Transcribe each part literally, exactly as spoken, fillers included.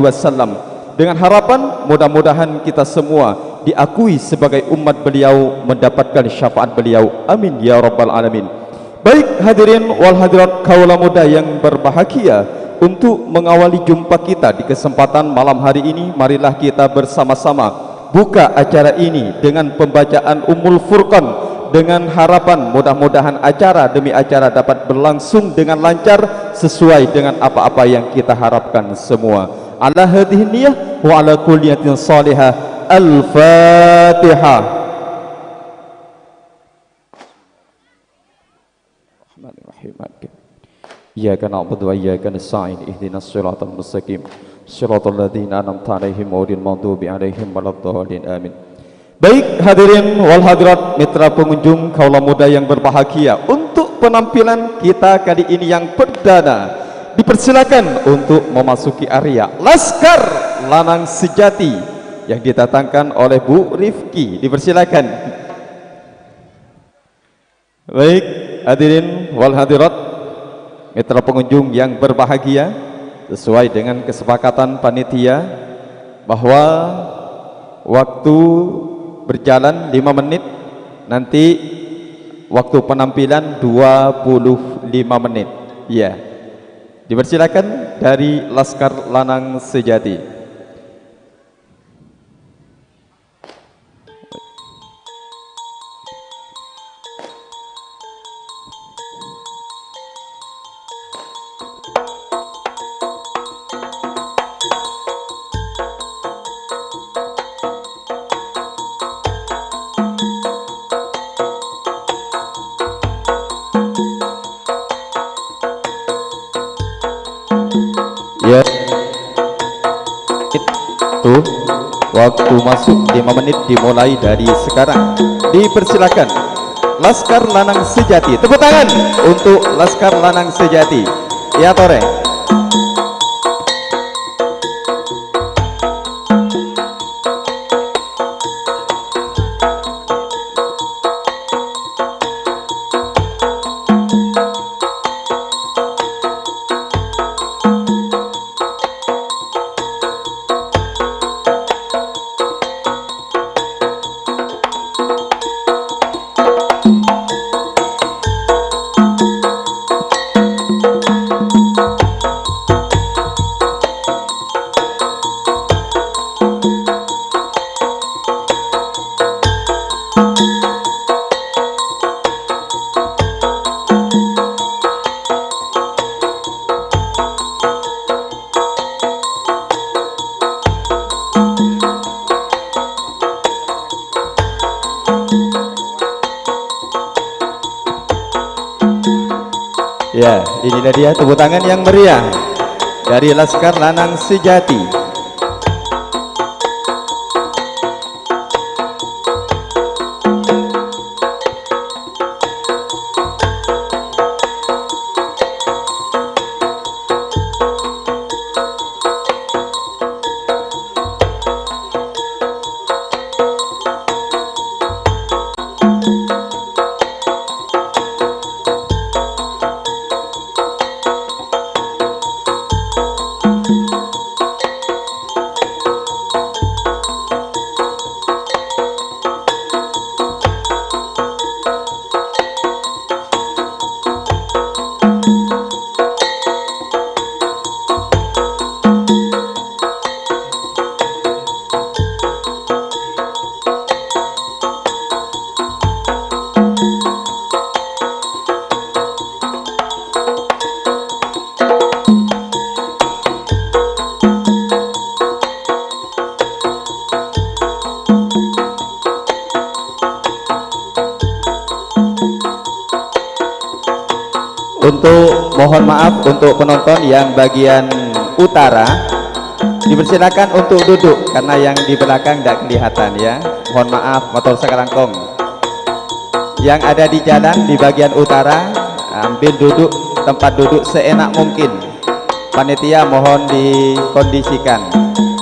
wasallam. Dengan harapan mudah-mudahan kita semua diakui sebagai umat beliau, mendapatkan syafaat beliau. Amin ya rabbal alamin. Baik, hadirin wal hadirat kaula muda yang berbahagia, untuk mengawali jumpa kita di kesempatan malam hari ini, marilah kita bersama-sama buka acara ini dengan pembacaan Ummul Furqan, dengan harapan mudah-mudahan acara demi acara dapat berlangsung dengan lancar sesuai dengan apa-apa yang kita harapkan semua. Ala hadhihi niyah wa ala kulli niyatin salihah. Al-Fatihah. Rahmanirrahim. Iyyaka na'budu wa iyyaka nasta'in. Ihdinas siratal mustaqim. Siratal ladzina an'amta 'alaihim ghairil maghdubi 'alaihim waladdallin. Amin. Baik, hadirin wal hadirat, mitra pengunjung, kaula muda yang berbahagia, untuk penampilan kita kali ini yang perdana, dipersilakan untuk memasuki area Laskar Lanang Sejati yang didatangkan oleh Bu Rifki. Dipersilakan. Baik, hadirin wal hadirat, mitra pengunjung yang berbahagia, sesuai dengan kesepakatan panitia bahwa waktu berjalan lima menit, nanti waktu penampilan dua puluh lima menit. Iya. Dipersilakan dari Laskar Lanang Sejati. Ya. Tuh, waktu masuk lima menit dimulai dari sekarang. Dipersilakan. Laskar Lanang Sejati. Tepuk tangan untuk Laskar Lanang Sejati. Ya, tore. Ya, inilah dia tepuk tangan yang meriah dari Laskar Lanang Sejati. Untuk, mohon maaf untuk penonton yang bagian utara, dipersilakan untuk duduk karena yang di belakang tidak kelihatan, ya. Mohon maaf, mator sakalangkong. Yang ada di jalan di bagian utara, ambil duduk, tempat duduk seenak mungkin. Panitia mohon dikondisikan.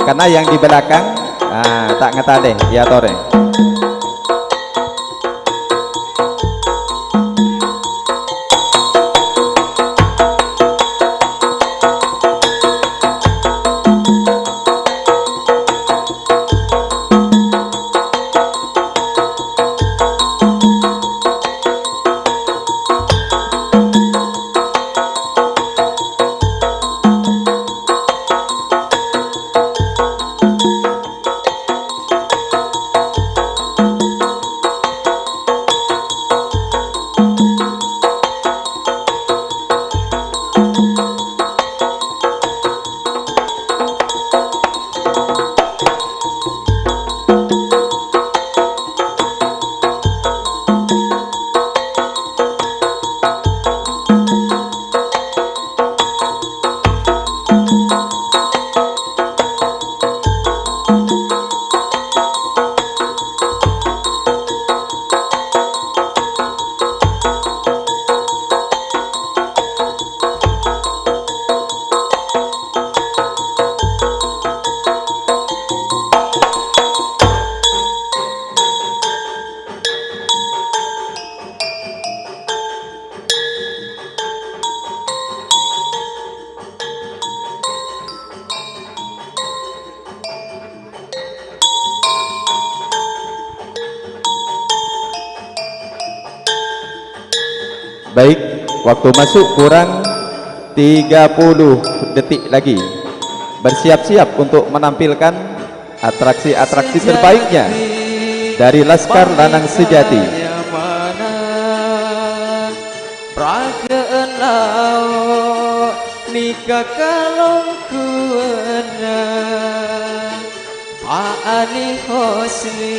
Karena yang di belakang, ah, ta' ngatale, ya, tore. Baik, waktu masuk kurang tiga puluh detik lagi. Bersiap-siap untuk menampilkan atraksi-atraksi terbaiknya dari Laskar Lanang Sejati. Paraga'an lao' nèka kalongguwanna. Pak Ani Hosni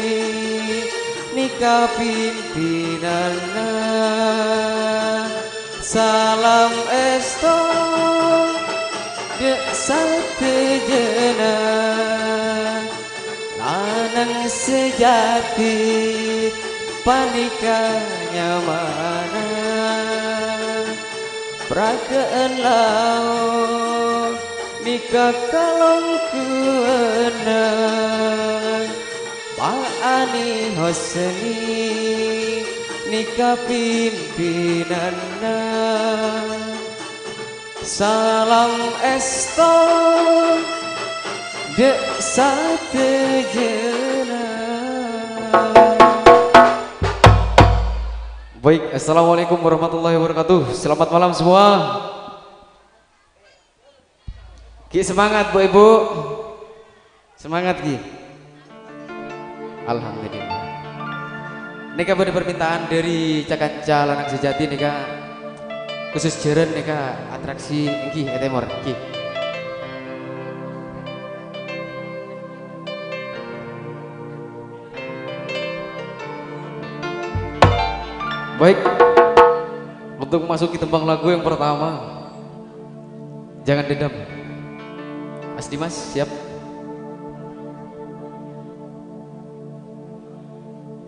nèka pimpinanna. Salam èsto dâ' sadhâjâna. Lanang sejati panèka nyamana. Paraga'an lao' nèka kalongguwanna. Pak Ani Hosni nèka pimpinanna. Salam èsto dâ' sadhâjâna. Baik, assalamualaikum warahmatullahi wabarakatuh. Selamat malam semua. Ghi' semangat, Bu, Ibu. Semangat, ghi. Alhamdulillah. Nèka bâdâ permintaan dâri ca-kanca Lanang Sejati nèka, khusus jhârân nèka atraksi èngghi è tèmor, èngghi. Baik, untuk memasuki tembang lagu yang pertama, Jangan Dendam. Mas Dimas, siap?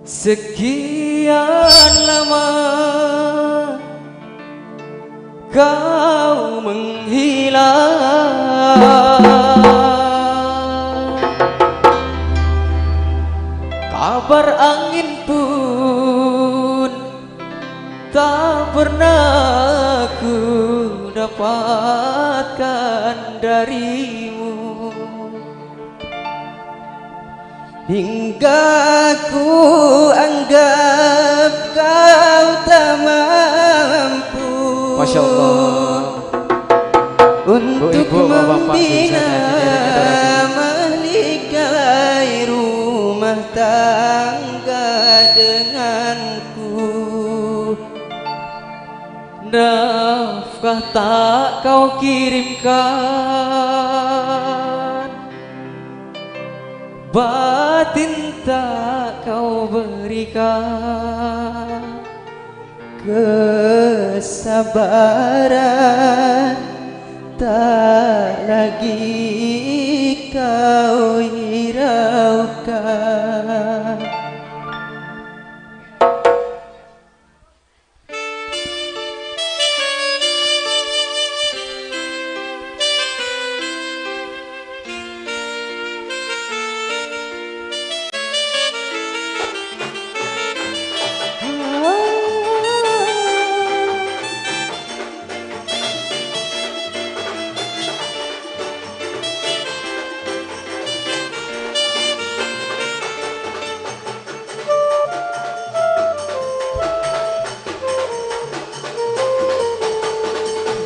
Sekian lama kau menghilang. Kabar angin pun tak pernah ku dapatkan darimu. Hingga ku anggap kau tak mampu. Masya Allah. Untuk membina, menikahi rumah tangga denganku. Nafkah tak kau kirimkan, batin tak kau berikan, kesabaran tak lagi kau hiraukan.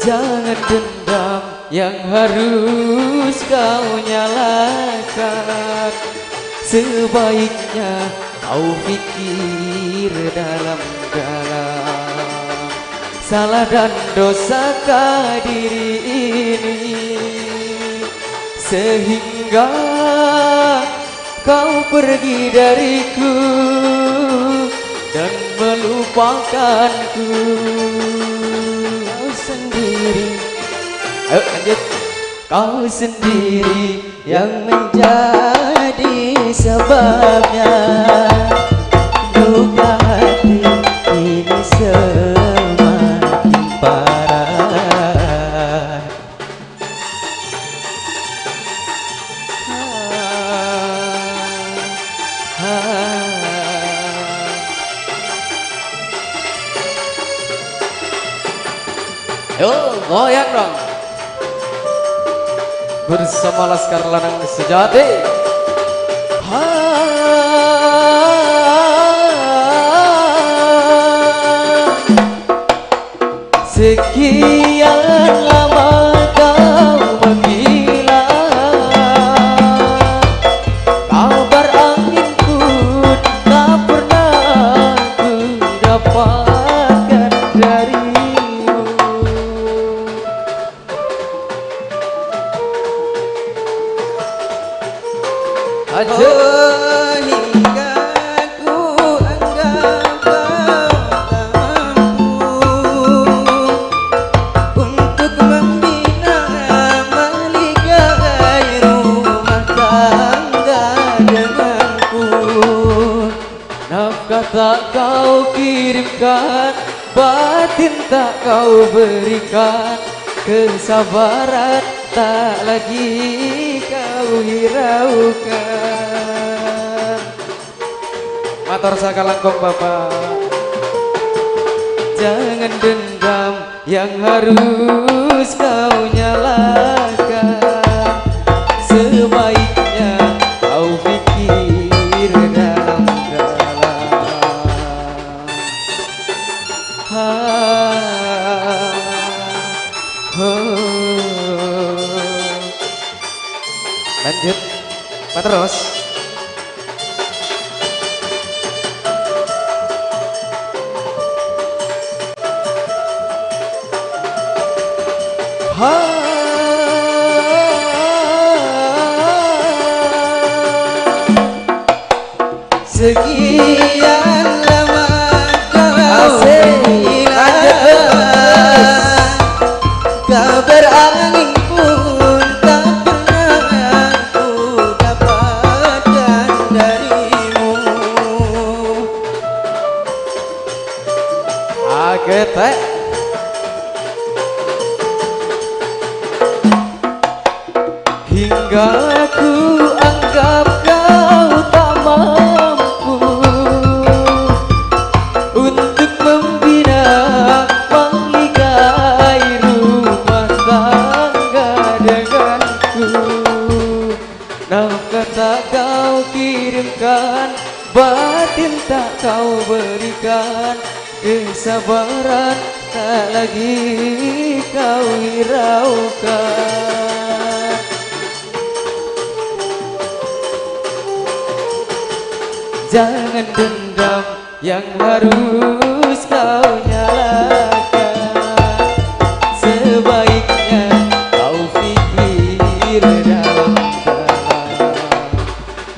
Jangan dendam yang harus kau nyalakan. Sebaiknya kau pikir dalam-dalam. Salah dan dosakah diri ini, sehingga kau pergi dariku dan melupakanku. Kau sendiri. Ayo, lanjut. Kau sendiri yang menjadi sebabnya. Luka hati ini semakin parah. Yo, goyang dong. Bersama Laskar Lanang Sejati. Ha. Aja. Oh, hingga ku anggap kau tak mampu untuk membina mahligai rumah tangga denganku. Nafkah tak kau kirimkan, batin tak kau berikan, kesabaran tak lagi kau hiraukan. Mator sakalangkong, Bapak. Jangan dendam yang harus kau nyalakan. Sebaiknya kau pikir dalam-dalam. Ha. Ho. Lanjut. Paterros. Ha. Sekian lama kau Asik. Hilang. Lanjut, Gus. Kabar angin pun tak pernah ku dapatkan darimu. Agete. Hingga ku anggap kau tak mampu untuk membina, mengikai rumah tangga denganku. Nafkah tak kau kirimkan, batin tak kau berikan, kesabaran tak lagi kau hiraukan. Jangan dendam yang harus kau nyalakan. Sebaiknya kau pikir dalam-dalam.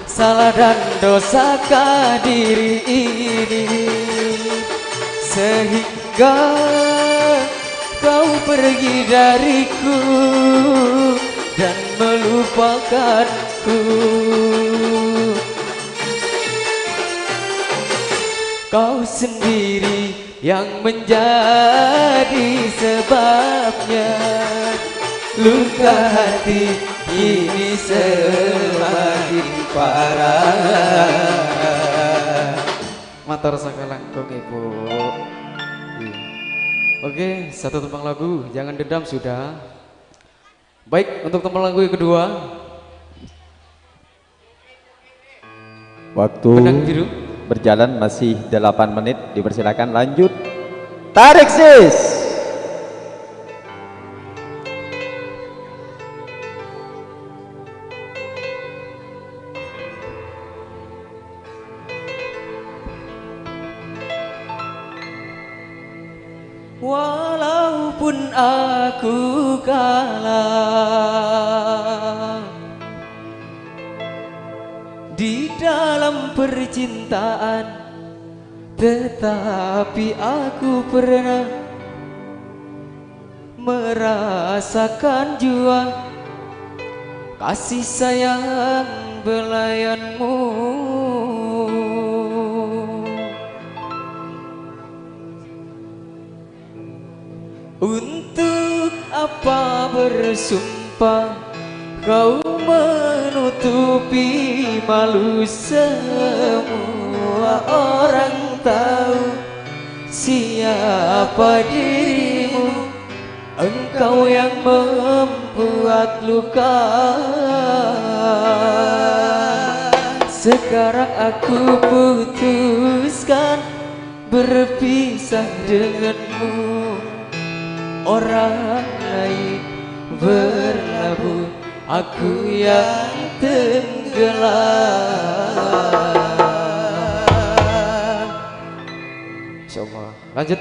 Salah dan dosakah diri ini sehingga kau pergi dariku dan melupakanku? Kau sendiri yang menjadi sebabnya, luka hati ini semakin parah. Mator sakalangkong, Ibu. Iya. Oke, satu tembang lagu, Jangan Dendam sudah. Baik, untuk tembang lagu yang kedua. Waktu Benang biru. Berjalan masih delapan menit, dipersilakan lanjut. Tarik, sis. Walaupun aku kalah di dalam percintaan, tetapi aku pernah merasakan jua kasih sayang belayanmu. Untuk apa bersumpah kau menutupi malu, semua orang tahu siapa dirimu. Engkau yang membuat luka. Sekarang aku putuskan berpisah denganmu. Orang lain berlabuh, aku yang tenggelam. Insyaallah. Lanjut.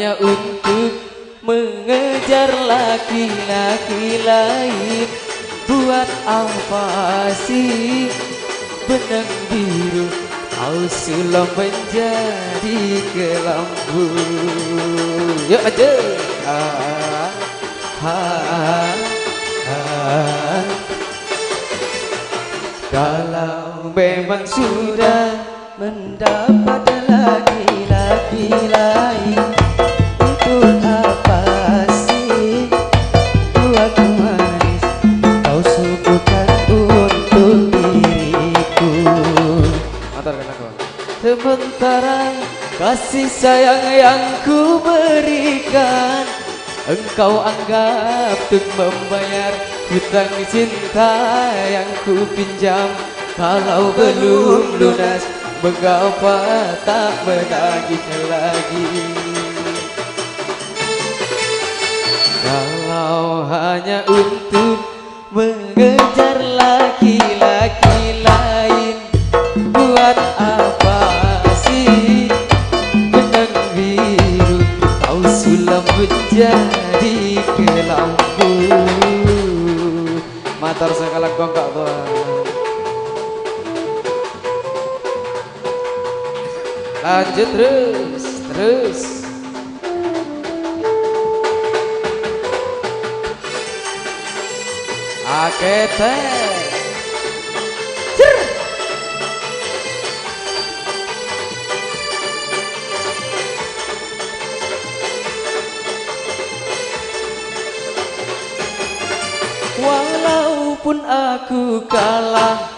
Hanya untuk mengejar laki-laki lain. Buat apa sih benang biru kau sulap menjadi kelambu? Yuk, lanjut. Ah, ah, ah. Kalau memang sudah mendapat laki-laki lain, untuk apa sih buat manis kau suguhkan untuk diriku? Matur kena, kawan. Sementara kasih sayang yang ku berikan, engkau anggap untuk membayar hutang cinta yang ku pinjam. Kalau belum lunas, mengapa tak menagih lagi? Kalau hanya untuk mengejar laki-laki lain, buat apa sih benang biru kau sulap menjadi kelambu? Mator sakalangkong, Kak Bang. Lanjut terus, terus. Akete. Cer. Walaupun aku kalah.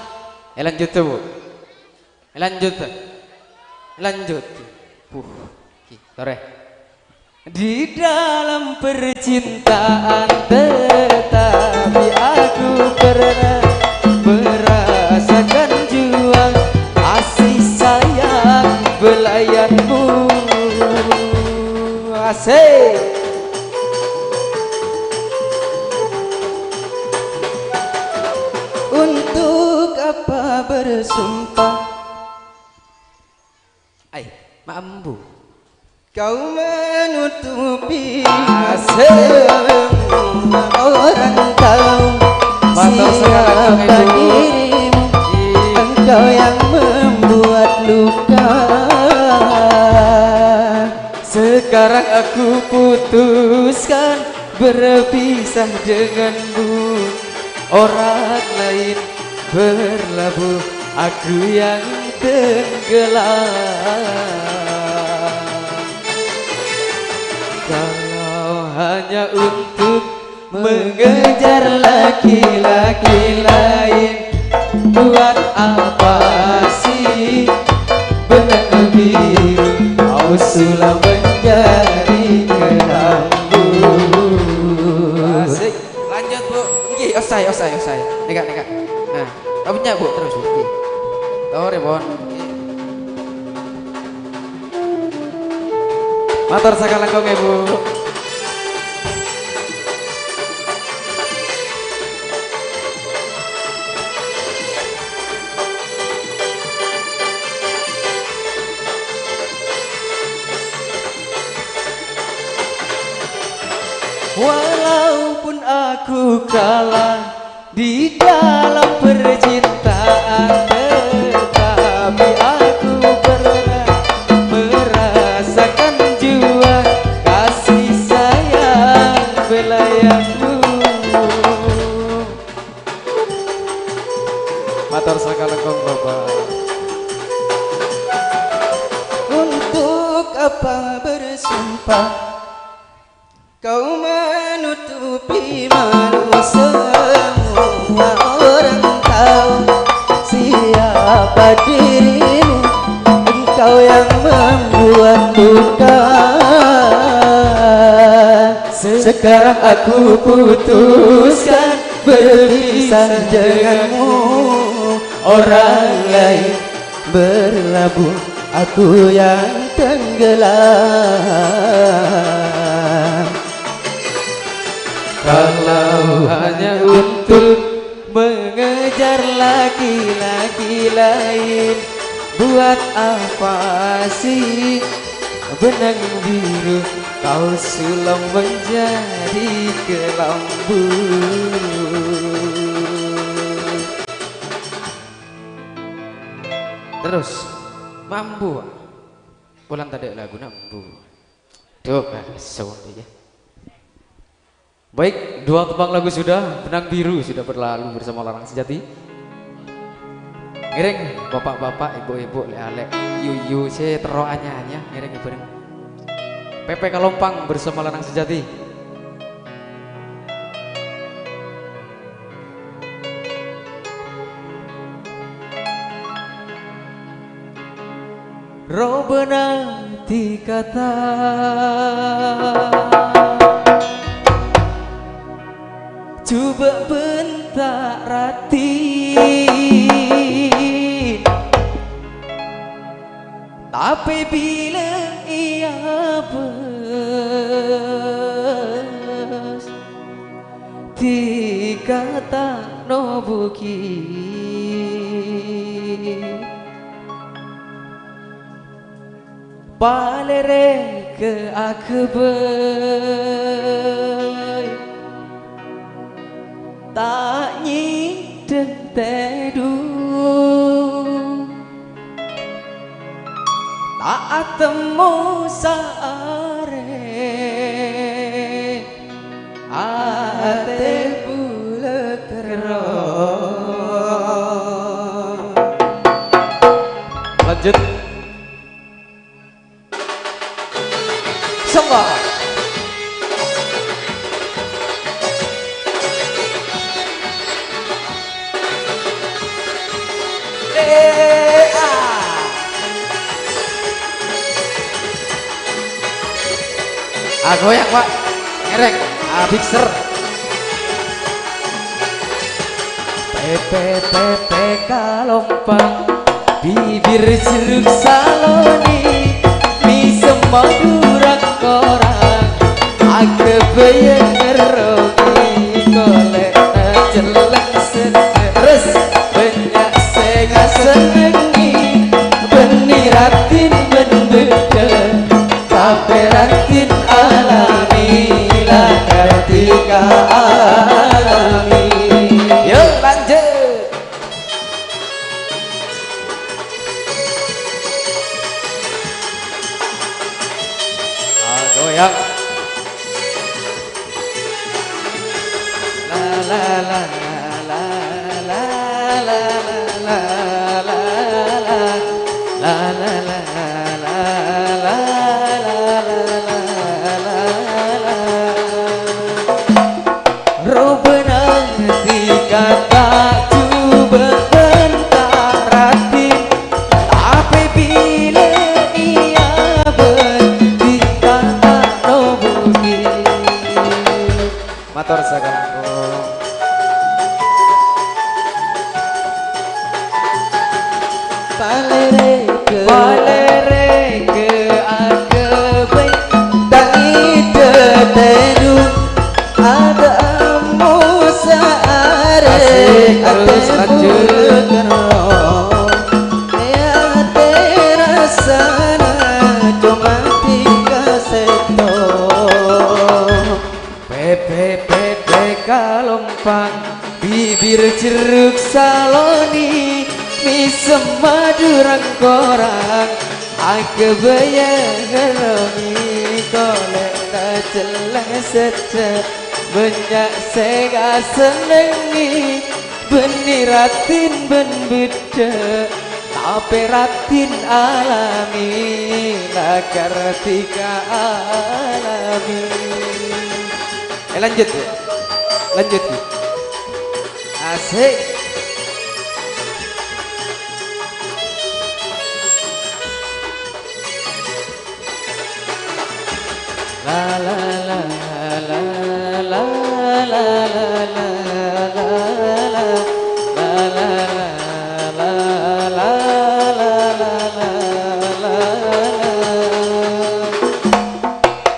Eh, lanjut, Bu. Lanjut. Lanjut. Puh. Ki, tore. Di dalam percintaan, tetapi aku pernah merasakan jua kasih sayang belayanmu. Asik. Untuk apa bersumpah? Ai, mambu. Kau menutupi mata semua orang tahu siapa dirimu. Engkau yang membuat luka. Sekarang aku putuskan berpisah denganmu. Orang lain berlabuh, aku yang tenggelam. Kalau hanya untuk mengejar laki-laki lain, buat apa sih benang biru kau sulap menjadi kelambu? Asik. Lanjut, Bu. Nggih, osai, osai, osai. Neka, neka. Nah, kamu nyak, Bu, terus, Bu. Nggih. Tore, pon. Nggih. Mator sakalangkong, Bu. Walaupun aku kalah di dalam percintaan, tetapi aku pernah merasakan jua kasih sayang belayanmu. Mator sakalangkong, Bapak. Untuk apa bersumpah? Kau menutupi malu semua orang tahu siapa dirimu. Engkau yang membuat luka. Sekarang aku putuskan berpisah denganmu. Orang lain berlabuh, aku yang tenggelam. Kalau hanya untuk mengejar laki-laki lain, buat apa sih benang biru Kau sulem manjadi kelambu. Terus, mambu. Polan tadâ' laguna, mambu. Duh, kosong, ya. Baik, dua tembang lagu sudah, Benang Biru sudah berlalu bersama Larang Sejati. Ngèrèng, bapak-bapak, ibu-ibu, lè'-alè', yu-yu, sè terro anyaanya, ngèrèng bhâreng. Pèpè Kalompang bersama Larang Sejati. Robâna dhikata, jhubâ' bân ta' raddhin. Tapè bilâ èabâs, dhikata nobugi. Palèrèk aghâbây, ta' nyèdheng tèdung. Ta' atemmo saarè, atè bulâ terro. Lanjut. Songko. Eh, ah. Ah, goyang, Pak. Ngèrèng. Ah, mixer. Pèpè, pèpè Kalompang, bibir jeruk saloni, mèsem Madhurâ korang, aghâbây ngerrogi, kolè'na cellèng sèjjhâ'. Terus, bânnya' sè ngasennengngè, bânnè raddhin bân bhidhâ. Tapè raddhin alami, la kartika alami. Yo, lanjut. Ah, goyang. La, la, la, la. Robâna dhikata jhubâ' bân ta' raddhin, tapè bilâ èabâs dhikata nobugi. Mator sakalangkong. Palèrèk, palèrèk aghâbây, ta' ngèdhâ tèdung, atemmo saarè. Asik, terus lanjut. Atè bulâ terro, è atè rassana coma dhika sèttong. Pèpè, pèpè Kalompang, bibir jeruk saloni, mèsem Madhurâ korang, aghâbây ngerrogi, kolè'na cellèng sèjjhâ', bânnya' sè ngasennengngè, bânnè raddhin bân bhidhâ. Tapè raddhin alami, la kartika alami. Eh, lanjut, ya. Lanjut, ya. Asik.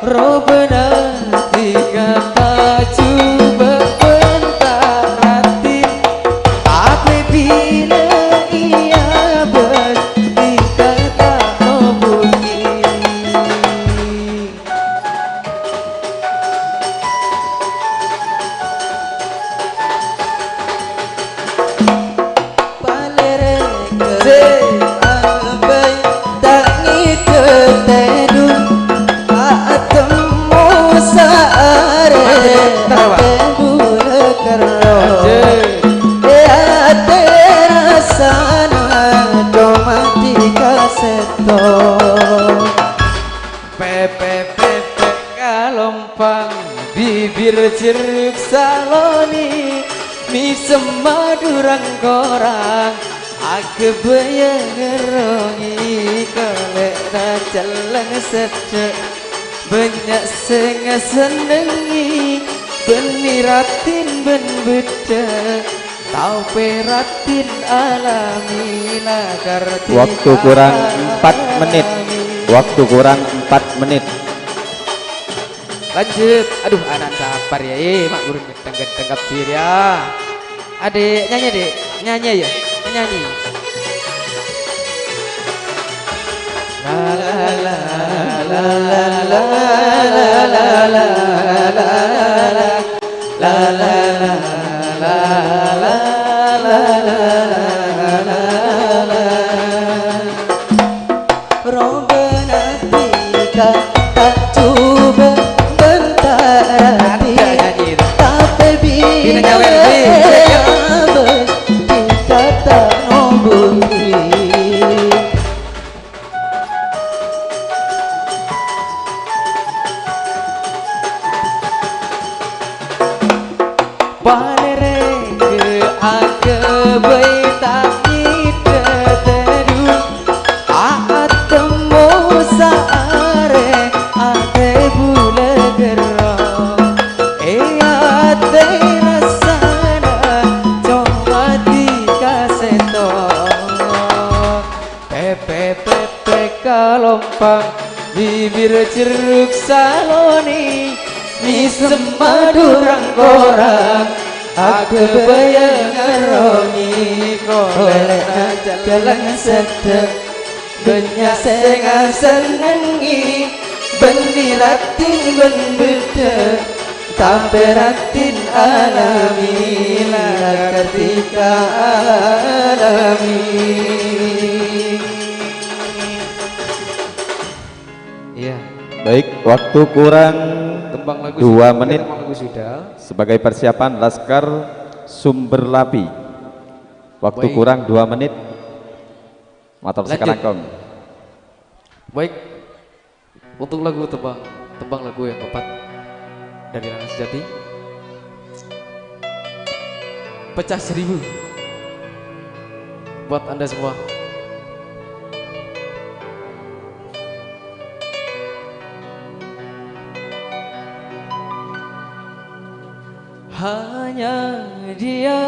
Robâna dhika ta' jhubâ' bân ta' raddhin, tapè bilâ èabâs dhika ta' nobugi. Bibir jerruk salonè, mèsemma du-rang-korang, aghâbâyâ ngerrongè, kolè'na cellèng seddhâ'. Bânnya' sè ngasennengngè, bânnè raddhin bân beddhâ', tapè raddhin alamè la kartè. Waktu kurang empat menit. Waktu kurang empat menit. Lanjut. Aduh, anan sapar ya. Eh, mak guru ganteng-ganteng kabir ya. Adik, nyanyi, Dik. Nyanyi ya. Nyanyi. La, la, la, la. Robân atè ka ta' jhubâ' bân ta' raddhin, tapè binè abâ' dikata' nomburi. Palèrèk aghâbây ta' ngèdhâ tèdung, atemmo saarè atè bulâ gherro. È atè rassana coma dikasèttong. Pèpè, pèpè kalompang, bibir jerruk salonè, mèsemma du-rang-korang, aghâbâyâ ngerrongè, kolè'na cellèng seddhâ'. Bânnya' sè ngasennengngè, bânnè raddhin bân beddhâ'. Tapè raddhin alamè la kartè ka alamè. Iya. Baik, waktu kurang Tembang lagu dua sudah, menit. Tembang lagu sudah. Sebagai persiapan Laskar Sumber Lapi. Waktu Baik. kurang dua menit. Matur Lanjut. sakalangkong. Baik. Untuk lagu tembang, tembang lagu yang keempat dari Lanang Sejati. Pecah Seribu. Buat Anda semua. Hanya Dia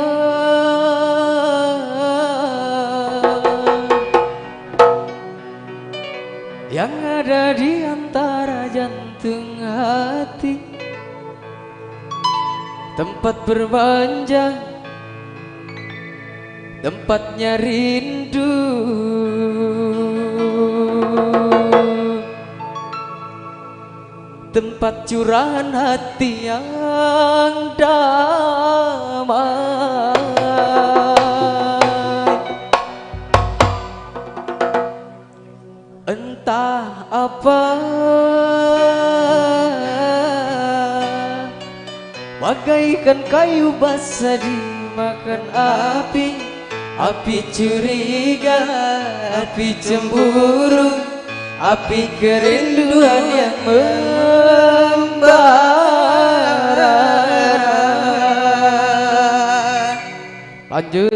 yang ada di antara jantung hati, tempat bermanja, tempatnya rindu. Tempat curahan hati yang damai. Entah apa bagaikan kayu basah dimakan api, api curiga, api cemburu, api kerinduan yang membara. Lanjut.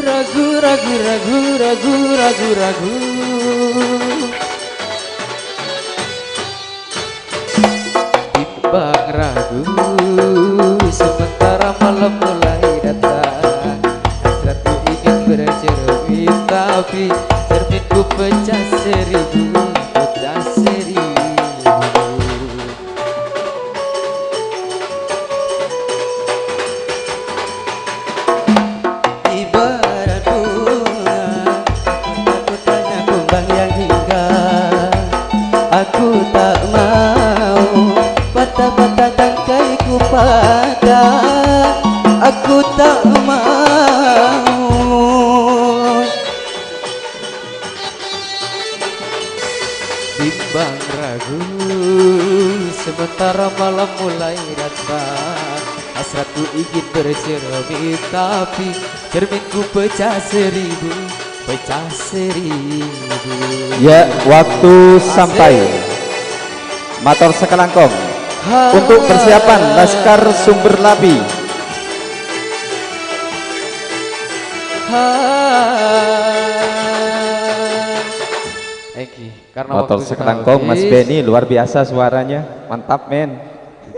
Ragu, ragu, ragu, ragu, ragu, ragu, ragu. Bimbang ragu, sementara malam mulai datang. Hasratku ingin bercermin, tapi cerminku pecah seribu, pecah seribu. Ibarat bunga, takut-takutan Maun. Bimbang ragu, sementara malam mulai datang. Hasratku ingin bercermin, tapi cerminku pecah seribu, pecah seribu. Ya, waktu sampai. Mator sakalangkong. Untuk persiapan Laskar Sumber Lapi. Thank you. Karena mator waktu kita sakalangkong, Mas habis. Benny, luar biasa suaranya. Mantap, men.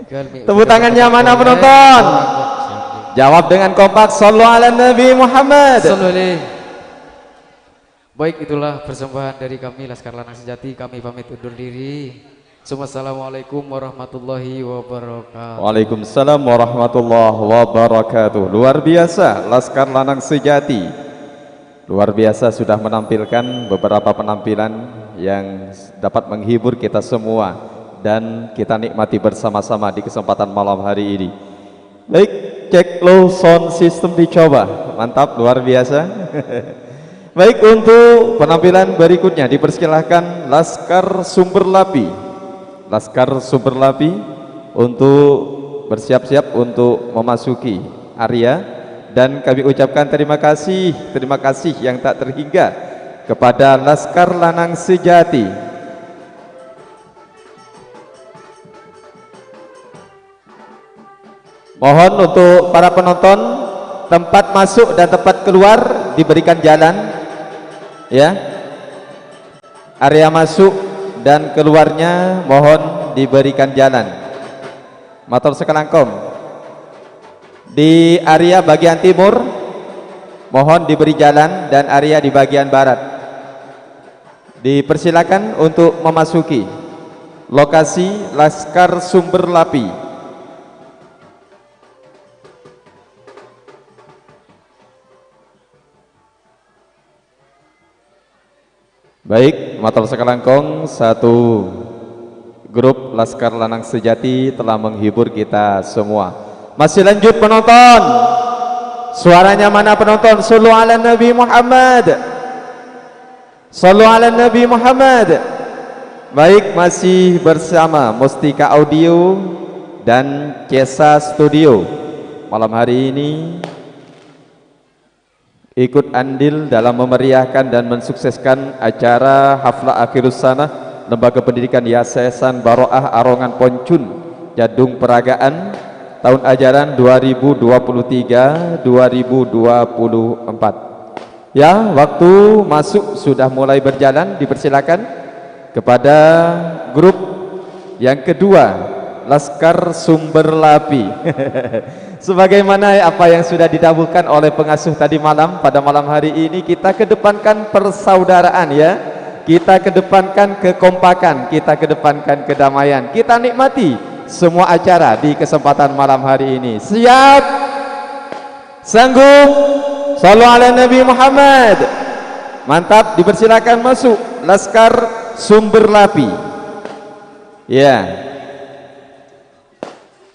Tinggal mi-, tepuk tangannya mana, penonton? Jawab dengan kompak, "Shallu ala Nabi Muhammad." Shallu alaihi. Baik, itulah persembahan dari kami, Laskar Lanang Sejati. Kami pamit undur diri. Wassalamualaikum warahmatullahi wabarakatuh. Waalaikumsalam warahmatullahi wabarakatuh. Luar biasa, Laskar Lanang Sejati. Luar biasa sudah menampilkan beberapa penampilan yang dapat menghibur kita semua dan kita nikmati bersama-sama di kesempatan malam hari ini. Baik, cek low sound system dicoba. Mantap, luar biasa. Baik, untuk penampilan berikutnya dipersilahkan Laskar Sumber Lapi. Laskar Sumber Lapi untuk bersiap-siap untuk memasuki area, dan kami ucapkan terima kasih, terima kasih yang tak terhingga kepada Laskar Lanang Sejati. Mohon untuk para penonton, tempat masuk dan tempat keluar diberikan jalan, ya. Area masuk dan keluarnya mohon diberikan jalan. Mator sakalangkong. Di area bagian timur, mohon diberi jalan, dan area di bagian barat. Dipersilakan untuk memasuki lokasi Laskar Sumber Lapi. Baik, mator sakalangkong, satu grup Laskar Lanang Sejati telah menghibur kita semua. Masih lanjut penonton. Suaranya mana penonton? Shallu ala Nabi Muhammad. Shallu ala Nabi Muhammad. Baik, masih bersama Mustika Audio dan Cesa Studio. Malam hari ini ikut andil dalam memeriahkan dan mensukseskan acara Hafla Akhirus Sanah Lembaga Pendidikan Yayasan Baro'ah Arongan Poncun, Cadung Peragaan, tahun ajaran dua ribu dua puluh tiga dua ribu dua puluh empat. Ya, waktu masuk sudah mulai berjalan, dipersilakan kepada grup yang kedua, Laskar Sumber Lapi. Sebagaimana apa yang sudah didhawukan oleh pengasuh tadi malam, pada malam hari ini kita kedepankan persaudaraan, ya. Kita kedepankan kekompakan, kita kedepankan kedamaian. Kita nikmati semua acara di kesempatan malam hari ini. Siap? Sanggup? Shallu ala Nabi Muhammad. Mantap, dipersilakan masuk Laskar Sumber Lapi. Ya.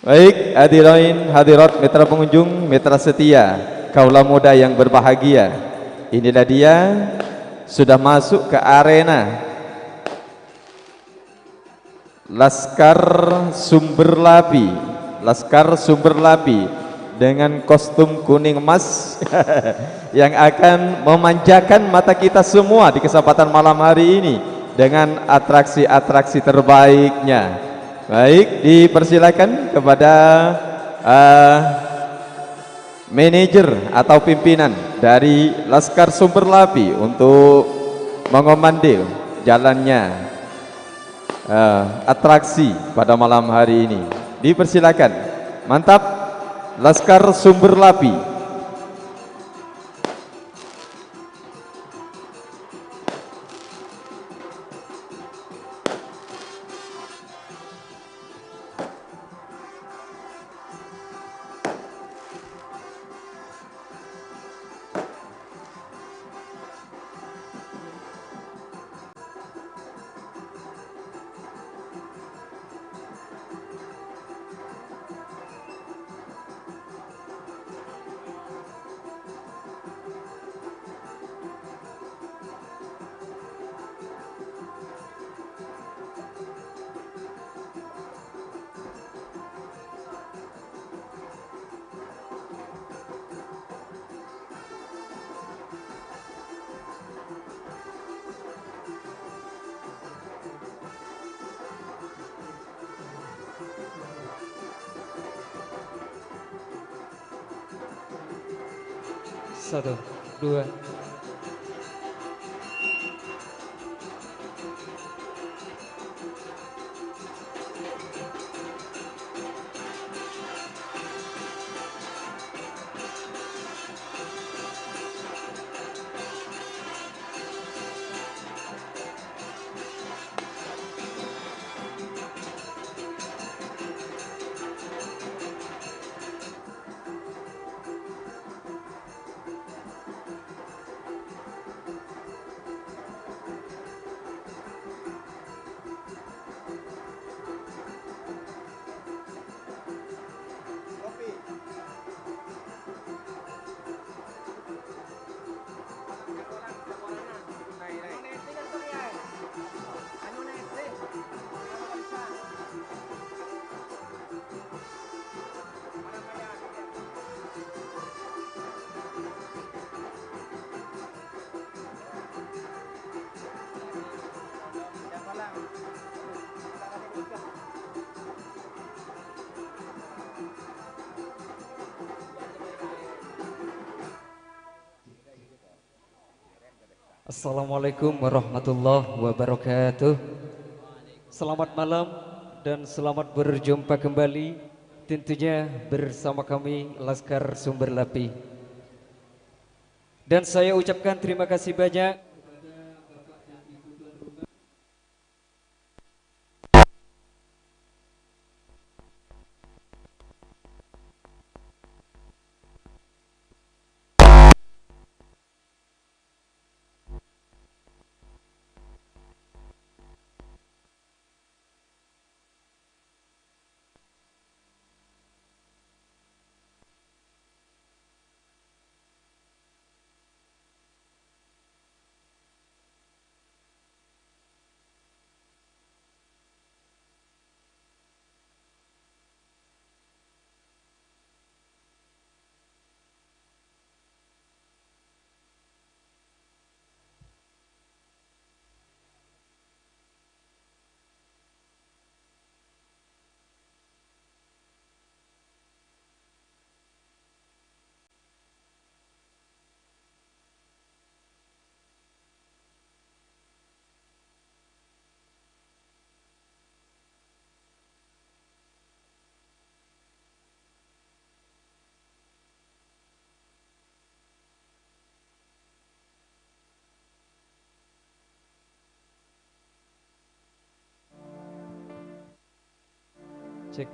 Baik, hadirin hadirat, mitra pengunjung, mitra setia, kaula muda yang berbahagia. Inilah dia, sudah masuk ke arena Laskar Sumber Lapi. Laskar Sumber Lapi dengan kostum kuning emas yang akan memanjakan mata kita semua di kesempatan malam hari ini dengan atraksi-atraksi terbaiknya. Baik, dipersilakan kepada, eh, manajer atau pimpinan dari Laskar Sumber Lapi untuk mengomandel jalannya, eh, atraksi pada malam hari ini. Dipersilakan. Mantap, Laskar Sumber Lapi. Satu, dua. Assalamualaikum warahmatullahi wabarakatuh. Selamat malam dan selamat berjumpa kembali, tentunya bersama kami, Laskar Sumber Lapi. Dan saya ucapkan terima kasih banyak. Cek.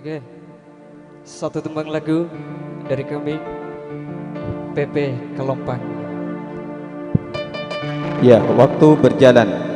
Oke. Satu tembang lagu dari kami, P P Kelompang. Ya, waktu berjalan.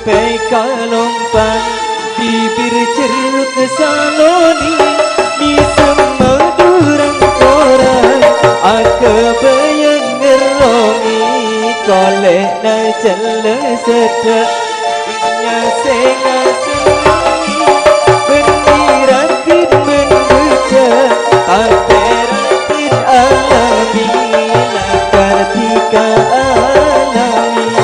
Pèkalompang bibir jerruk saloni, mèsem Madhurâ korang aghâbâyân ngerrongè, kolè'na cella seddhâ nyasènga sennengngi, bânnè raddhin bân bhâjâ, tapè raddhin alamè, lakar dhika alamè.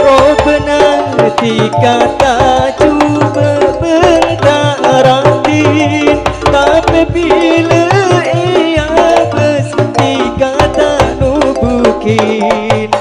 Robâna dhika ta' jhubâ' bân ta' raddhin, tapè bilâ èabâs dhika ta' nobughin.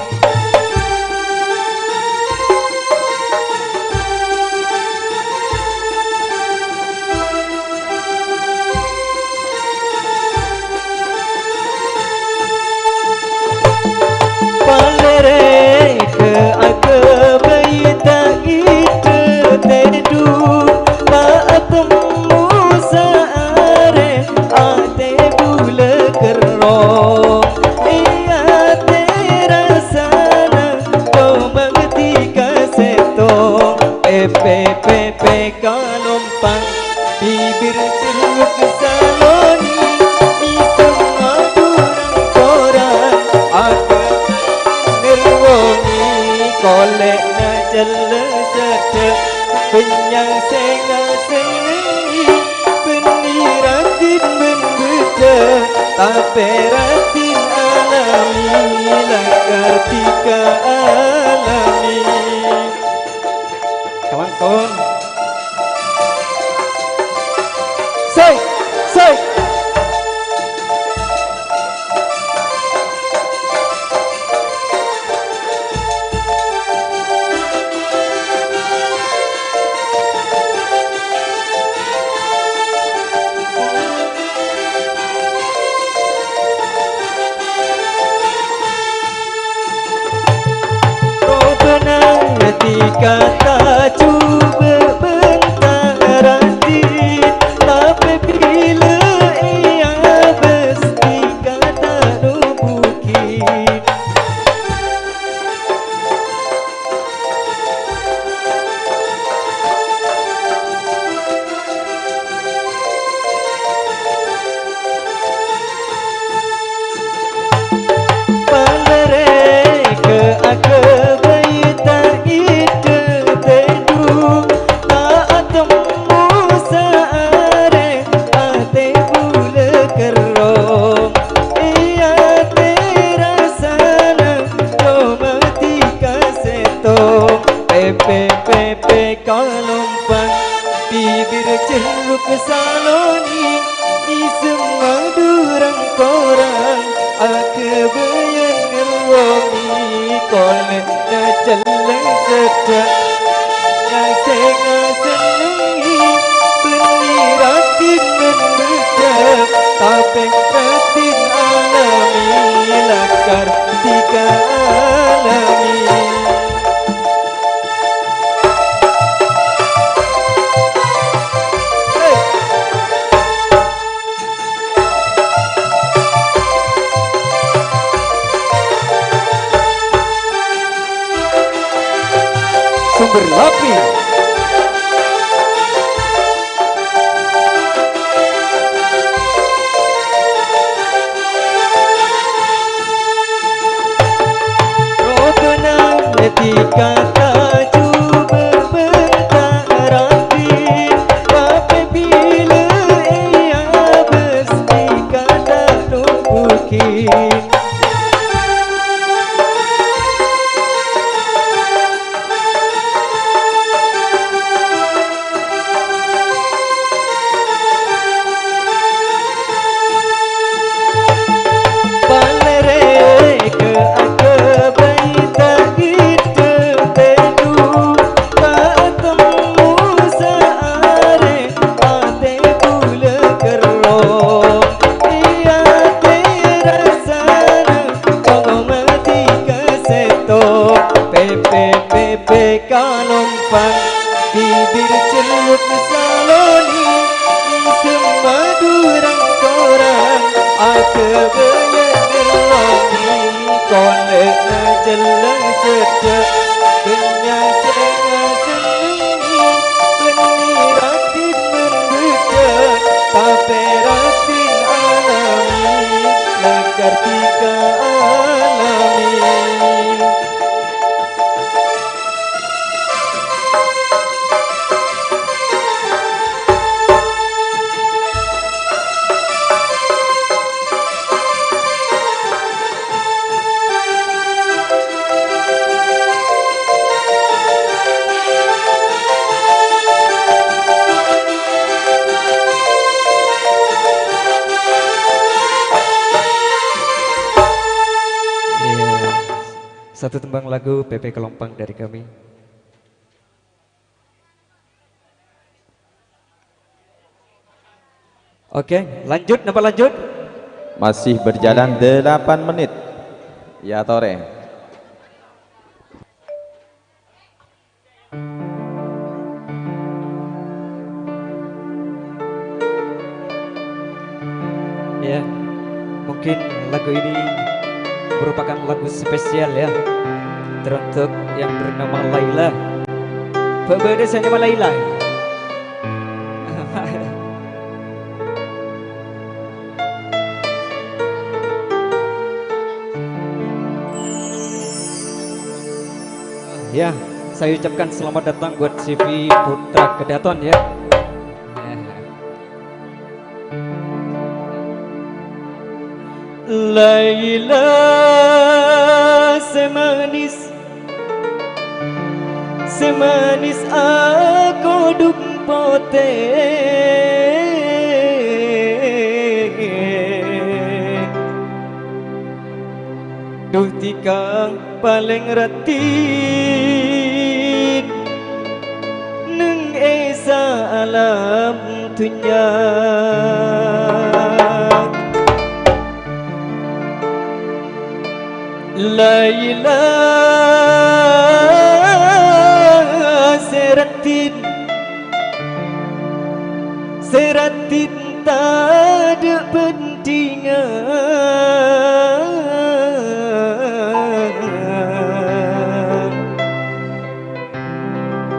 Palèrè ka aghâbây ta' iddhâ tèdung, ta' atemmo saarè atè bulâ kerrong. È atè rassana coma dhika sèttong, pèpè, pèpè kalompang, bibir jerruk saloni, mèsem Madhurâ korang aghâbâyân ngerrongè, kolè'na cella seddhâ, bânnya'na sè ngasennengngè, bânnè raddhin bân bhâjâ, tapè raddhin alamè, lakar dhika alamè. Kalangkon. Sik, sik. Robâna dhika ta' jhubâ' bân ta' raddhin, tapè bilâ èabâs dhika ta' nobughin. Palèrè ka aghâbây ta' iddhâ tèdung, ta' atemmo saarè atè bulâ kerrong. È atè rassana coma dhika sèttong, pèpè, pèpè kalompang, bibir jerruk saloni, mèsem Madhurâ korang aghâbâyân ngerrongè, kolè'na cella seddhâ, nyasènga sennengnge, bânnè raddhin bân bhâjâ, tapè raddhin alamè, lakar dhika alamè. Sumber Lapi. Roto nang dhika ta' jhubâ' bân ta' raddhin, tapè bilâ èabâs dhika ta' nobughin. Bibir celluk saloni, isem madu rang-korang, akabaya ngerroni, kolekna celleng seddhek, kenya sè ngasennengnge, lenni raddhin mendhudhek, tapè raddhin alami, nangkartika alami. Iya. Satu tembang lagu P P Kelompang dari kami. Oke, lanjut, napa lanjut? Masih berjalan delapan menit. Ya, Tore. Ya, mungkin lagu ini merupakan lagu spesial ya, teruntuk yang bernama Laila. Bâ' bâdâ sè nyama Laila? Ya, saya ucapkan selamat datang buat C V Putra Kedaton ya. Laila sè manis, sè manis akodhung potè. Dhu dhika palèng raddhin neng è saalam dhunnya. Laila sè raddhin, sè raddhin tadâ' bhândhingan.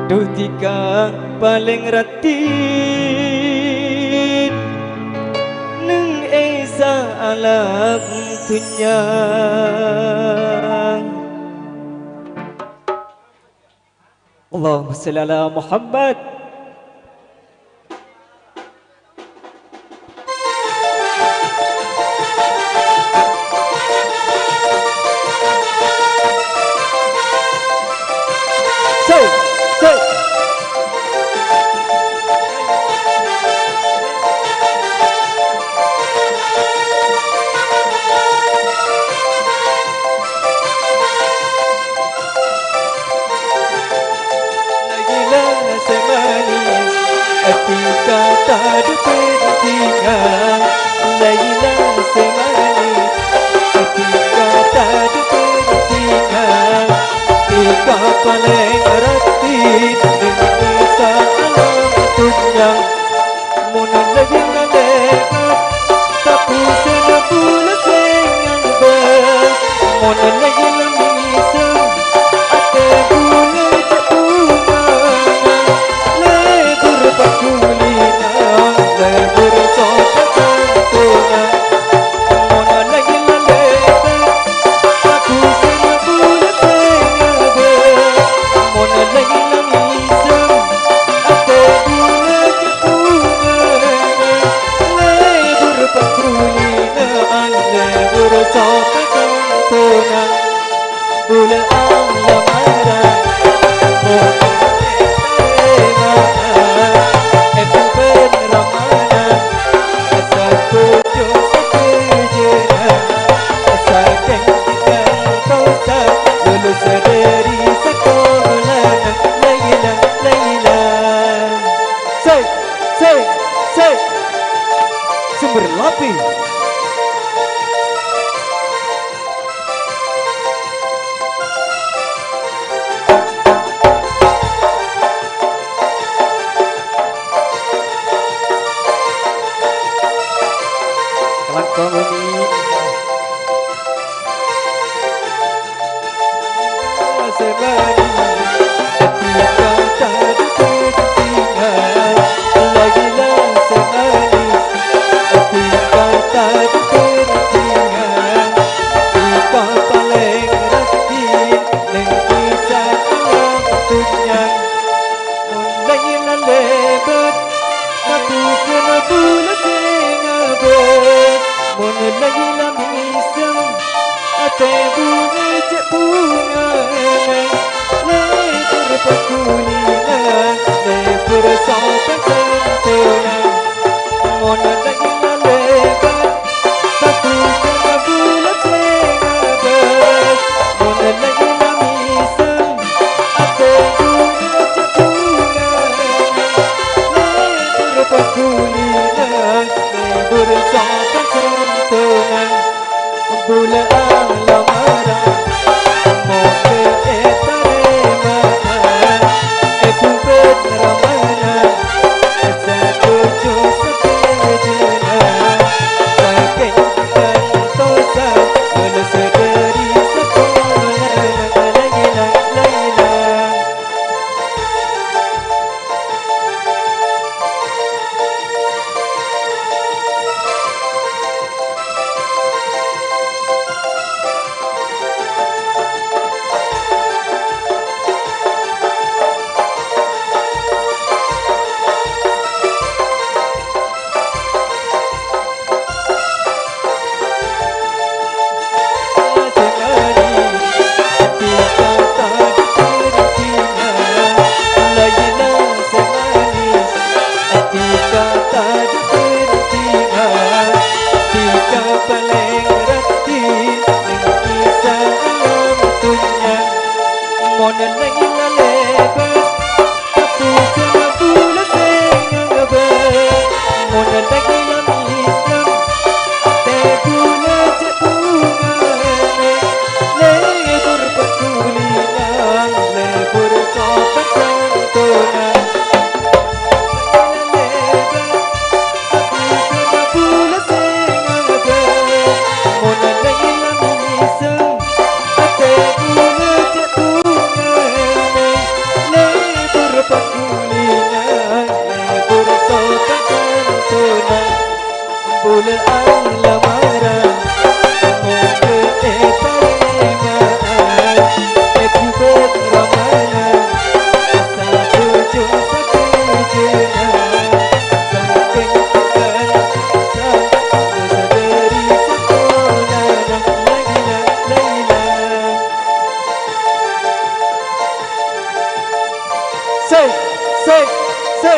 Dhu dhika palèng raddhin neng è saalam dhunnya. Allahumma shalli ala Muhammad. Say, say. Laila sè manis, dhika tadâ' bhândhingan. Laila sè manis, dhika tadâ' bhândhingan. Dhika palèng raddhin neng è saalam dhunnya. Mon Laila lèbât, tapusana bulâ sè ngambâs. Mon Laila mèsem, atè bulâ cè' bhungana. Lebur pakulina, lebur sopa santona. Mon Laila lèbât, tapusana bulâ sè ngambâs. Mon Laila mèsem, atè bulâ cè' bhungana. Lebur pakulina, lebur sopa santona. Bulâ alamaran, mon tarèma, èpèn ramana. Satèjâ satèjâna, sakèng dhika kaosa, lulus dâri sakolana. Laila, Laila. Say, say, say. Sumber Lapi. Sèna bulâ sè ngabâs, mon la-, la mèsem, atè bhunga cè' bhungana. Lebur paghulinan, lebur sopan santona. Mon la-, la lèbât, sabhusana bulâ sè ngabâs. Mon la-, la mèsem, atè bhunga cè' bhungana. Lebur paghulinan, lebur sopan santona. Bulâ alamara, moghâ ètarèma'a, èbhubât ramana, satoju sadhâjâna. Sakèng kantosa, bulâ sadhâri sapolana, la-, la-, la-, la. Mon neng lalebât, sabhusana bulâ sè ngabâs. Mon neng lam Islam, atè bulâ cè' bhungana. Lebur paghulinan, lebur sopan santona. Bulâ alamara, moghâ ètarèma'a, èbhubât ramana, satoju sadhâjâna, sakèng kantosa, sadhâri sapolana, la ilaha illallah. Sè, sè, sè.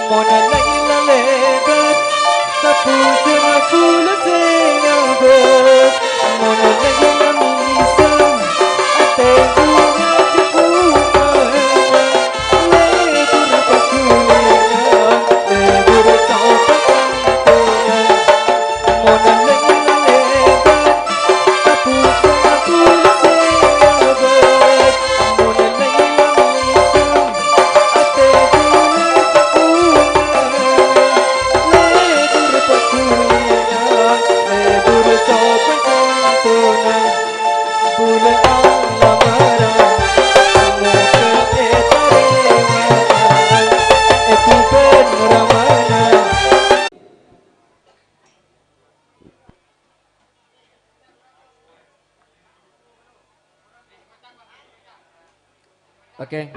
Mon neng lalebât, sabhusana bulâ sè ngabâs. Mon neng lam Islam, atè bhunga cè' bhungana. Lebur paghulinan, lebur sopan santona. Mon neng lalebât, Oke.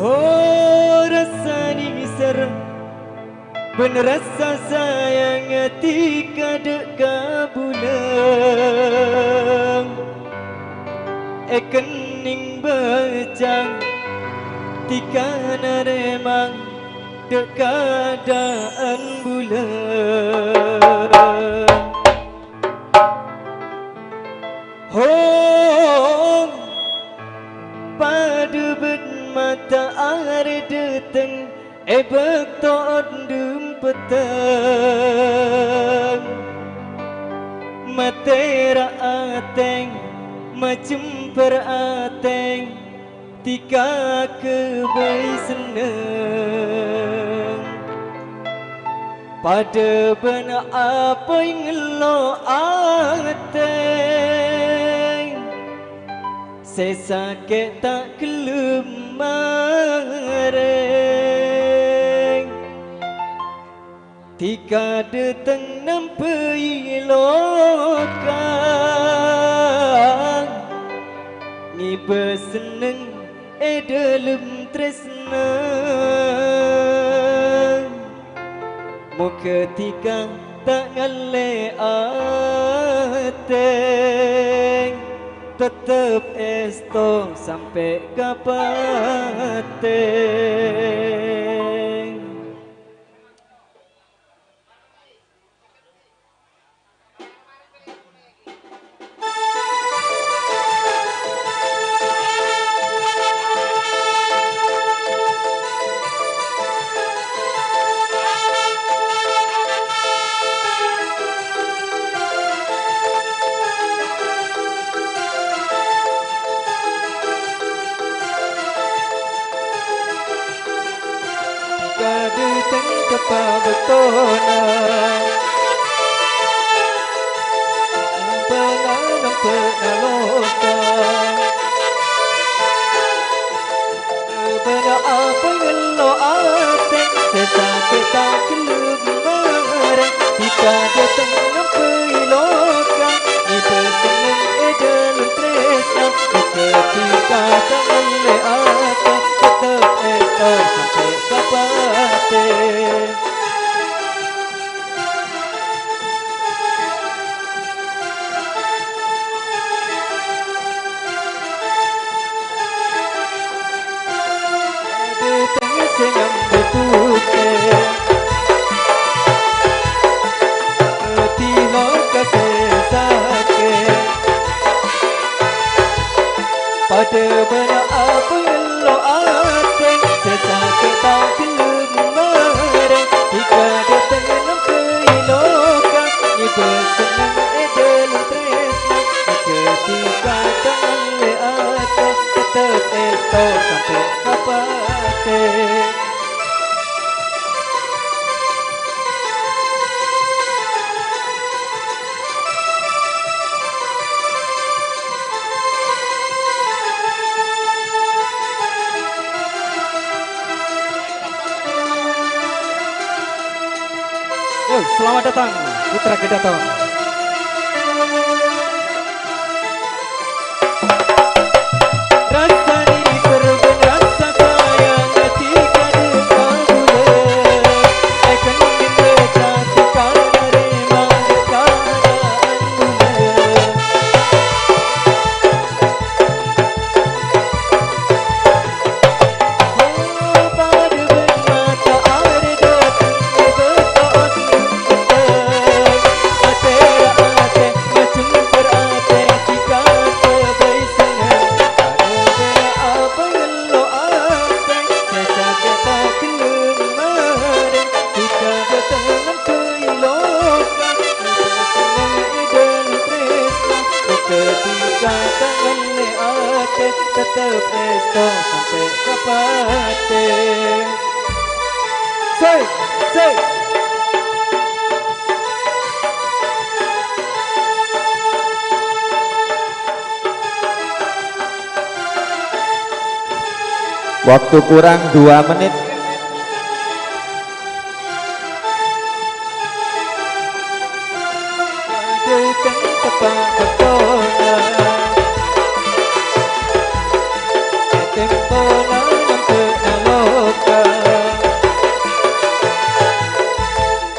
Ho, rassa nèngser, bân rassa sayang ati kadâ' ka bulâ. èkennèng bâjâng, dhika narèmang dâ'-kadâ'ân bulân. Hong, padâ bân mata'arè dâteng è bâkto onḍhum petteng. Matèra atèng, majembhâr atèng, dhika kabây senneng. Padâ bân apoy ngello' atèng, sè sakè' ta' ghellem marèng. Dhika dâteng nambhâi loka, ngibâ senneng è dâlem trèsna. Mogâ dhika ta' ngallè atèng, tettep èsto sampè' ka patè. Kadhi tèngka pabâktona, empangan empa' naloka. Bâna apa ngello' atè, sè sakè' ta' ghellem marèng. Dhika dâteng nambhâi loka, ngibâ senneng è dâlem trèsna. Mogâ dhika ta' ngallè atè, tettep èsto sampè' ka patè. Dâteng sè nyambut putè, dâddhi loka sè sakè'. Padâ bâna apa ngello' atè, sè sakè' ta' ghellem marèng. Dhika dâteng nambhâi loka, ngibâ senneng è dâlem trèsna. Mogâ dhika ta' ngallè atè, tettep èsto sampè' ka patè. Yo, selamat datang, Putra Gendaton. Rassana sèrbhâ rassa sayang ati kadhâng kaulâ. Èkennèng bâjâng sè karè mangkana. Dhika ta' ngallè atè, tettep èsto sampè' ka patè. Sè, sè. Waktu kurang dua menit.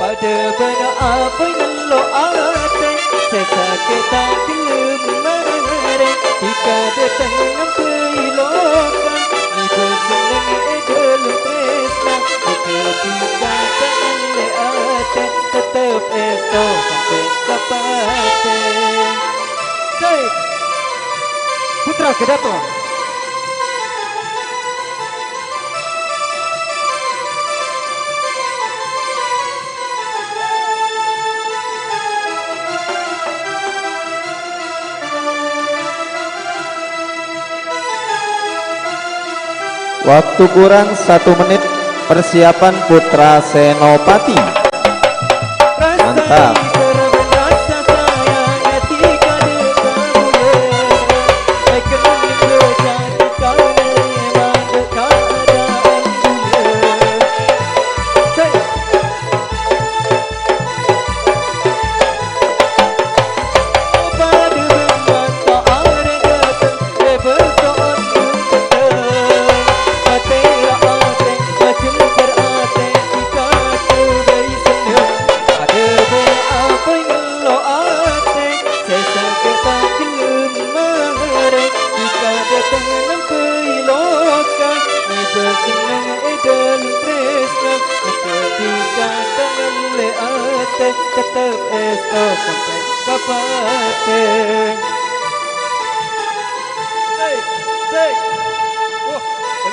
Padâ bâna apa ngello' atè, sè sakè' ta' ghellem marèng. Dhika dâteng Putra Kedaton. Waktu kurang satu menit, persiapan Putra Senopati. Mantap.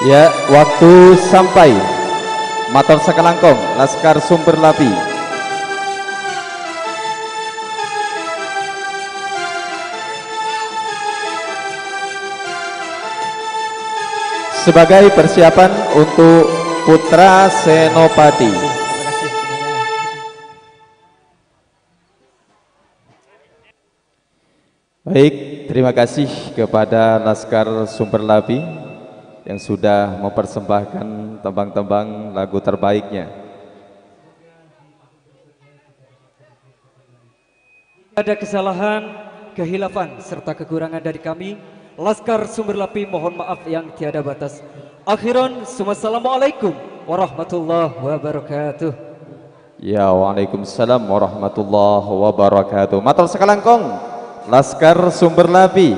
Ya, waktu sampai. Mator sakalangkong, Laskar Sumber Lapi. Sebagai persiapan untuk Putra Senopati. Baik, terima kasih kepada Laskar Sumber Lapi yang sudah mempersembahkan tembang-tembang lagu terbaiknya. Ada kesalahan, kehilafan, serta kekurangan dari kami, Laskar Sumber Lapi mohon maaf yang tiada batas. Akhiran, summa assalamualaikum warahmatullahi wabarakatuh. Ya, waalaikumsalam warahmatullahi wabarakatuh. Mator sakalangkong, Laskar Sumber Lapi.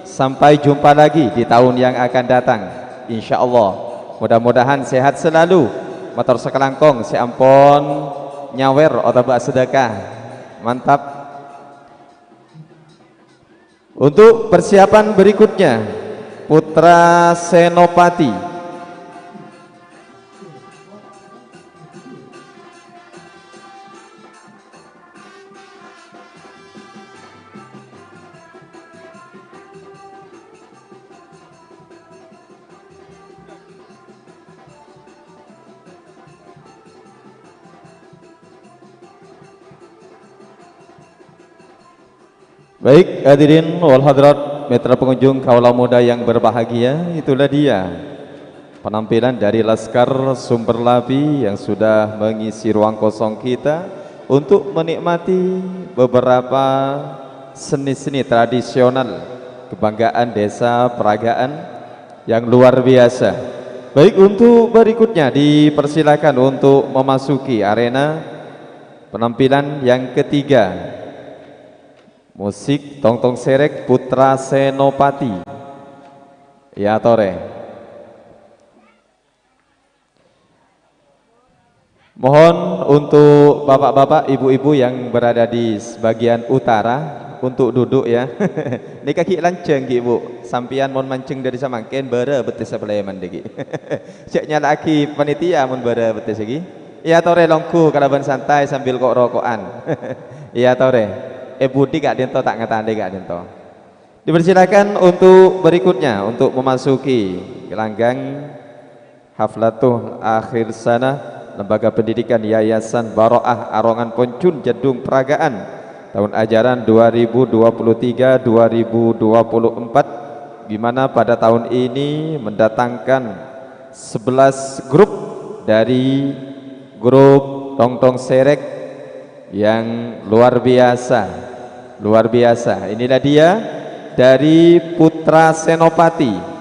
Sampai jumpa lagi di tahun yang akan datang, insyaallah. Mudah-mudahan sehat selalu. Mator sakalangkong sè ampon nyawer otabâ sedekah. Mantap. Untuk persiapan berikutnya, Putra Senopati. Baik, hadirin wal hadirat, mitra pengunjung kaula muda yang berbahagia, itulah dia penampilan dari Laskar Sumber Lapi yang sudah mengisi ruang kosong kita untuk menikmati beberapa seni-seni tradisional kebanggaan Desa Pragaan yang luar biasa. Baik, untuk berikutnya dipersilakan untuk memasuki arena penampilan yang ketiga. Musik Tongtong Serek Putra Senopati. Ya, tore. Mohon untuk bapak-bapak, ibu-ibu yang berada di sebagian utara untuk duduk, ya. Nèka ghi' lanjhâng, ghi', Bu. Sampèyan mon manjheng dhâri samangkèn, bârâ bettessa palèman, ghi'. Jhâ' nyala'aghi panitia mon bârâ bettessa, ghi. Iyâ, tore longghu kalabân santai sambil ko'-roko'an. Iyâ, tore. È budi ka'dinto, ta' ngatalè ka'dinto. Dipersilakan untuk berikutnya, untuk memasuki gelanggang Haflatul Akhir Sanah Lembaga Pendidikan Yayasan Baro'ah Arongan Ponjun Jedung Pragaan tahun ajaran dua ribu dua puluh tiga dua ribu dua puluh empat, di mana pada tahun ini mendatangkan sebelas grup dari grup Tongtong Serek yang luar biasa. Luar biasa. Inilah dia dari Putra Senopati.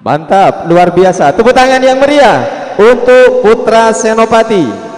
Mantap, luar biasa. Tepuk tangan yang meriah untuk Putra Senopati.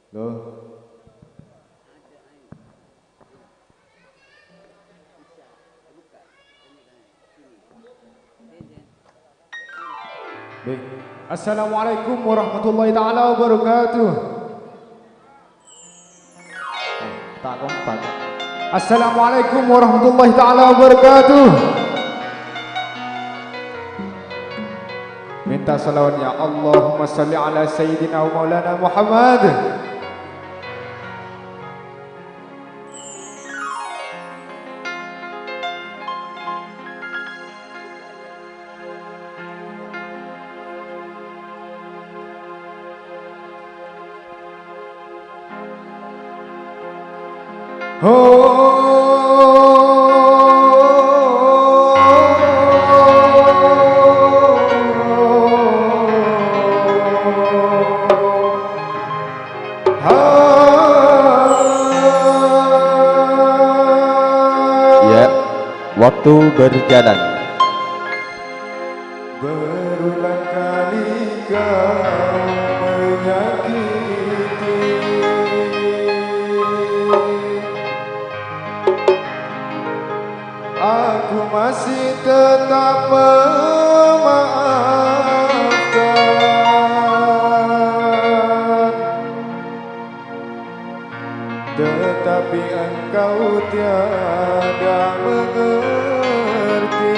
Loh. Baik. Assalamualaikum warahmatullahi taala wabarakatuh. Eh, ta' kompak. Assalamualaikum warahmatullahi taala wabarakatuh. Minta salawatnya. Allahumma shalli ala sayyidina wa maulana Muhammad. Ya, waktu berjalan. Berulang kali kau menyakiti. Aku masih tetap memaafkan. Tetapi engkau tiada mengerti,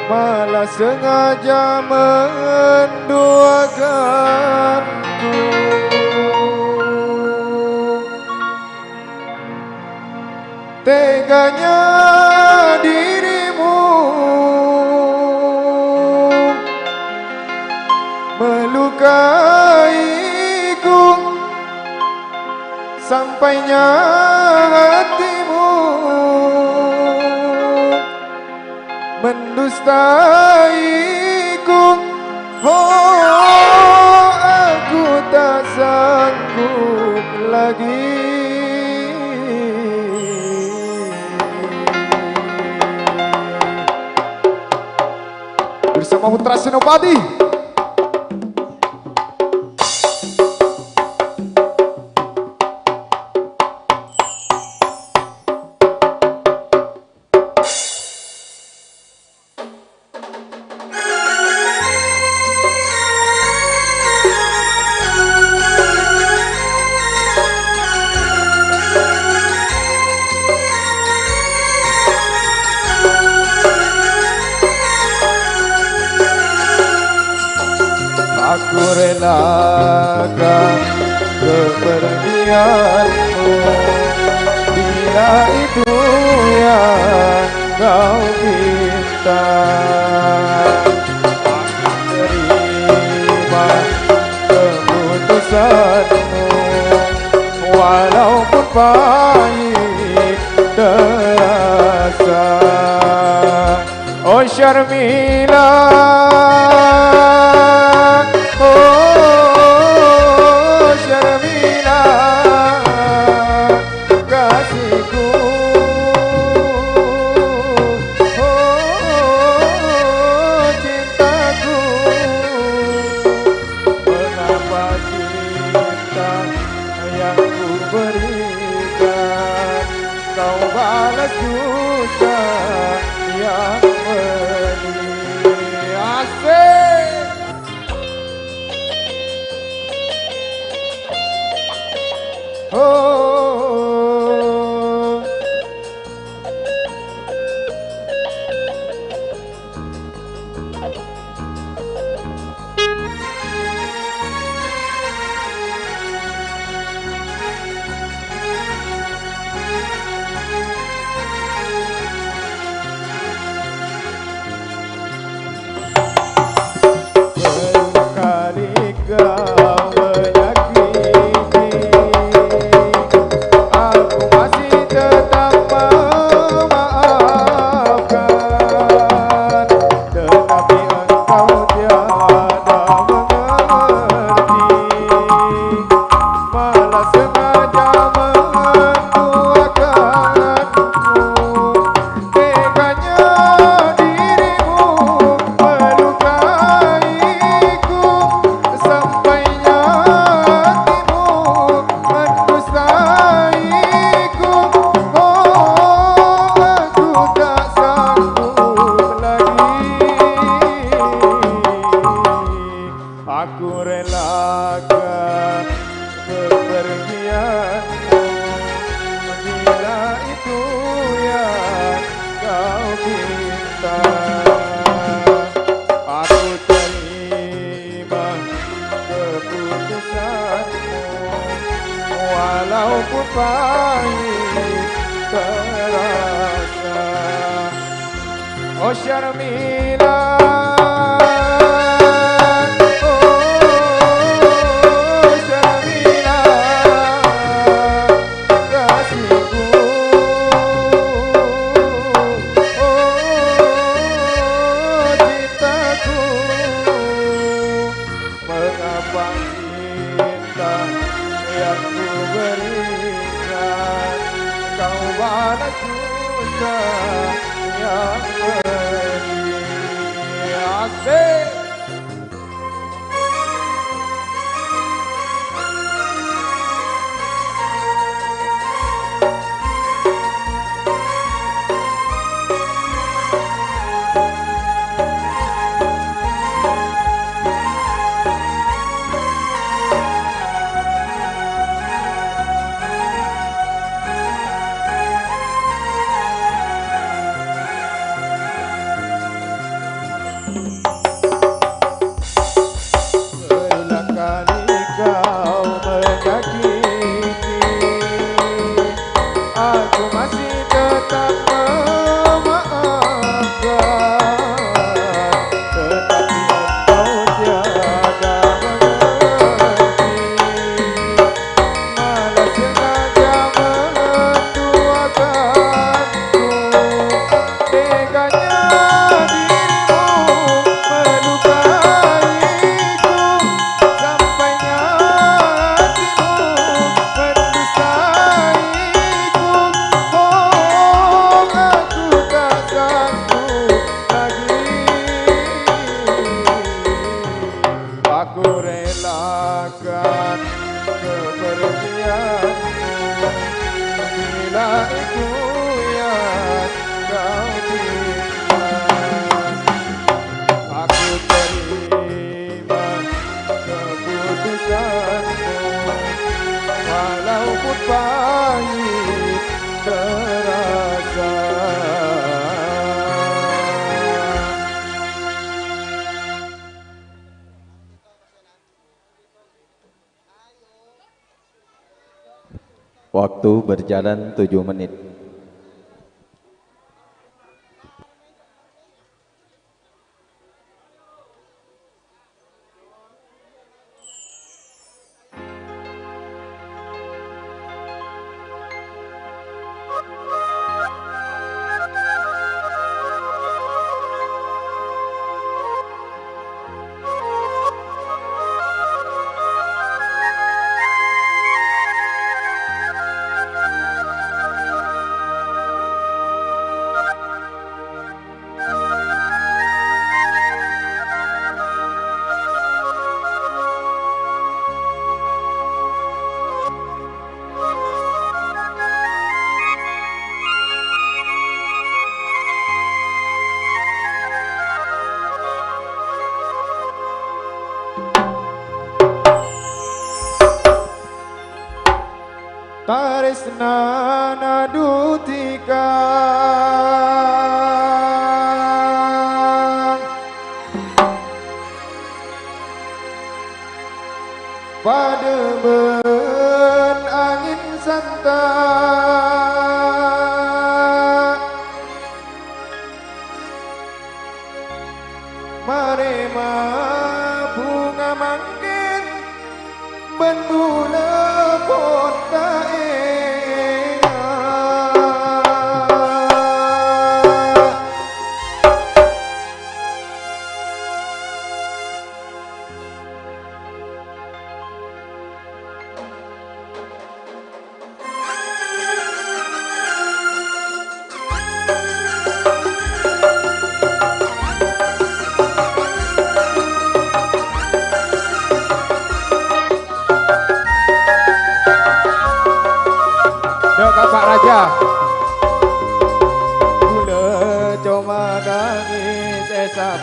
malah sengaja menduakanku. Teganya dirimu melukaiku, sampainya hatimu mendustaiku. Oh, aku tak sanggup lagi. Bersama Putra Senopati. Aku relakan kepergianmu bila itu yang kau minta. Aku terima keputusanmu, walaupun pahit terasa. Oh Syarmila, oh Syarmila, kasihku, oh, cintaku. Susah yang pedih. Asik. Oh. Sekali kau menyakiti, aku masih tetap memaafkan. Tetapi engkau tiada mengerti, malah sengaja menduakanku. Teganya dirimu melukaiku, sampainya hatimu mendustaiku. Oh, aku tak sanggup lagi. Aku relakan kepergianmu bila itu yang kau pinta. Aku terima keputusanmu, walaupun pahit terasa. Oh, Syarmila. Oh, Syarmila, kasihku. Oh, cintaku. Mengapa cinta yang ku berikan kau balas susah yang pedih? Asik. Berulang kali kau menyakiti, aku masih tetap memaafkan, tetapi engkau tiada mengerti. Malah sengaja menduakanku. Teganya dirimu melukaiku, sampainya hatimu mendustaiku. Oh, aku tak sanggup lagi. Aku relakan kepergianmu bila itu yang kau cinta. Aku terima keputusanmu, walaupun pahit terasa. Waktu berjalan tujuh menit.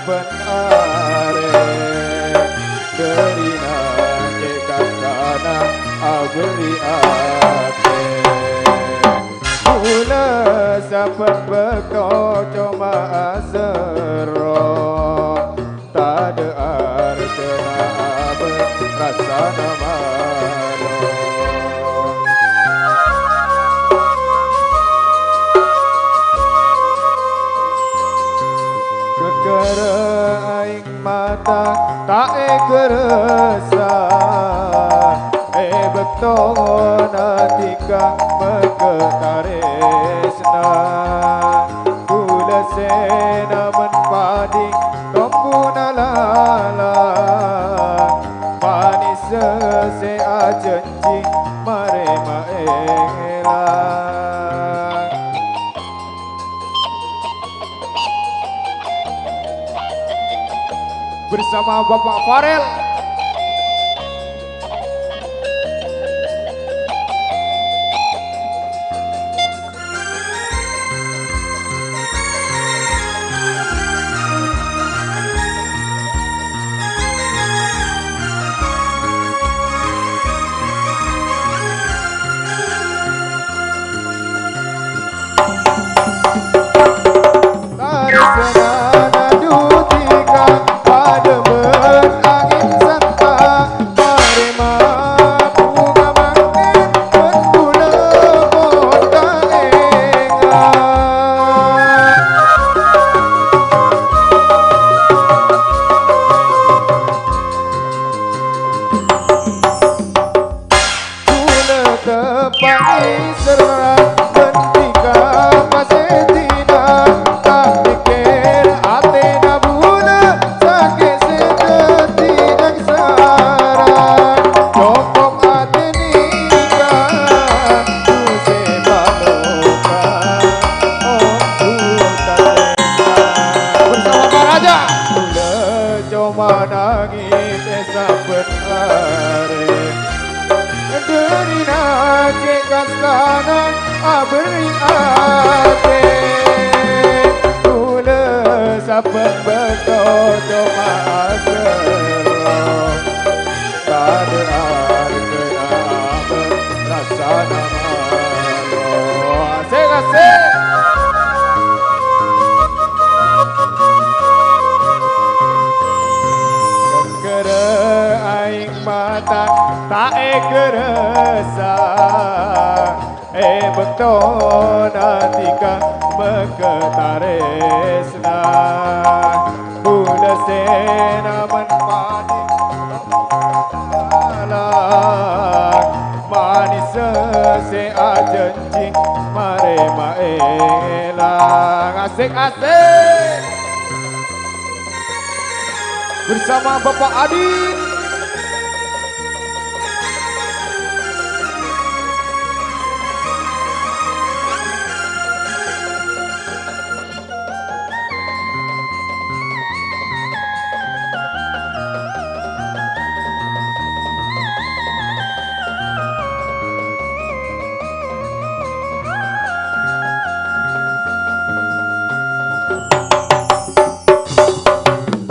Bân arè, dhârina cè' kastana aberri' atè. Kaulâ sabbhân bâkto coma aserro, tadâ' artèna abâ' rassana malo. Ghâgghârâ aèng mata ta' èghârâsa, è bâktona dhika mèghâ tarèsna. Kaulâ sè namen padhi tombuna lala, manessa sè ajhânjhi marè maèlang. Bersama Bapak Farel. Tarèsnana dhika padâ bân angèn santa, marè mabunga mangkèn bân kaulâ pon ta' enga'. Kaulâ teppa'a sèrra bân dhika pasèdina, ta' pèkkèr atèna bulâ sakè' sè dhâddhi nangsara. Cokop atè nèka, Ghustè Paloka, ongghu talèna. Bersama Pak Raja. Kaulâ coma nangès è sabbhân arè. Dhârina cè' kastana aberri' atè. Kaulâ sabbhân bâkto coma aserro. Tadâ' artèna abâ' rassana malo. Asik, asik. Ghâgghârâ aèng mata ta' èghârâsa, è bâktona dhika mèghâ tarèsna. Kaulâ sè namen padhi, manessa sè ajhânjhi marè maèlang. Asik, asik. Bersama Bapak Adi.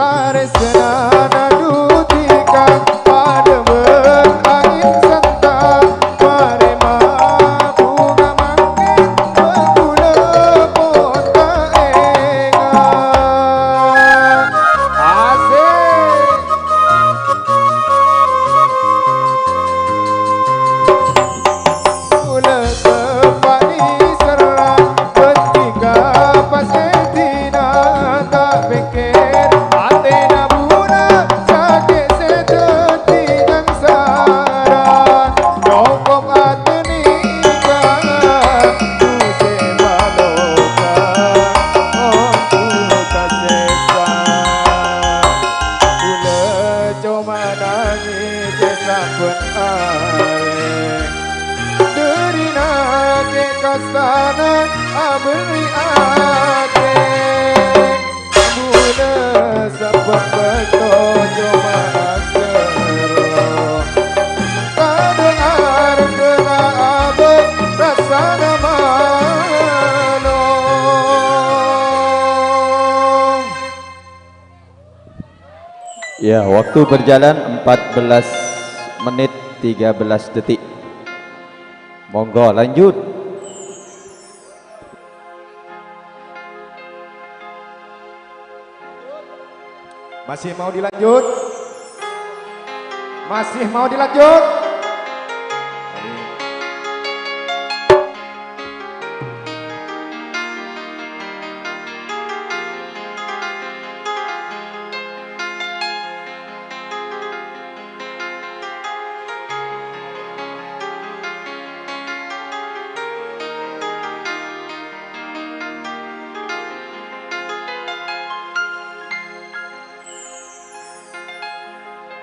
Tarèsnana dhika padâ bân angèn santa, marè mabunga mangkèn bân kaulâ pon ta' enga'. Asik. Kaulâ teppa'a sèrra bân dhika pasèdina, ta' pèkkèr atèna Ya, waktu berjalan empat belas menit tiga belas detik. Monggo, lanjut. Masih mau dilanjut? Masih mau dilanjut?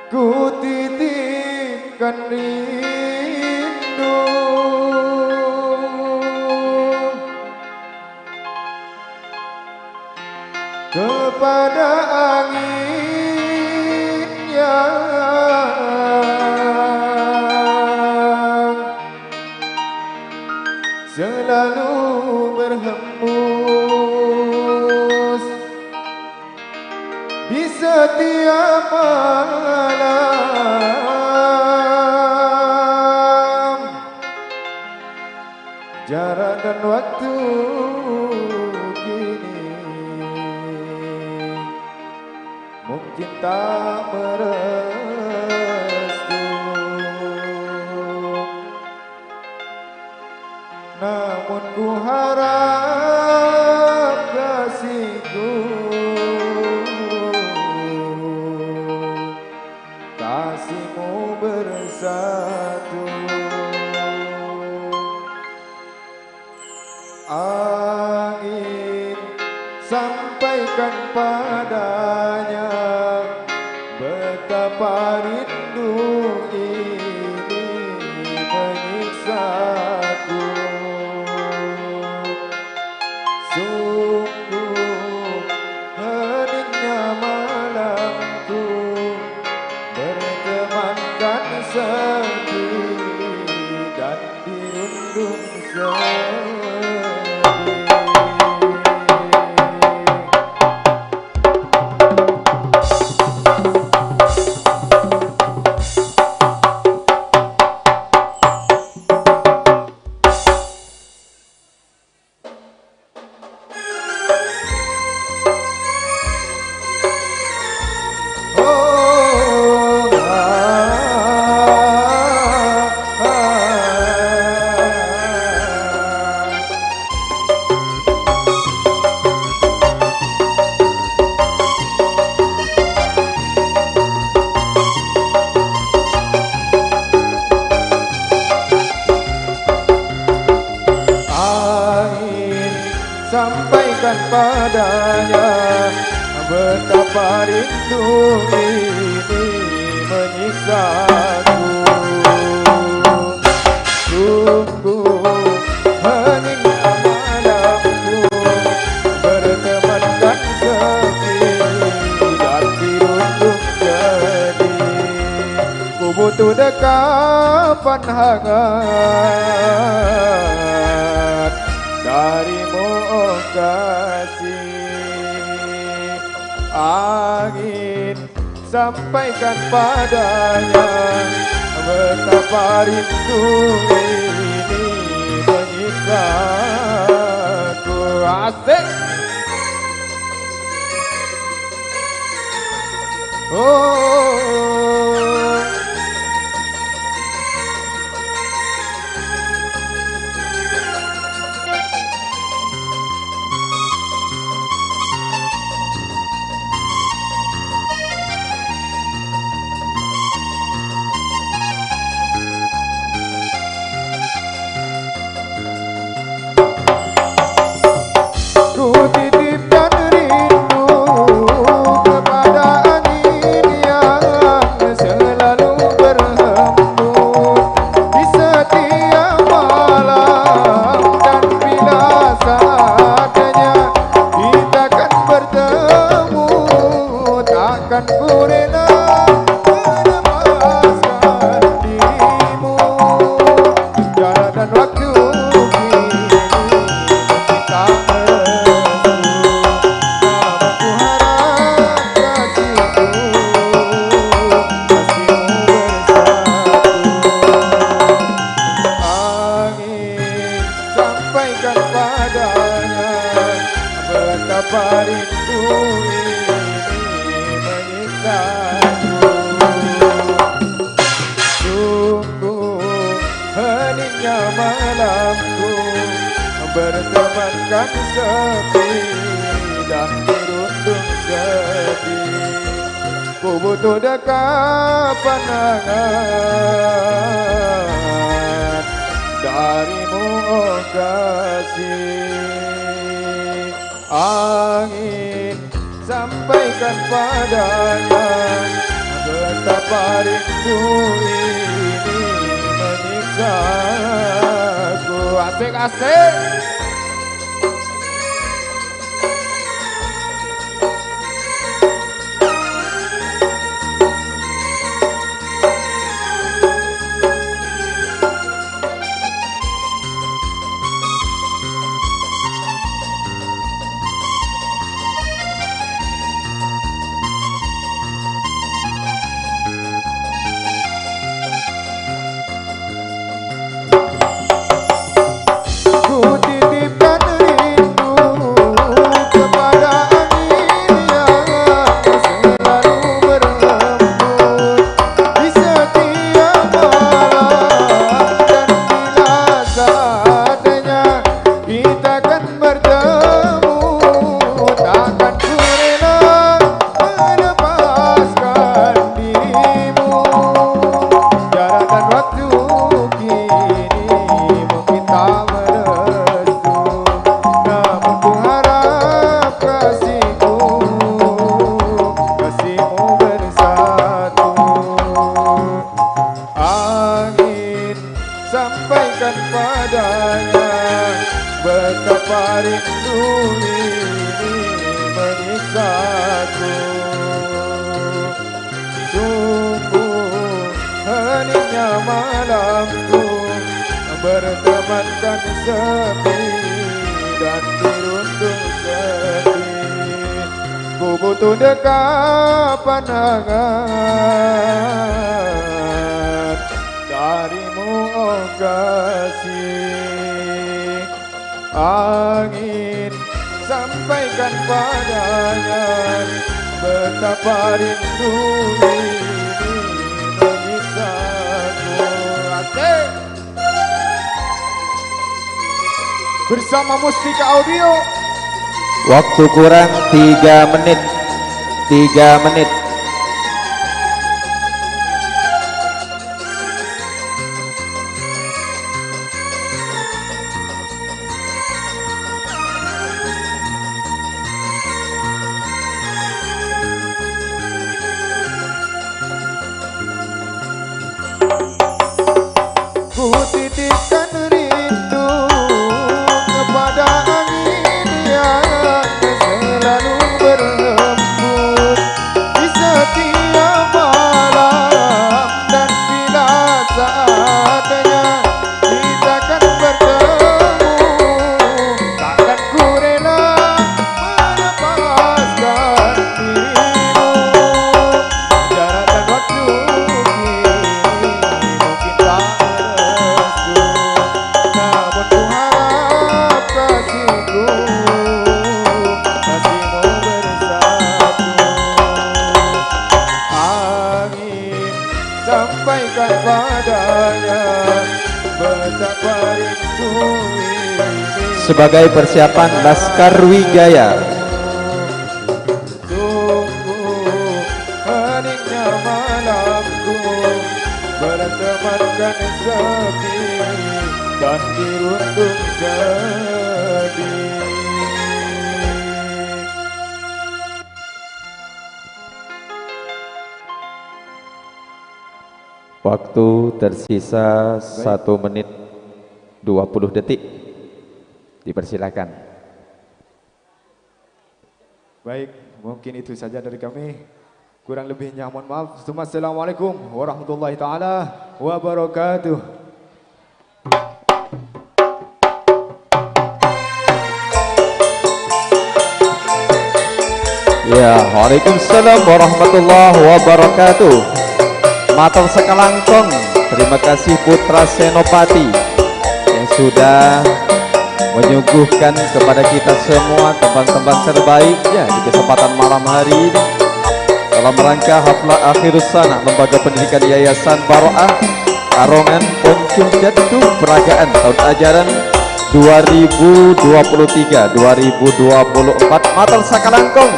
Ku titipkan rindu kepada angin yang selalu berhembus di setiap malam. Jarak dan waktu kini mungkin tak merestu. Namun ku harap kasihku, kasihmu bersatu. Angin, sampaikan padanya betapa rindu ini menyiksaku. Sungguh heningnya malamku bertemankan sepi dan dirundung sedih. Angin, sampaikan padanya betapa rindu ini menyiksaku. Sungguh heningnya malamku bertemankan sepi dan dirundung sedih. Ku butuh dekapan hangat darimu, oh kasih. Angin, sampaikan padanya betapa rindu ini menyiksaku. Asik. Oh. Ku titipkan rindu kepada angin yang selalu berhembus di setiap malam, dan bila saatnya kita akan bertemu, takkan ku rela melepaskan dirimu. Jarak dan waktu kini tak menentu. Namun ku harap kasihku, Parindu ini menyiksaku. Sungguh heningnya malamku, bertemankan sepi dan dirundung sedih. Ku butuh dekapan hangat darimu, oh kasih. Angin, sampaikan padanya betapa rindu ini menyiksaku. Asik, asik. Ku titipkan rindu kepada angin yang selalu berhembus di setiap malam, dan bila saatnya kita kan bertemu, takkan ku rela melepaskan dirimu. Jarak dan waktu kini mungkin tak merestu, namun ku harap kasihku, kasihmu bersatu. Angin, sampaikan padanya betapa rindu ini menyiksaku. Sungguh heningnya malamku, bertemankan sepi dan dirundung sedih. Ku butuh dekapan hangat darimu, oh kasih. Angin, sampaikan padanya betapa rindu ini menyiksaku. Asik. Bersama Mustika Audio. Waktu kurang tiga menit. Tiga menit. Ku titipkan rindu kepada angin yang selalu berhembus di setiap malam, dan bila saatnya kita kan bertemu, takkan ku rela melepaskan dirimu. Jarak dan waktu kini mungkin tak merestu, namun ku harap kasihku, kasihmu bersatu. Angin, sampaikan padanya betapa rindu ini. Sebagai persiapan Laskar Wijaya. Sungguh heningnya malamku, bertemankan sepi dan dirundung sedih. Waktu tersisa satu menit dua puluh detik. Dipersilakan. Baik, mungkin itu saja dari kami. Kurang lebihnya mohon maaf. Assalamualaikum warahmatullahi taala wabarakatuh. Ya, waalaikumsalam warahmatullahi wabarakatuh. Matur sakalangkong, terima kasih Putra Senopati yang sudah menyuguhkan kepada kita semua tembang-tembang terbaiknya di kesempatan malam hari ini. Dalam rangka haflah akhirus sanah Lembaga Pendidikan Yayasan Baro'ah Arongan Poncol Jaddu Peragaan tahun ajaran dua ribu dua puluh tiga dua ribu dua puluh empat, mator sakalangkong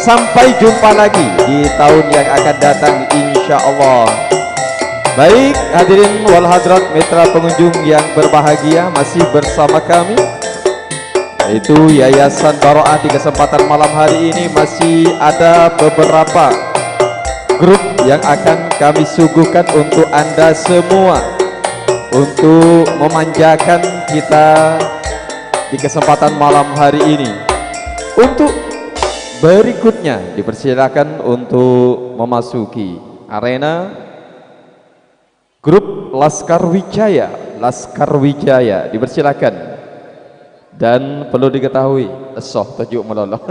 sampai jumpa lagi di tahun yang akan datang, insya Allah. Baik, hadirin wal hadrat, mitra pengunjung yang berbahagia, masih bersama kami, yaitu Yayasan Baro'ah. Di kesempatan malam hari ini masih ada beberapa grup yang akan kami suguhkan untuk Anda semua, untuk memanjakan kita di kesempatan malam hari ini. Untuk berikutnya, dipersilakan untuk memasuki arena grup Laskar Wijaya. Laskar Wijaya, dipersilakan. Dan perlu diketahui, esso, toju' malolo.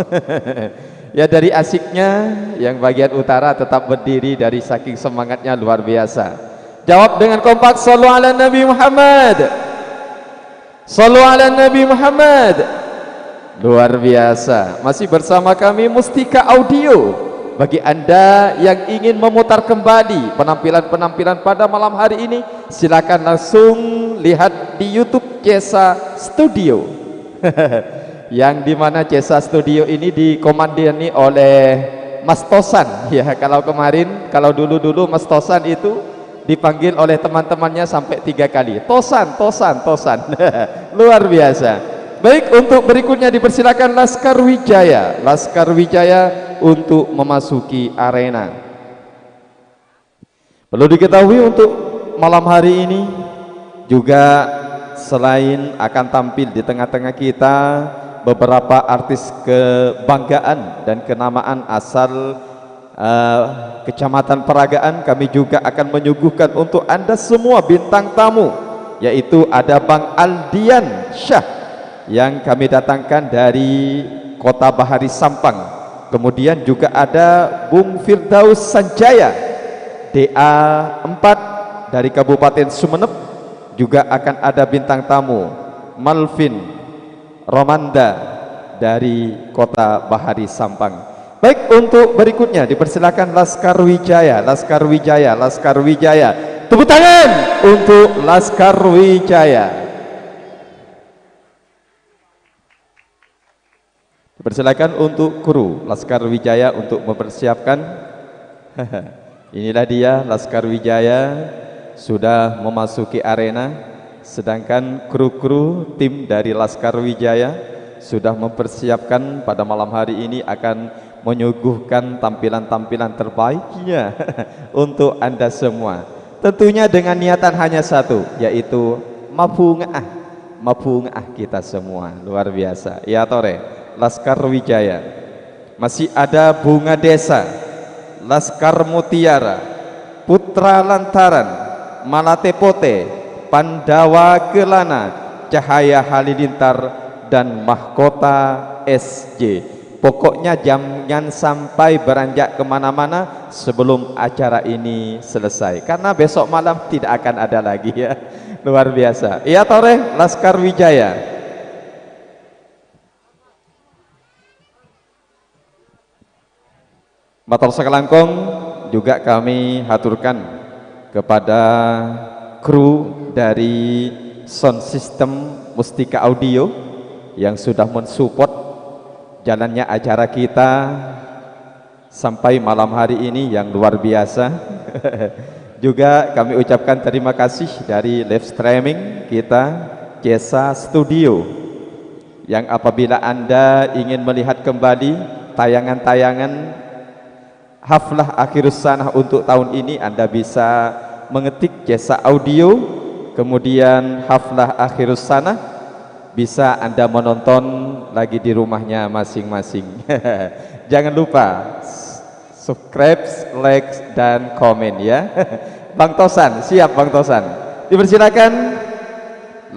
Ya, dari asiknya, yang bagian utara tetap berdiri dari saking semangatnya luar biasa. Jawab dengan kompak, "Shallu ala Nabi Muhammad." Shallu ala Nabi Muhammad. Luar biasa. Masih bersama kami Mustika Audio. Bagi Anda yang ingin memutar kembali penampilan-penampilan pada malam hari ini, silakan langsung lihat di YouTube Cesa Studio. Yang dimana Cesa Studio ini dikomandani oleh Mas Tosan. Ya, kalau kemarin, kalau dulu-dulu Mas Tosan itu dipanggil oleh teman-temannya sampai tiga kali. "Tosan, Tosan, Tosan." Luar biasa. Baik, untuk berikutnya dipersilakan Laskar Wijaya. Laskar Wijaya untuk memasuki arena. Perlu diketahui, untuk malam hari ini juga selain akan tampil di tengah-tengah kita beberapa artis kebanggaan dan kenamaan asal eh, Kecamatan Peragaan, kami juga akan menyuguhkan untuk Anda semua bintang tamu, yaitu ada Bang Aldian Syah yang kami datangkan dari Kota Bahari Sampang. Kemudian juga ada Bung Firdaus Sanjaya, D A empat dari Kabupaten Sumenep, juga akan ada bintang tamu Malvin Romanda dari Kota Bahari Sampang. Baik, untuk berikutnya dipersilakan Laskar Wijaya, Laskar Wijaya, Laskar Wijaya. Tepuk tangan untuk Laskar Wijaya. Dipersilakan untuk kru Laskar Wijaya untuk mempersiapkan. Inilah dia, Laskar Wijaya sudah memasuki arena, sedangkan kru-kru tim dari Laskar Wijaya sudah mempersiapkan pada malam hari ini akan menyuguhkan tampilan-tampilan terbaiknya untuk Anda semua. Tentunya dengan niatan hanya satu, yaitu mabhunga'a, mabhunga'a kita semua. Luar biasa. Ya, tore, Laskar Wijaya. Masih ada Bunga Desa, Laskar Mutiara, Putra Lantaran, Malate Pote, Pandawa Kelana, Cahaya Halilintar, dan Mahkota S J. Pokoknya jangan sampai beranjak kemana-mana sebelum acara ini selesai. Karena besok malam tidak akan ada lagi, ya. Luar biasa. Iya, tore, Laskar Wijaya. Mator sakalangkong juga kami haturkan kepada kru dari sound system Mustika Audio yang sudah mensupport jalannya acara kita sampai malam hari ini yang luar biasa. Juga kami ucapkan terima kasih dari live streaming kita, Cesa Studio, yang apabila Anda ingin melihat kembali tayangan-tayangan haflah akhirus sanah untuk tahun ini, Anda bisa mengetik Cesa Audio, kemudian haflah akhirus sanah, bisa Anda menonton lagi di rumahnya masing-masing. Jangan lupa subscribe, like, dan komen, ya. Bang Tosan, siap, Bang Tosan. Dipersilakan,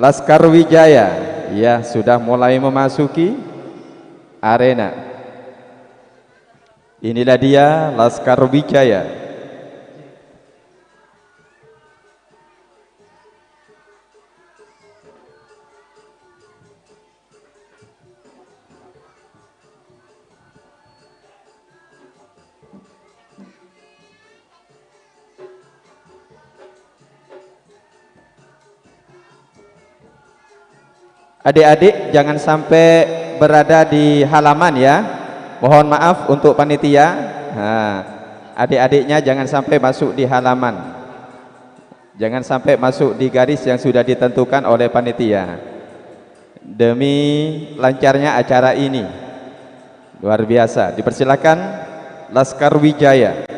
Laskar Wijaya, ya, sudah mulai memasuki arena. Inilah dia, Laskar Wijaya. Adik-adik, jangan sampai berada di halaman, ya. Mohon maaf untuk panitia. Nah, adik-adiknya jangan sampai masuk di halaman. Jangan sampai masuk di garis yang sudah ditentukan oleh panitia. Demi lancarnya acara ini. Luar biasa. Dipersilakan Laskar Wijaya.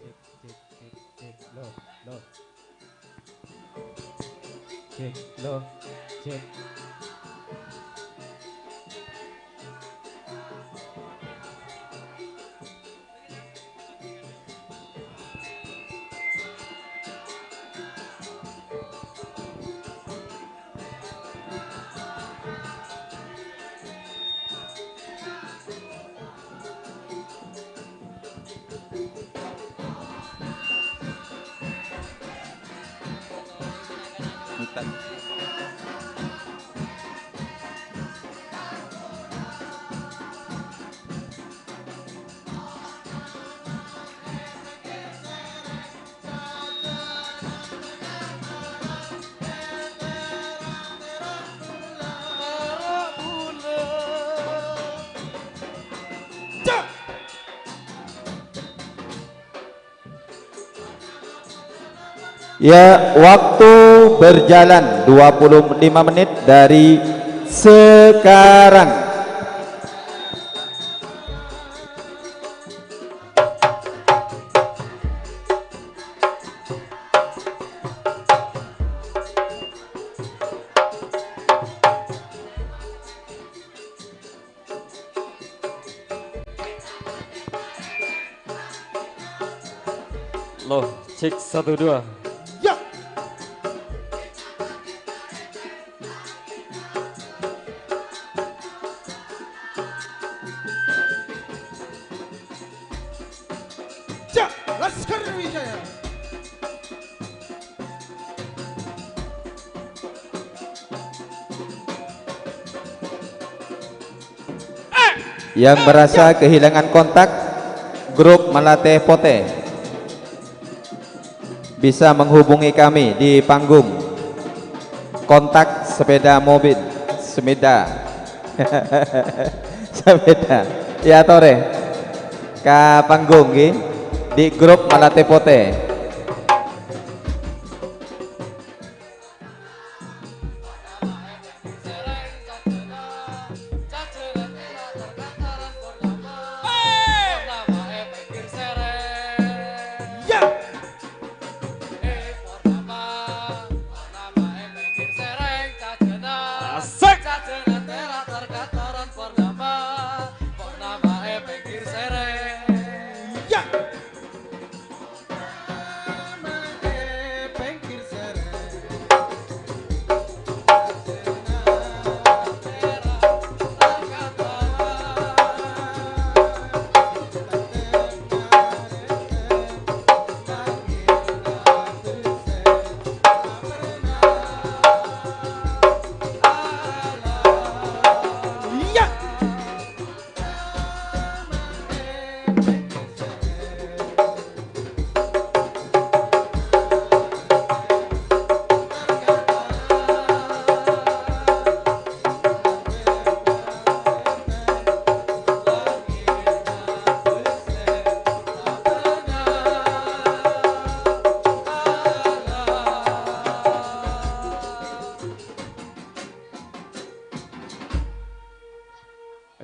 Cek, cek, cek, cek. Loh, loh. Cek, loh, cek. Ya, waktu berjalan dua puluh lima menit dari sekarang. Loh, cek satu dua. Ya. Ya, Laskar Wijaya. Yang merasa kehilangan kontak, grup Malate Pote bisa menghubungi kami di panggung. Kontak sepeda mobil, sepeda. Sepeda. Ya, tore. Ka panggung, nggih. Di grup Malate Pote.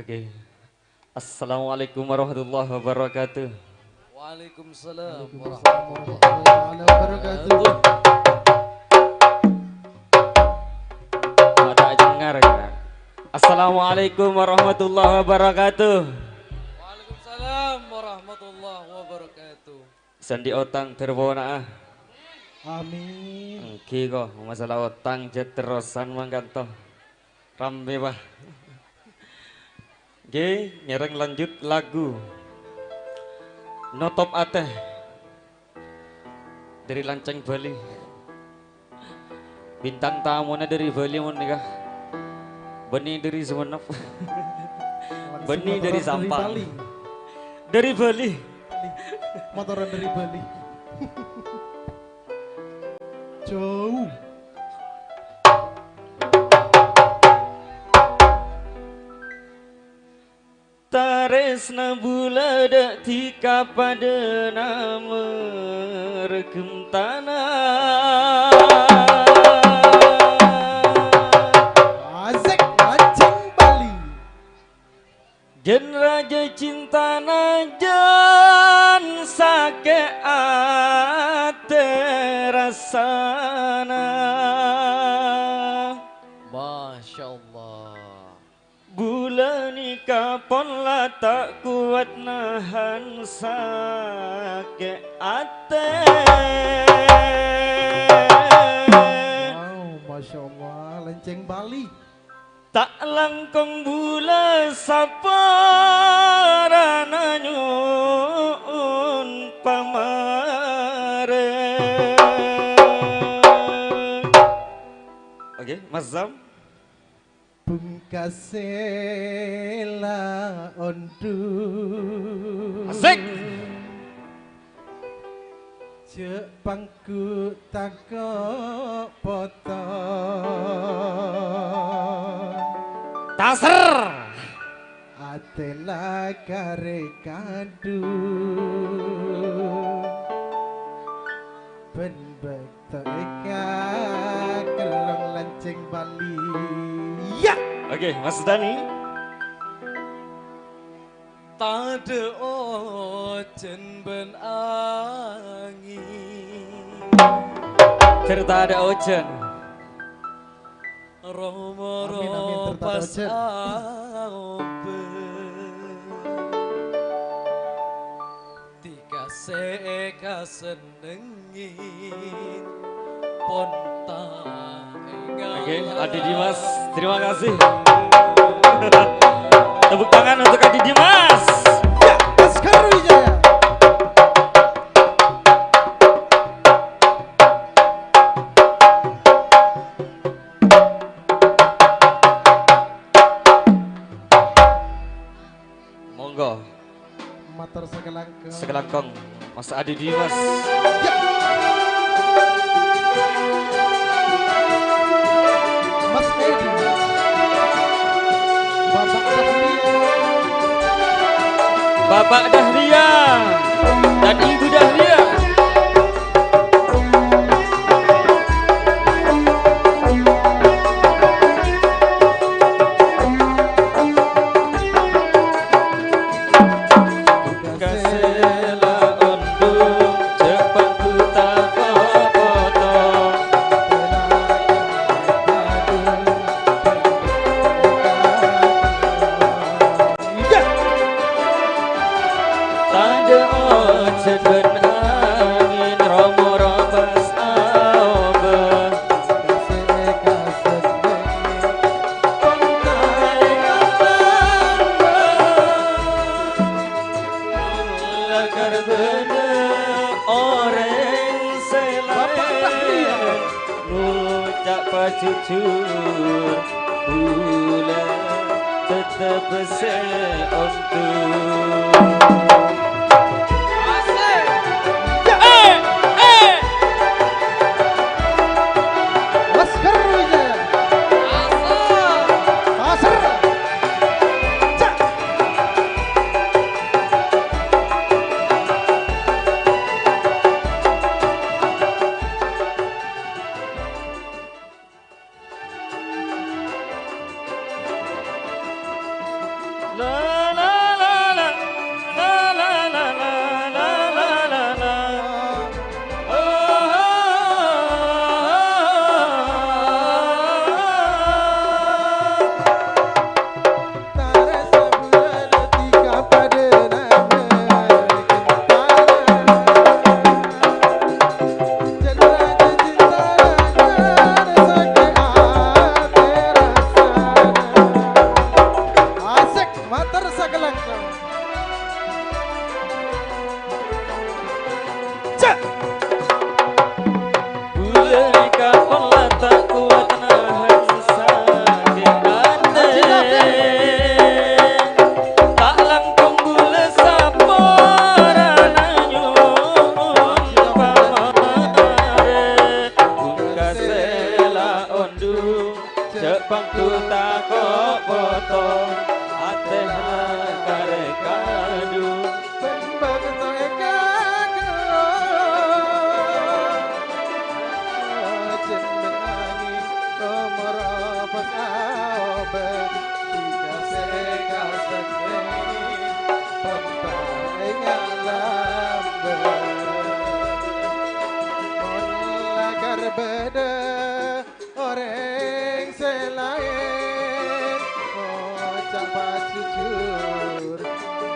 Oke. Assalamualaikum warahmatullahi wabarakatuh. Waalaikumsalam warahmatullahi wabarakatuh. Mata cengar, Kak. Assalamualaikum warahmatullahi wabarakatuh. Waalaikumsalam warahmatullahi wabarakatuh. Sandi otang terpona'a. Amin. Èngghi, ko, masalah otang jhât terrosan mangkanto. Rammè, Pak. Èngghi, ngèrèng lanjut lagu Notop Atè dhâri Lancèng Bali. Bintang tamuna dhâri Bali mon nèka. Bânnè dhâri Sumenep. Langsung bânnè dhâri motoran dhâri Sampang. Bali. Dhâri Bali. Motoran dhâri Bali. Jauh. Tarèsna bulâ dâ' dhika padâna marghântana. Asik, Lancèng Bali. Jân rajâ cintana jân sakè' atè rassana. Masya Allah. Bulâ nèka pon la ta' kowat nahan sakè' atè. Wow, Masya Allah, Lancèng Bali. Ta' langkong bulâ saporana nyo'on pamarèn. Oke, Mas Zam. Bungkasè la ondu. Asik. Jhâ' pangghu tako' poto. Taser. Atè la karè kandhu. Bân bâ- Tèka kellong Lancèng Bali. Ya! Oke, Mas Dani. Tadâ' ojhân bân angèn. Cer tadâ' ojhân. Amin, amin, cer tadâ' ojhân. Dhika sè èkasennengngè pon ta' èngala. Oke, Adi Dimas, terima kasih. Tepuk tangan untuk Adi Dimas. Ya, Laskar Wijaya. Monggo. Mator sakalangkong. Sakalangkong, Mas Adi Dimas. Ya. Mas Edi. Bapak Dahlia. Bapak Dahlia dan Ibu Dahlia. Tadâ' ojhân bân angèn, ro-moro pas aobâ. Lakar bâdâ orèng sè laèn ngoca' pajhujhur. Bulâ tettep sè ondur. Asik. Ya. Eh, eh. Laskar Wijaya. Asik. Asik. Cak. Cè' bângdu tako' poto, atè lakar kadu. Bân bâkto èkagellâ', jhân bân angèn, omor pas aobâ, dhika sè kasennengngè, pènta ènga' lambâ'. Mon lakar bâdâ orèng sè laèn, ngoca' pajhujhur,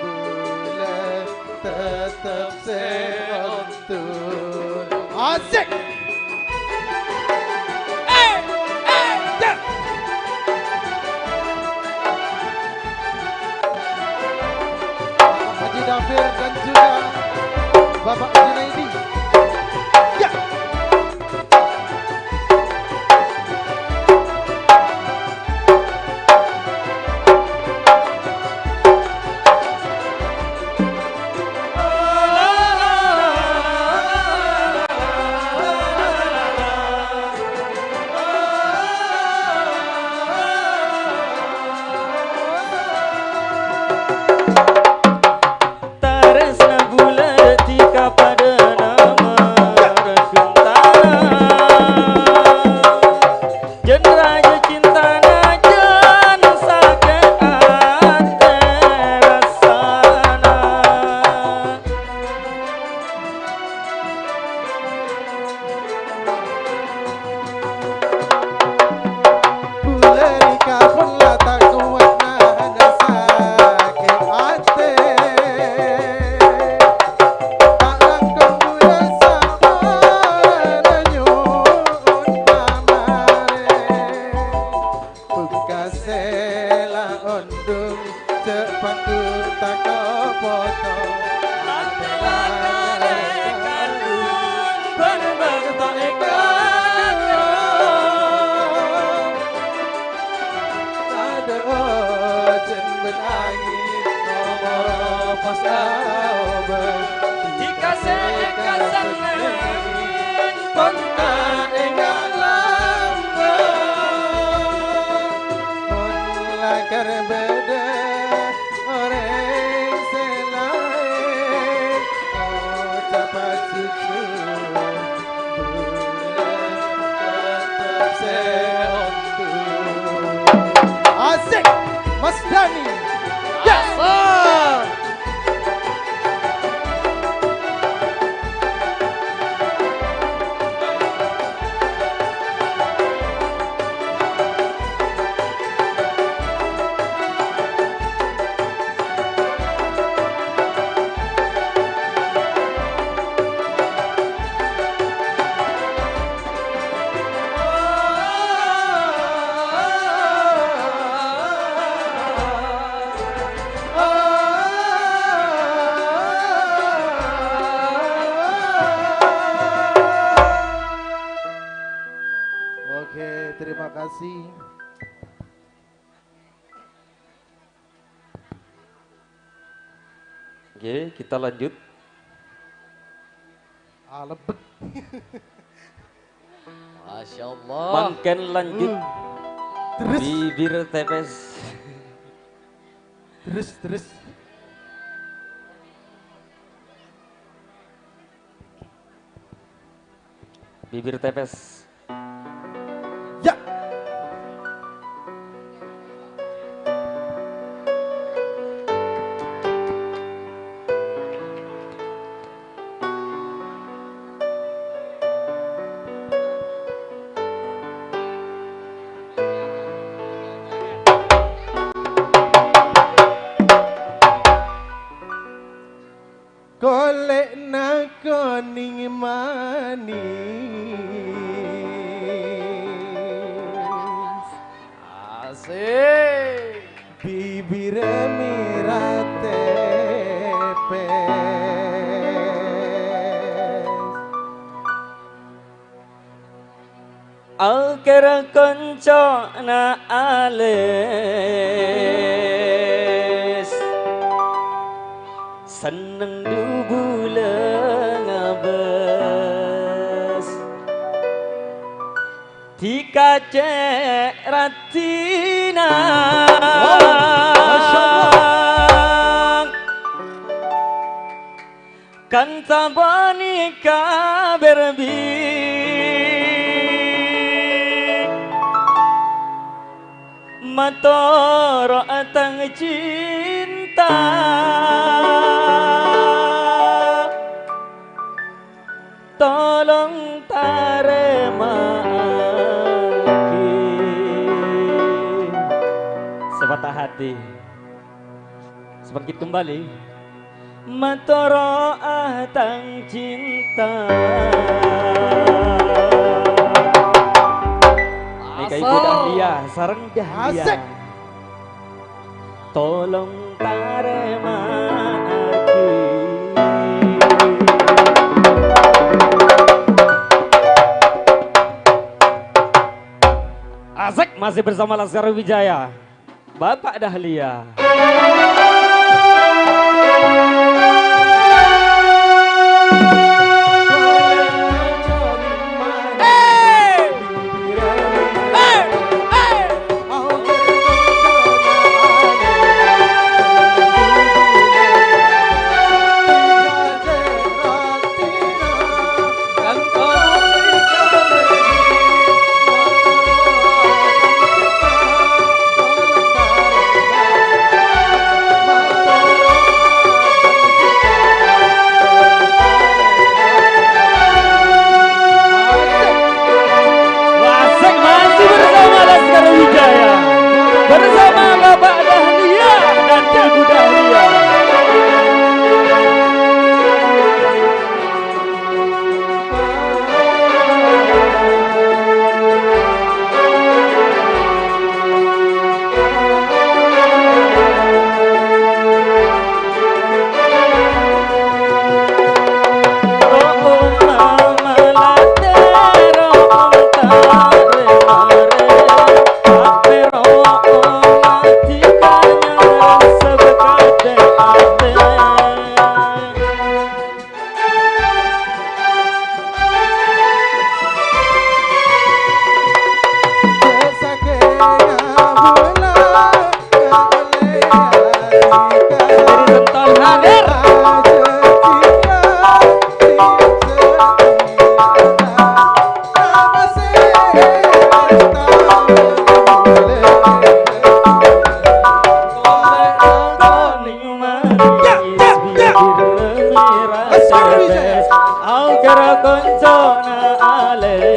bulâ tettep sè ondur. Asik! Eh, eh, ya! Bapak Haji Dafir dan juga Bapak Junaidi. Ya! Tarèsna bulâ dhika padâna marghântara. Jhân rajâ cintana jhân sakè' atè rassana. Bulâ nèka pon la ta' kowat nahan sakè' atè. Ta' langkong bulâ saporana nyo'on pamarè. Bungkasè la ondung, cè' bângdu tako' poto. Atè lakar kadu, bân bâkto èkagellâ'. Adâ' ojhân bân angèn, omor pas aobâ. Dhika sè kasennengngè, pènta ènga' lambâ'. Mon lakar bâdâ orèng sè laèn, oca' pajhujhur, bulâ tettep sè ondur. Asik, Mas Dani. Yes. Ah. Oke, terima kasih. Oke, kita lanjut. Alebet. Masya Allah. Mangkèn lanjut. Uh. Terus. Bibir tepes. Terus, terus. Bibir tepes. Ya. Kolè'na konèng manis, asik, bibirra mèra tèpès. Akhèr koncona alès, senneng dubulâ ngabâs. Dhika cè' raddhinna. Wow, masyaallah. Kanta panèka bherbi matoro'a tang cinta. Tolong tarèma'aghi. Sepatah hati. Seperti kembali. Matoro'a tang cinta. Nèka Ibu Dahlia, sareng Dahlia. Asik. Tolong tarèma'aghi. Asik, masih bersama Laskar Wijaya. Bapak Dahlia. Asik, masih bersama Laskar Wijaya. Bersama Bapak Dahlia dan Ibu Dahlia.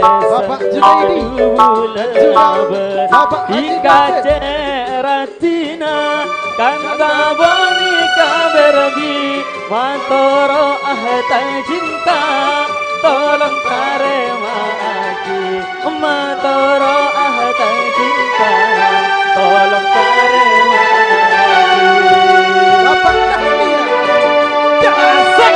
Bapak Junaidi. Bapak Haji Nasir. Dina kanta panèka bherbi, matoro'a tang cinta, tolong tarèma'aghi. Matoro'a tang cinta, tolong tarèma'aghi. Bapak Dahlia. Asik.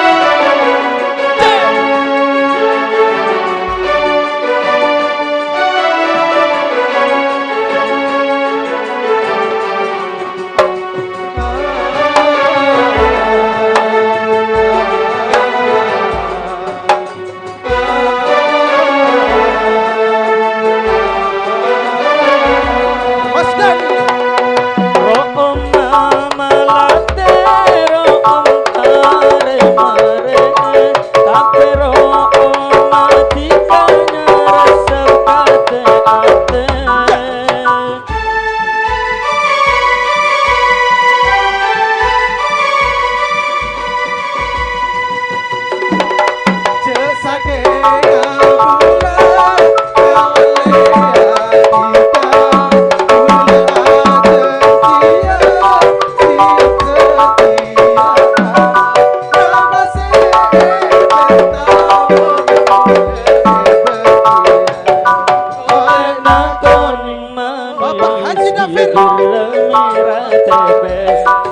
Bapak Haji Nafir.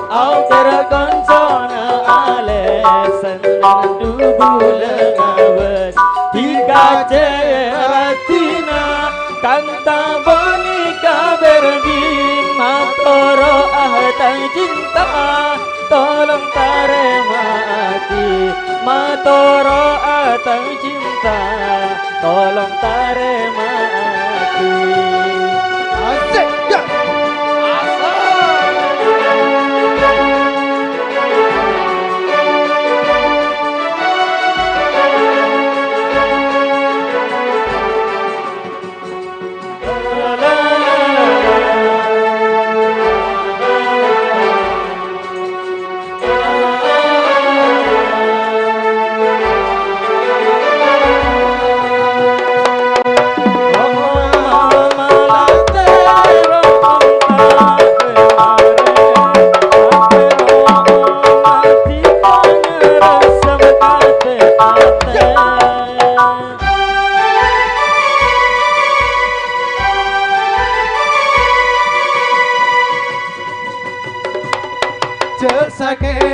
Aoter koncona alèsan dubulâ ngabâs. Dikacè raddhina kanta panèka bherbi, matoro'a tang cinta, tolong tarèma'aghi. Matoro'a tang cinta, tolong tarèma'aghi.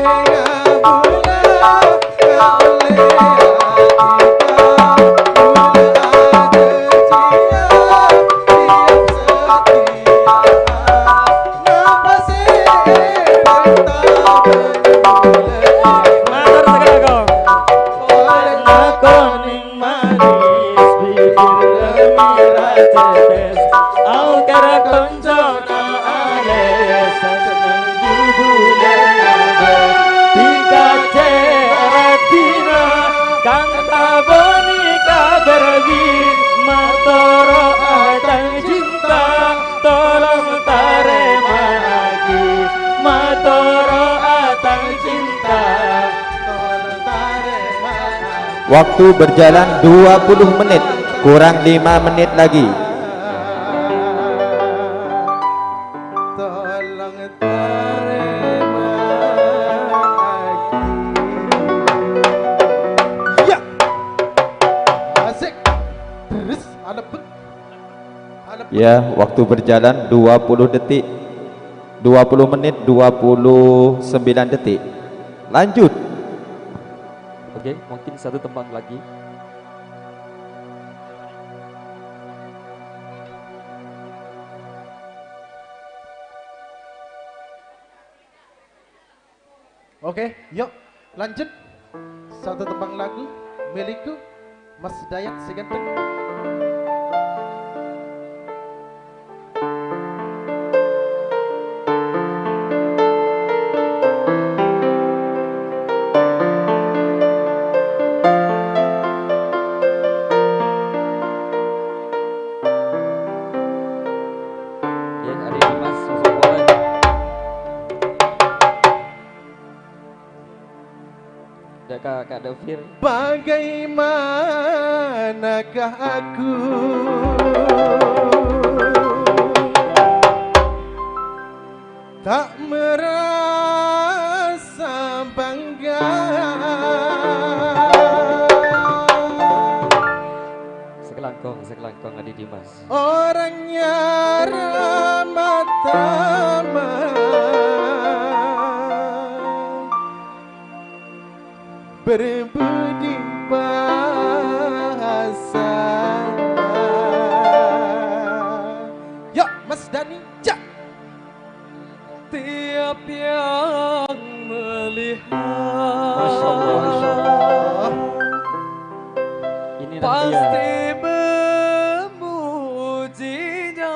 Matur sakalangkong. Warna kuning manis, bibir kemerahan tetes, aokara koncona alès, senneng jubulè abâ'. Tingkat cè' adina, kanta bâni kabâr bi', matoro' atang cinta, tolong tarèma'aghi, matoro' atang cinta. Waktu berjalan dua puluh menit, kurang lima menit lagi. Ya. Asik. Terus, alebet. Alebet. Ya, waktu berjalan dua puluh detik. Dua puluh menit, dua puluh sembilan detik. Lanjut. Oke, mungkin satu tembang lagi. Oke, yuk, lanjut. Satu tembang lagu milikku, Mas Dayat si ganteng. Ya, hari ini, Mas, masuk mulai. Dâ' ka Kak Dovir. Bagaimanakah aku tak merasa bangga? Sakalangkong, sakalangkong, Adi Dimas. Orangnya ramah tamah, berbudi bahasa. Yuk, Mas Dani, cak. Tiap yang melihat, Masya Allah, Masya Allah. Ini nanti ya. Pasti memujinya.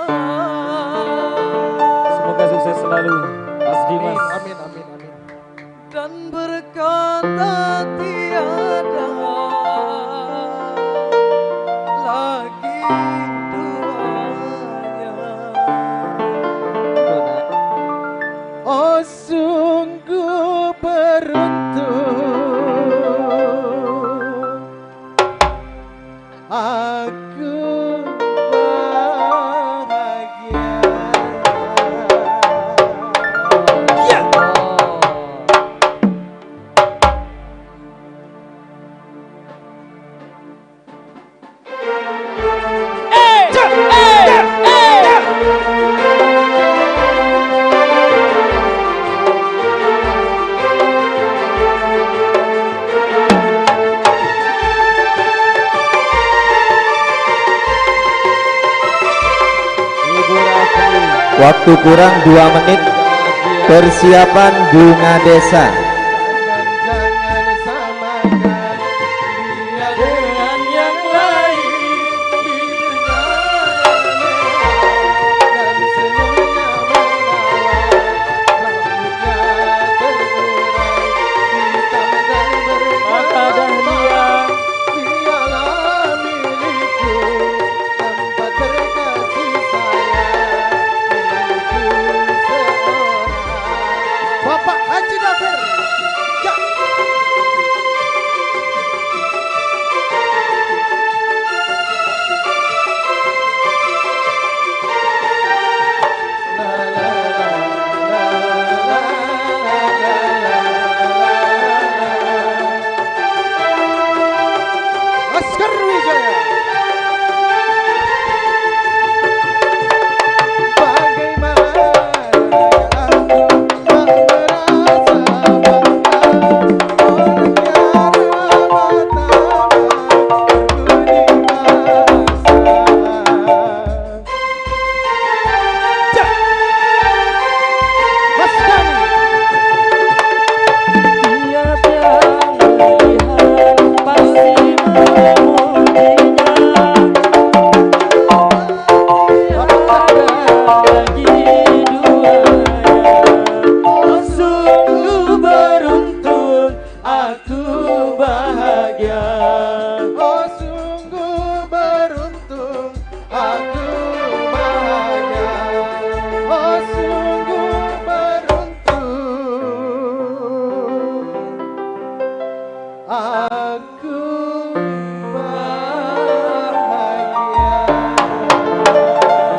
Semoga sukses selalu, Mas Dimas. Amin, amin, amin, amin. Dan berkata tiada lagi duanya. Oh, sungguh beruntung aku bahagia. Ya. Waktu kurang dua menit. Persiapan Bunga Desa. Dengan yang lain, bibirnya yang merah, dan senyumnya menawan, rambutnya terurai, hitam dan bergelombang. Mata dahlia. Dialah milikku, tempat berkasih sayang, milikku seorang. Bapak Haji Dafir.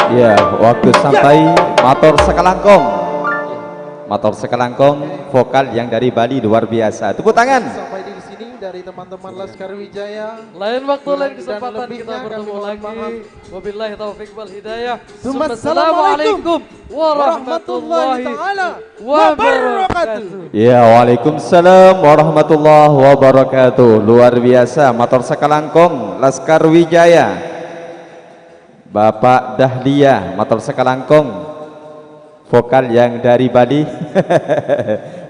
Iya, waktu sampai, mator sakalangkong. Mator sakalangkong, vokal yang dari Bali luar biasa. Tepuk tangan. Sampai di sini dari teman-teman Laskar Wijaya. Lain waktu, lain kesempatan kita bertemu lagi. Wabillahi taufiq wal hidayah. Assalamualaikum warahmatullahi taala wabarakatuh. Ya, waalaikumsalam warahmatullahi wabarakatuh. Luar biasa, mator sakalangkong, Laskar Wijaya. Bapak Dahlia, mator sakalangkong. Vokal yang dari Bali.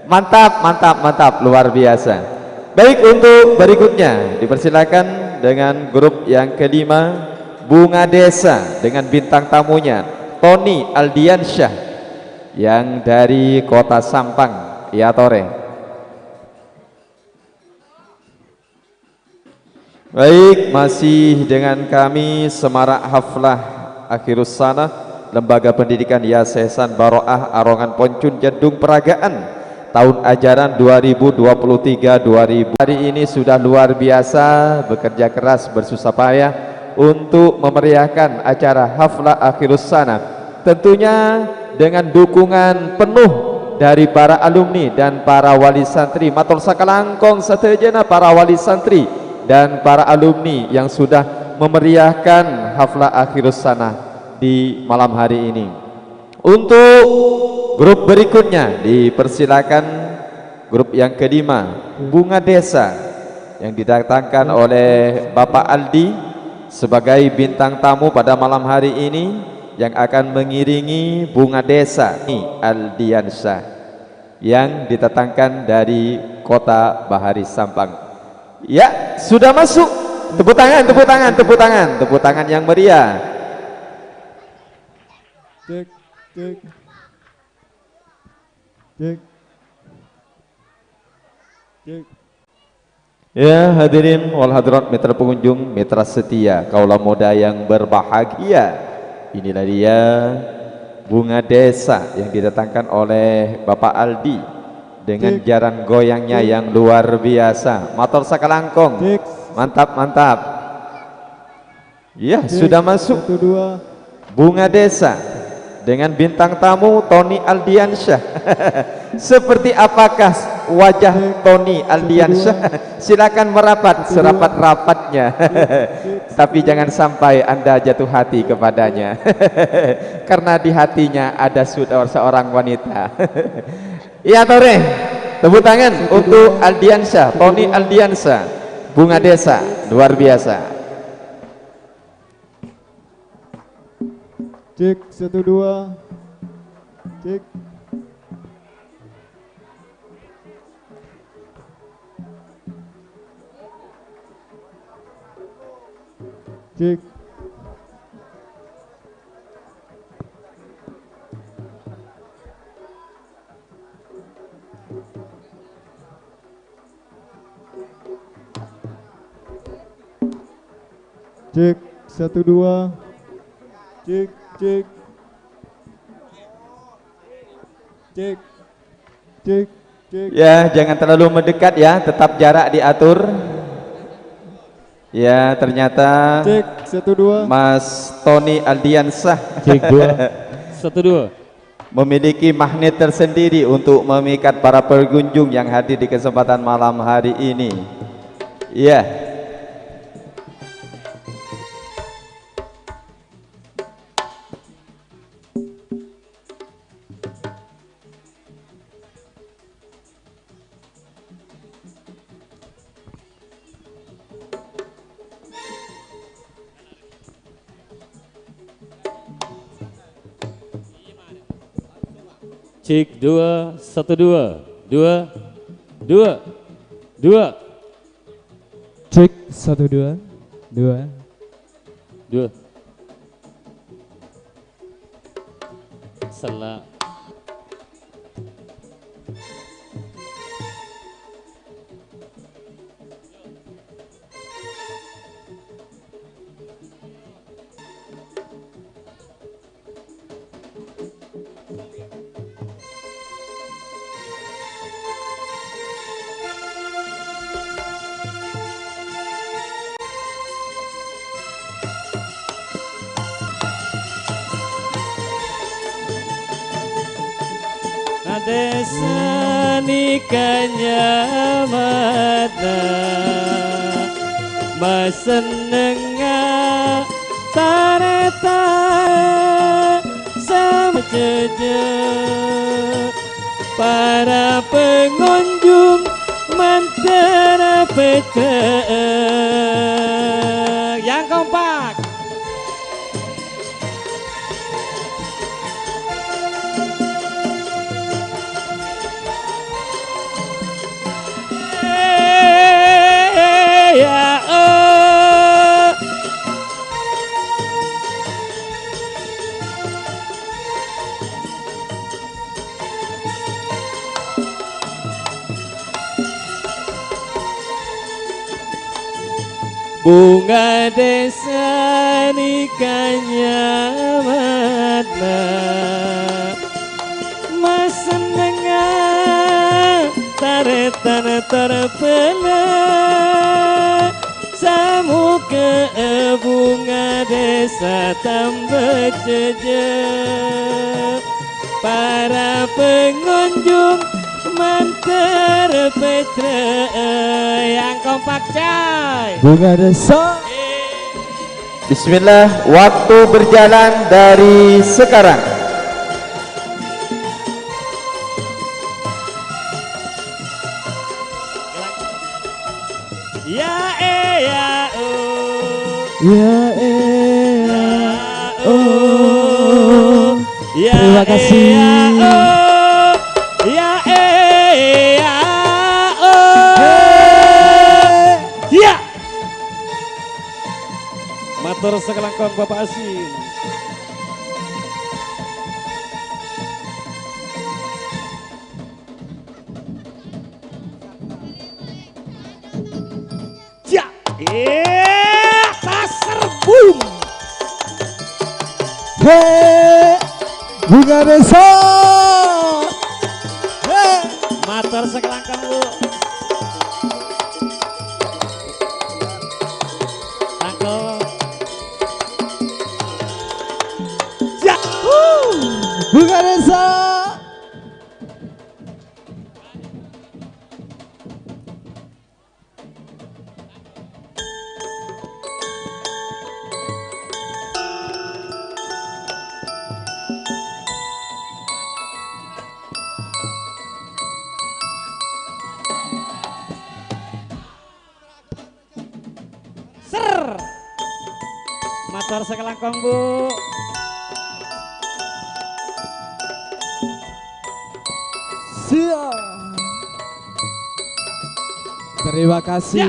Mantap, mantap, mantap, luar biasa. Baik, untuk berikutnya, dipersilakan dengan grup yang kelima, Bunga Desa, dengan bintang tamunya, Tony Aldiansyah, yang dari Kota Sampang. Ya, tore. Baik, masih dengan kami, Semarak Haflah Akhirus Sanah, Lembaga Pendidikan Yayasan Baro'ah Arongan Poncun Jendung Peragaan, tahun ajaran dua ribu dua puluh tiga dua ribu. Hari ini sudah luar biasa bekerja keras, bersusah payah untuk memeriahkan acara Haflah Akhirus Sanah. Tentunya dengan dukungan penuh dari para alumni dan para wali santri. Mator sakalangkong sadhâjâna para wali santri dan para alumni yang sudah memeriahkan Haflah Akhirus Sanah di malam hari ini. Untuk grup berikutnya, dipersilakan grup yang kelima, Bunga Desa, yang didatangkan oleh Bapak Aldi sebagai bintang tamu pada malam hari ini, yang akan mengiringi Bunga Desa, Aldiansyah, yang didatangkan dari Kota Bahari Sampang. Ya, sudah masuk. Tepuk tangan, tepuk tangan, tepuk tangan, tepuk tangan yang meriah. Cek, cek. Cek. Cek. Ya, hadirin wal hadirat, mitra pengunjung, mitra setia, kaula muda yang berbahagia. Inilah dia Bunga Desa yang didatangkan oleh Bapak Aldi dengan Cek. Jaran goyangnya Cek. Yang luar biasa. Mator sakalangkong. Cek. Mantap, mantap. Iya, cek, sudah masuk. Satu, dua. Bunga Desa dengan bintang tamu Tony Aldiansyah. Seperti apakah wajah Cek, Tony satu, Aldiansyah? Dua. Silakan merapat. Satu, dua. Serapat-rapatnya. Cek, cek, satu, dua. Tapi jangan sampai Anda jatuh hati kepadanya. Karena di hatinya ada su-, seorang wanita. Iya, tore. Tepuk tangan untuk Aldiansyah, Tony Aldiansyah, Bunga Desa, luar biasa. Cek, satu, dua. Cek. Cek. Cek, satu, dua. Cek, cek. Cek, cek, cek. Ya, jangan terlalu mendekat ya, tetap jarak diatur. Ya, ternyata Cek, satu, dua. Mas Tony Aldiansyah Cek, dua. Satu, dua. Memiliki magnet tersendiri untuk memikat para pengunjung yang hadir di kesempatan malam hari ini. Iya. Cek, dua, satu, dua. Dua, dua, dua. Cek, satu, dua. Dua. Dua. Sella. Sanèka nyamana masennengnga tarètan samacaja. Para pangonjhung mandhâr pètrè'è. Yang kompak. Bhunga dhisa nèka nyamana masennengnga tarètan tor bhâlâ. Samoghâ bhunga dhisa tamba caja. Para pangonjhung mandhâr pètrè'è yang kompak, coy. Bhunga dhisa. Bismillah, waktu berjalan dari sekarang. Ya, eh, ya, oh. Ya, eh, ya, oh. Ya, terima kasih. Ya, eh, ya, oh. Ya, eh, ya, oh. Hei. Ya. Mator sakalangkong Bapak Asin. Ja. Iya, taser, boom. He, bhunga dhisa. He. Mator sakalangkong, Bu. Tangkep. Ja. Bhunga dhisa. Ser. Mator sakalangkong, Bu. Siap. Terima kasih. Ya.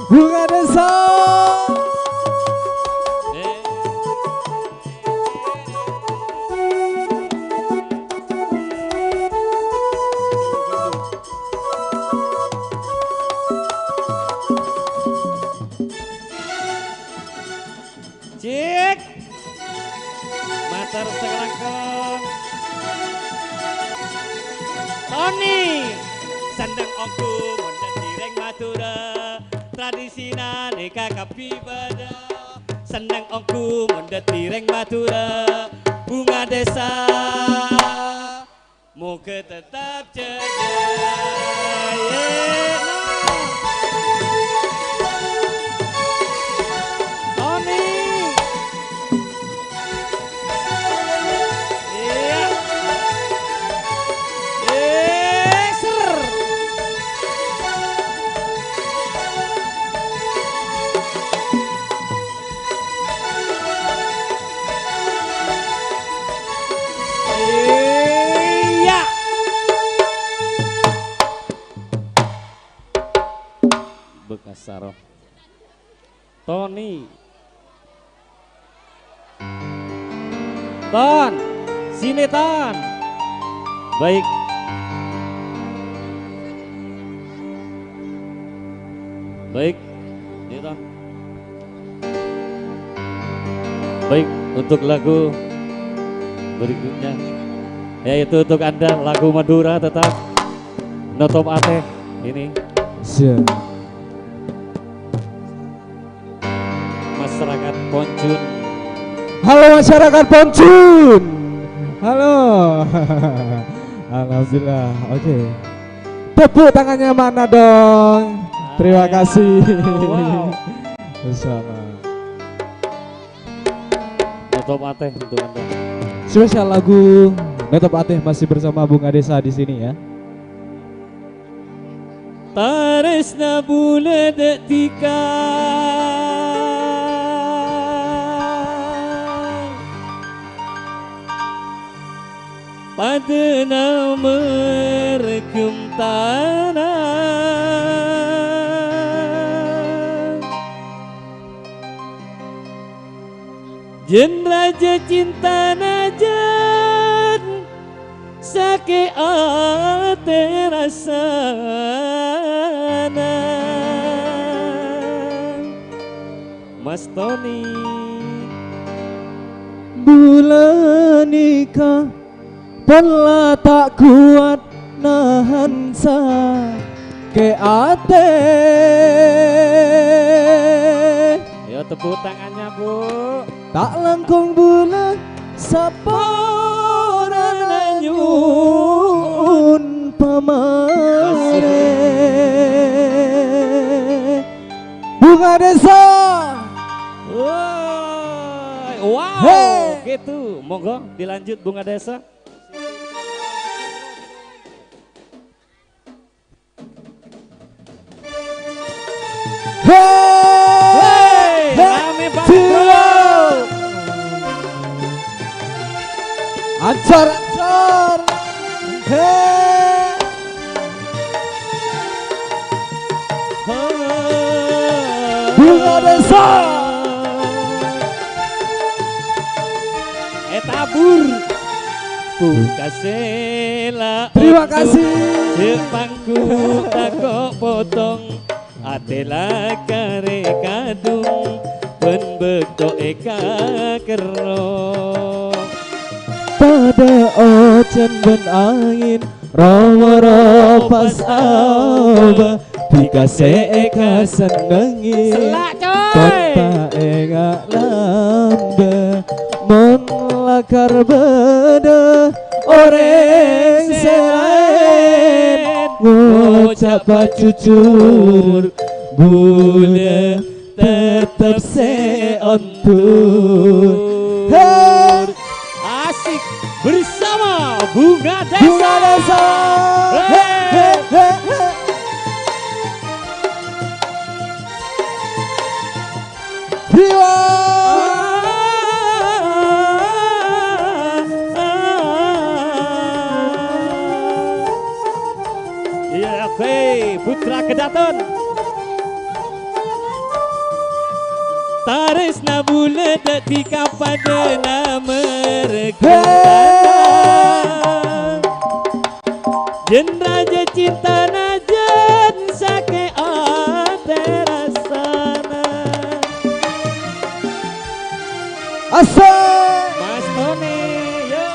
Bhunga dhisa. Cek. Mator sakalangkong. Toni. Senneng ongghu mon dhâddhi rèng Madhurâ. Tradisina nèka kabbhi bâdâ. Senneng ongghu mon dhâddhi rèng Madhurâ. Bhunga dhisa. Moghâ tetep jâgâ. Toni. Iya. Eh, ser. Iya. Bekas sarong. Toni. Ton. Sini, Ton. Baik. Baik. Ini, Ton. Baik, untuk lagu berikutnya, yaitu untuk Anda, lagu Madura tetap. Notop Ate ini. Siap. Masyarakat Ponjun. Halo, masyarakat Ponjun. Halo. Alhamdulillah. Oke. Tepuk tangannya mana dong? Terima kasih. Wow. Masya Allah. Notop Ateh untuk Anda. Spesial lagu Notop Ateh masih bersama Bunga Desa di sini ya. Taresna bulâ dâ' dhika. Padâna mergem tana. Jân rajâ cintana jân sakè' atè rassana. Mas Toni. Bulâ nèka pon la ta' kowat nahan sakè' atè. Ayo tepuk tangannya, Bu. Ta' langkong bulâ saporana nyo'on pamarè. Bunga Desa. Woi, wow, Hei. Gitu. Monggo dilanjut Bunga Desa. Hei, Hei, rame banget, Bro. Ancor, ancor. Hei. Bunga Desa. Etabur. Pungkasè la Terima kasih. Jepangku tako' potong. Atè la karè kadhung. Bân bâkto è kakerro. Padâ ojhân bân angèn. Ro-moro pas aobâ, dhika sè èkasennengngè. Sella', coy! Kota enga' lambâ, mon lakar bâdâ orèng sè laèn, ngoca' pajhujhur, bulâ tettep sè ondur. Hei! Asik bersama Bunga Desa. Bunga Desa. Hei. Hei, hei, hei, hei. Riwa. Iya, oke. Putra Kedaton. Tarèsna bulâ dâddhi kapadâna mergântana. Jân rajâ cintana jân sakè' atè rassana. Asik! Mas Toni, yo.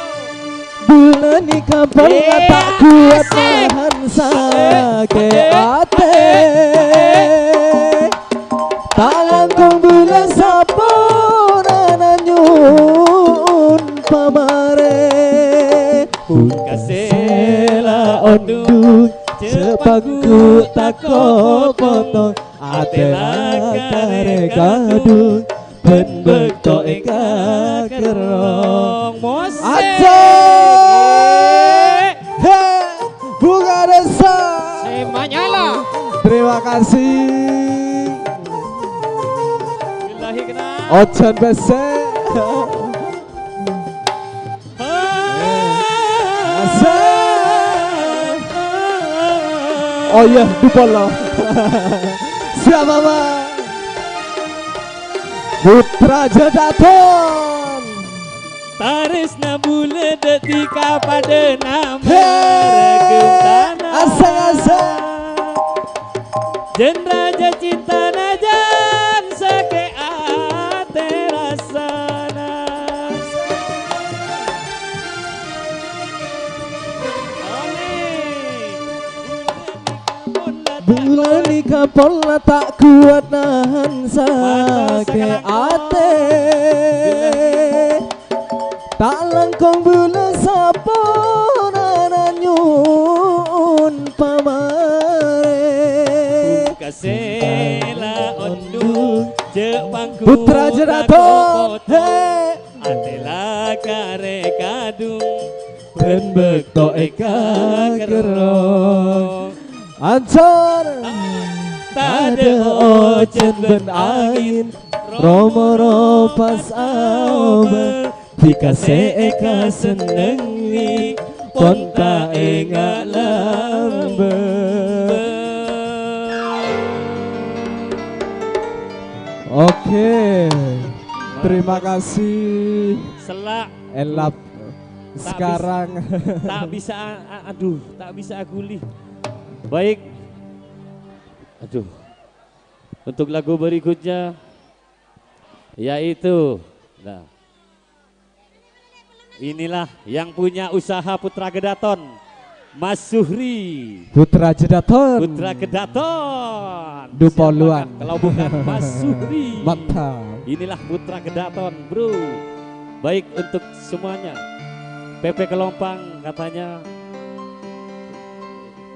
Bulâ nèka pon la ta' kowat nahan sakè' atè. Ta' langkong bulâ saporana nyo'on pamarè. Pungkasè la ondur, jepangku tako' potong. Atè la karè kadhung. Bân bâkto è kakerrong. Mosè. Aja. Hei, Bunga Desa. Semuanya lah. Terima kasih. Billahi kena. Ojan besek. Asik. Oh iya, dupolo. Siap, Mama. Putra Jedaton. Tarèsna bulâ dâddhi kapadâna. He. Mergântana. Asik, asik. Jân rajâ cintana jân sakè' atè rassana. Amin. Ghânèka pola ta' kowat nahan sakè' atè. Ta' langkong bulâ saponana nyo'on pamarè. Bungkasè la ondu, jhâ' pangghun Putra Jeraton. He. Atè la karè kadhung, bân bâkto èkakerrong. Ancor. Tadâ' ojhân bân angèn, ro-moro pas aobâ, dhika sè èkasennengngè, pon ta' enga' lambâ'. Oke. Terima kasih. Sella'. Elap. Ta' bis-, sekarang. Ta' bisa, a-, aduh, ta' bisa aghuli. Baik. Aduh. Untuk lagu berikutnya, yaitu, nah, inilah yang punya usaha Putra Gedaton, Mas Suhri. Putra Gedaton. Putra Gedaton. Dupoluan. Siapakah kalau bukan Mas Suhri? Mantap. Inilah Putra Gedaton, Bro. Baik, untuk semuanya. P P Kelompang katanya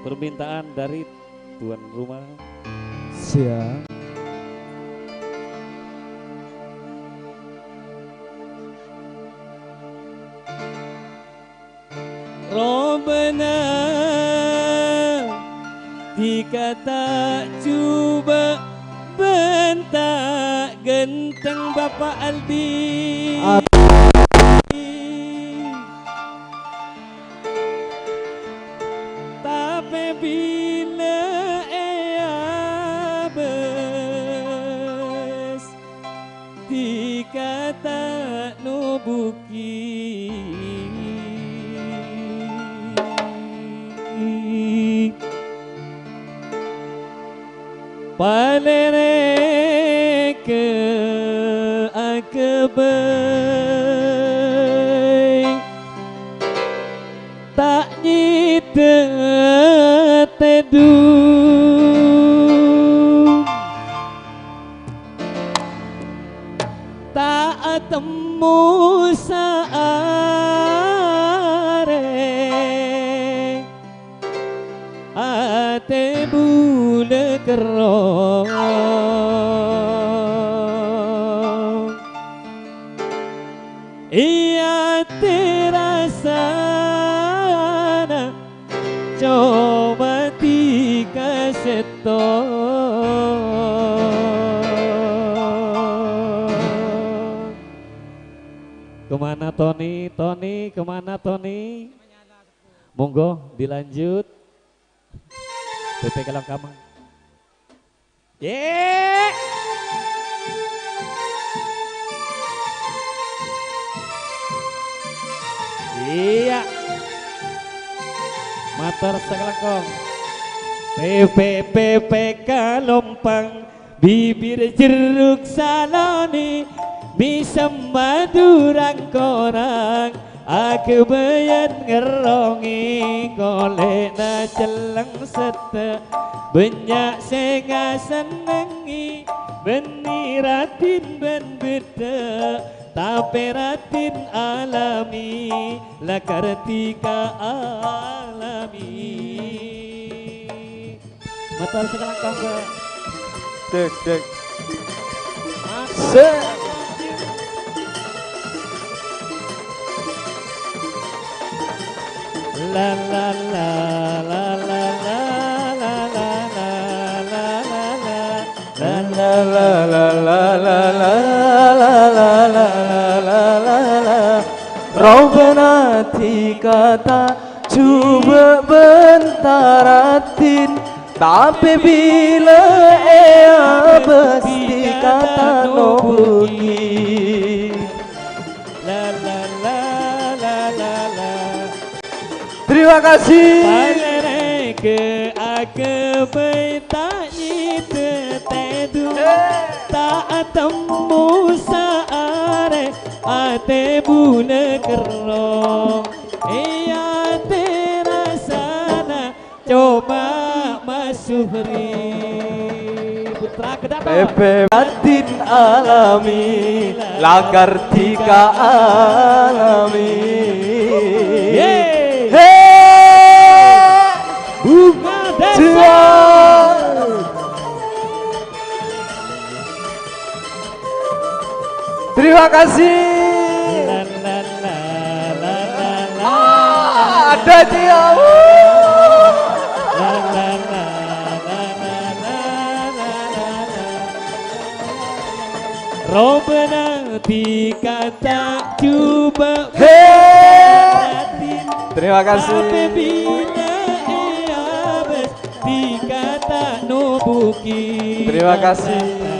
permintaan dari tuan rumah. Siap. Robâna dhika ta' jhubâ' bân ta' ghântheng, Bapa' Aldi. Tapè bilâ èabâs, dhika ta' nobugi. Palèrèkka aghâbây, ta' nyèdhâ tèdung, ta' atemmo saarè. Atè bulâ kerrong, è atè rassana coma dhika sèttong. Kemana Tony? Tony, kemana Tony? Monggo dilanjut. P P Kelangkamang. Ye. Iyâ. Mator sakalangkong. P P, P P Kalompang. Bibir jerruk salonè, mèsem madhurâ korang, aghâbâyân ngerrongè, kolè'na cellèng settè', bânnya' sè ngasennengngè, bânnè raddhin bân beddhâ', tapè raddhin alamè, la kartika alamè. Mator sakalangkong, Pak. Cek, cek. Mator. Sè. La, la, la. Robâna dhika ta' jhubâ' bân ta' raddhin, tapè bilâ èabâs dhika ta' nobugi. La, la, la, la, la, la. Terima kasih. Palèrèkka aghâbây ta' nyèdhâ tèdung, ta' atemmo saarè, atè bulâ kerrong, è atè rassana coma ma- Suhri, putra kedaton. Pepe Batin Alami, lakar tika alami. Yeay. He! Bunga Desa. Jual. Terima kasih. La, la, la, la, la, la. Ah, ada dia. Wuh. La, la, la, la, la, la, la, la. Robana dikata coba. He. Terima kasih. Tapi bila ia bes- Dikata nubuki. Terima kasih.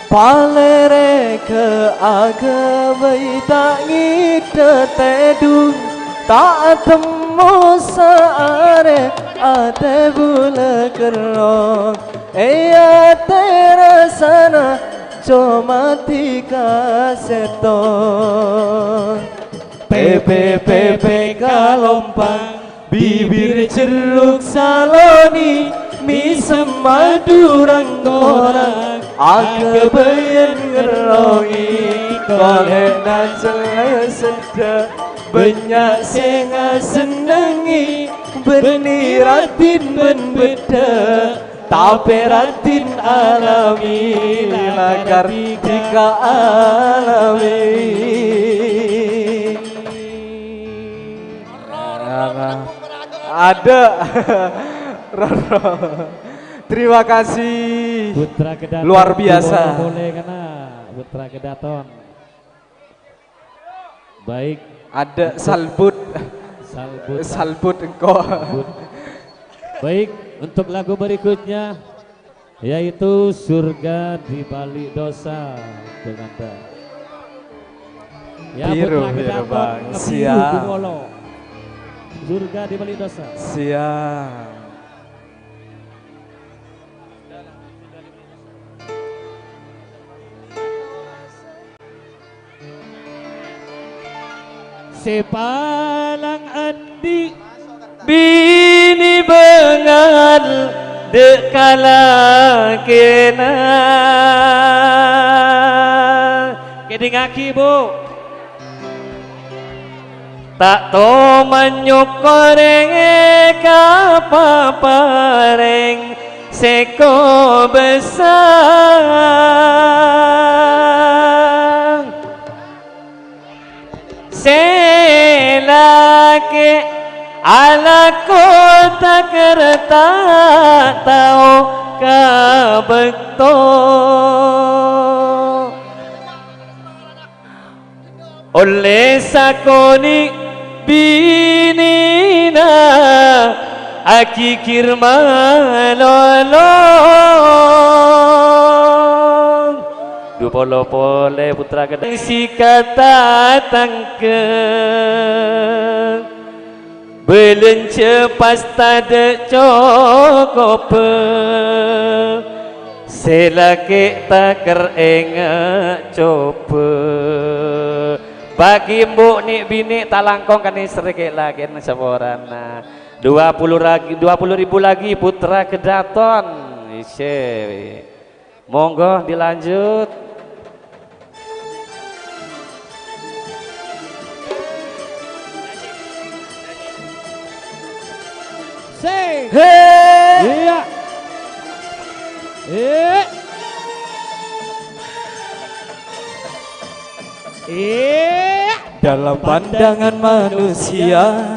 Palèrè kè aghâbây ta' ngèdhâ tèdung, ta' atemmo saarè atè bulâ kerrong. È atè rassana coma dhika sèttong. Pepe, pepe kalompang, bibir jerruk saloni, mèsem madhu rang-korang, aghâbâyân ngerrongè, kolè'na cella seddhâ, bânnya' sè ngasennengngè, bânnè raddhin bân beddhâ. Tapè raddhin alami, lakar dhika alami. Ada. Roro. Terima kasih. Putra Kedaton. Luar biasa. Boleh kena. Putra Kedaton. Baik. Ada untuk salbut. Salbut. Salbut engko'. Salbut. Baik, untuk lagu berikutnya, yaitu Surga di Balik Dosa, Bung Anta. Ya, Biru, Putra biru, Kedaton, Bang. Ngebiu, siap. Bung Olo. Surga di Balik Dosa. Siap. Sè palang andi'. Binè bângal dâ' ka lakèna. Kèdingngaghi, Bu. Ta' toman nyokorè ka paparèng sè kobâsa. Sè lakè' alako taker ta' tao ka bâkto. Ollè sakonè' binèna aghigghir malolo. Dhu polo polè, Putra Kedaton. Sè kata tangkè. Bâlânjhâ pas tadâ' cokobbhâ, sè lakè' taker enga' cobâ. Bâgi embu' nè'-binè' talangkong kanèserrè kè' lakèna saporana. Dua puluh ragi-, dua puluh ribu lagi, Putra Kedaton. Isè. Monggo dilanjut. Sing. He. Iya. Eh. Iya. Dalam pandangan manusia,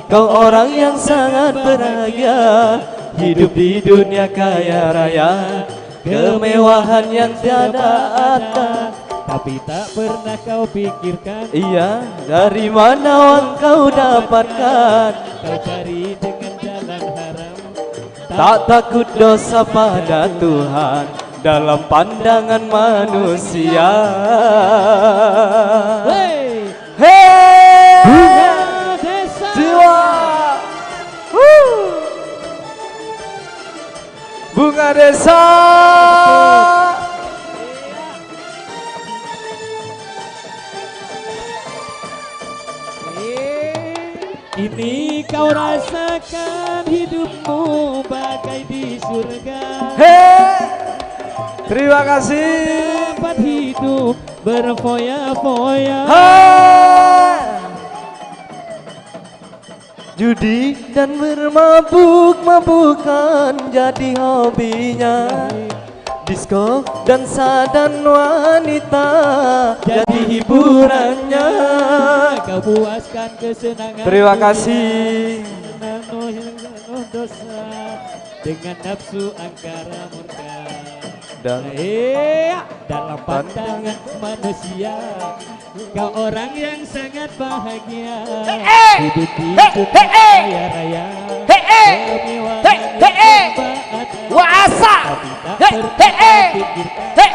kau orang yang sangat berbahagia, hidup di dunia kaya raya, kemewahan yang tiada ada. Tapi tak pernah kau pikirkan. Iya, dari mana uang kau dapatkan? Kau cari dengan jalan haram. Tak takut dosa pada Tuhan dalam pandangan manusia. Hei. Hei. Bunga Desa. Jiwa. Wuh. Bunga Desa. Iya. Kini kau rasakan hidupmu bagai di surga. He! Terima kasih. Dapat hidup berfoya-foya. He! Judi dan bermabuk-mabukan jadi hobinya. Disko, dansa, dan wanita jadi hiburannya. Kau puaskan kesenangan dunia. Terima kasih. Penuh dosa dengan nafsu angkara murka. Dan iya, dalam pandangan manusia, kau orang yang sangat bahagia. He, eh. Hidup di dunia kaya raya. He, eh. Kemewahan yang serba ada. Tapi tak pernah kau pikirkan.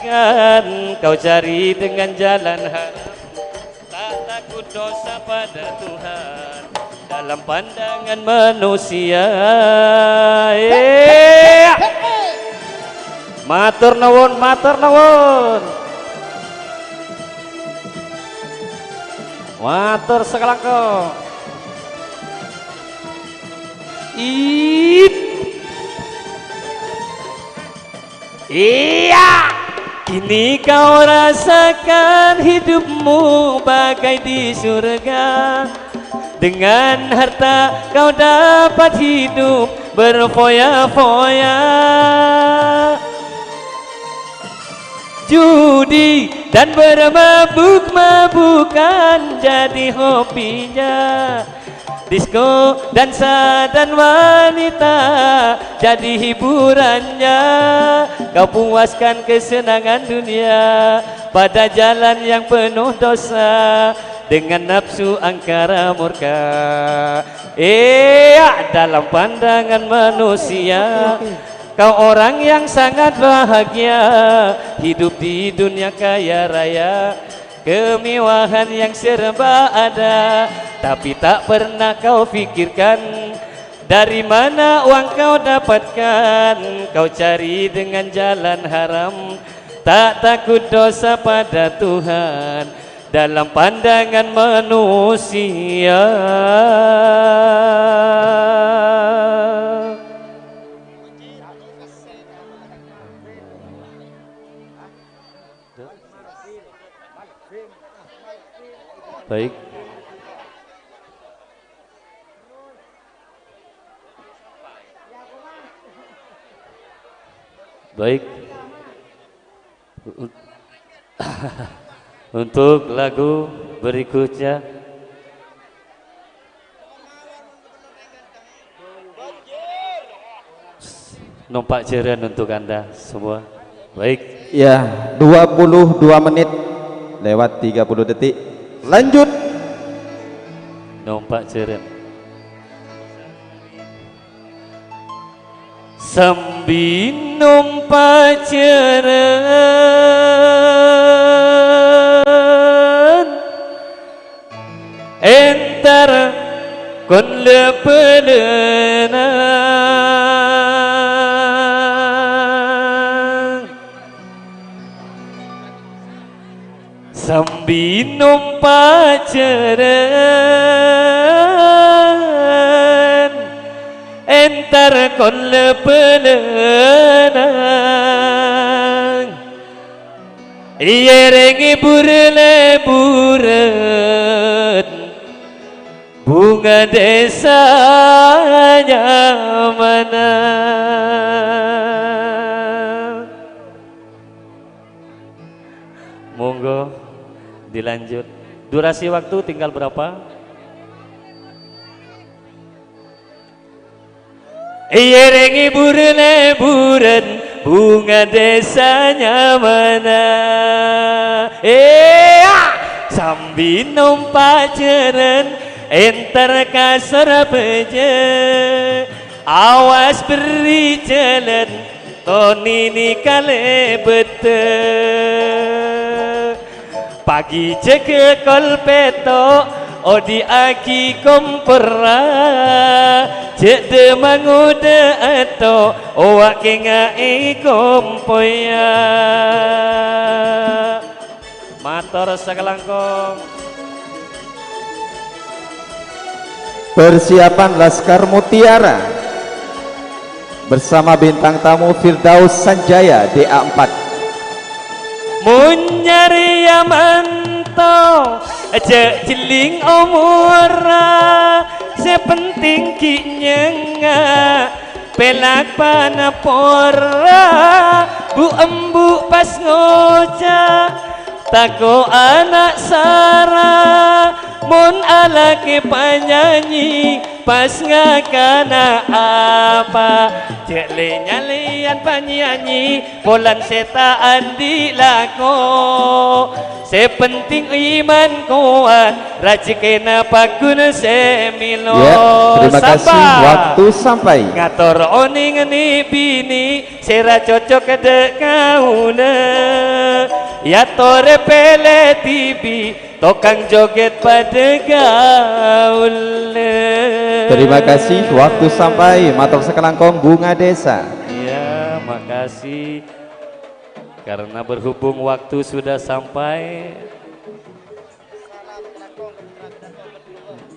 Kan kau cari dengan jalan haram. Tak takut dosa pada Tuhan dalam pandangan manusia. Iya. Matur nuwun, matur nuwun. Matur sakalangkong. Ip. Iya, kini kau rasakan hidupmu bagai di surga. Dengan harta kau dapat hidup berfoya-foya. Judi dan bermabuk-mabukan jadi hobinya. Disko, dansa, dan wanita jadi hiburannya. Kau puaskan kesenangan dunia pada jalan yang penuh dosa dengan nafsu angkara murka. Iya, dalam pandangan manusia, kau orang yang sangat bahagia, hidup di dunia kaya raya. Kemewahan yang serba ada, tapi tak pernah kau pikirkan dari mana uang kau dapatkan. Kau cari dengan jalan haram, tak takut dosa pada Tuhan dalam pandangan manusia. Baik. Baik. Untuk lagu berikutnya. Nompa' jhârân untuk Anda semua. Baik. Ya, dua puluh dua menit lewat tiga puluh detik. Lanjut. Nompa' jhârân. Sambi nompa' jhârân. Entar kon la-bâlâna. Sambi nompa' jhârân, entar kon la-bâlâna. Èyèrèngè bur-lèburân, bhunga dhisa nyamana. Monggo dilanjut. Durasi waktu tinggal berapa? Èyèrèngè bur-lèburân, bhunga dhisa nyamana. Iyâ, sambi nompa' jhârân, entar ka Sorbhâjâ. Awas berri' jhâlân, tonènè kalèbâddhâ. Pagi jâgâ kol pètto', odi'aghi komporra. Jhâ' dâ' mangodâ atto', owa' kènga'è kompoyya. Mator sakalangkong. Persiapan Laskar Mutiara bersama bintang tamu Firdaus Sanjaya, D A empat. Mon nyarè amanto, aja' jelling omorra, sè penting ghi' nyengnga', pèlak panaporra, bu'-embu' pas ngoca', tako' ana' sara, mon alakè panyanyi, pas ngakana apa, ja' lè-nyalèyan panyanyi, Polana sè ta' andi' lako, sè penting iman kowat, rajhekkèna paggun sè mèlo. Ya, terima kasih. Waktu sampai. Ngator onèng nè'-binè' sè ra cocok dâ' kaulâ. Ya torè pèlè dhibi', tokang jogèt padâ kaulâ. Terima kasih. Waktu sampai. Mator sakalangkong, Bunga Desa. Iya, makasih. Karena berhubung waktu sudah sampai,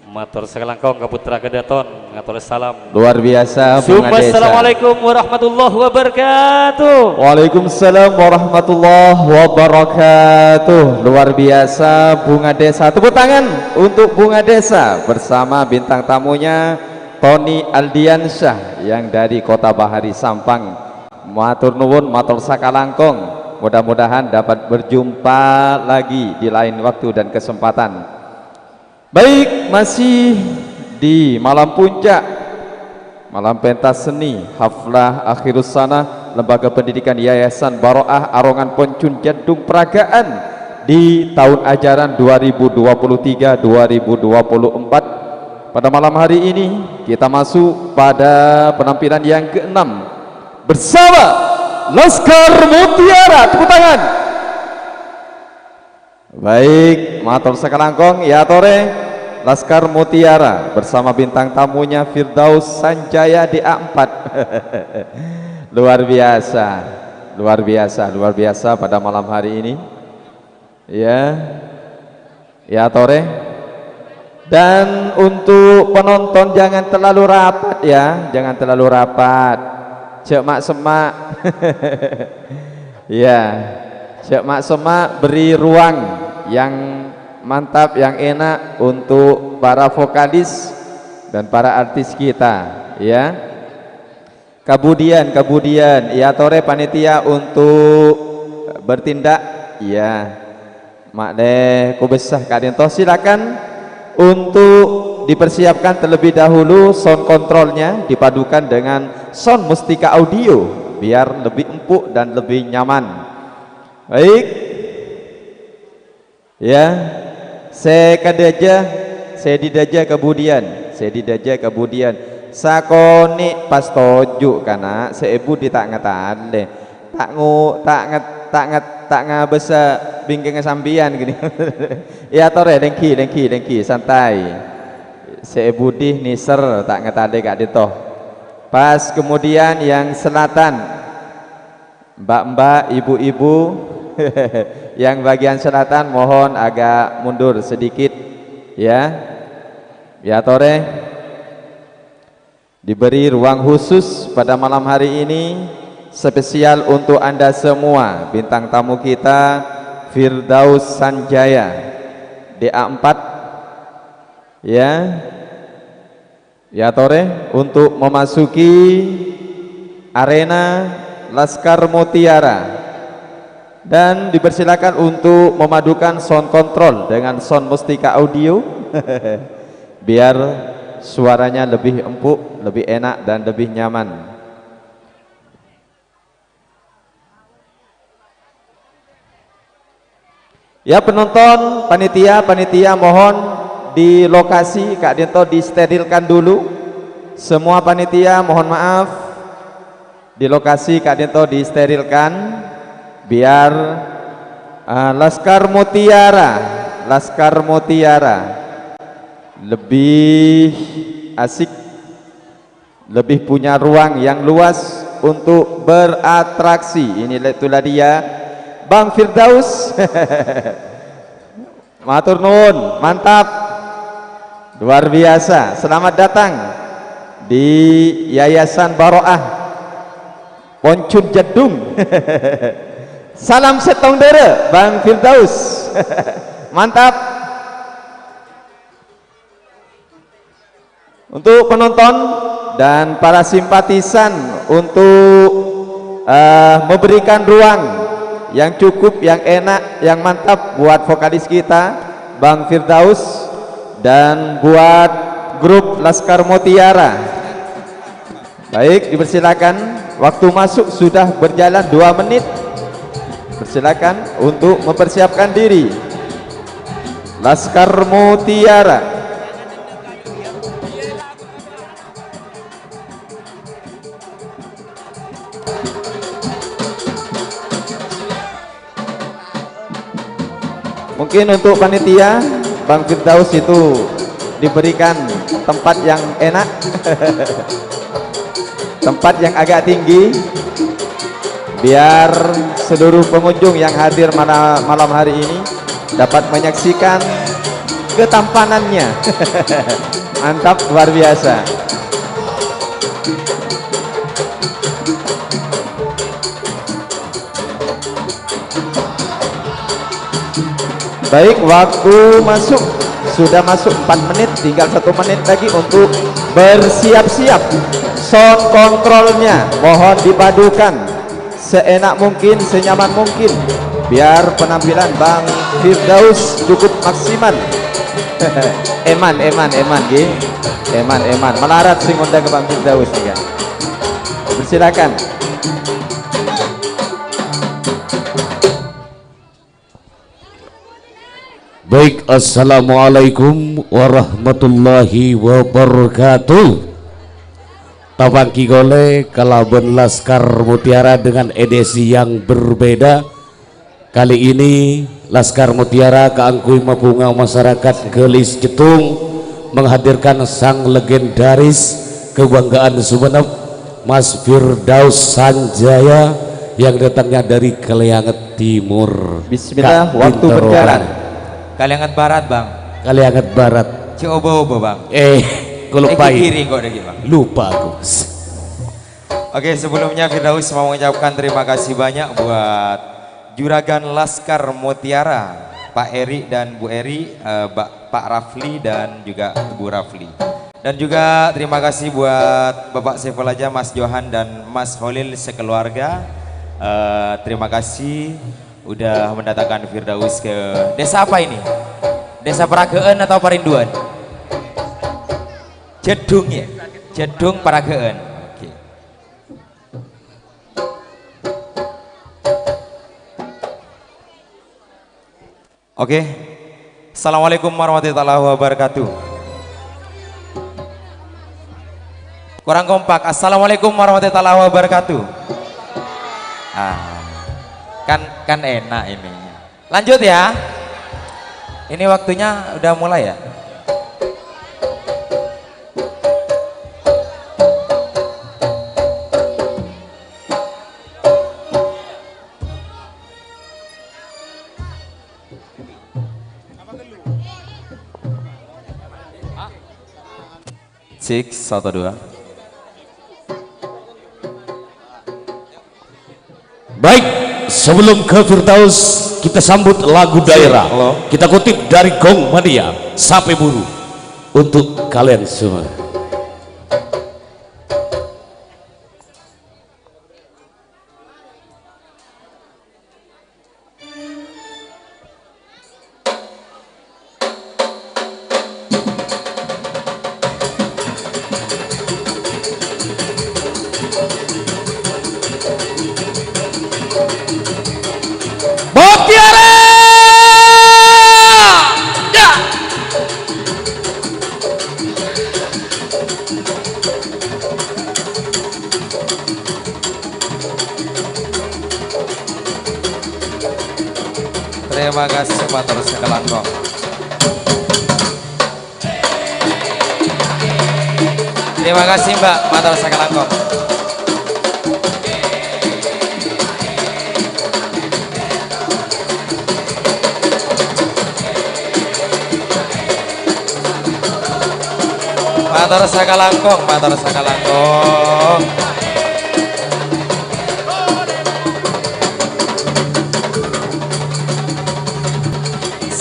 mator sakalangkong ka Putra Kedaton, ngator salam. Luar biasa, Bunga Desa. Assalamualaikum warahmatullahi wabarakatuh. Waalaikumsalam warahmatullahi wabarakatuh. Luar biasa, Bunga Desa. Tepuk tangan untuk Bunga Desa bersama bintang tamunya, Tony Aldiansyah yang dari Kota Bahari Sampang. Matur nuwun, mator sakalangkong. Mudah-mudahan dapat berjumpa lagi di lain waktu dan kesempatan. Baik, masih di malam puncak, malam pentas seni, haflah akhirus sanah Lembaga Pendidikan Yayasan Baro'ah Arongan Poncun Jandung Peragaan di tahun ajaran dua ribu dua puluh tiga dua ribu dua puluh empat. Pada malam hari ini, kita masuk pada penampilan yang keenam bersama Laskar Mutiara. Tepuk tangan. Baik, mator sakalangkong, ya torè, Laskar Mutiara bersama bintang tamunya Firdaus Sanjaya, D A empat. Luar biasa, luar biasa, luar biasa pada malam hari ini. Ya. Ya, torè. Dan untuk penonton jangan terlalu rapat ya, jangan terlalu rapat. Jhâ' ma'-semma'. Ya. Jhâ' ma'-semma', beri ruang yang mantap, yang enak untuk para vokalis dan para artis kita, ya. Kemudian, kemudian, ya, torè panitia untuk bertindak, ya. Ma'lè kobâsa ka'dinto, silakan untuk dipersiapkan terlebih dahulu sound control-nya dipadukan dengan sound Mustika Audio biar lebih empuk dan lebih nyaman. Baik. Ya, sè kadhâjâ, sè dhidhâjâ kabudhiyân, sè dhidhâjâ kabudhiyân. Sakonè' pas toju' kana', sè è budhi ta' ngatalè. Ta' ngo-, ta' nget-, ta' nget-, ta' ngabâsa bingkèngnga sampèyan gini. Èyatorè, lèngghi, lèngghi, lèngghi, santai. Sè è budhi nèser, ta' ngatalè ka'dinto. Pas kemudian yang selatan. Mbak-mbak, ibu-ibu yang bagian selatan mohon agak mundur sedikit, ya. Ya, torè. Diberi ruang khusus pada malam hari ini spesial untuk Anda semua, bintang tamu kita Firdaus Sanjaya, D A empat, ya. Ya, torè, untuk memasuki arena Laskar Mutiara. Dan dipersilakan untuk memadukan sound control dengan sound Mustika Audio. Biar suaranya lebih empuk, lebih enak, dan lebih nyaman. Ya, penonton, panitia, panitia mohon di lokasi ka'dinto disterilkan dulu. Semua panitia mohon maaf, di lokasi ka'dinto disterilkan biar, eh, Laskar Mutiara, Laskar Mutiara lebih asik, lebih punya ruang yang luas untuk beratraksi. Ini le-, itulah dia, Bang Firdaus. Matur nuwun, mantap. Luar biasa. Selamat datang di Yayasan Baro'ah Poncun Jeddhung. Salam sèttong dârâ, Bang Firdaus. Mantap. Untuk penonton dan para simpatisan, untuk, eh, memberikan ruang yang cukup, yang enak, yang mantap buat vokalis kita, Bang Firdaus, dan buat grup Laskar Mutiara. Baik, dipersilakan. Waktu masuk sudah berjalan dua menit. Persilakan untuk mempersiapkan diri. Laskar Mutiara. Mungkin untuk panitia, Bang Firdaus itu diberikan tempat yang enak, tempat yang agak tinggi, biar seluruh pengunjung yang hadir mana-, malam hari ini dapat menyaksikan ketampanannya. Mantap, luar biasa. Baik, waktu masuk, sudah masuk empat menit, tinggal satu menit lagi untuk bersiap-siap. Sound controlnya mohon dipadukan seenak mungkin, senyaman mungkin, biar penampilan Bang Firdaus cukup maksimal. Eman, eman, eman, nggih. Eman, eman. Malarat sing ngundang ke Bang Firdaus, nggih. Persilakan. Baik, assalamualaikum warahmatullahi wabarakatuh. Tapangghi kaulâ kalabân Laskar Mutiara dengan edisi yang berbeda. Kali ini, Laskar Mutiara kaangghuy mabhunga masyarakat Galis Jeddhung menghadirkan sang legendaris kebanggaan Sumenep, Mas Firdaus Sanjaya yang datangnya dari Kalianget Timur. Bismillah, waktu berjalan. Kalianget Barat, Bang. Kalianget Barat. Cek oba-oba, Bang. Eh, kok lupa. Kiri kok dikit, Bang. Lupa aku. Oke, sebelumnya Firdaus mau mengucapkan terima kasih banyak buat Juragan Laskar Mutiara, Pak Eri dan Bu Eri, eh, Ba-, Pak Rafli dan juga Bu Rafli. Dan juga terima kasih buat Bapak Saiful Aja, Mas Johan dan Mas Holil sekeluarga. Eh, terima kasih udah mendatangkan Firdaus ke desa apa ini? Desa Paragaan atau Parinduan? Jeddhung ya? Jeddhung Paragaan. Oke. Oke. Assalamualaikum warahmatullahi wabarakatuh. Kurang kompak. Assalamualaikum warahmatullahi wabarakatuh. Ah, kan, kan enak ini. Lanjut ya. Ini waktunya udah mulai ya. Six, satu, dua. Baik, sebelum ke Firdaus, kita sambut lagu daerah. Halo. Kita kutip dari Gong Mania, Sape Buru, untuk kalian semua. Mutiara! Ya! Terima kasih, matur sakalangkong. Terima kasih, Mbak, matur sakalangkong. Mator sakalangkong, mator sakalangkong.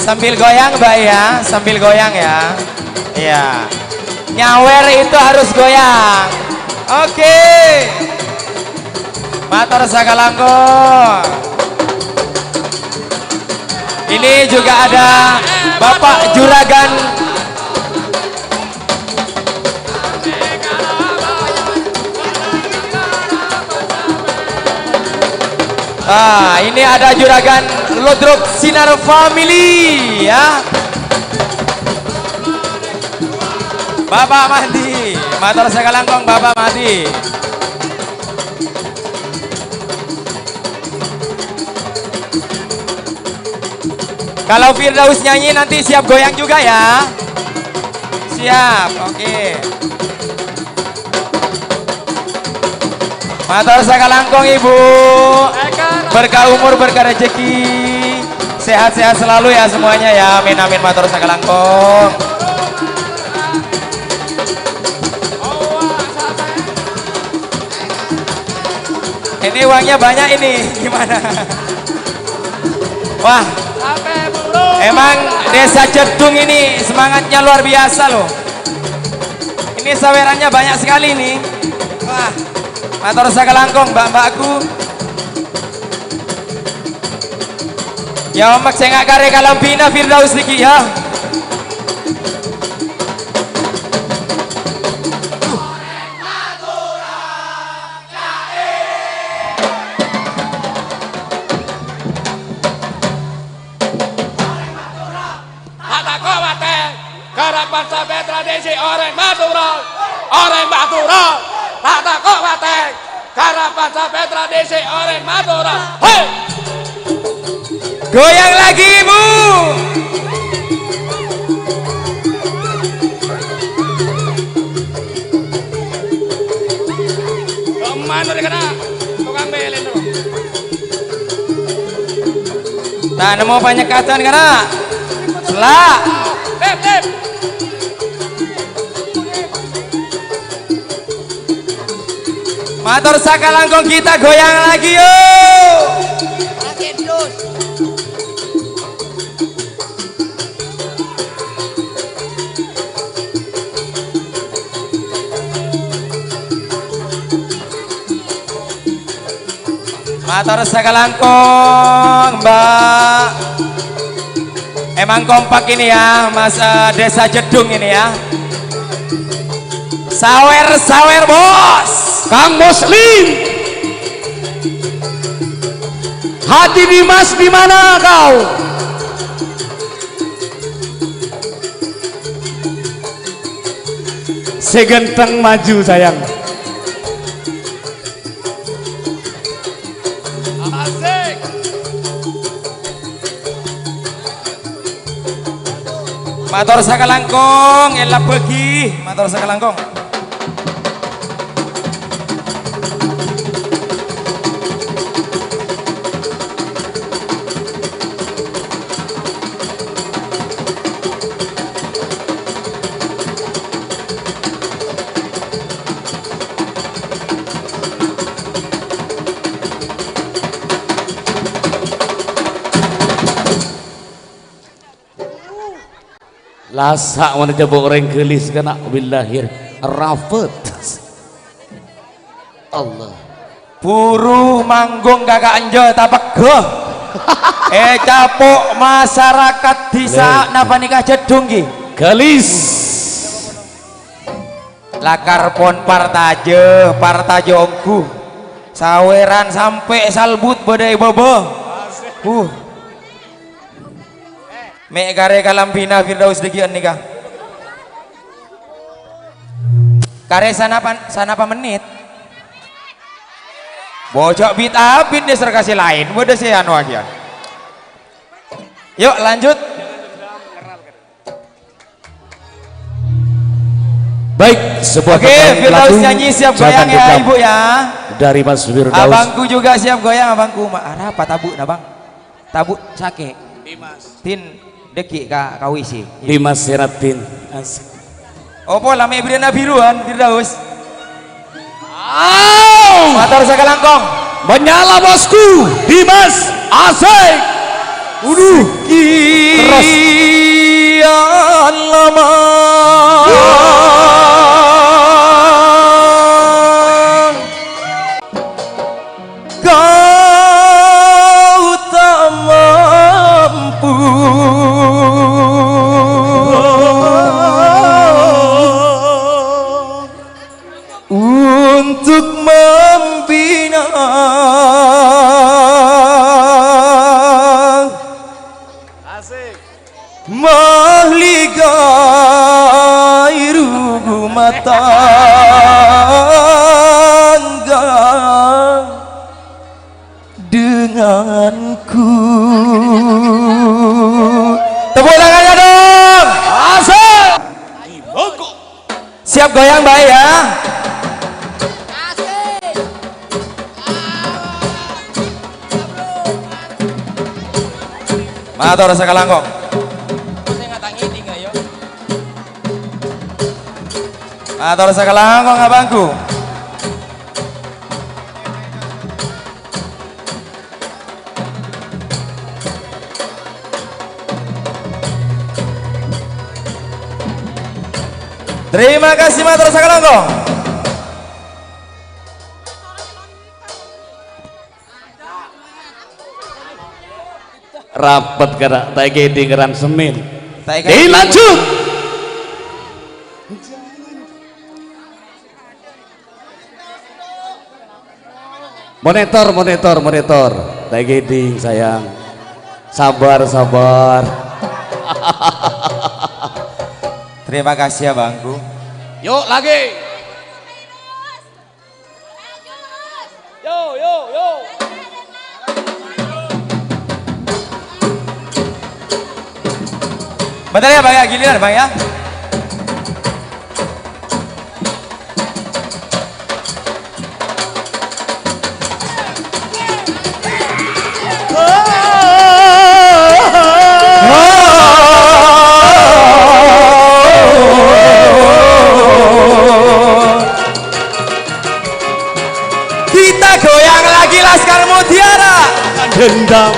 Sambil goyang, Mbak, ya, sambil goyang, ya. Iya. Nyawer itu harus goyang. Oke. Mator sakalangkong. Ini juga ada Bapak Juragan. Ah, ini ada Juragan Ludruk Sinar Family, ya. Bapak Mahdi, mator sakalangkong Bapak Mahdi. Kalau Firdaus nyanyi, nanti siap goyang juga, ya. Siap, oke. Mator sakalangkong, Ibu. Berkah umur, berkah rezeki. Sehat-sehat selalu, ya, semuanya, ya. Amin, amin. Mator sakalangkong. Ini uangnya banyak ini, gimana? Wah, emang Desa Jedung ini semangatnya luar biasa, loh. Ini sawerannya banyak sekali nih. Wah, mator sakalangkong, mbak-mbakku. Ya, Om, sè nga' karè kalambhina Firdaus nèkè, ya. Ta' tako' matè, karapan sampè' tradisi orèng Madhurâ. Orèng Madhurâ, ta' tako' matè, karapan sampè' tradisi orèng Madhurâ. He! Goyang lagi, Ibu. Kemana dia kena? Tukang belen tuh. Ta' nemmo panyekkadan, kana'? Sella'. Lep, lep. Mator sakalangkong kita goyang lagi, yuk. Mator sakalangkong, Mbak. Emang kompak ini ya, Mas, eh, Desa Jedung ini ya. Sawer, sawer, Bos. Kang Muslim. Haji Dimas, di mana kau? Sè ganteng maju, sayang. Asik. Mator sakalangkong, èlabbhâghi. Mator sakalangkong. Lasa' mon ècabok orèng ghâlis kana' billahir rafet. Allah. Buru manggung kaka' enjâ' tapegghâ. Ècapok masarakat dhisa'na panèka Jedung, ghi. Ghâlis. Lakar pon partajâ, partajâ ongghu. Sawèran sampè' salbut bâdâ è bâbâ. Huh. Mè' karè kalambhina Firdaus dâggi'ân nèka. Karè sanapa, sanapa mennit? Bojâ bit-abit nèser ka sè laèn, bâdâ sè anu aghiyân. Yuk, lanjut. Baik, sebuah Oke, tendangan Firdaus lagu nyanyi, siap goyang ya, Ibu ya. Dari Mas Firdaus. Abangku juga siap goyang, abangku. Ma-, arapa tabu'na, Bang? Tabu' sakè'. Dimas. Tin, dâggi' ka, ka W C. Dimas Seratin. Asik. Apa la me' bherri'na biruan, Firdaus? Au! Mator sakalangkong. Menyala bosku, Dimas, asik. Waduh. Terus. Sekian lama. Kau tak mampu untuk membina. Asik. Mahligai rumah tangga denganku. Tepuk tangannya dong. Asik. Siap goyang, Mbak, ya? Mator sakalangkong. Mator sakalangkong, abangku. Terima kasih, mator sakalangkong. Rapet kara, ta' èkèdhing kèran semèn. Ta' èkèdhing. Dilanjut. Monitor, monitor, monitor. Ta' èkèdhing, sayang. Sabar, sabar. Terima kasih, abangku. Yuk, lagi. Yo, yo, yo. Bentar ya, Bang, ya, giliran, Bang, ya. Kita goyang lagi Laskar Mutiara. Dendam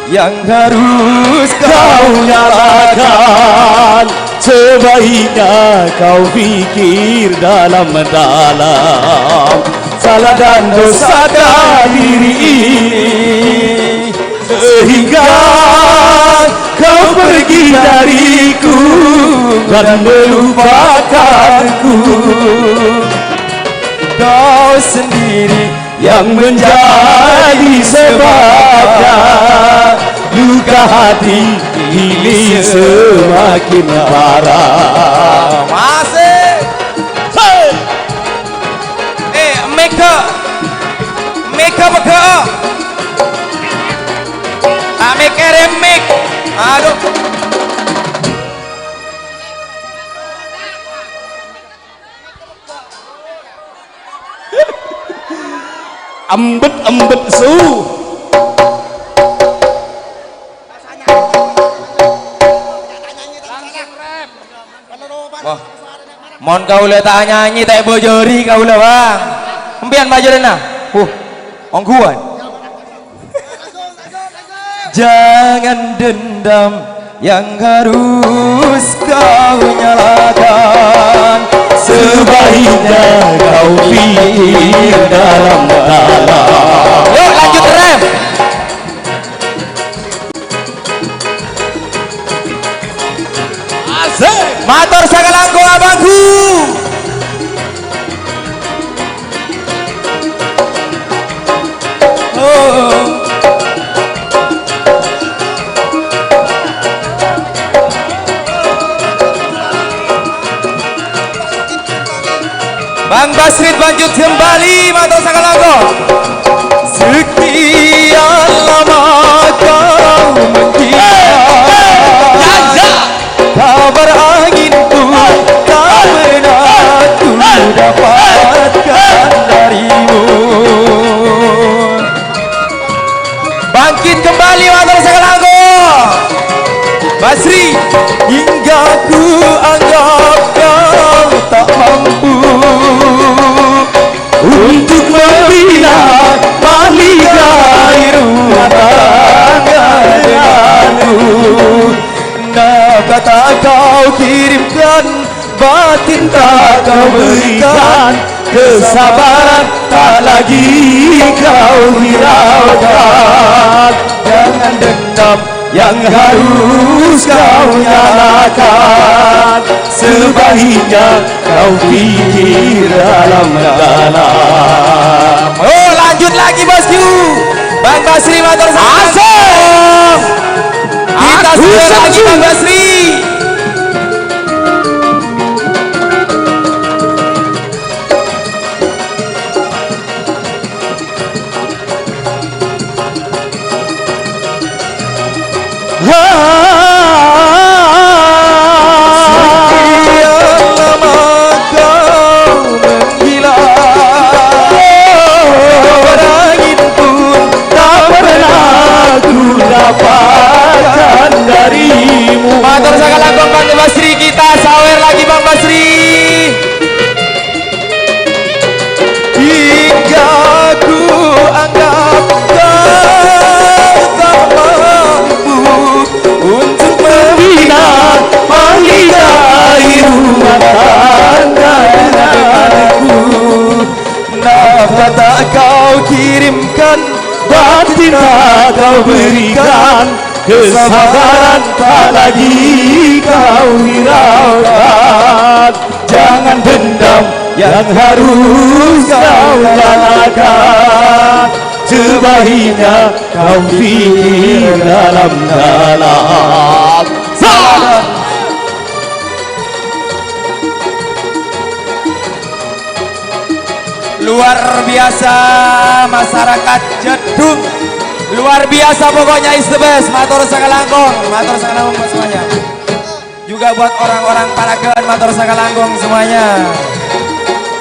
yang harus kau nyalakan, sebaiknya kau pikir dalam-dalam. Salah dan dosakah diri ini, sehingga kau pergi dariku dan melupakanku. Kau sendiri yang menjadi sebabnya, luka hati ini semakin parah. Masih. Hey. Eh, mic-a. Mic-a pegghâ'â. Ah, mic-a remix. Aduh. Embet-embet su. Wah. Mon kaulâ ta' nyanyi, ta' èbhâjâri kaulâ, Bang. Empèyan bhâjârâna. Huh. Ongghuwân. Jangan dendam yang harus kau nyalakan. Sebaiknya kau pikir dalam-dalam. Yuk, lanjut, rem. Asik. Mator sakalangkong abangku. Oh. Bang Basri, lanjut kembali, mator sakalangkong. Sekian lama kau menghilang. Kabar angin pun tak pernah ku dapatkan darimu. Bangkit kembali, mator sakalangkong. Basri. Hingga ku anggap Kata kau kirimkan, batin tak kau berikan, kesabaran tak lagi kau hiraukan. Jangan dendam yang harus kau nyalakan, sebaiknya kau pikir dalam-dalam. Oh, lanjut lagi, Bosku. Bang Basri, matur sembah. Asik. Kita sudah lagi, Bang Basri. Sekian lama kau menghilang, kabar angin pun tak pernah ku dapatkan darimu. Matur sakalangkong Bang Basri, kita sawer lagi Bang Basri. Hingga ku anggap kau tak mampu untuk membina, mengidahi rumah tangga denganku. Nafkah tak kau kirimkan, batin tak kau berikan, kesabaran tak lagi kau hiraukan. Jangan dendam yang harus kau lupakan. Sebaiknya kau pikir dalam-dalam. Sa- Luar biasa, masyarakat Jedung. Luar biasa pokoknya, is the best. Matur sakalangkong, matur sakalangkong buat semuanya. Juga buat orang-orang Paragan, matur sakalangkong semuanya.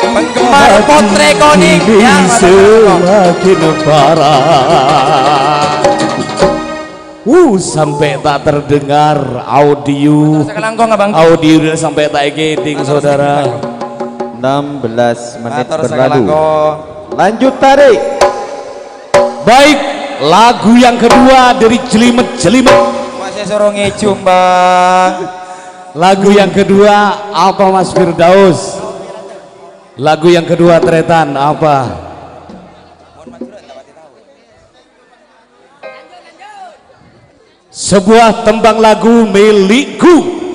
Penggemar Potre Konik, ya, matur sakalangkong. Semakin parah. Uh, sampai tak terdengar audio. Matur sakalangkong, Abang. Audio sampai tak eketing, Saudara. Enam belas menit berlalu. Lanjut tarik. Baik, lagu yang kedua dari Jelimet-Jelimet. Masih suruh ngejum, Bang. Lagu yang kedua apa, Mas Firdaus? Lagu yang kedua, Tretan, apa? Sebuah tembang lagu milikku.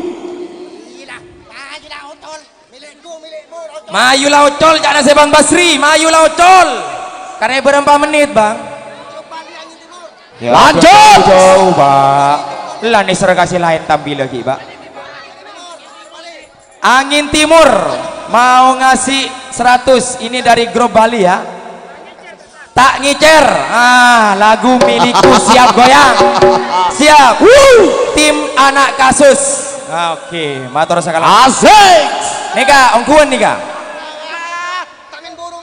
Mayu la ocol, ca'na sè Bang Basri, mayu la ocol. Karè bârâmpa mennit, Bang? Ya, lanjut. Jauh, jauh, Pak. La nèser ka sè laèn tampil lagi, Pak. Angin Timur mau ngasih seratus. Ini dari grup Bali, ya. Tak ngicer. Ah, lagu milikku, siap goyang. Siap. Wuh, tim anak kasus. Oke, matur sakalangkong. Asik. Nèka, ongghuwân nèka.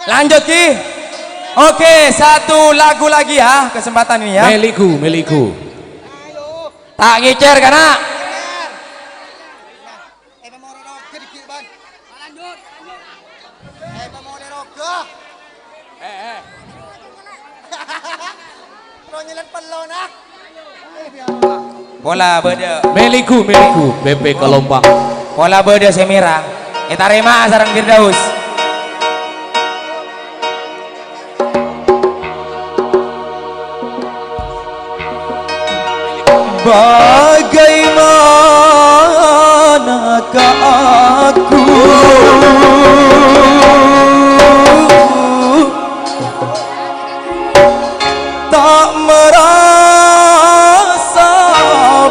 Lanjut, Ki. Oke, satu lagu lagi ya, kesempatan ini ya. Milikku, milikku. Tak ngicer, kana'. Eh, pamolè roga. Eh, eh. Terro nyèlèt pello, nah. Pola bâdâ. Milikku, milikku, B P Kalompang. Pola bâdâ sè mèra. Ètarèma sareng Firdaus. Bagaimana aku tak merasa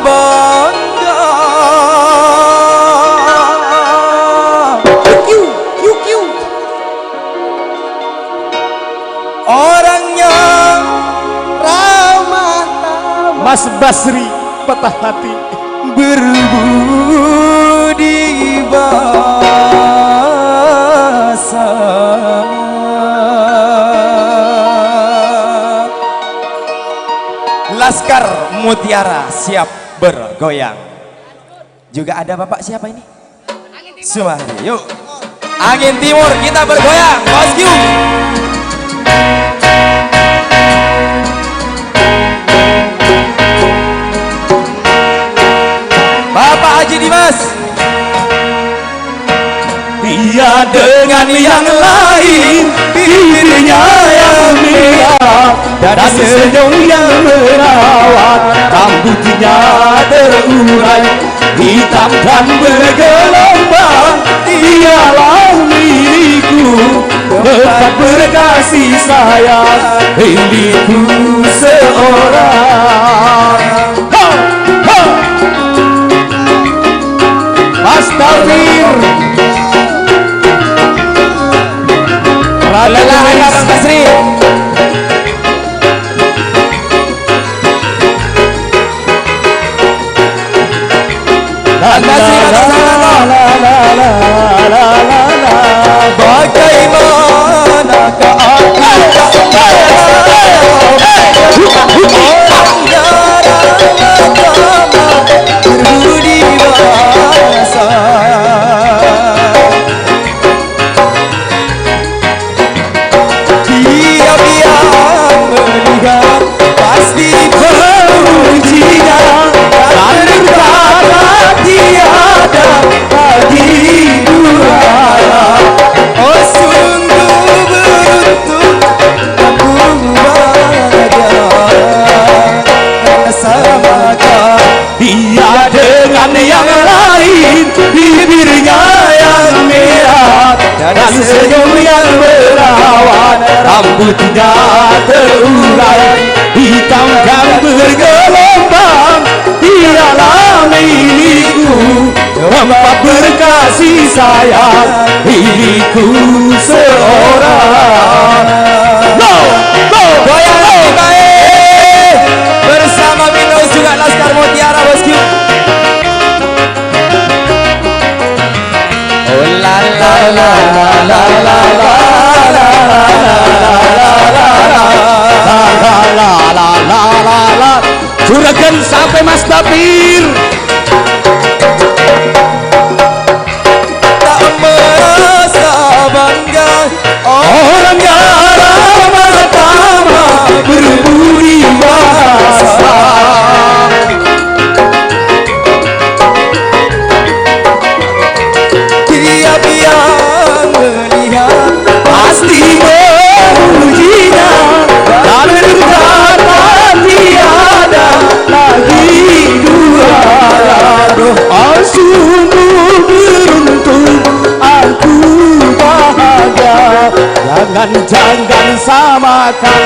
bangga? Kiu, kiu, kiu. Orangnya ramah tamah. Mas Basri patah hati. Berbudi bahasa. Laskar Mutiara siap bergoyang. Juga ada Bapak siapa ini? Sumardi, yuk. Angin Timur, kita bergoyang, Bosku. Pak Haji Dimas. Dia dengan yang lain, bibirnya yang merah dan senyum yang merawat, rambutnya terurai, hitam dan bergelombang, dialah milikku, tempat berkasih sayang, milikku seorang. Ho! Ho! Mas Tafir. Ralelah, Bang Tasri. Bang Tasri, Bang Tasri. Bagaimana keadaan? Berbudi bahasa. Tiap yang melihat pasti memujinya dan berkata, "Tiada lagi duanya." Oh, sungguh beruntung aku bahagia sama kau. Dia dengan yang lain, bibirnya yang merah dan senyum yang merawat, rambutnya terurai, hitam dan bergelombang. Dialah milikku, tempat berkasih sayang, milikku seorang. Go, go, goyang go. Lagi baik bersama Minos juga Laskar Mutiara, Bosku. Oh, la, la, la. Juragan sampai Mas Tapir. Tak merasa bangga. Orang yang pertama berbudi bahasa. Tiap yang melihat pasti memujinya dan berkata, "Tiada lagi dua." Oh, sungguh beruntung aku bahagia. Jangan-jangan samakan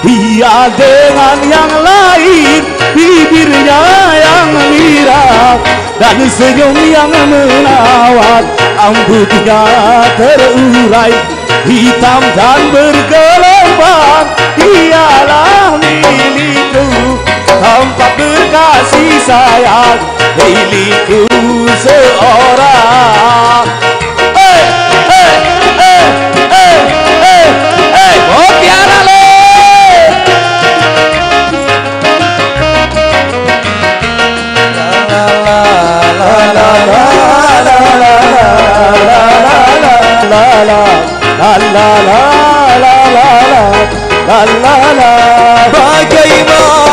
dia dengan yang lain, bibirnya yang mirah dan senyum yang merawat, rambutnya terurai, hitam dan bergelombang. Dialah milikku, tempat berkasih sayang, milikku seorang. Hei, hei, hei, hei, hei, hei. Mutiara, le. La, la, la. La, la, la. Bagaimanakah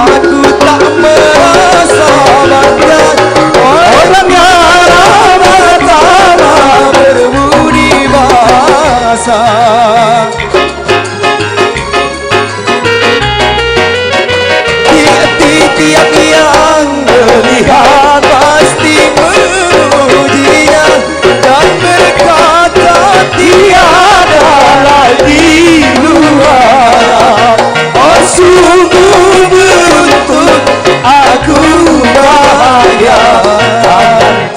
aku tak merasa bangga? Orang yang pertama berbudi bahasa. Di, di tiap yang melihat pasti memujinya dan berkata, "Tiada lagi dua." Oh, sungguh beruntung aku bahagia.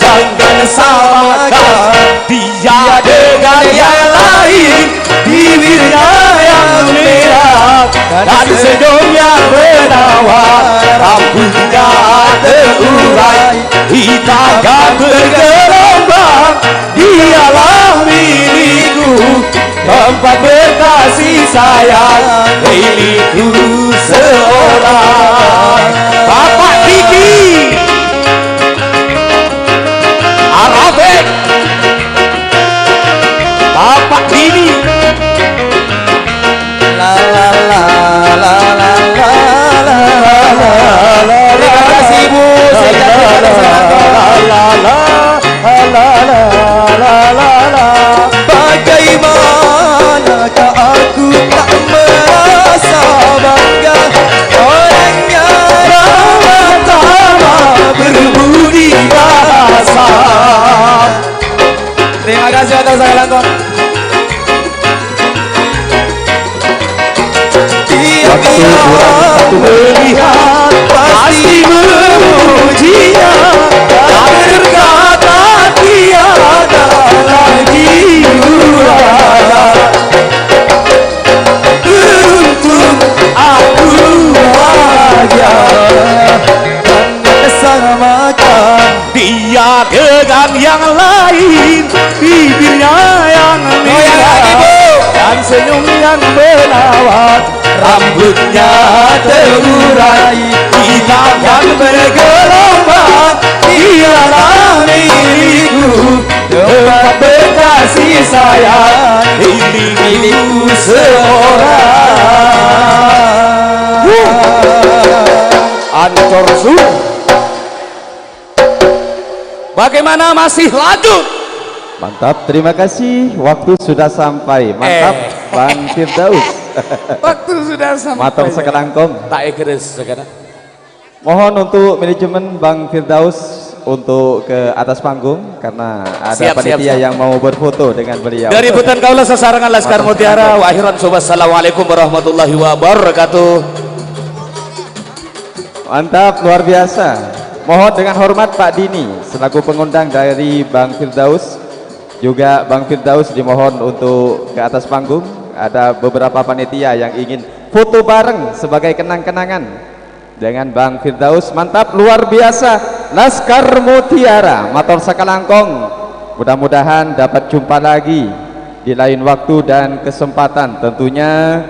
Jangan samakan dia dengan yang lain, bibirnya yang merah dan senyumnya menawan, rambutnya terurai, hitam bergelombang. Dialah milikku, tempat berkasih sayang, milikku seorang. Bapak Diki Arafik, Bapak Dini. La, la, la. Terima kasih, Ibu. Saya ucapkan Jaga gang yang lain, bibirnya yang manis dan senyum yang menawan, rambutnya terurai, kita akan bergelombang, dialah milikku, tempat berkasih sayang, ini milikku seorang. Ancor su. Bagaimana, masih lanjut? Mantap, terima kasih. Waktu sudah sampai. Mantap, eh. Bang Firdaus. Waktu sudah sampai. Matur sakalangkong. Tak egeres sekarang. Mohon untuk manajemen Bang Firdaus untuk ke atas panggung karena ada siap, siap, panitia siap. Yang mau berfoto dengan beliau. Dari Butan Kaula Sasarengan Laskar Mutiara, wa akhiran, assalamualaikum warahmatullahi wabarakatuh. Mantap, luar biasa. Mohon dengan hormat Pak Dini selaku pengundang dari Bang Firdaus. Juga Bang Firdaus dimohon untuk ke atas panggung. Ada beberapa panitia yang ingin foto bareng sebagai kenang-kenangan dengan Bang Firdaus. Mantap, luar biasa. Laskar Mutiara, mator sakalangkong. Mudah-mudahan dapat jumpa lagi di lain waktu dan kesempatan. Tentunya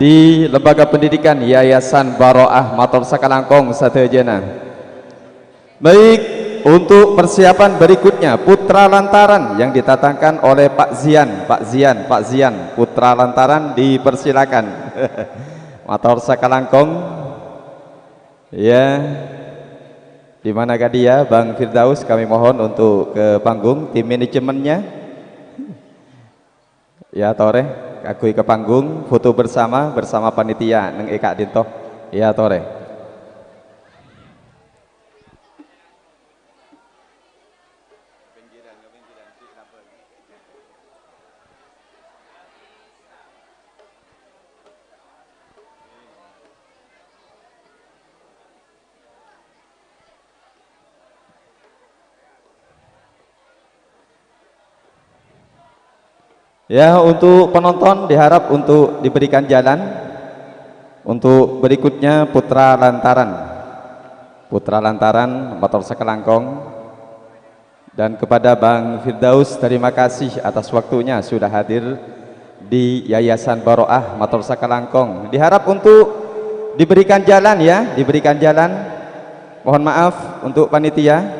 di Lembaga Pendidikan Yayasan Baroah, mator sakalangkong sadhâjâna. Baik, untuk persiapan berikutnya, Putra Lantaran yang didatangkan oleh Pak Zian. Pak Zian, Pak Zian, Putra Lantaran dipersilakan. Mator sakalangkong. Ya. Di mana ka dia, Bang Firdaus, kami mohon untuk ke panggung, tim manajemennya. Ya, tore, kaangghuy ka panggung, foto bersama, bersama panitia, neng è ka'dinto. Ya, tore. Ya, untuk penonton diharap untuk diberikan jalan. Untuk berikutnya, Putra Lantaran. Putra Lantaran, mator sakalangkong. Dan kepada Bang Firdaus, terima kasih atas waktunya sudah hadir di Yayasan Baroah, mator sakalangkong. Diharap untuk diberikan jalan, ya, diberikan jalan. Mohon maaf untuk panitia.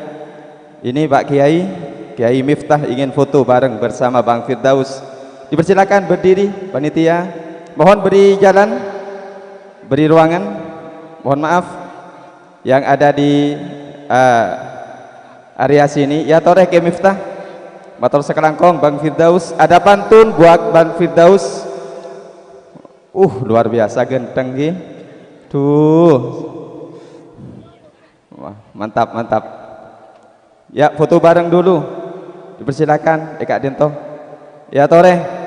Ini Pak Kiai, Kiai Miftah ingin foto bareng bersama Bang Firdaus. Dipersilakan berdiri, panitia. Mohon beri jalan, beri ruangan. Mohon maaf yang ada di, eh, area sini. Ya, tore Kiai Miftah. Mator sakalangkong, Bang Firdaus. Ada pantun buat Bang Firdaus. Uh, luar biasa ganteng, nggih. Duh. Wah, mantap, mantap. Ya, foto bareng dulu. Dipersilakan, è ka'dinto. Ya, tore.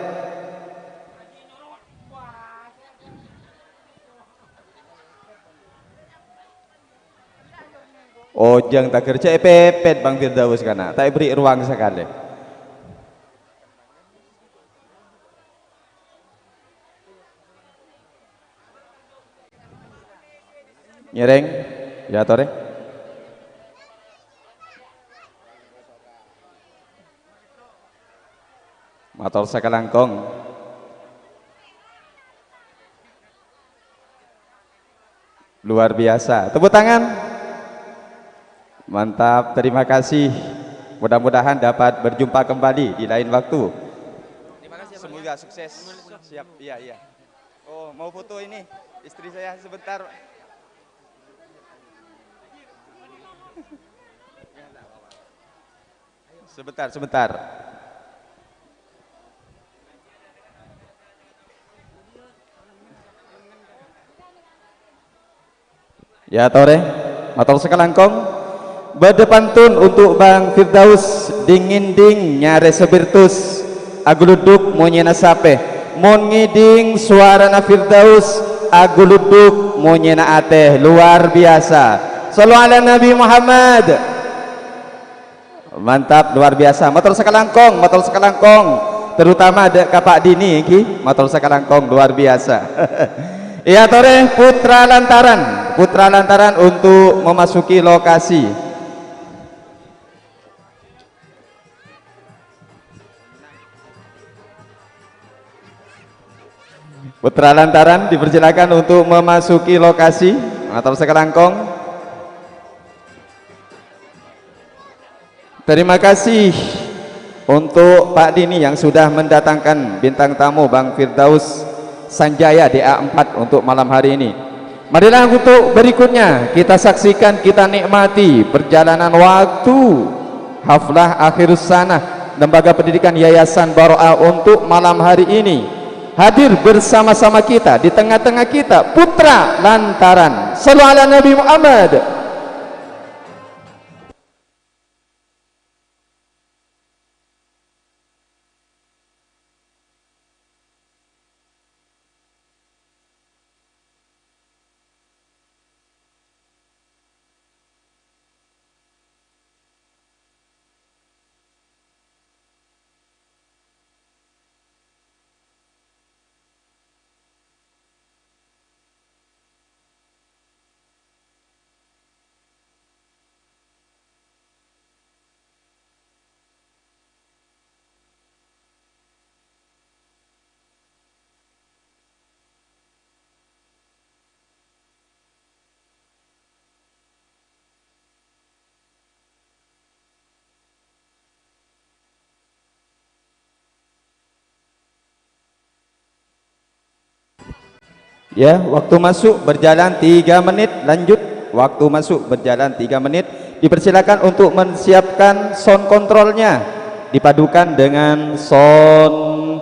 Ojhâng taghâr jhâ' èpèpèt Bang Firdaus kana, ta' èberri' rowang sakalè. Ngèrèng, ya, tore. Mator sakalangkong. Luar biasa. Tepuk tangan. Mantap, terima kasih. Mudah-mudahan dapat berjumpa kembali di lain waktu. Semoga sukses. Siap, iya, iya. Oh, mau foto ini. Istri saya sebentar. Sebentar, sebentar. Ya, tore. Mator sakalangkong. Bâdâ pantun untuk Bang Firdaus, ding-nginding nyarè spiritus, aghuluddhuk monyèna sapè. Mon ngèdhing sowarana Firdaus, aghuluddhuk monyèna atè. Luar biasa. Shallu ala Nabi Muhammad. Mantap, luar biasa. Mator sakalangkong, mator sakalangkong. Terutama dâ' ka Pak Dini, ènggi. Mator sakalangkong, luar biasa. Èyatorè Putra Lantaran. Putra Lantaran untuk memasuki lokasi. Putra Lantaran dipersilakan untuk memasuki lokasi. Mator sakalangkong. Terima kasih untuk Pak Dini yang sudah mendatangkan bintang tamu Bang Firdaus Sanjaya D A empat untuk malam hari ini. Marilah untuk berikutnya kita saksikan, kita nikmati perjalanan waktu haflah akhir sanah Lembaga Pendidikan Yayasan Baro'ah untuk malam hari ini. Hadir bersama-sama kita, di tengah-tengah kita, Putra Lantaran. Sallu ala Nabi Muhammad. Ya, waktu masuk berjalan tiga menit, lanjut. Waktu masuk berjalan tiga menit. Dipersilakan untuk menyiapkan sound controlnya. Dipadukan dengan sound,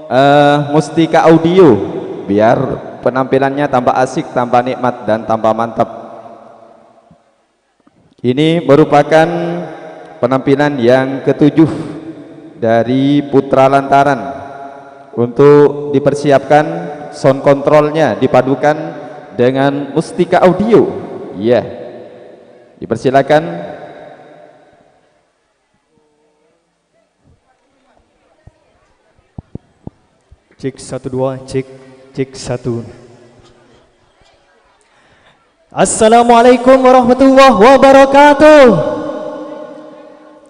eh, Mustika Audio. Biar penampilannya tambah asik, tambah nikmat, dan tambah mantap. Ini merupakan penampilan yang ketujuh dari Putra Lantaran. Untuk dipersiapkan sound controlnya dipadukan dengan Mustika Audio. Iya. Dipersilakan. Cek satu dua, cek, cek satu. Assalamualaikum warahmatullahi wabarakatuh.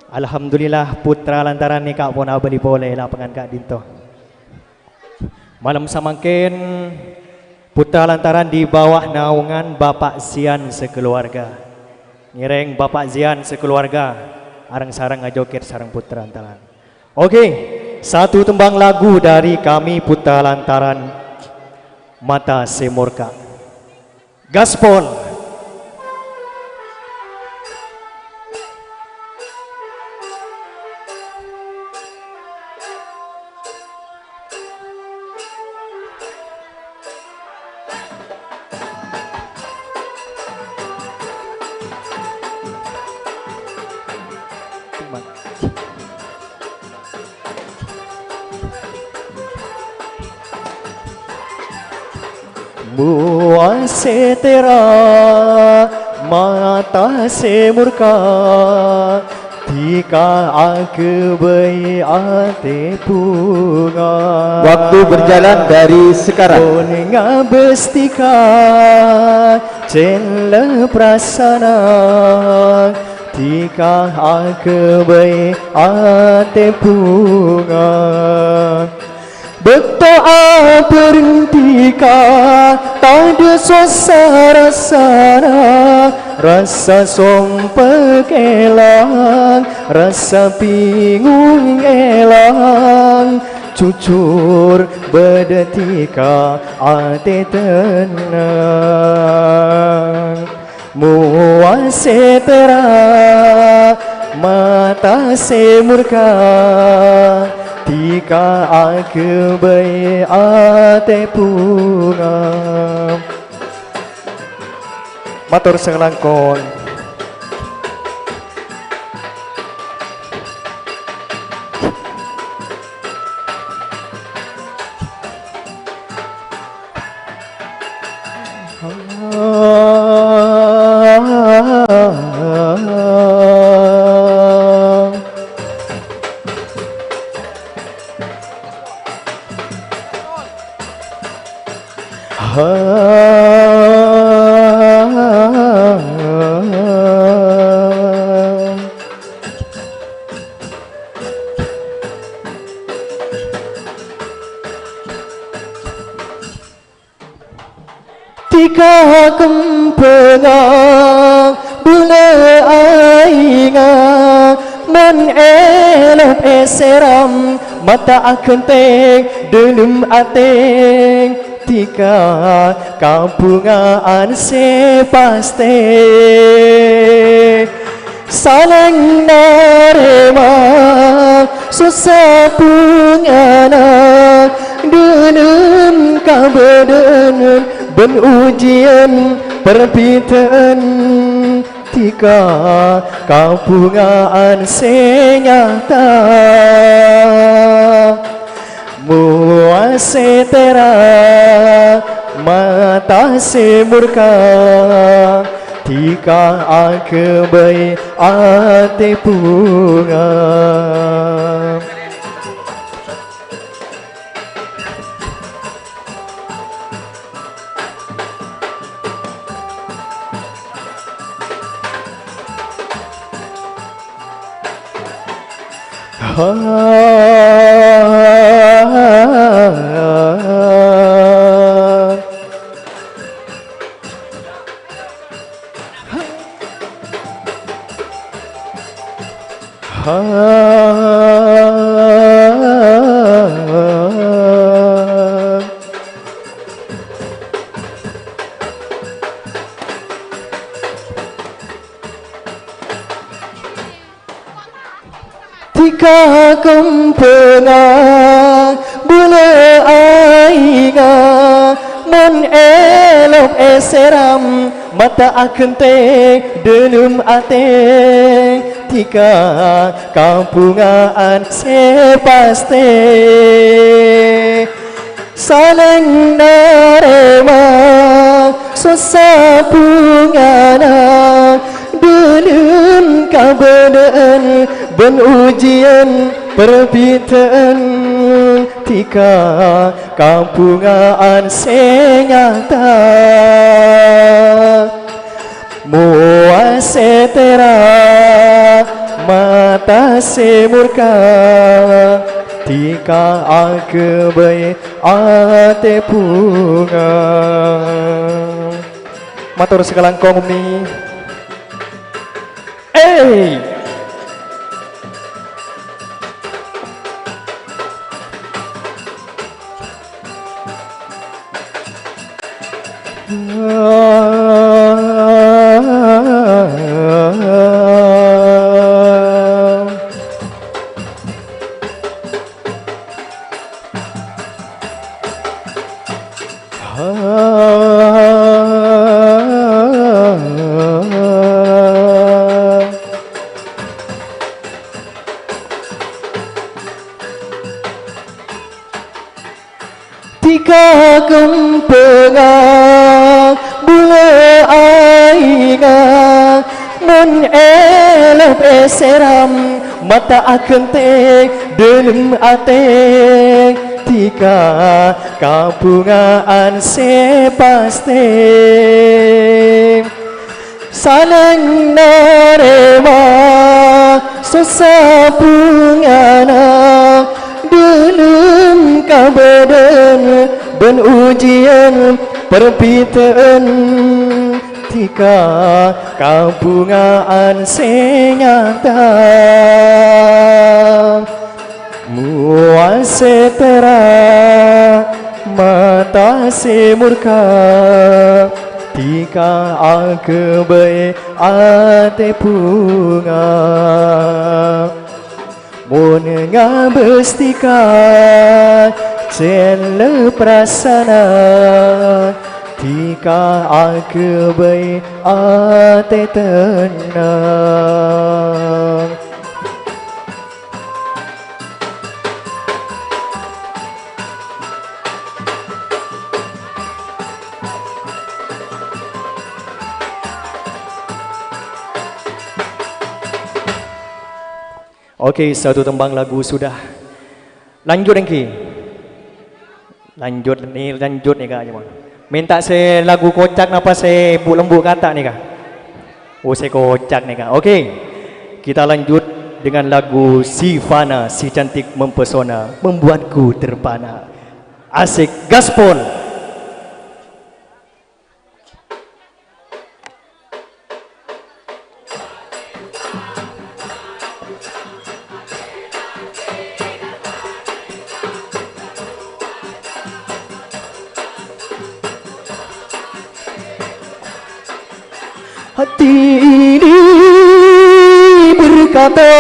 Alhamdulillah, Putra Lantaran nèka pon abâli polè lapangan ka'dinto. Malem samangkèn, Putra Lantaran di bawah naungan Bapak Zian sakaluarga. Ngèrèng Bapak Zian sakaluarga areng-sareng ajoget sareng Putra Lantaran. Oke, satu tembang lagu dari kami Putra Lantaran, Mata Sè Morka. Gaspol. Mowa sè tèra, mata sè morka, dhika aghâbây atè bhunga. Waktu berjalan dari sekarang. Pon ngabâs dhika, cella prasana, dhika aghâbây atè bhunga. Bâkto abâreng dhika, tadâ' sossa rassana, rassa sompek èlang, rassa bingung èlang, jujur bâdâ dhika atè tennang. Mowa sè tèra, mata sè morka, dhika aghâbây atè bhunga. Mator salangkong. Kembhângnga bulâ aèngnga, mon èlop èsèram, mata aghântèng dhâlem atè, dhika kabhunga'an sè pastè. Salèng narèma sossa bhungana, dhâlem kabâdâ'ân bân ujiyân, parbhidhâ'ân, dhika kabhunga'an sè nyata. Mowa sè tèra, mata sè morka, dhika aghâbây atè bhunga. Dhika kembhângnga bulâ aèngnga, mon èlop èsèram, mata aghântèng dhâlem atè, dhika kabhunga'an sè pastè. Salèng narèma sossa bhungana, dhâlem kabâdâ'ân bân ujiyân, parbhidhâ'ân, dhika kabhunga'an sè nyata. Mowa sè tèra, mata sè morka, dhika aghâbây atè bhunga. Mator sakalangkong, Umi. Hey! Dhika kembhângnga bulâ aèngnga, mon èlop èsèram, mata aghântèng dhâlem atè, dhika kabhunga'an sè pastè. Salèng narèma sossa bhungana, dhâlem kabâdâ'ân bân ujiyân, parbhidhâ'ân, dhika kabhunga'an sè nyata. Mowa sè tèra, mata sè morka, dhika aghâbây atè bhunga. Mon ngabâs dhika cella parasa'anna, dhika aghâbây atè tennang. Oke, satu tembang lagu sudah. Lanjut èngghi. Lanjut ni, lanjut nèka, ya, Mon. Mènta sè lagu kocak napa sè bu-, lembut kata nèka? Oh, sè kocak nèka. Oke. Kita lanjut dengan lagu Si Fana, Si Cantik Mempesona, Membuatku Terpana. Asik, gaspol. Hati ini berkata,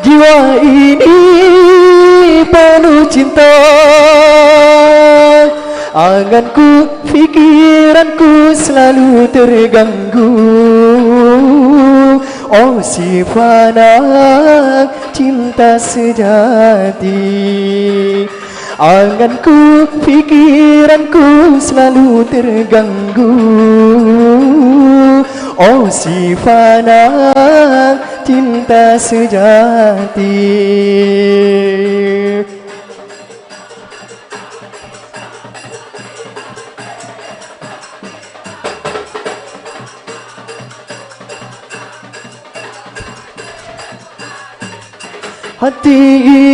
jiwa ini penuh cinta. Anganku, pikiranku selalu terganggu. Oh, si fana cinta sejati. Anganku, pikiranku selalu terganggu. Oh, si fana cinta sejati. Hati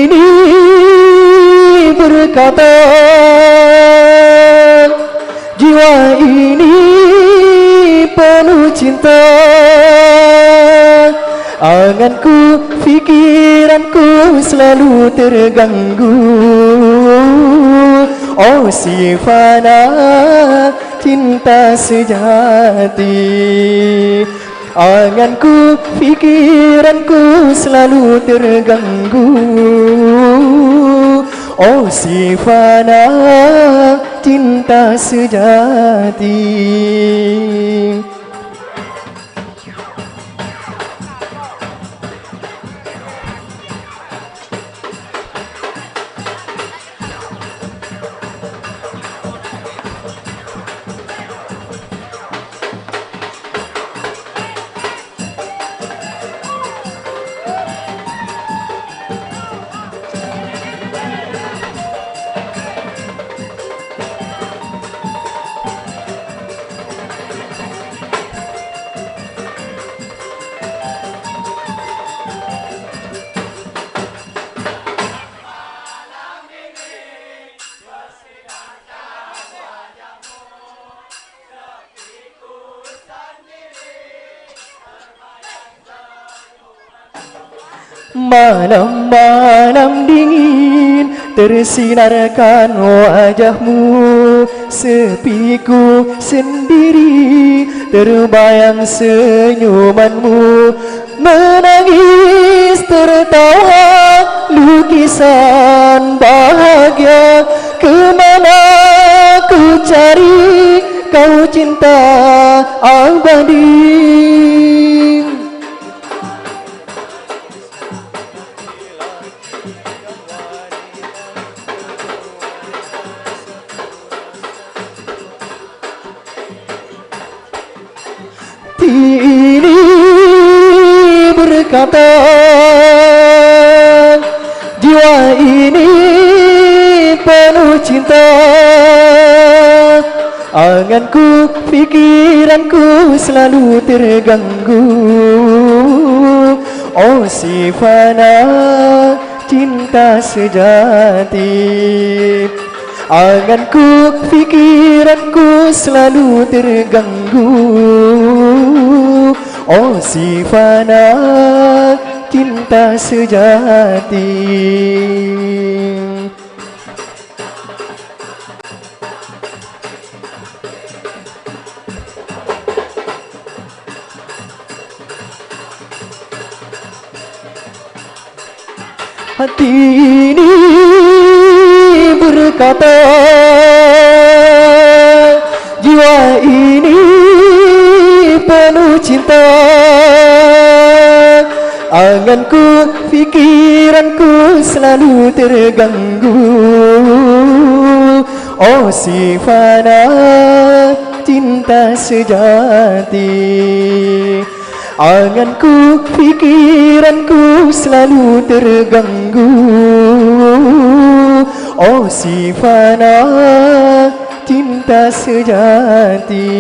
ini berkata, jiwa ini penuh cinta. Anganku, pikiranku selalu terganggu. Oh, si fana cinta sejati. Anganku, pikiranku selalu terganggu. Oh, si fana cinta sejati. Malam-malam dingin tersinarkan wajahmu, sepiku sendiri terbayang senyumanmu. Menangis tertawa lukisan bahagia, kemana ku cari kau cinta abadi. Hati ini berkata, jiwa ini penuh cinta. Anganku, pikiranku selalu terganggu. Oh, si fana cinta sejati. Anganku, pikiranku selalu terganggu. Oh, si fana cinta sejati. Hati ini berkata, jiwa ini penuh cinta. Anganku, pikiranku selalu terganggu. Oh, si fana cinta sejati. Anganku, pikiranku selalu terganggu. Oh, si fana cinta sejati.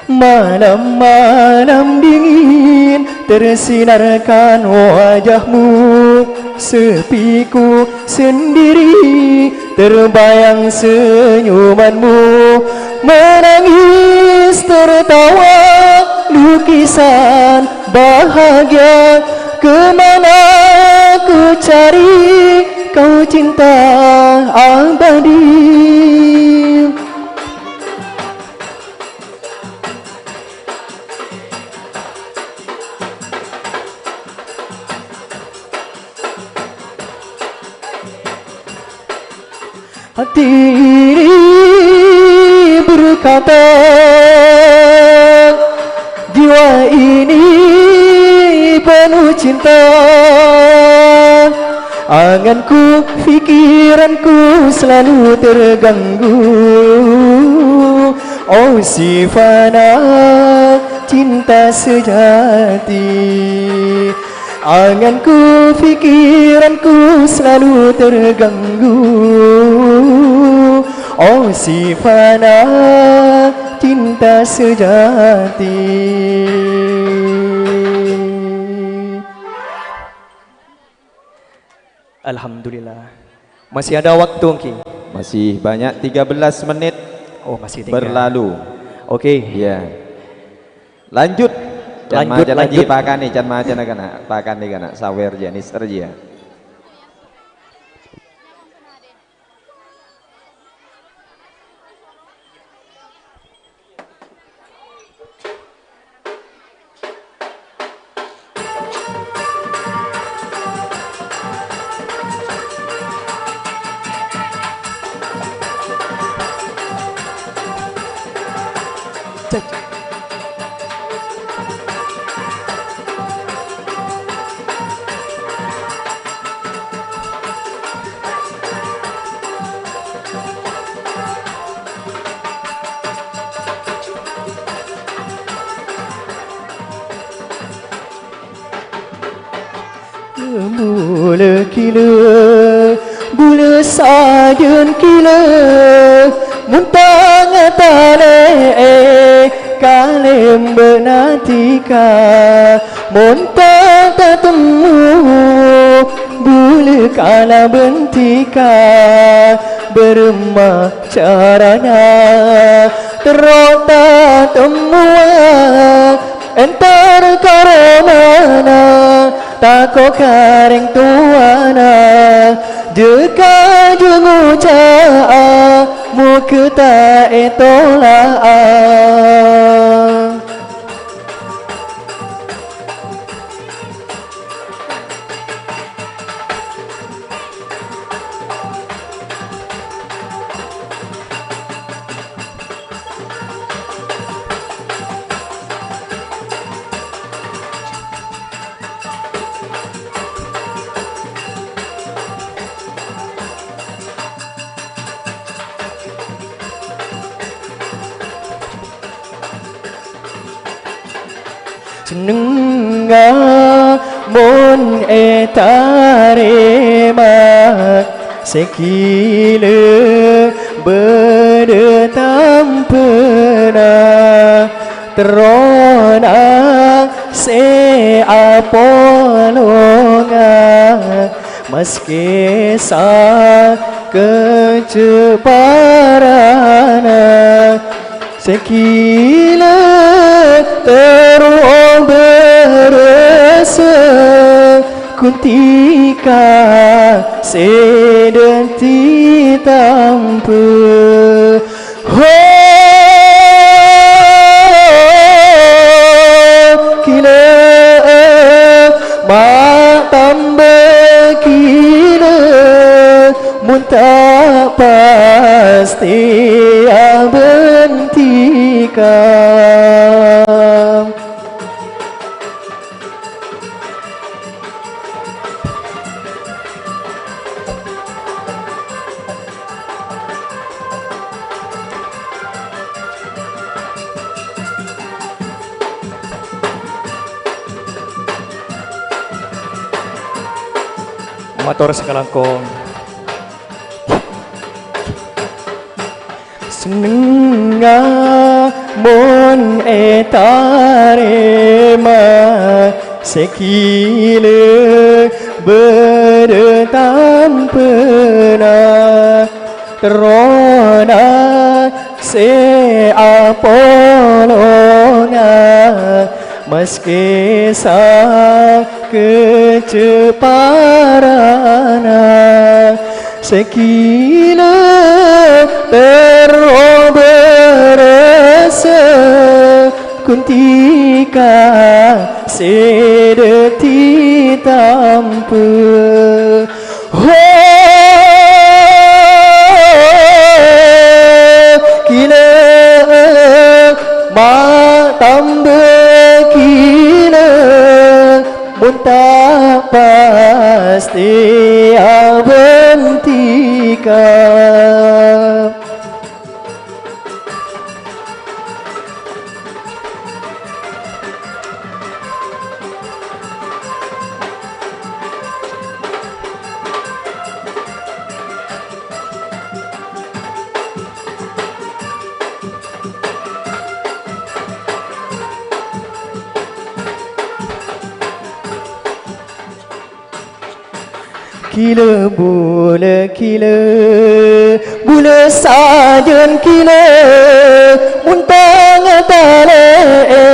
Malam-malam dingin tersinarkan wajahmu, sepiku sendiri terbayang senyumanmu, menangis tertawa lukisan bahagia, kemana ku cari kau cinta abadi. Hati ini berkata, jiwa ini penuh cinta. Anganku, pikiranku selalu terganggu. Oh, si fana cinta sejati. Anganku, pikiranku selalu terganggu. Oh, si fana cinta sejati. Alhamdulillah. Masih ada waktu, Ki? Masih banyak, tiga belas menit Oh, masih tinggal. Berlalu. Oke. Iya. Lanjut. Can Lanjut, macan lagi lanjut. Pakani, can macan kana, pakani kana, sawer ya, niser ya. Bulâ kilâ, bulâ sajân kilâ, mon ta' ngatanè'è kalèmbâna dhika, mon ta' tatemmo bulâ kalabân dhika, bârâmma carana terro tatemmowa, entar ka romana, tako' ka rèng towana, jâ-kajâ ngoca'a, moghâ ta' ètola'a. Sennengnga mon ètarèma sè ghilâ bâdâ tambhâna, terrona sè apolonga, maskè sakejjhâ' parana. Sè ghilâ terro bârâsa, ghun dhika sè dhâddhi tambhâ. Ho, ghilâ, ma' tambâ ghilâ. Mon ta' pastè abân dhika. Mator sakalangkong. Sennengnga mon ètarèma sè ghilâ bâdâ tambâna. Terrona sè apolonga, maskè sakejjhâ' parana, sè ghilâ terro bârâsa, ghun dhika sè dhâddhi tambâ. Ho, ghilâ, ma' tambâ ghilâ, mon ta' pastè abhântika. Ghilâ bulâ ghilâ, bulâ sajân ghilâ, mon tang talè'è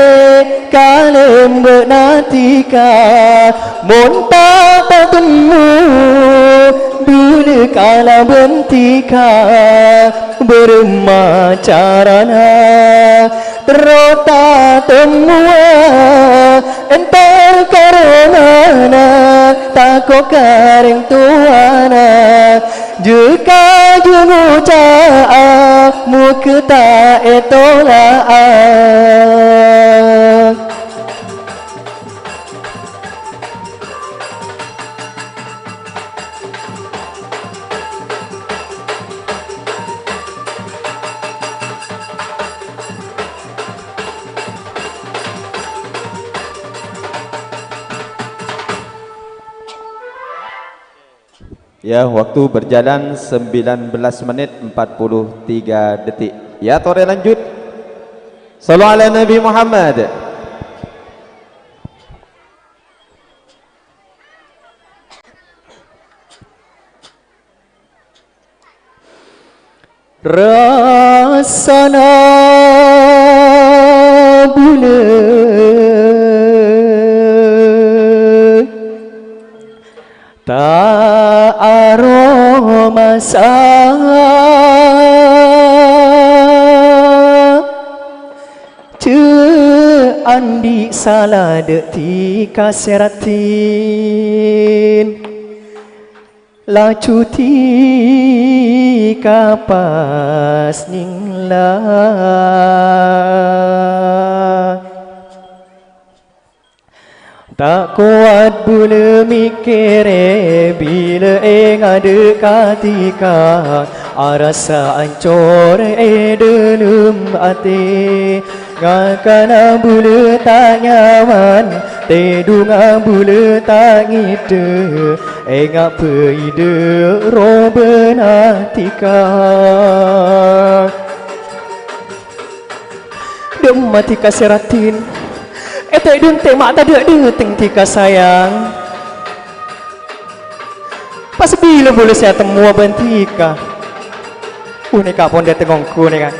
kalèmbâ'na dhika, mon ta' tatemmo bulâ kalabân dhika, bârâmma carana? Terro tatemmowa, èntar ka rongana, tako' ka rèng towana. Jhâ' kaju ngoca'a, moghâ ta' ètola'a. Ya, waktu berjalan sembilan belas menit empat puluh tiga detik. Ya, torè lanjut. Shallu ala Nabi Muhammad. Rassana bulâ ta' aromasa. Jhâ' andi' sala dhâddhi kasèratin, laju dhika pas nyèngla. Ta' kowat bulâ mèkkèrè bilâ è ngaddhâ' ka dhika, arassa ancor è dhâlem atè. Ngakana bulâ ta' nyaman, tèdungnga bulâ ta' ngèdhâ, enga' bhâi dhâ' robâna dhika. Dhâmma dhika sè raddhin, ètè'-dhunte' ma' tadhâ' dhâteng dhika sayang. Pas bilâ bulâ sè atemmowa bân dhika? Ponèka pon dhâteng ongghu nèka.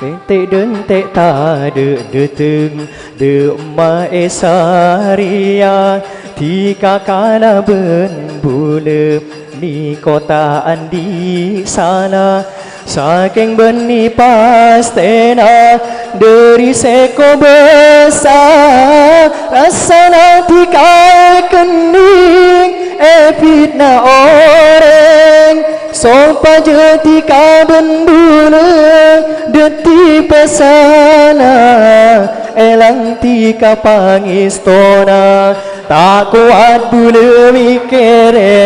Ètè'-dhunte' tadhâ' dhâteng, dhâmma è sarèya dhika kalabân bulâ. Nèko ta' andi' sala, sakèng bânnè pastèna dhâri sè kobâsa. Rassana dhika èkennèng, èfitna orèng, sopajâ dhika bân bulâ dhâddhi pèssana, èlang dhika pangèstona. Ta' kowat bulâ mèkkèrè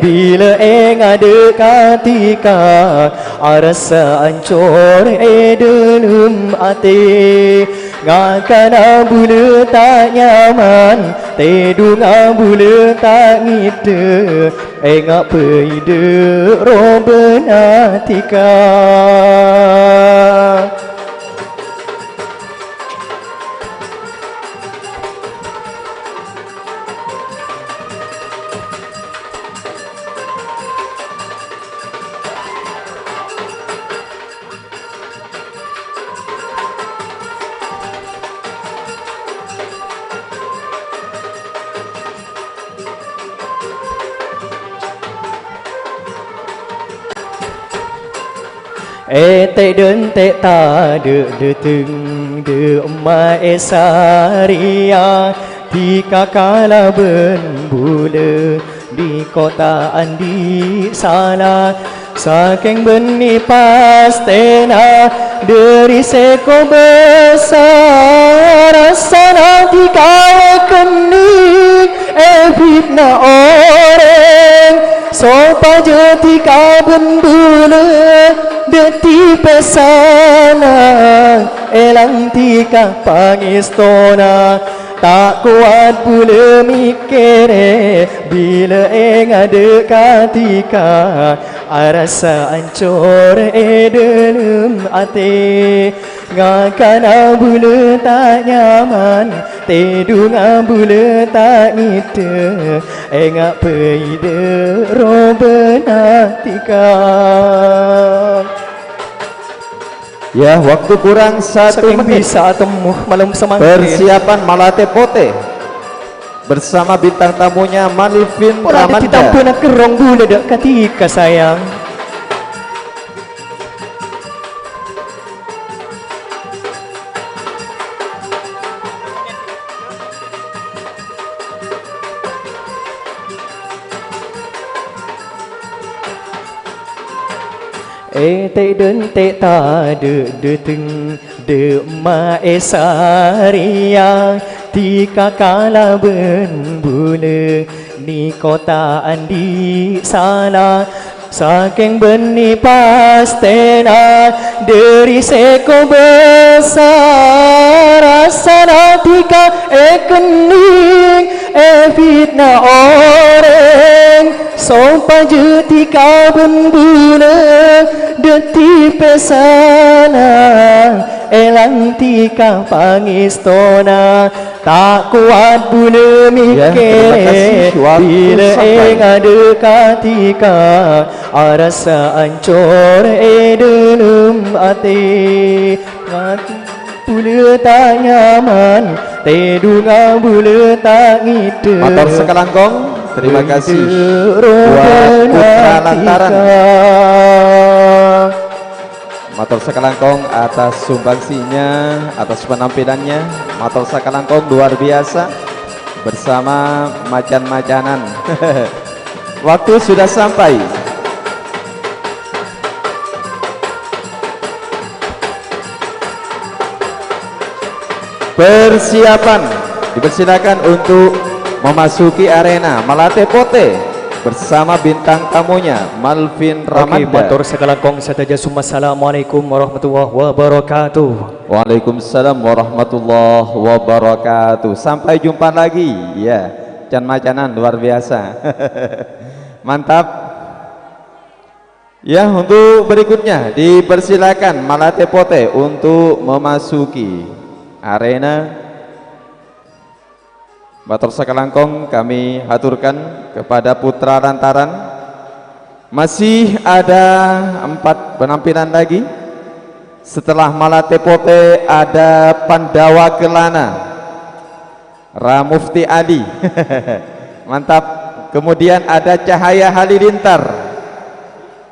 bilâ è ngaddhâ' ka dhika, arassa ancor è dhâlem atè. Ngakana bulâ ta' nyaman, tèdungnga bulâ ta' ngèdhâ, enga' bâi dâ' robâna dhika. Ètè' dhânte' tadâ' dâteng, dâ' emma' è sarèya, dhika kalabân bulâ. Dhika ta' andi' sala, sakèng bânnè pastèna, dâri sè kobâsa rassana dhika èkennèng, èfitna orèng, sopajâ dhika bân bulâ dhâddhi pèssana, èlang dhika pangèstona. Ta' kowat bulâ mèkkèrè, bilâ èngadâ' ka dhika, arassa ancor è dhâlem atè. Ngakana bulâ ta' nyaman, tèdungnga bulâ ta' ngèdhâ, enga' bâi dâ' robâna dhika. Ya, waktu kurang satu menit. Sakèng bisa atemmo malem samangkèn. Persiapan Malatè Potè bersama bintang tamunya Malvin Pora Ramanda. Ditambhâna kerrong bulâ dâ' ka dhika, sayang. Ètè' dhânte' tadâ' dâteng, dâ' emma' è sarèya, dhika kalabân bulâ, nèko ta' andi' sala. Sakèng bânnè pastèna, dâri sè kobâsa rassana dhika èkennèng, èfitna orèng, sopajâ dhika bân bulâ dhâddhi pèssana, èlang dhika pangèstona. Ta' kowat bulâ mèkkèrè, ya, terima kasih, waktu bilâ sampai. Èngadâ' ka dhika, arassa ancor è dhâlem atè. Ngakana bulâ ta' nyaman, tèdungnga bulâ ta' ngèdhâ. Mator sakalangkong, terima kasih buat Putra Lantaran. Mator sakalangkong atas sumbangsinya, atas penampilannya. Mator sakalangkong luar biasa bersama macan-macanan. Waktu sudah sampai. Persiapan, dipersilakan untuk memasuki arena Malatè Potè bersama bintang tamunya, Malvin Ramanda. Oke, mator sakalangkong sadhâjâ, summa assalamualaikum warahmatullahi wabarakatuh. Waalaikumsalam warahmatullahi wabarakatuh. Sampai jumpa lagi, ya. Can-macanan luar biasa. Mantap. Ya, untuk berikutnya dipersilakan Malatè Potè untuk memasuki arena. Mator sakalangkong kami haturkan kepada Putra Lantaran. Masih ada empat penampilan lagi. Setelah Malatè Potè ada Pandawa Kelana. Ra Mufti Ali. Mantap. Kemudian ada Cahaya Halilintar.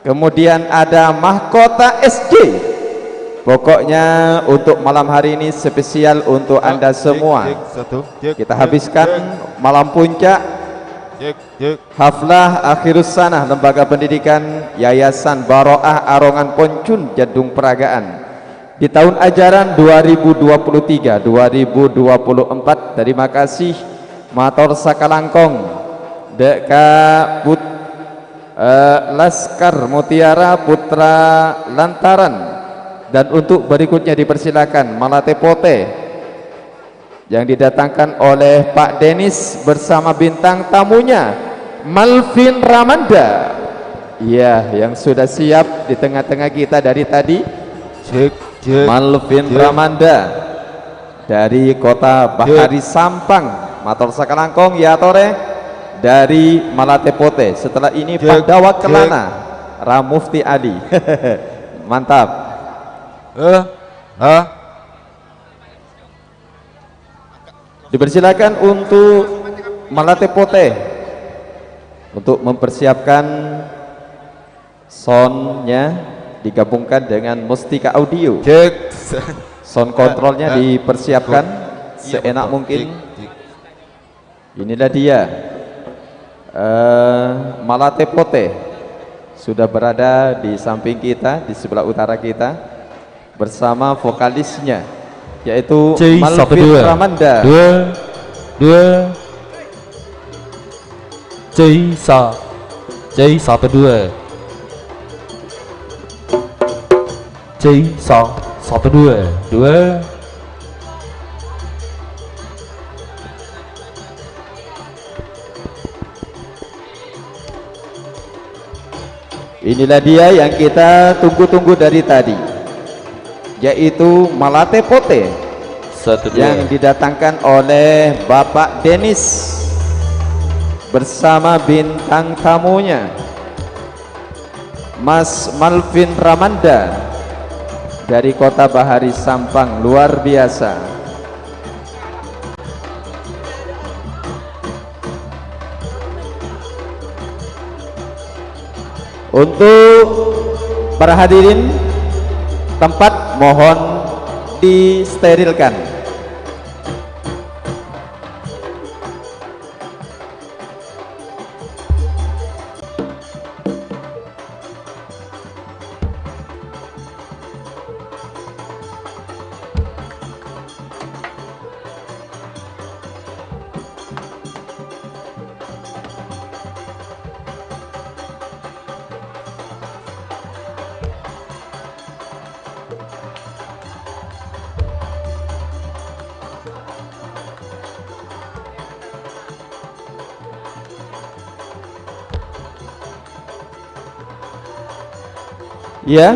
Kemudian ada Mahkota S C. Pokoknya untuk malam hari ini spesial untuk Anda semua. Cek, cek, satu. Cek, cek, cek. Kita habiskan malam puncak. Cek, cek. Haflah Akhirus Sanah Lembaga Pendidikan Yayasan Baro'ah Arongan Poncun Jadung Pragaan. Di tahun ajaran dua ribu dua puluh tiga dua ribu dua puluh empat, terima kasih mator sakalangkong dâ' ka Put-, eh, Laskar Mutiara Putra Lantaran. Dan untuk berikutnya dipersilakan Malatè Potè yang didatangkan oleh Pak Denis bersama bintang tamunya, Malvin Ramanda. Iya, yang sudah siap di tengah-tengah kita dari tadi. Cek, cek, Malvin cek. Ramanda dari Kota Bahari Sampang. Mator sakalangkong, ya, atore, dari Malate Pote. Setelah ini, cek, Pandawa cek. Kelana, Ramufti Ali. Mantap. Eh, hah? Dipersilakan untuk Malate Pote untuk mempersiapkan soundnya, digabungkan dengan Mustika Audio. Cek. Sound controlnya dipersiapkan seenak mungkin. Inilah dia. Eh, Malate Pote sudah berada di samping kita, di sebelah utara kita, bersama vokalisnya, yaitu Malvin Ramanda. Dua, dua. C sa-, C satu dua. C sa-, satu dua, dua. Inilah dia yang kita tunggu-tunggu dari tadi, yaitu Malate Pote. Satu, dua. Yang didatangkan oleh Bapak Denis bersama bintang tamunya, Mas Malvin Ramanda dari Kota Bahari Sampang, luar biasa. Untuk para hadirin, tempat mohon disterilkan. Ya,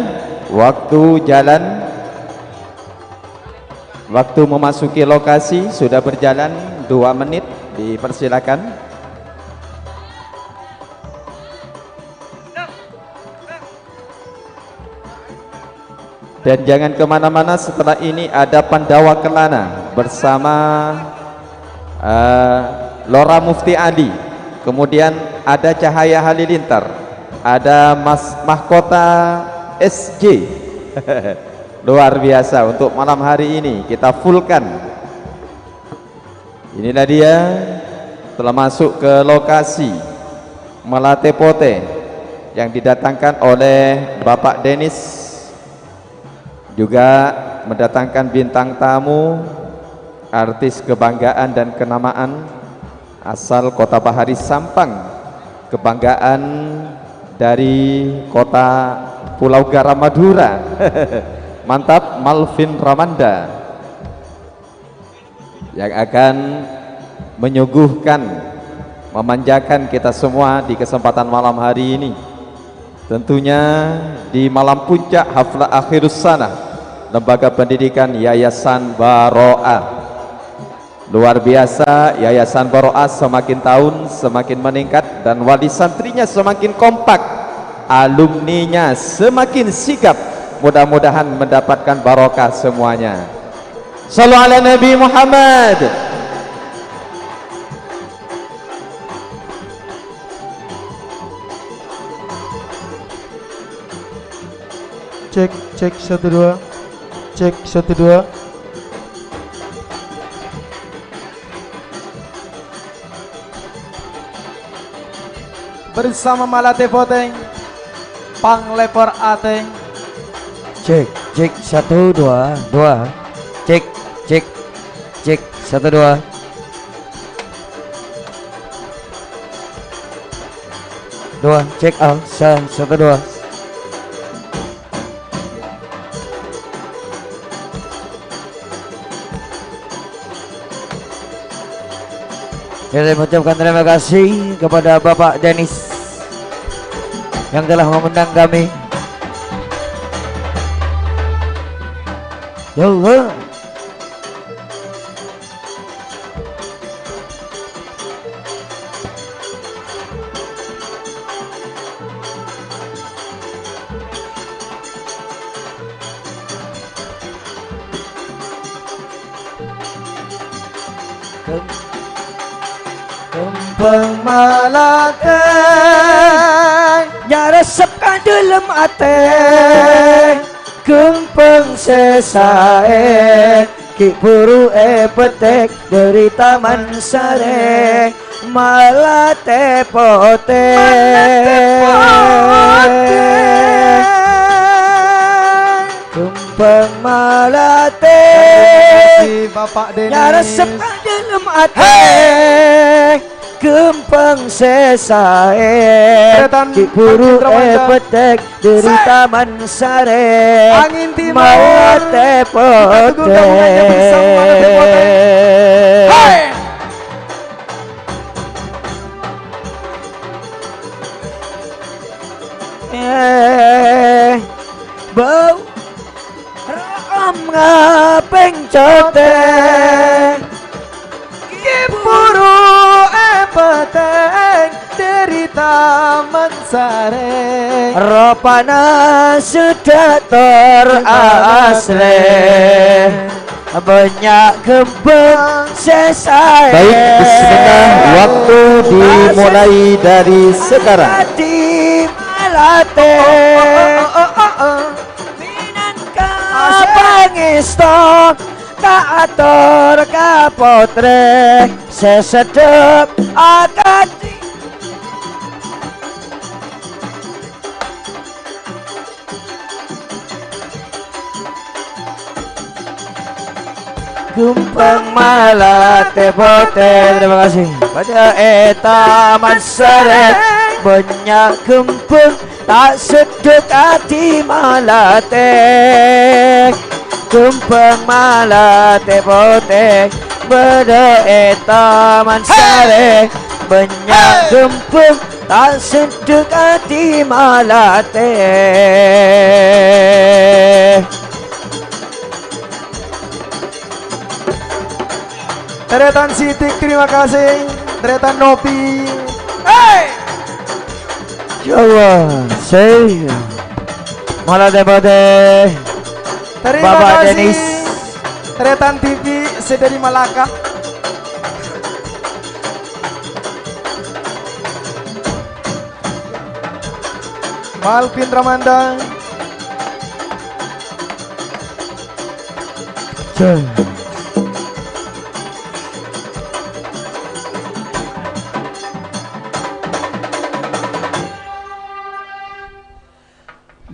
waktu jalan, waktu memasuki lokasi sudah berjalan dua menit, dipersilakan. Dan jangan kemana-mana, setelah ini ada Pandawa Kelana bersama, eh, Lora Mufti Ali. Kemudian ada Cahaya Halilintar, ada Mas Mahkota S J. Luar biasa untuk malam hari ini, kita fullkan. Inilah dia telah masuk ke lokasi Malate Pote yang didatangkan oleh Bapak Denis, juga mendatangkan bintang tamu, artis kebanggaan dan kenamaan asal Kota Bahari Sampang, kebanggaan dari kota Pulau Garam Madura. Mantap, Malvin Ramanda yang akan menyuguhkan, memanjakan kita semua di kesempatan malam hari ini. Tentunya di malam puncak haflah akhirus sanah Lembaga Pendidikan Yayasan Baro'ah. Luar biasa, Yayasan Baro'ah semakin tahun semakin meningkat dan wali santrinya semakin kompak, alumninya semakin sigap. Mudah-mudahan mendapatkan barokah semuanya. Sallu ala Nabi Muhammad. Cek, cek, satu, dua. Cek, satu, dua. Bersama Malate Poteng, Panglepor Ateng. Cek, cek, satu, dua, dua. Cek, cek, cek, satu, dua. Dua, cek, al, sa-, satu, dua. Saya mengucapkan terima kasih kepada Bapak Denis yang telah mengundang kami. Ya Allah. Kem-, kembhâng malatè nyarèsep ka dhâlem atè. Kembhâng sè saè ghi' buru èpètèk dhâri taman sarè. Malatè potè. Kembhâng malatè. Terima kasih, Bapak Denis. Nyarèsep ka dhâlem atè. Hey! Kembhâng sè saè. Tretan ghi' buru Pak Cindrawanda. Èpètèk dhâri Sè. Taman sarè. Angin Timur. Malatè potè. Kita tunggu gabungannya bersama Malatè Potè. Hey! Eh, bâu ra'am ngapèng cotè. Ghi' buru èpètèk dhâri taman sarè. Ropana sè dhâ' tor asrè. Bânnya' kembhâng sè saè. Baik, bismillah, waktu dimulai dari sekarang. Ati malatè. Minangka pangèsto kaator ka potrè sè seddhep akadhi. Kembhâng malatè potè, terima kasih. Padâ è taman sarè, bânnya' kembhâng ta' seddhep ati malatè. Kembhâng malatè potè, padâ è taman sarè, bânnya' kembhâng ta' seddhep ati malatè. Taretan Sidik, terima kasih. Taretan Nopi. Hey! Ya Allah, saya malatè potè. Terima Bapak kasih. Denis. Taretan T V sè dhâri Malaka. Malvin Ramanda.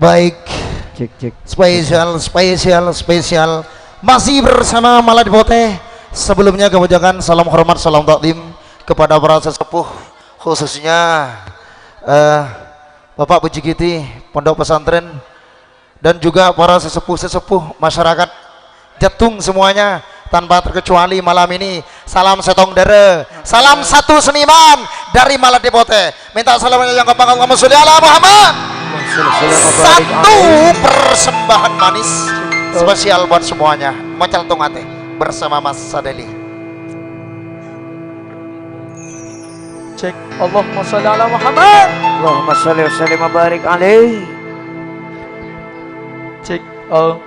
Baik. Cek, cek. Spesial, spesial, spesial. Masih bersama Malatè Potè. Sebelumnya kami ucapkan salam hormat, salam takzim kepada para sesepuh, khususnya, eh, Bapak Bujikiti Pondok Pesantren dan juga para sesepuh-sesepuh masyarakat Jatung semuanya tanpa terkecuali malam ini. Salam sèttong dârâ, salam satu seniman dari Malatè Potè. Minta salamnya yang kompak, Allahumma sholli ala Muhammad. Satu persembahan manis spesial buat semuanya. Macal Tongate bersama Mas Sadali. Cek, Allahumma sholli ala Muhammad. Allahumma sholli wa sallim wa barik alaih. Cek, oh.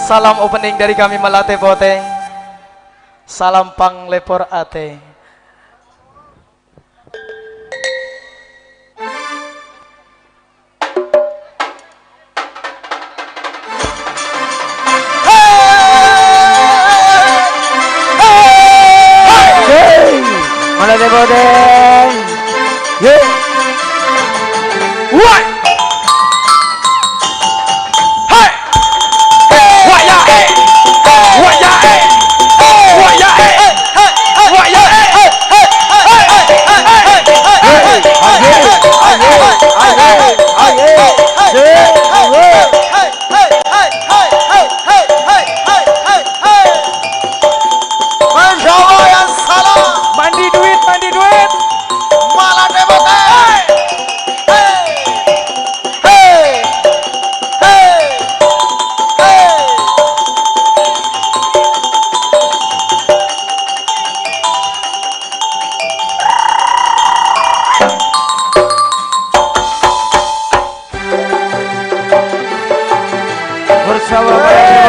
Salam opening dari kami Malatè Potè. Salam panglèpor atè. Hey! Mana tepuk tangan? Yuk. Wah! Hey! Wah, ya, eh! Wah, ya, eh! Wah, ya, eh! Wah, ya, eh!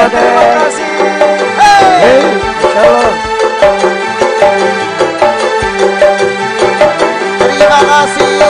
Terima kasih. Hei, shalom. Terima kasih.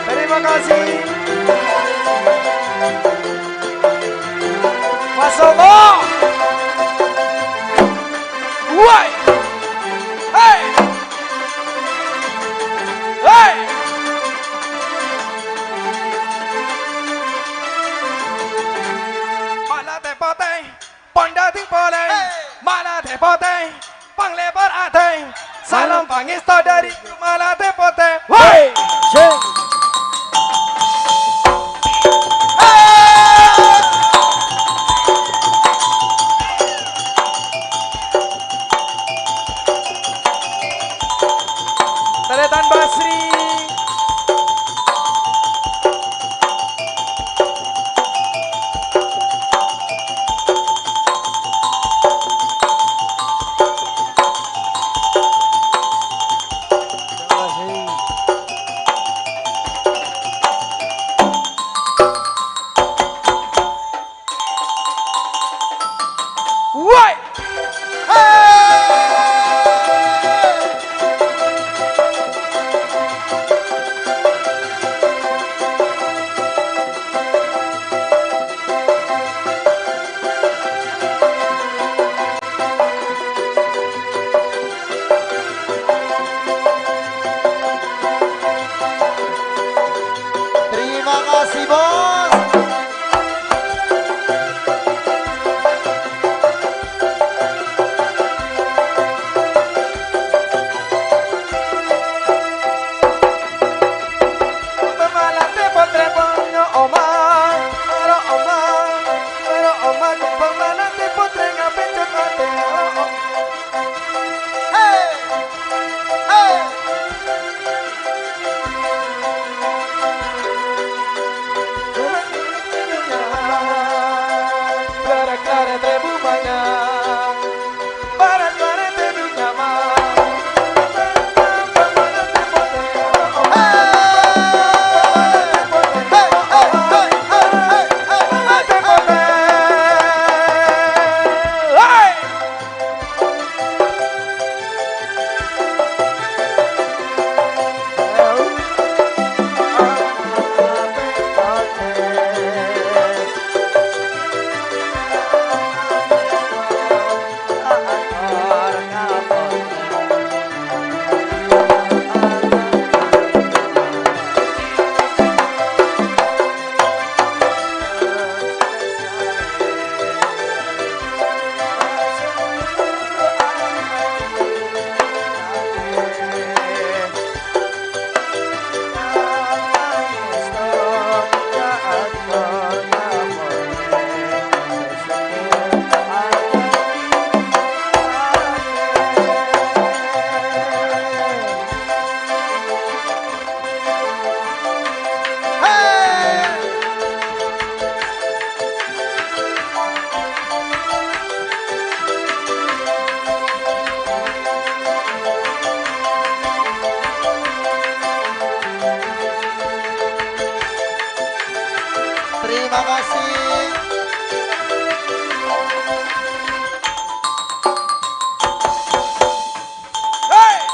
Terima kasih. Mas Somo. Woi. Hei. Hei. Mala tè-potè. Pon dâteng polè, Hei! Mala tè-potè, panglebar atè. Salam pangesto dâri Guru Mala tè-potè. Woi! Sing! Tarètan Basri. Woi! Terima kasih, Bos. Terima kasih. Hei!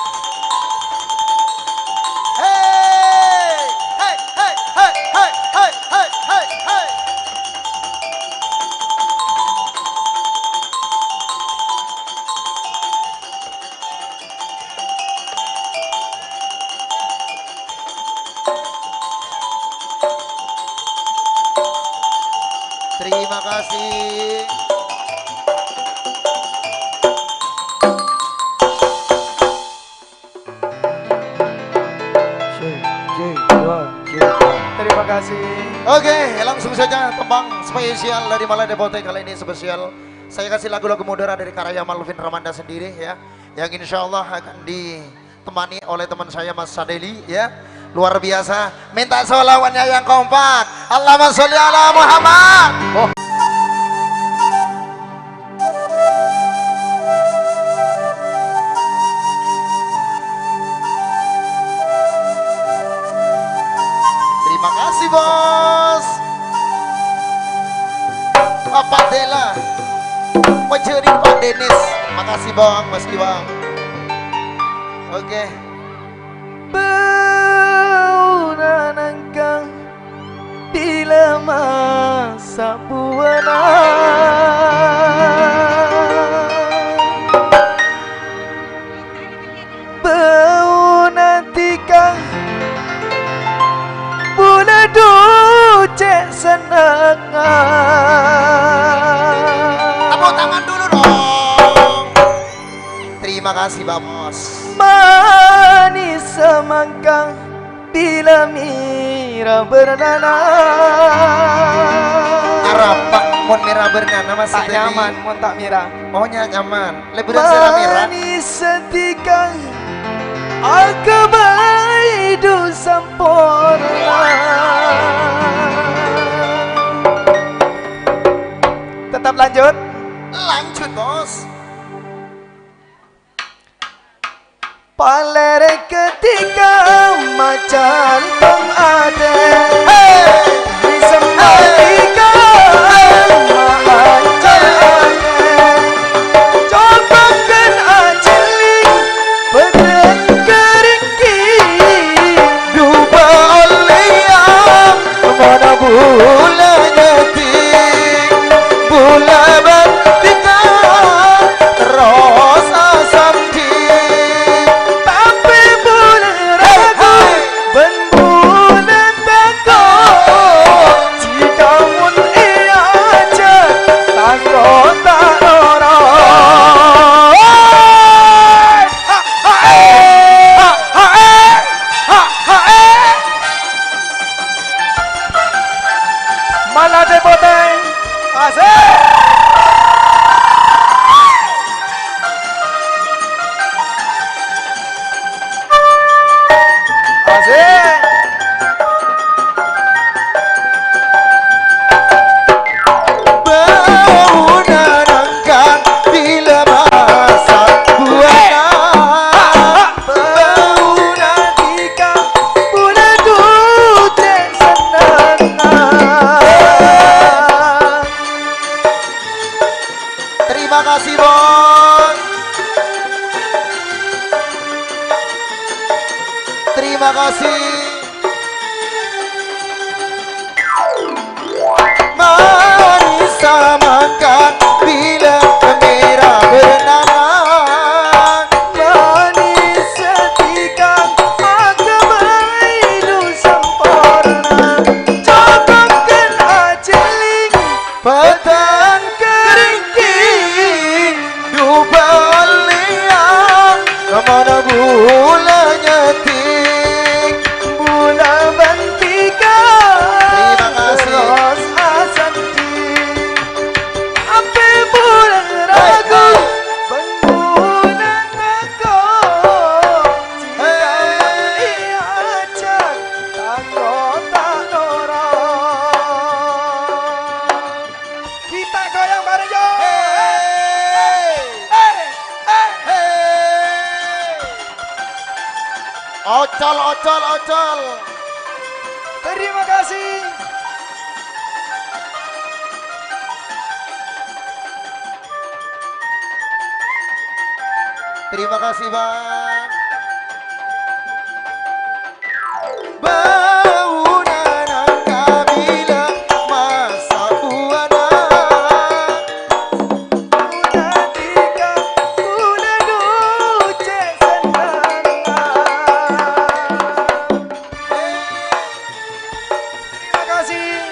Terima kasih. Cek, cek, dua, cek, dua. Terima kasih. Oke, langsung saja tembang spesial dari Malade Putih kali ini spesial. Saya kasih lagu-lagu mudara dari karya Malvin Ramanda sendiri ya. Yang insya Allah akan ditemani oleh teman saya Mas Sadeli ya. Luar biasa. Minta sholawatnya yang kompak. Allahumma sholli ala Muhammad. Oh. Terima kasih, Bos. Bapak Dela. Wajah ini Pak Denis. Makasih, Bang, Mas Iwang. Oke. Bâuna nangka bilâ masa' buwâna. Bâuna dhika bulâ du cè' sennengnga. Tepuk tangan dulu dong. Terima kasih, Pak Bos. Manis semangka bilâ mèra bârnana. Arapa mon mèra bârnana, Mas? Ta' nyaman mon ta' mèra. Oh, nya-, nyaman. Lebbi sè mèra. Manis sadhika aghâbây du samporna. Tetap lanjut. Lanjut, Bos. Palèrè ketika macan tong adè. Hey! Bisa mati kan macan. Coba kan ajeling, pedang keringki, duba olèya. Mana bulâ nyèding, bulâ bântèngan, terros asandhi. Tapè bulâ ragu, bân bulâ tako', jhâ' mon èajhâk, tako' ta' noro'. Ha, ha, eh! Ha, ha, eh! Ha, ha, eh! Malade Potèng. Asik. Asik. Bâuna nangka bilâ masa' buwâna. Bâuna dhika bulâ du cè' sennengnga. Terima kasih, Bos. Terima kasih. Manis samangka bilâ mèra bârnana. Manis sadhika aghâbây du samporna. Coba kan ajeling, pedang keringki, duba olèya. Kamana bulâ nyèding, bulâ bântèngan. Terima kasih. Terros asandhi. Tapè bulâ ragu, bân bulâ tako'. Jhâ' mon èajhâk, tako' ta' noro'. Kita goyang bareng, yo. Hey. Hey. Hey. Hey. Ocol, ocol, ocol. Terima kasih. Terima kasih, Bang. Bâuna nangka bilâ masa' buwâna. Bâuna dhika bulâ du cè' sennengnga. Terima kasih.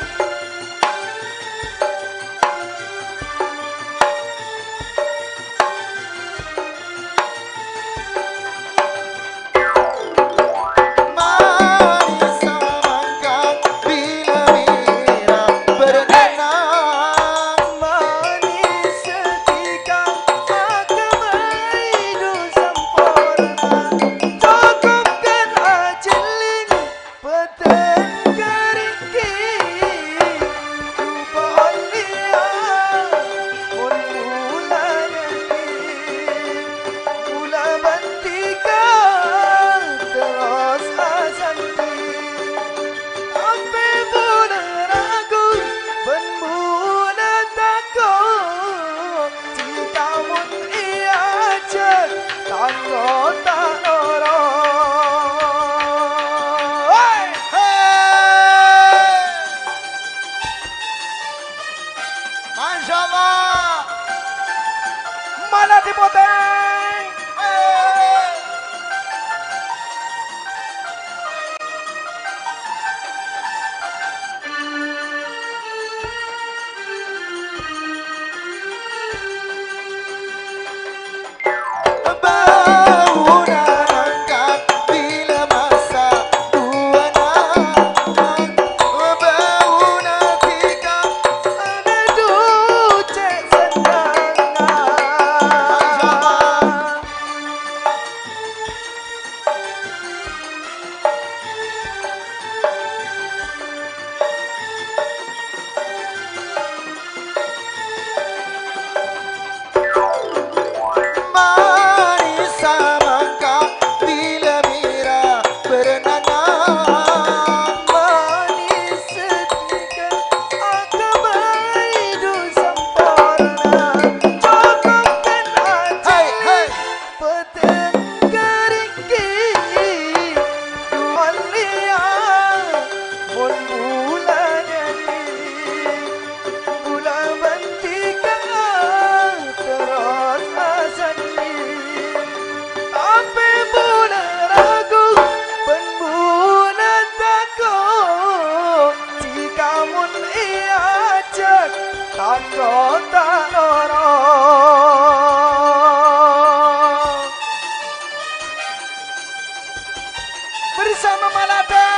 Sama Maladé.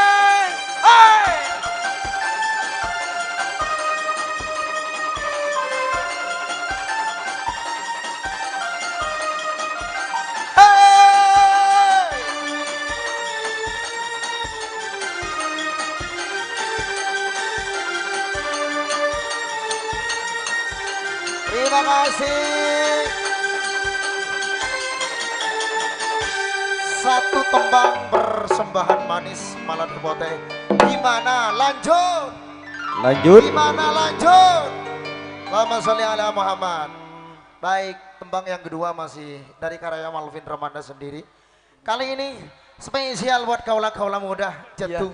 Hai! Hai! Terima kasih. Satu tembang persembahan manis Maladé Potè. Gimana? Lanjut? Lanjut. Gimana? Lanjut. Allahumma sholli ala Muhammad. Baik, tembang yang kedua masih dari karya Malvin Ramanda sendiri. Kali ini spesial buat kaula-kaula muda, Iya. Jadung.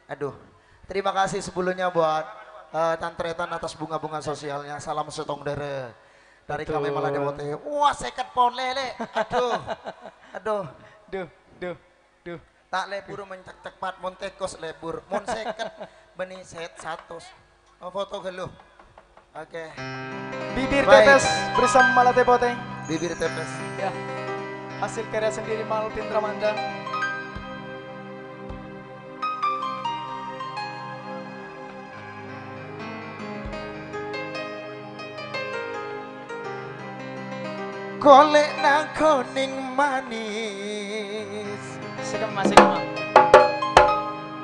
Aduh, terima kasih sebelumnya buat, eh, Tan Tretan atas bunga-bunga sosialnya. Salam settong dârâ dari kami Maladé Potè. Wah, sèket polè, Lè'. Aduh. Aduh. Duh, duh, duh. Ta' lebur mon cak-, cepat, mon tèkos lebur. Mon sèket, bânnè sèt satos. Oh, foto ghâllu. Oke. Bibir Baik. Tetes bersama Maladé Potè. Bibir Tetes. Ya. Hasil karya sendiri Malvin Ramanda. Kolè'na konèng manis. Sè kemma, sè kemma.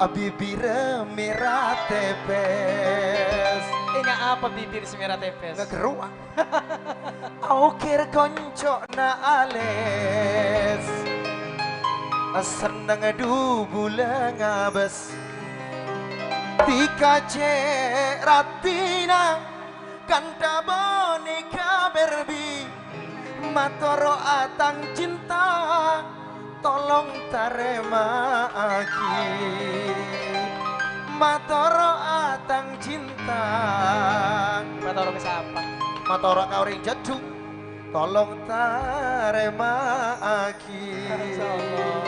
Abibirrâ mèra tèpès. Enga' apa bibir sè mèra tèpès? Ngaghâruwa. Oker konco'na alès. Senneng du bulâ ngabâs. Dikacè' raddhina. Kantha panèka bârâmbi, matoro'a tang cinta, tolong tarèma'aghi. Matoro'a tang cinta. Matoro' ka sapa? Matoro' ka orèng Jadung, tolong tarèma'aghi. Insyaallah.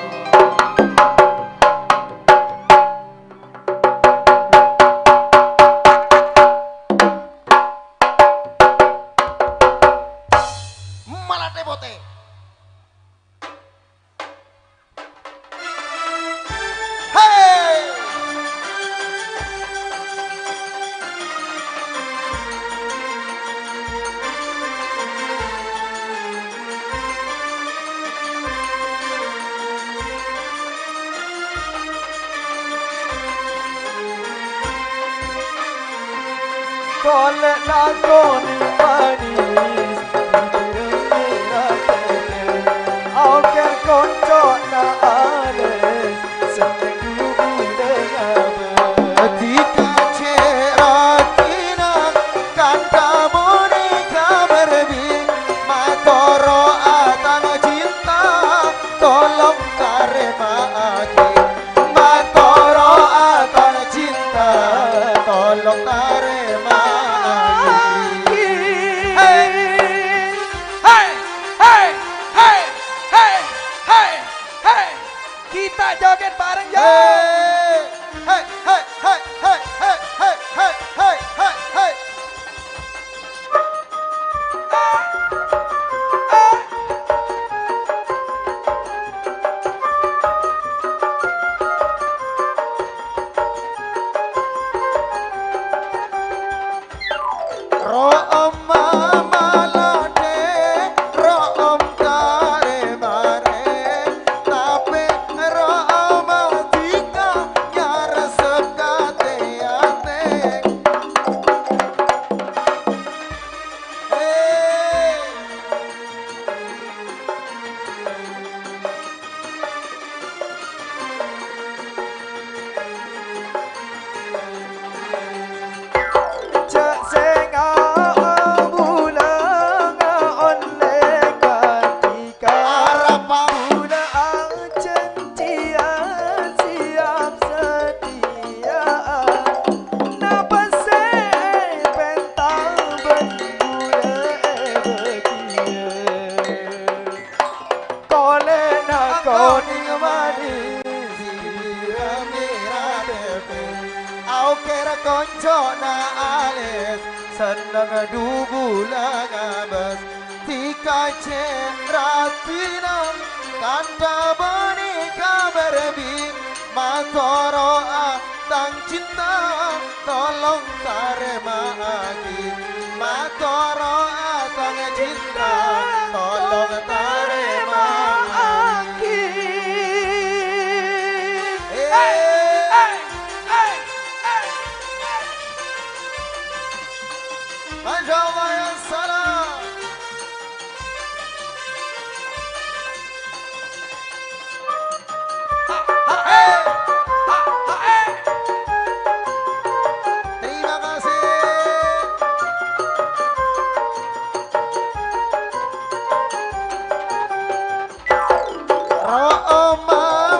Maladé Potè. Hei! Kolè'na konèng manis, bibirrâ mèra tètè, oker konco'na alès, senneng du bulâ ngabâs. Dikacè' raddhina, kantha panèka bârâmbi, matoro'a tang cinta, tolong tarèma'aghi. Matoro'a tang cinta, tolong tarèma'aghi. Hei! Hei! Hei! Hei! Hei! Hei! Hei! Hei! Kita joget bareng, yo! Hei! Hei! Hei! Ro'om maladhâ, ro'om tarè-marè, tapè ro'om dhika nyaressep ka atè-atè. Hei. Jhâ' sènga' bulâ ngaollè ka dhika. Arapa? Bulâ ajhân siap-siap sadhiyâ'â. Napa sè èpènta bân bulâ èbâghiyâ. Kolèna konèng manis, bibirra mèra tètè. Aokèr konco'na alès, senneng du bulâ ngabâs. Dhika cè' raddhina, kantha bânnè kabâr bi', tarèma'aghi, matoro'a tang cinta, tolong tarèma'aghi. Eh. Masya Allah, ya salam. Terima kasih. Ro'om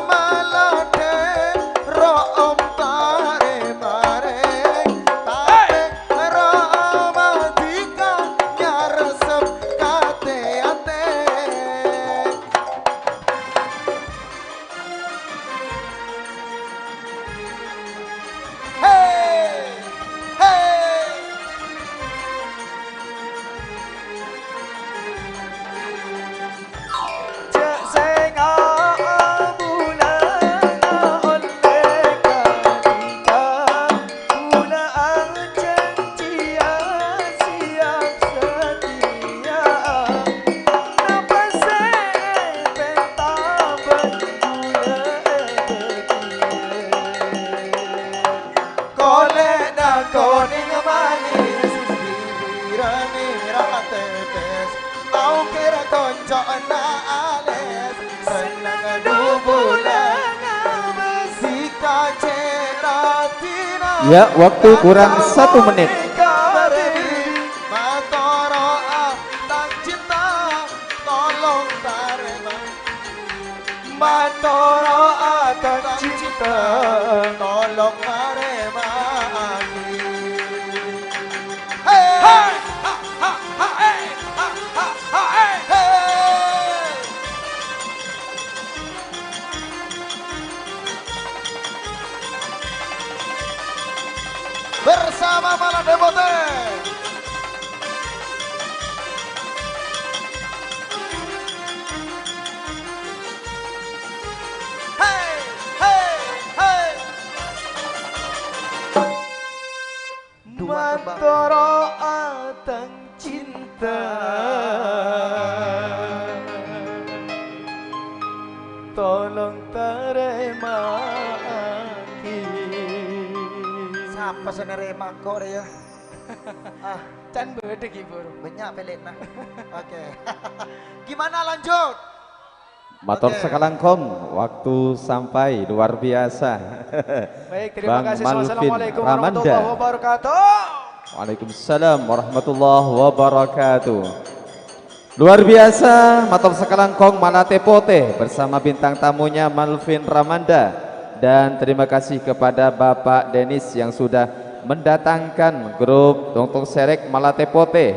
maladhe, ro'om tarèmarè, tapè ro'om dhika nyarsep ka tè-atè. Hey! Hey! Jhâ' sènga' bulâna ollè ka'dinto, bulâ ajhânjhiyâ siyap satèya. Napa sè èpènta bân bulâ èbâghi? Kolè'na konèng manès, bibirra mèra tètès, maokèr konco'na alès, senneng dhu bulâ ngabâs. Dhika cè' raddhinna. Ya, waktu kurang satu menit. Matoro'a tang cinta, tolong tarèma. Matoro'a tang cinta, tolong tarèma'aghi. Hey! Hey! Ha, ha, ha, hey! Ha, ha, ha, hey! Hey! Bersama Maladhe Potè. Hey, hey, hey. Matoro'a tang cinta, tolong tarèma'aghi. Sapa sè narèma engko' rè, ya? Ah. Can bâdâ, Ki, buru. Bânnya' pèlèna. Oke. Gimana, lanjut? Mator sakalangkong, waktu sampai, luar biasa. Baik, terima kasih. Assalamualaikum warahmatullahi wabarakatuh. Waalaikumsalam warahmatullahi wabarakatuh. Luar biasa, mator sakalangkong Maladhe Potè bersama bintang tamunya Malvin Ramanda. Dan terima kasih kepada Bapak Denis yang sudah mendatangkan grup Tongtong Serek Maladhe Potè.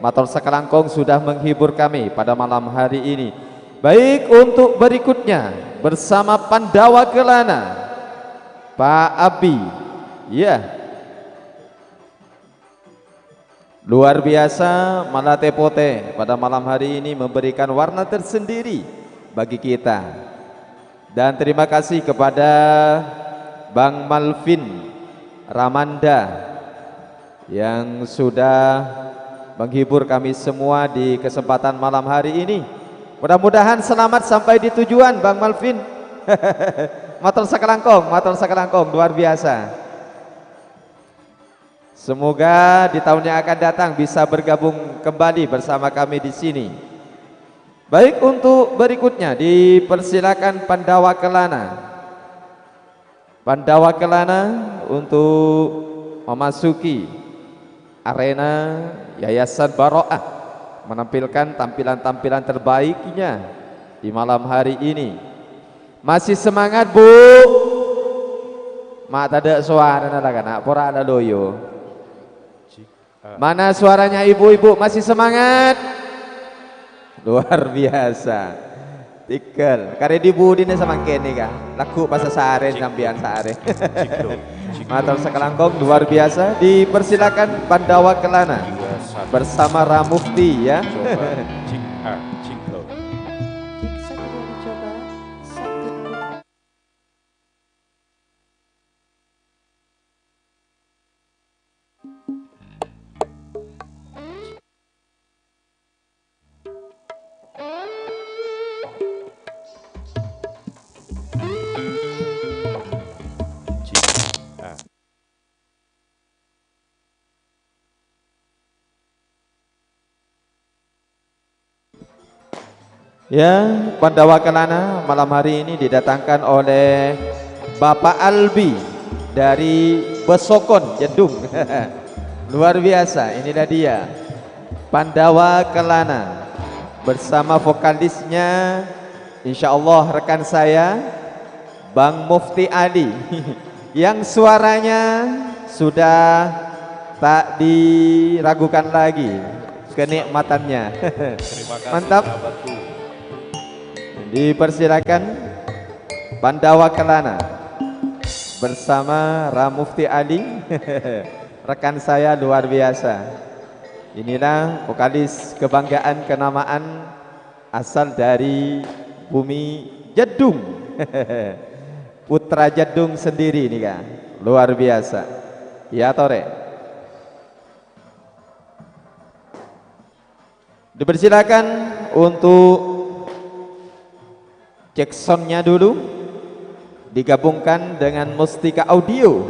Mator sakalangkong sudah menghibur kami pada malam hari ini. Baik, untuk berikutnya bersama Pandawa Kelana, Pak Abi. Iya. Luar biasa, Maladhe Potè pada malam hari ini memberikan warna tersendiri bagi kita. Dan terima kasih kepada Bang Malvin Ramanda yang sudah menghibur kami semua di kesempatan malam hari ini. Mudah-mudahan selamat sampai di tujuan, Bang Malvin. Mator sakalangkong, mator sakalangkong, luar biasa. Semoga di tahun yang akan datang bisa bergabung kembali bersama kami di sini. Baik, untuk berikutnya dipersilakan Pandawa Kelana. Pandawa Kelana untuk memasuki arena Yayasan Baro'ah, menampilkan tampilan-tampilan terbaiknya di malam hari ini. Masih semangat, Bu? Ma' tadâ' sowarana la kana', pora la loyo. Mana suaranya ibu-ibu, masih semangat? Luar biasa. Tikel. Karè di budina samangkèn nèka. Lagu pasasarèn sampèyan saarè. Mator sakalangkong luar biasa. Dipersilakan Pandawa Kelana bersama Ramukti, ya. Ya, Pandawa Kelana malam hari ini didatangkan oleh Bapak Albi dari Besokon, Jedung. Luar biasa, inilah dia. Pandawa Kelana bersama vokalisnya, insya Allah rekan saya, Bang Mufti Ali, yang suaranya sudah tak diragukan lagi kenikmatannya. Terima kasih, Mantap. Sahabatku. Dipersilakan Pandawa Kelana bersama Ra Mufti Ali, rekan saya luar biasa. Inilah vokalis kebanggaan kenamaan asal dari bumi Jedung. Putra Jedung sendiri nih, Kak. Luar biasa. Ya, Tore. Dipersilakan untuk cek sound-nya dulu, digabungkan dengan Mustika Audio.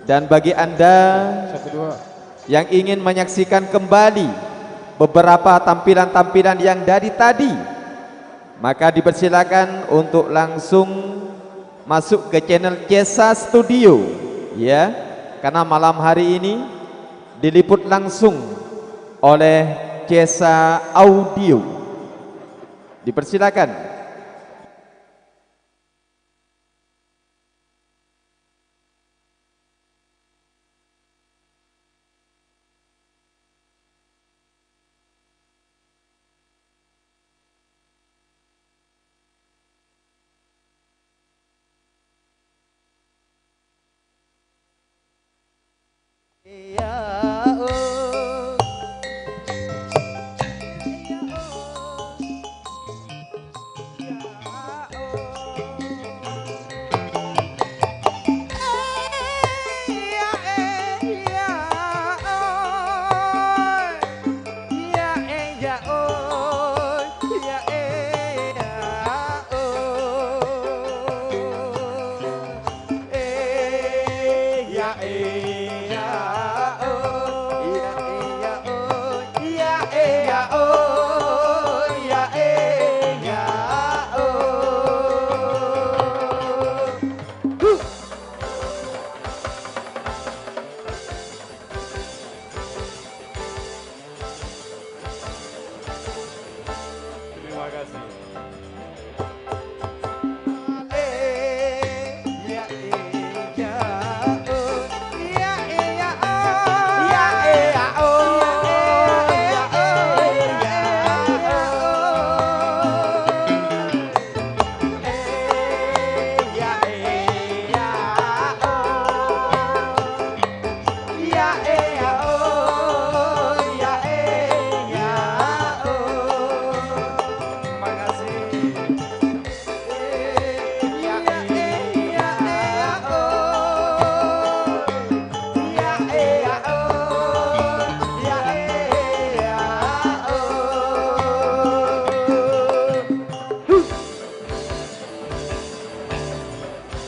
Dan bagi Anda Satu, dua. Yang ingin menyaksikan kembali beberapa tampilan-tampilan yang dari tadi, maka dipersilakan untuk langsung masuk ke channel Cesa Studio, ya. Karena malam hari ini diliput langsung oleh Cesa Audio. Dipersilakan. Terima kasih.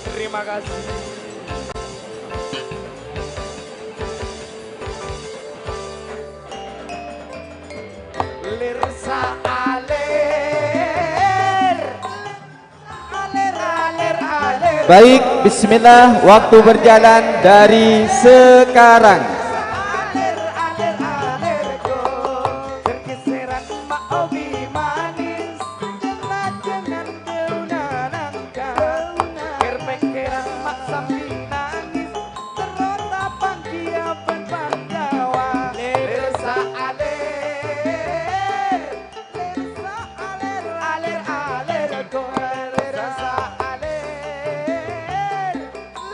Terima kasih. Lir saalir. Alir, alir, alir. Baik, bismillah, waktu berjalan dari sekarang. Alir, alir, alir, go. Bergeseran ma' obi manis. Jeng-lajengan kauna nangka. Ker-pengkeran ma' sambi nangis. Terro tapang kiyaban Pandawa. Lir saalir. Lir saalir, alir, alir, go. Lir saalir.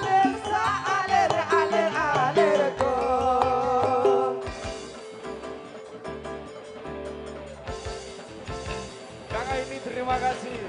Lir saalir, alir, alir, go. Kang Aini, terima kasih.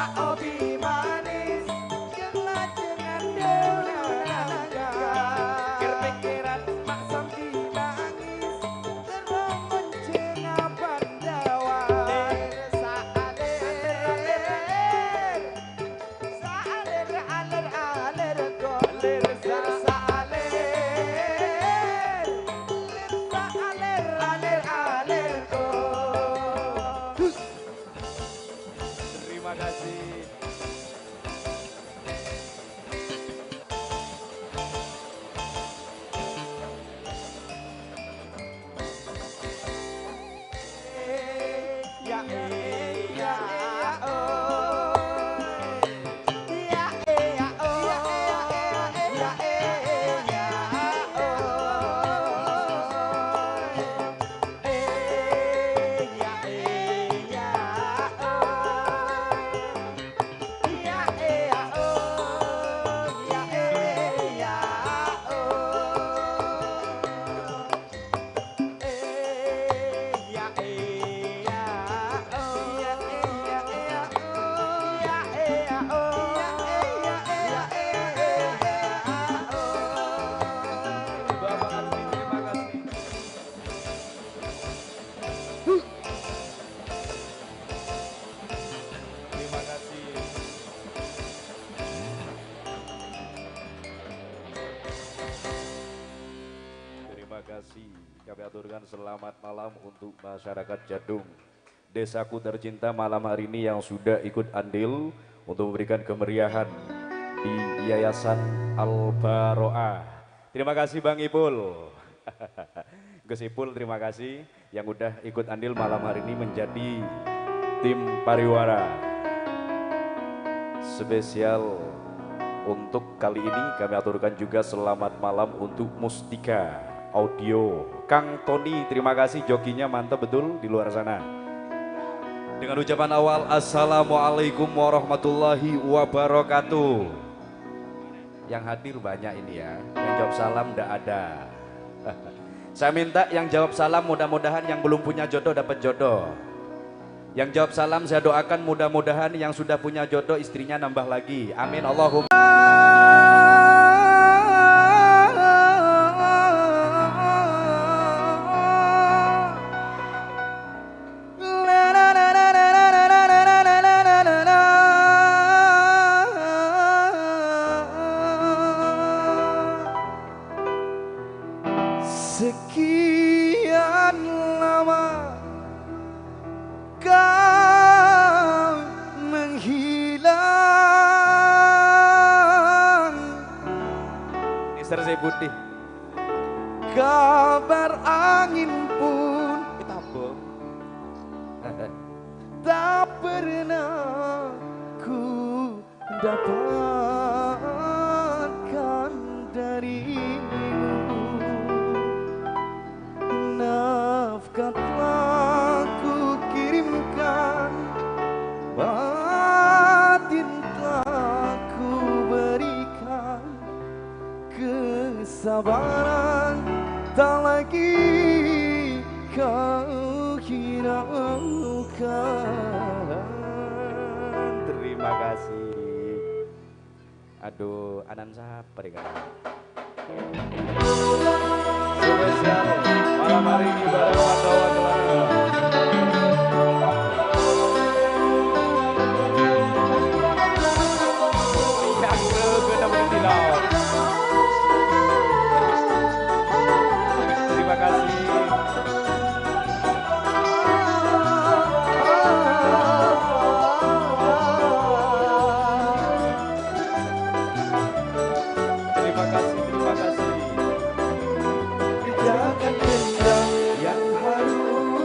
Obi manis, jeng-lajengan dâuna nangka. Kèr-pèkkèran ma' sambi nangis, terro ngoncènga Pandhawa. Lir saalir, saalir, alir, alir, ko. Lir saalir, lir saalir, alir, alir, ko. Terima kasih. Bapak Arfi, terima kasih. Terima kasih. Terima kasih. Kami aturkan selamat malam untuk masyarakat Jadung, desaku tercinta, malam hari ini yang sudah ikut andil untuk memberikan kemeriahan di Yayasan Al-Baroah. Terima kasih, Bang Ipul. Gus Ipul, terima kasih yang udah ikut andil malam hari ini menjadi tim pariwara. Spesial untuk kali ini kami aturkan juga selamat malam untuk Mustika Audio. Kang Tony, terima kasih, jokinya mantap betul di luar sana. Dengan ucapan awal, "Assalamualaikum warahmatullahi wabarakatuh." Yang hadir banyak ini ya, yang jawab salam ndak ada. Saya minta yang jawab salam, mudah-mudahan yang belum punya jodoh dapat jodoh. Yang jawab salam saya doakan mudah-mudahan yang sudah punya jodoh istrinya nambah lagi. Amin, Allahumma. Sekian lama kau menghilang. Mister Sri Putih. Kabar angin pun tak pernah ku dapatkan darimu. Nafkah telah ku kirimkan, batin telah ku berikan. Kesabaran tak lagi kau hiraukan. Terima kasih. Aduh, anan sapa rè, Kak? Spesial malam hari ini bareng Pandawa Celana. Yang ke-, ke-, ke-, Terima kasih. Terima kasih, terima kasih. Jangan dendam yang harus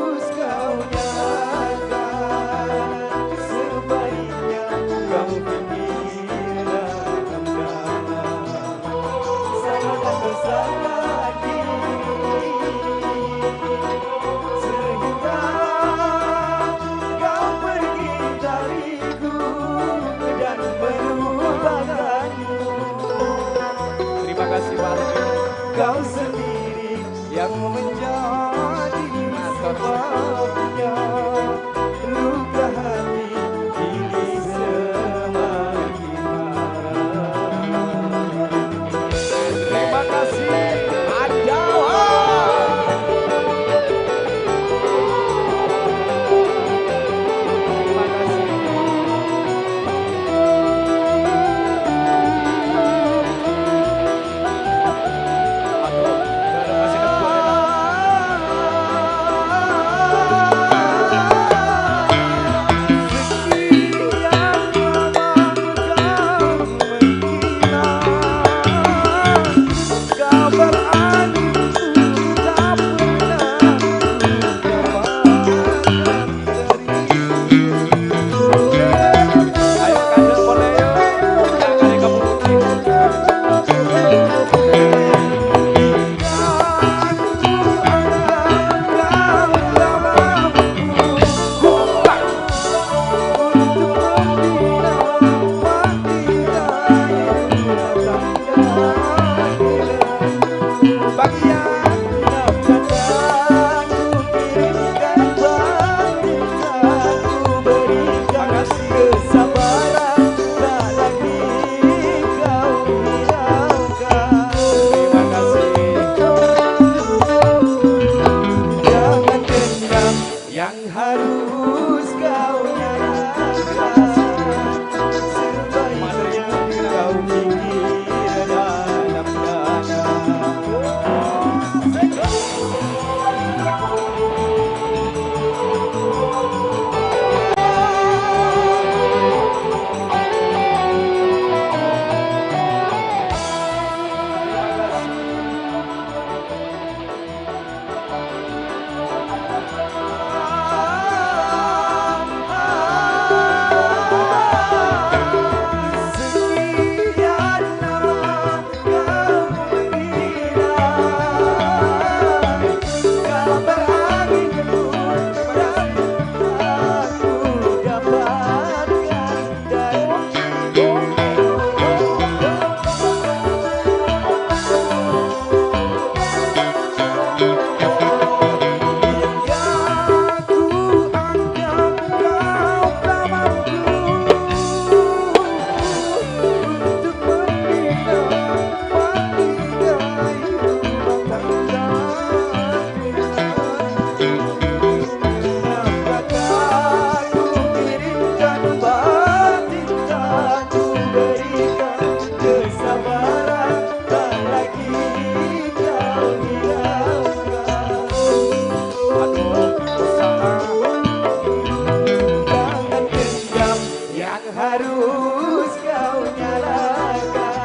Harus kau nyalakan,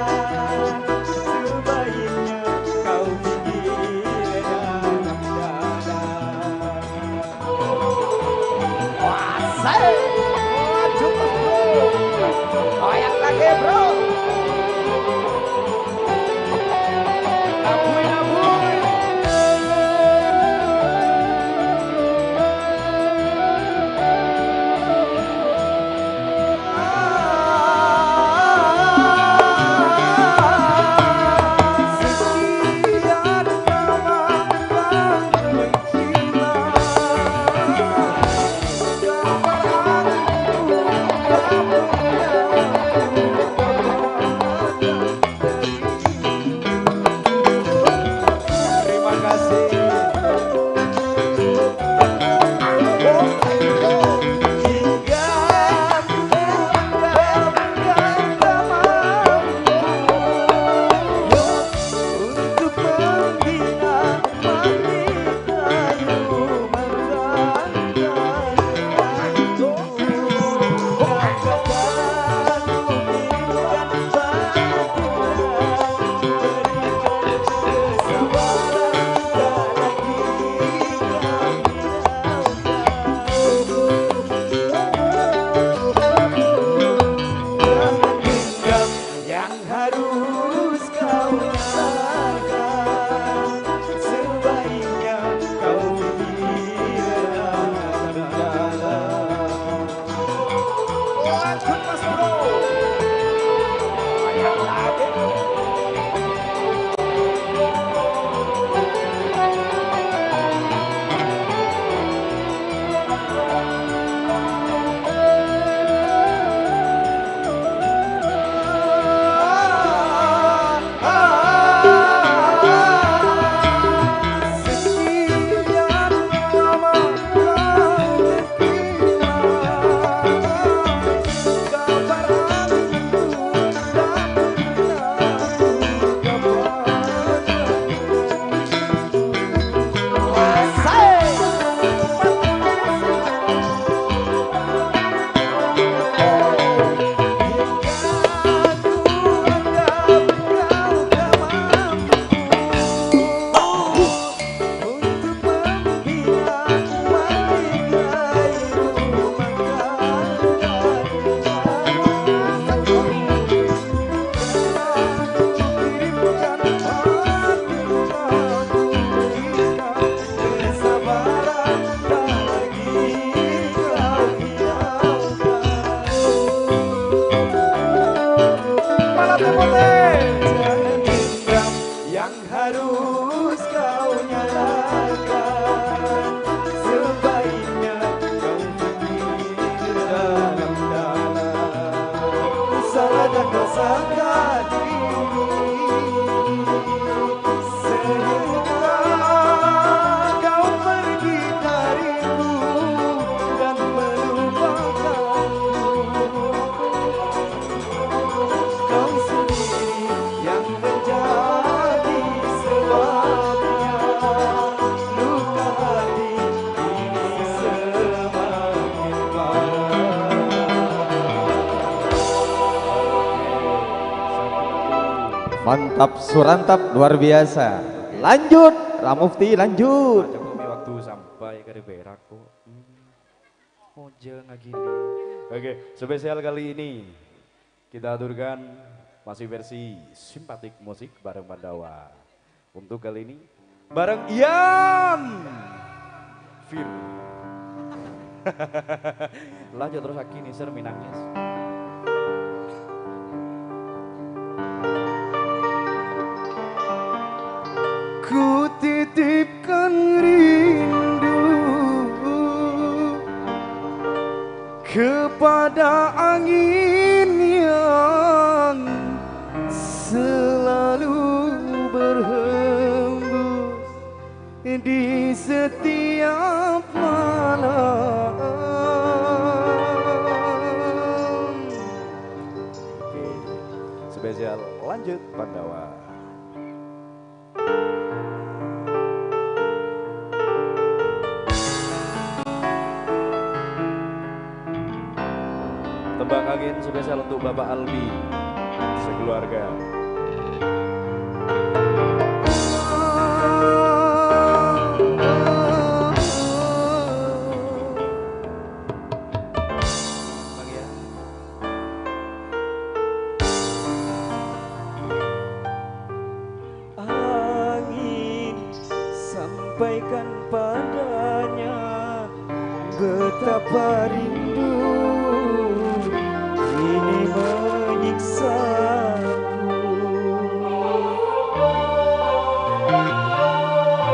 sebaiknya kau minggir dalam dalam. Wah, saya. Maju, Bro. Goyang lagi, Bro. Abuy, abuy. Terima kasih. Yang harus kau nyalakan, sebaiknya kau pikirkan dalam. Lanjut, Mas Bro. Ayo lagi. Yang harus kau nyalakan, sebaiknya kau pikir dalam-dalam. Salah dan dosa diri, sehingga kau pergi dariku dan melupakanku. Kau sendiri yang menjadi sebabnya, luka hati ini semakin parah. Mantap, surantap, luar biasa. Lanjut, Ra Mufti, lanjut. Cukup waktu sampai ka Perak kok. Hmm. Oja ngagili. Oke, spesial kali ini kita aturkan masih versi simpatik musik bareng Pandawa. Untuk kali ini bareng Ian Fir. Lanjut terus lagi nih, Sir Minangkes. Ku titipkan rindu kepada angin yang selalu berhembus di setiap malam. Oke, spesial lanjut Pandawa. Tembang Spesial untuk Bapak Albi sekeluarga. Bang, ya. Angin, sampaikan padanya betapa rindu ini menyiksaku.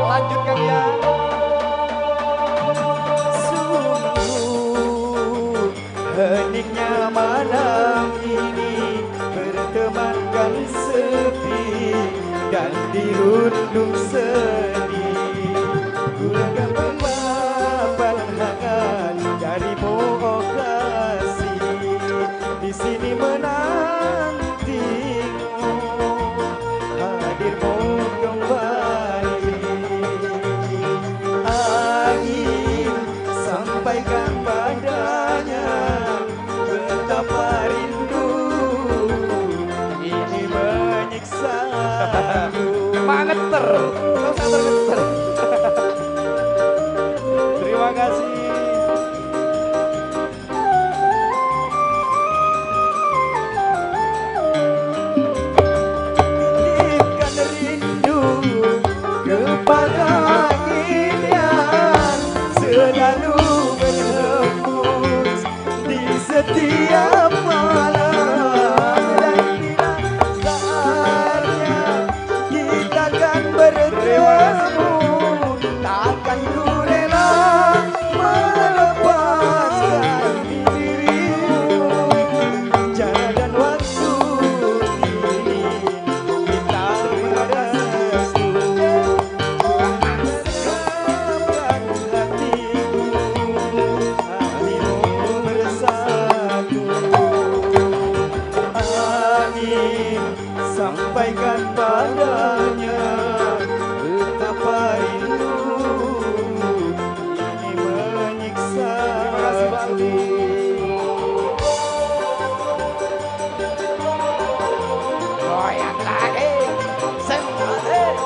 Lanjutkan, ya. Sungguh heniknya malam ini bertemankan sepi dan dirundung sedih. Ku ragam papan hangat dari pohon kasih. Di sini menantimu hadirmu kembali. Angin, sampaikan padanya betapa rindu ini menyiksa. Mangeter, terus ngeter. Terima kasih. Titipkan rindu kepada angin yang selalu berhembus di setiap malam. Dan bila saatnya kita kan bertemu, takkan ku rela melepaskan dirimu. Jalan waktu ini kita bertemu, hatiku, hatimu bersatu. Angin, sampaikan padanya betapa rindu ini menyiksa. Terima kasih, Bang Aldi. Goyang lagi. Semangat.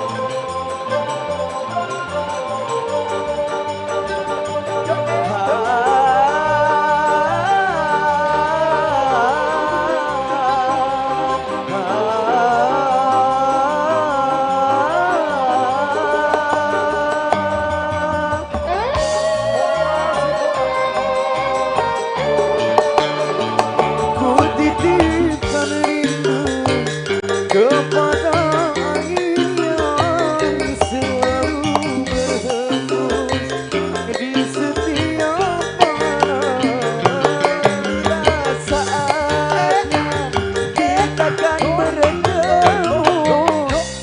Ku titipkan rindu kepada angin yang selalu berhembus di setiap malam. Bila saatnya kita kan bertemu,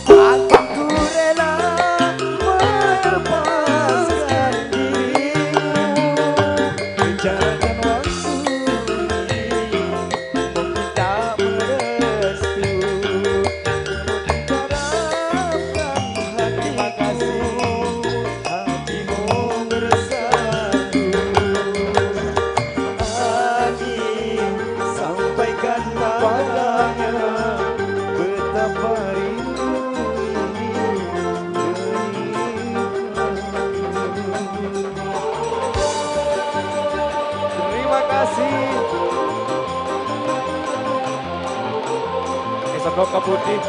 akan ku rela melepaskan dirimu. Jangan waktu ini kita merestu. Harapkan hatiku, hatimu bersatu. Angin, sampaikan padanya betapa rindu ini. Terima kasih. Esok ka putih.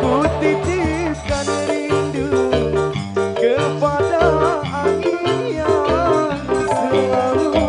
Ku titipkan rindu kepada angin yang selalu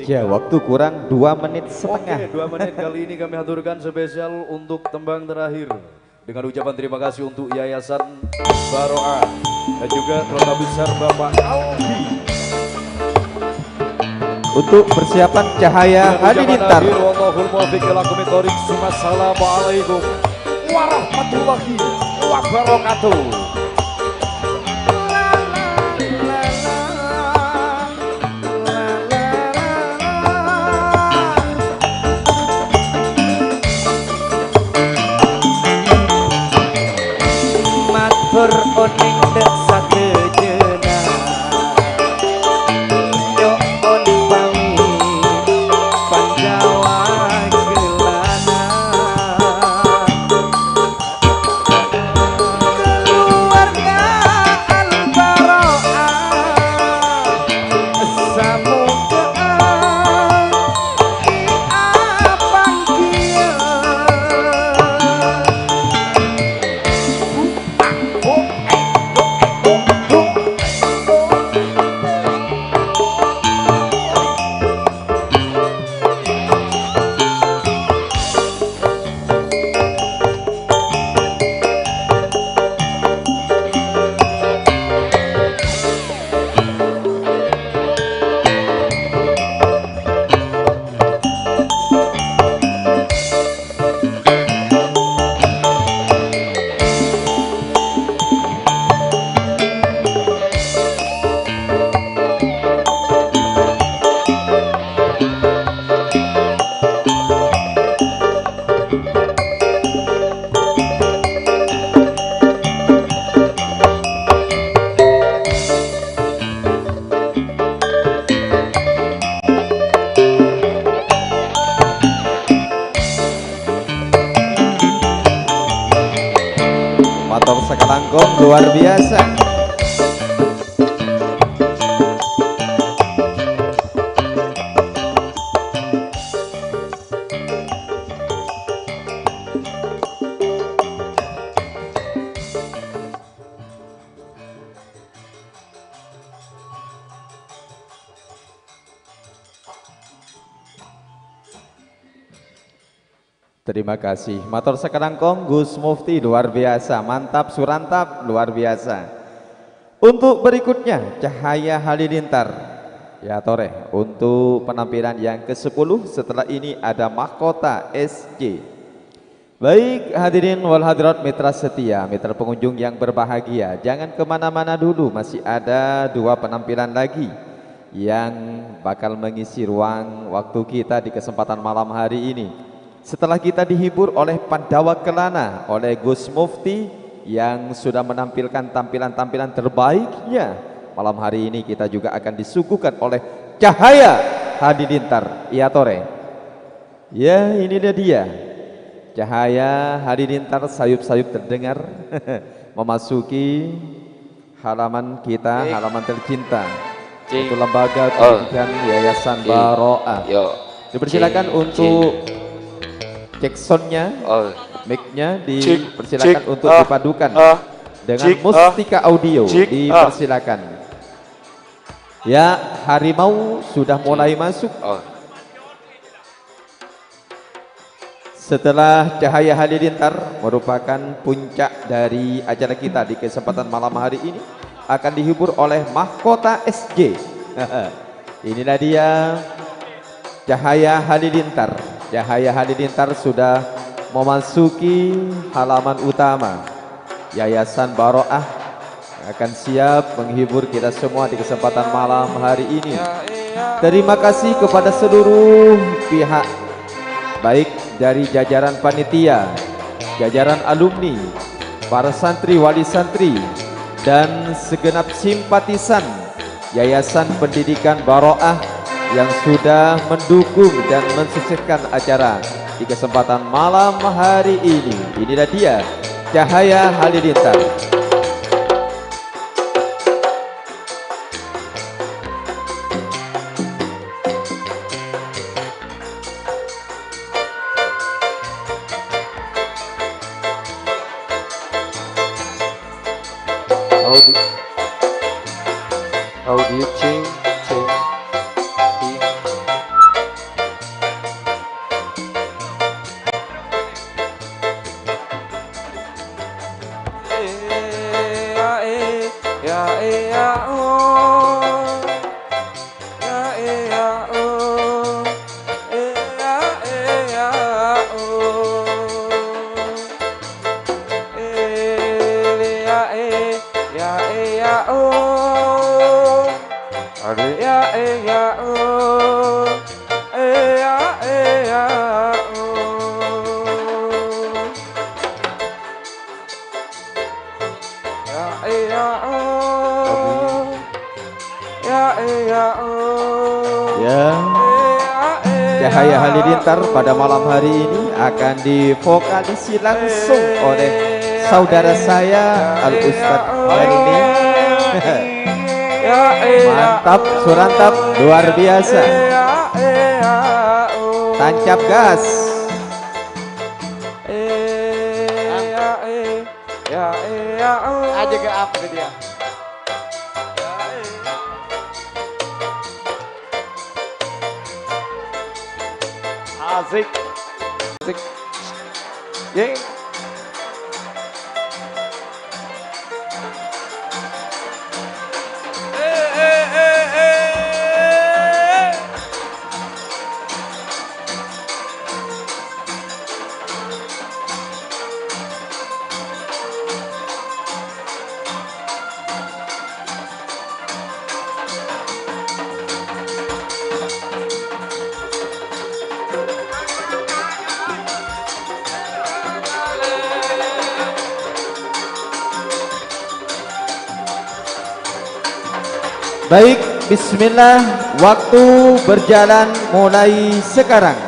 Ya, waktu kurang dua menit setengah. Oke, dua menit kali ini kami haturkan spesial untuk tembang terakhir. Dengan ucapan terima kasih untuk Yayasan Baro'ah dan juga keluarga besar Bapak Aldi. Untuk persiapan Cahaya Halilintar. Dengan ucapan akhir, wallahul muwaffiq ila aqwamit thoriq. Wassalamualaikum warahmatullahi wabarakatuh. Mator onèng dâ' sadhâjâna, nyo'on pamit Pandawa Kelana. Keluarga Al-Baro'ah, samoghâ èapangghiyâ. Mator sakalangkong luar biasa. Terima kasih. Mator sakalangkong Gus Mufti, luar biasa. Mantap, surantap, luar biasa. Untuk berikutnya, Cahaya Halilintar. Ya, Tore, untuk penampilan yang kesepuluh, setelah ini ada Mahkota S J. Baik, hadirin wal hadirat mitra setia, mitra pengunjung yang berbahagia, jangan kemana-mana dulu, masih ada dua penampilan lagi yang bakal mengisi ruang waktu kita di kesempatan malam hari ini. Setelah kita dihibur oleh Pandawa Kelana, oleh Gus Mufti yang sudah menampilkan tampilan-tampilan terbaiknya, malam hari ini kita juga akan disuguhkan oleh Cahaya Halilintar. Iya, Tore? Ya, inilah dia. Cahaya Halilintar sayup-sayup terdengar memasuki halaman kita, Cik. Halaman tercinta. Cik. Yaitu Lembaga Oh. Pendidikan Yayasan Cik. Baro'ah. Yo. Dipersilakan Cik. Untuk Cik. Cek sound-nya, Oh. Mic-nya Cik. Dipersilakan Cik. untuk Ah. Dipadukan Ah. Dengan Cik. Ah. Mustika Audio. Cik. Ah. Dipersilakan. Ya, harimau sudah mulai masuk. Oh. Setelah Cahaya Halilintar merupakan puncak dari acara kita di kesempatan malam hari ini, akan dihibur oleh Mahkota S J. Inilah dia, Cahaya Halilintar. Cahaya Halilintar sudah memasuki halaman utama Yayasan Baro'ah, akan siap menghibur kita semua di kesempatan malam hari ini. Terima kasih kepada seluruh pihak, baik dari jajaran panitia, jajaran alumni, para santri wali santri, dan segenap simpatisan Yayasan Pendidikan Baro'ah yang sudah mendukung dan mensukseskan acara di kesempatan malam hari ini. Inilah dia, Cahaya Halilintar. Audio. Audio, cek, cek. Cek. Pada malam hari ini akan divokalisi langsung oleh saudara saya, Al Ustadz Helmi. Mantap, Surantap, luar biasa. Tancap gas. Aja ke up ke dia. Asik. Asik. Ye. Baik, bismillah, waktu berjalan mulai sekarang.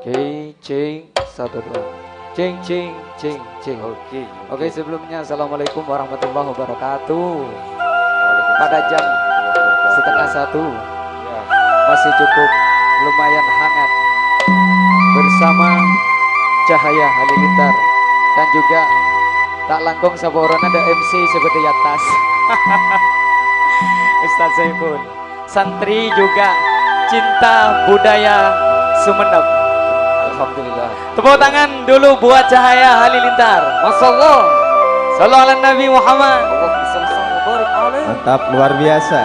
Oke, ceng, satu, dua. Ceng, ceng, ceng, ceng. Oke, oke. Oke, sebelumnya, assalamualaikum warahmatullahi wabarakatuh. Waalaikumsalam. Pada jam setengah satu, ya, masih cukup lumayan hangat bersama Cahaya Halilintar dan juga tak langkong saporana ada M C seperti atas. Ustaz Saiful. Santri juga cinta budaya Sumenep. Alhamdulillah. Tepuk tangan dulu buat Cahaya Halilintar. Masya Allah. Sallu ala Nabi Muhammad. Allahumma shalli wa sallim wa barik alaih. Mantap, luar biasa.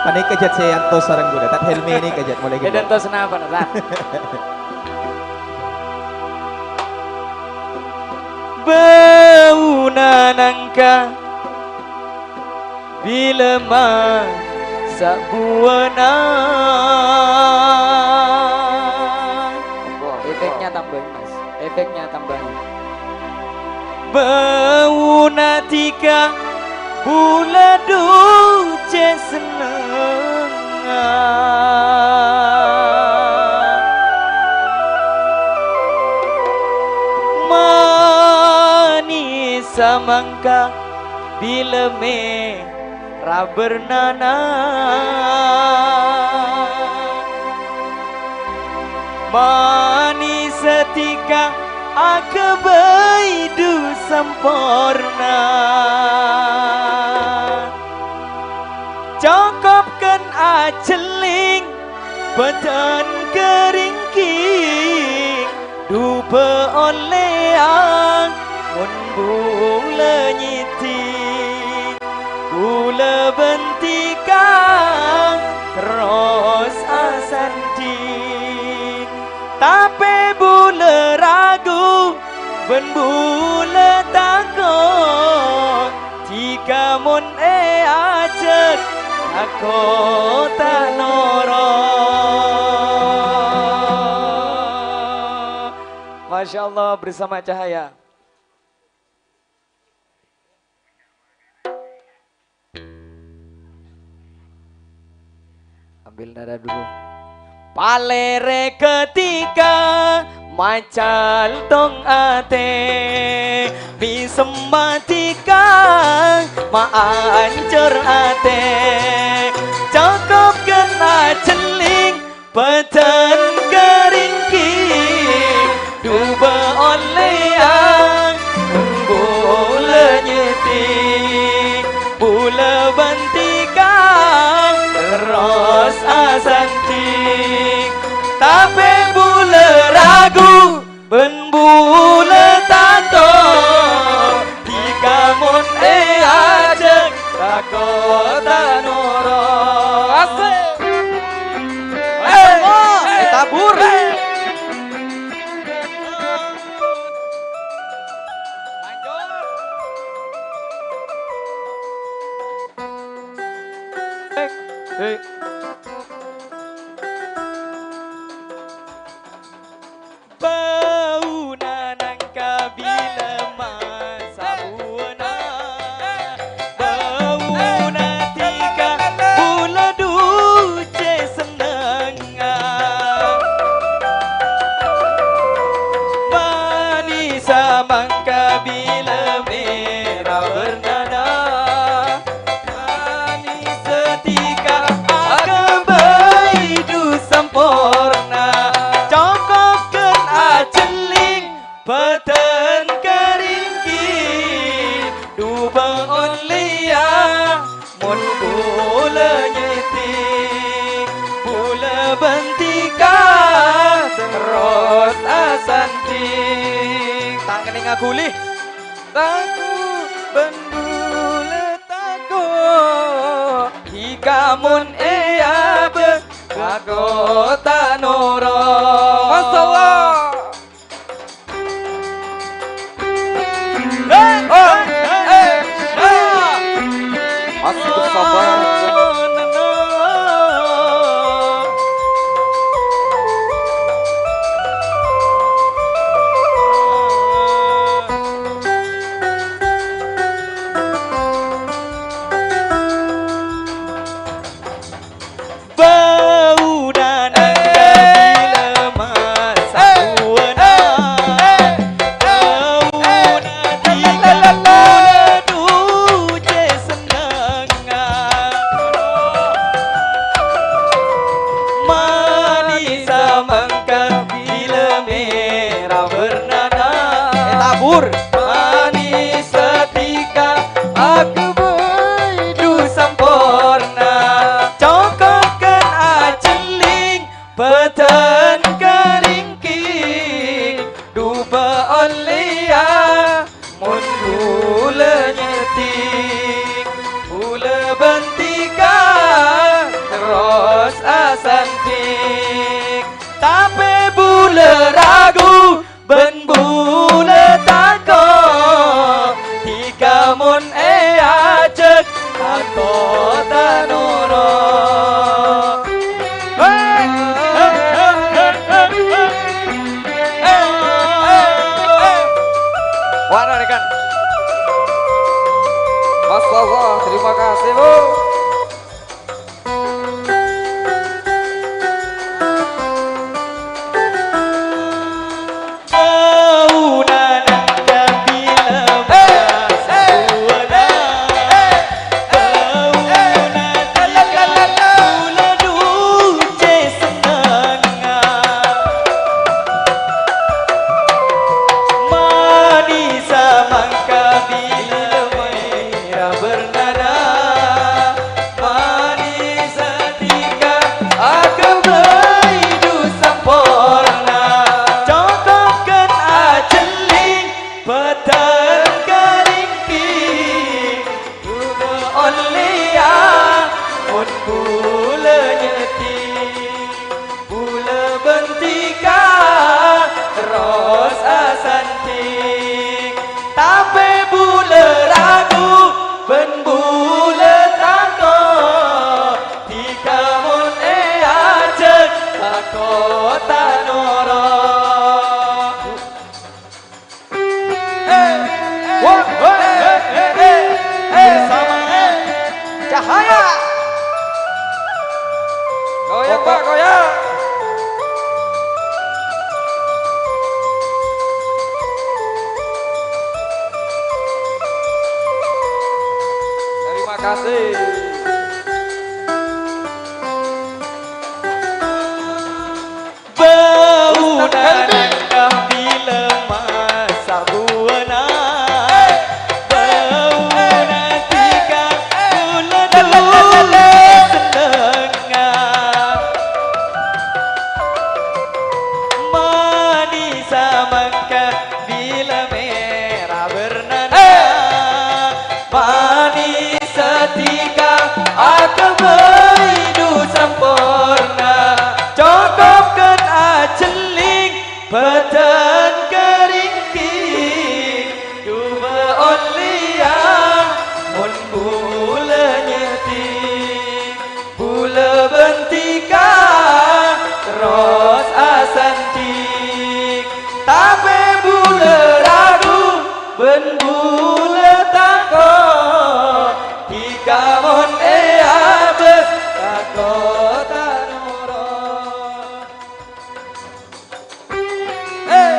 Panèka jhât sè antos sareng ghulâ. Tad Helmi nèka jhât molaè ghellâ'. Èdantos napa, Tan? Bâuna nangka bilâ ma' sabbuwâna. Efeknya tambahin, Mas. Efeknya tambahin. Bâuna dhika bulâ duce sennengnga. Manis samangka bilâ mè' rabernana. Manis dhika aghâbây du samporna. Cokop kan ajhelling, bâdân karingking, du bâ' ollèya. Mon bulâ nyèdhing, bulâ bân dhika terros asandhing. Tapè bulâ ragu bân bulâ tako', dhika mon èajhâk tako' ta' noro'. Masya Allah, bersama Cahaya. Ambil nada dulu. Palèrè ghâ dhika macal tong atè, mèsemma dhika maancor atè. Cokop ghân ajhelling bhâdhân kèringking, dhu bâ' ollèya bulâ nyèdhing, bulâ bân dhika terros asandhing. Tapè bulâ ragu bân bulâ tanto, dhika mon èajhâk tako' ta' noro'. Asik. Hei, hei, tabur. Hei. Bâuna nangka bilâ ma' sabbuwâna. Bâuna dhika bulâ dhu cè' sennengnga. Manèssa mangka bilâ mèra bârnana. Manèssa dhika aghâbây dhu samporna, cokop ghân ajhelling bhâdhân kèringking, dhu bâ' ollèya mon bulâ nyèdhing, bulâ bân dhika terros asandhing. Ta' kennengnga ghuli. Tako' bân bulâ tako', dhika mon èabâs tako' ta' noro'. Masya Allah. Hei, hei, hei, hei. Masih bersabar. Bâuna nangka bilâ ma' sabbuwâna. Bâuna dhika bulâ dhu cè' sennengnga. Manèssa mangka bilâ mèra bârnana. Ètabur. Manèssa dhika aghâbây dhu samporna. Cokop ghân ajhelling bhâdhân kèringking, dhu bâ' ollèya mon bulâ nyèdhing, bulâ bân dhika terros asandhing. Tapè bulâ ragu bân bulâ tako', dhika mon èajhâk tako' ta' noro'. Wah, rekan. Masya Allah, terima kasih, Bu. Samangat. Cahaya. Goyang, Pak, goyang. Terima kasih. Bâuna nangka bilâ masa buwâna. Bâuna dhika bulâ-bulâ sennengnga. Manissa mangka bilâ mèra bârnana. Manissa dhika aghâbây du samporna, cokop ghân ajhelling bhâdhân karingking, duwâ' ollèya mon bulâ nyèdhing. Bulâ bân dhika terros asandhing, tapè bulâ ragu bân bulâ tako'. Dhika mon èabâs tako' ta' noro'. Eh,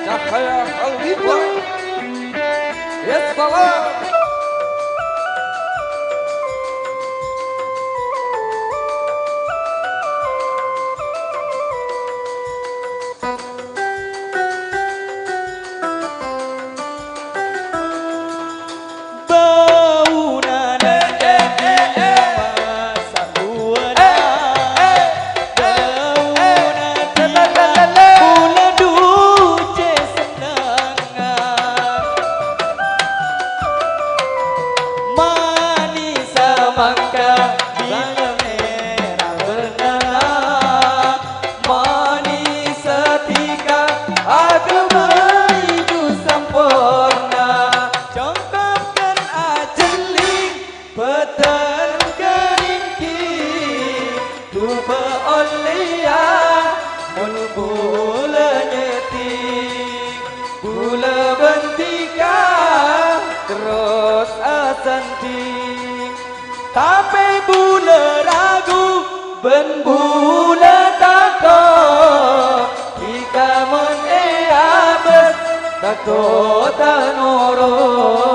Cahaya Khalifah. Yes, Baba. Bâuna nèka masa buwâna. Bâuna dhika bulâ du cè' sennengnga. Manissa mangka bilâ mèra bârnana. Manissa dhika aghâbây du samporna, cokop ghân ajhelling bhâdhân karingking, duwâ' ollèya mon bulâ nyèdhing. Bulâ bân dhika terros asandhing. Tapè bulâ ragu bân bulâ tako', dhika mon èabâs tako' ta' noro'.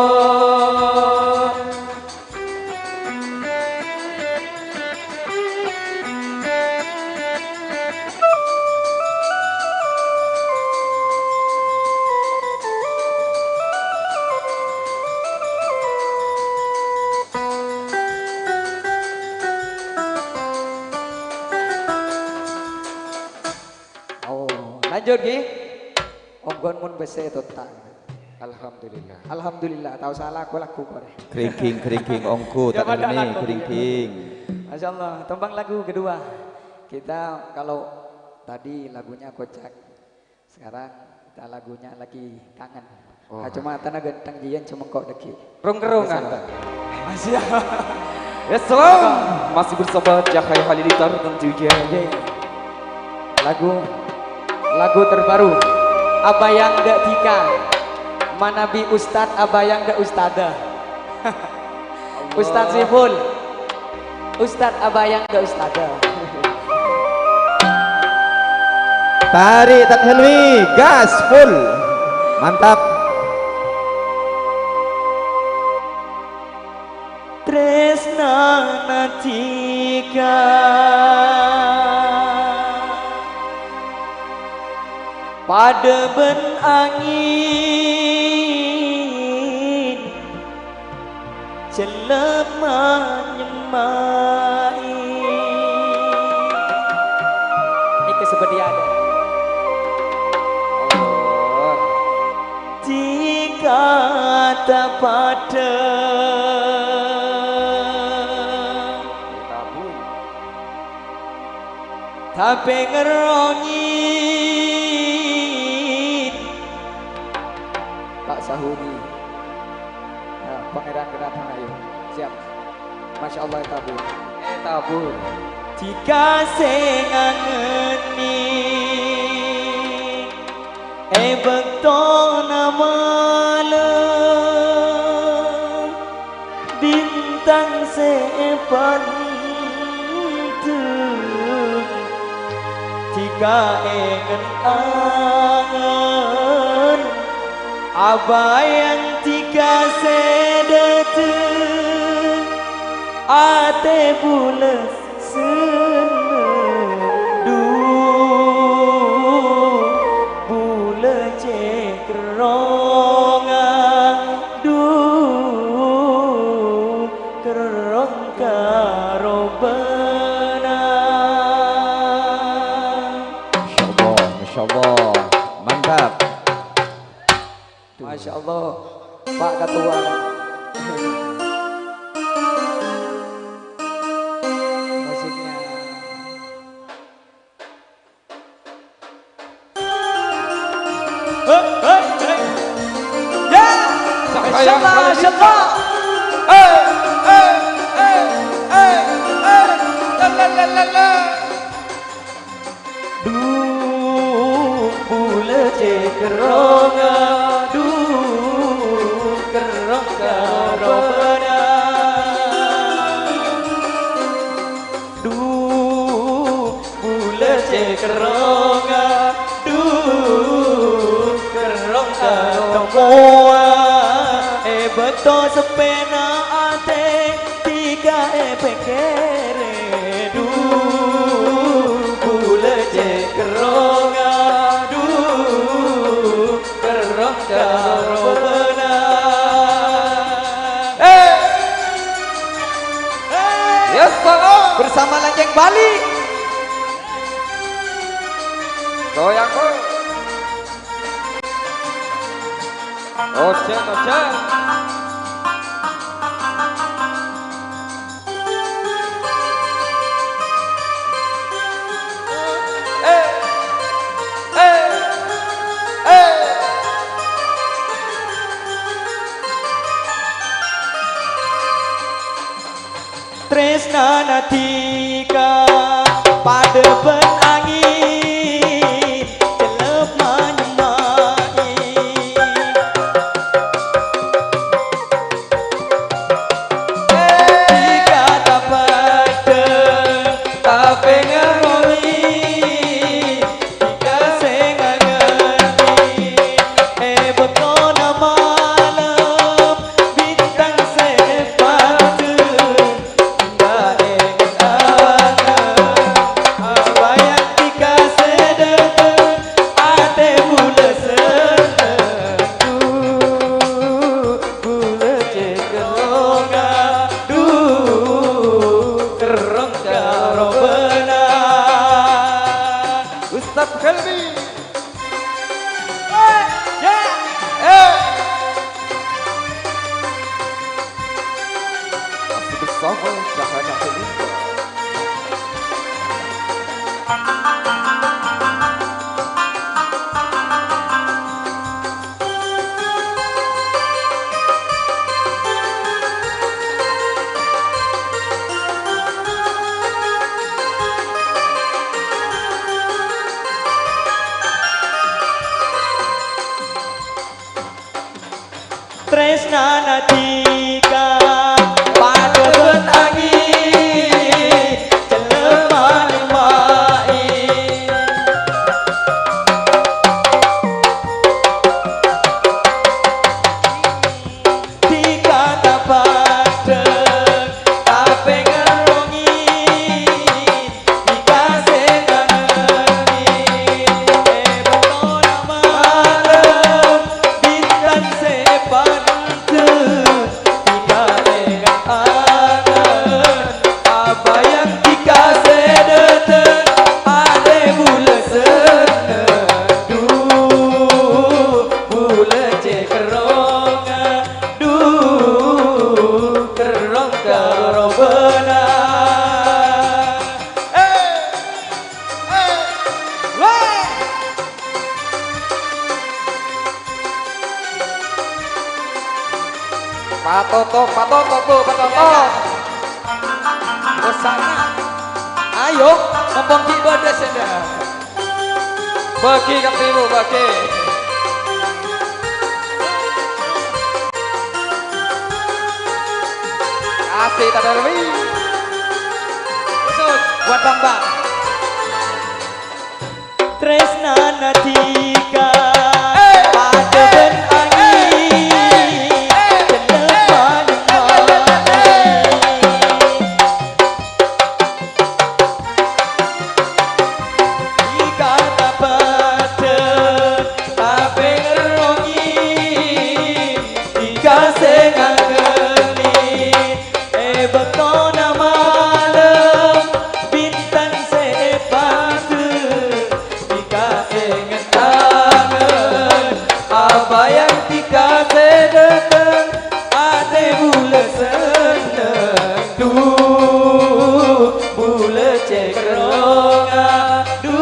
Oh, lanjut, ghi. Ongghun mon bâsè totta'. Alhamdulillah. Alhamdulillah, tao sala aku lagu kore. Kringking, kringking, onggu, Ya, tak pada ini, lagu. Kringking. Masya Allah, tembang lagu kedua. Kita kalau tadi lagunya kocak, sekarang kita lagunya lagi kangen. Oh. Kacamata na ganteng jiyan cemengko' daging. Rong-kerrongan. Masya Allah. Ya, salam. Masih bersama Cahaya Halilintar tentunya. Oke. Lagu, lagu terbaru. Abayang Dek Dika. Manabi Ustad abayang dek Ustada. Ustad Saiful. Ustad abayang dek Ustada. Tarik Tad Helmi, gas full. Mantap. Tresnana dhika padha bân angèn, cellep manyemma'è. Nèka sè bâdâ è adâ'. Allah. Dhika ta' padâ. Tapè ngerrongin. Pak Sahudi. Nah, Pangeran Kenathan, ayo. Siap. Masya Allah, ètabur. Ètabur. Dhika sè ngangènè è bâktona malem. sè èpandheng, dhika èngen-angen abâjâng dhika sè dhâteng, atè bulâ senneng, dhu, bulâ cè' kerrongnga, dhu, kerrong karobâna. Masya Allah, Masya Allah. Mantap. Masya Allah, Pak Ketua. Musiknya. Hei, hei, hei. Ya, masya Allah, masya Allah. Eh, eh, eh, eh, eh. La, la, la, la, la. Dhu, bulâ cè' kerrongnga, dhu, kerrong karobâna. Dhu, bulâ cè' kerrongnga, dhu, kerrong katemmowa. È bâkto seppèna atè, dhika èpèkkèrè, dhu, bulâ cè' kerrongnga, dhu, kerrong karobâna. Eh! Eh! Yes, Pak. Bersama Lanceng Bali. Goyang, Bro. Ojan, ojan. Eh, eh, eh. Trèsnana dhika padâ bân angèn, cellep manyemma'i. Dhika ta' padâ, tapè ngarongè. Dhika sè ngangènè, è bâktona malem, bintang sè padâ, ta' èngen-angen. Abâjâng dhika sè dhâteng, atè bulâ senneng, dhu, bulâ cè' kerrongnga, dhu, kerrong karobâna. Ustadz Helmi. Eh, ya. Eh. Masih bersama Cahaya Halilintar. Trèsnana dhika padâ bân angèn, cellep manyemma'i. Dhika ta' padâ, tapè ngarongè. Dhika sè ngangènè, è bâktona malem, bintang sè padâ. Dhika èngen-angen, abâjâng dhika sè dhâteng, atè bulâ senneng, dhu, bulâ cè' kerrongnga, dhu, kerrong karobâna. Eh, eh, wah. Patoto, patoto, Bu, patoto. Hosana. Ayo, mumpung ghi' bâdâ sè dâ'. Bâgi kabbhi, Bu, bâgi. Asik, Tadarwi. Khusus buat Bambang. Tresnana dhika padha bân angin, gelem malem. Dhika ta' padâ tapè ngerrongi, dhika sè nganggheni è bâktona malem, bintang sè padâ dhika sè ngentangen, abâjâng dhika sè dâteng, atè bulâ senneng, du, bulâ cèkerronga, du,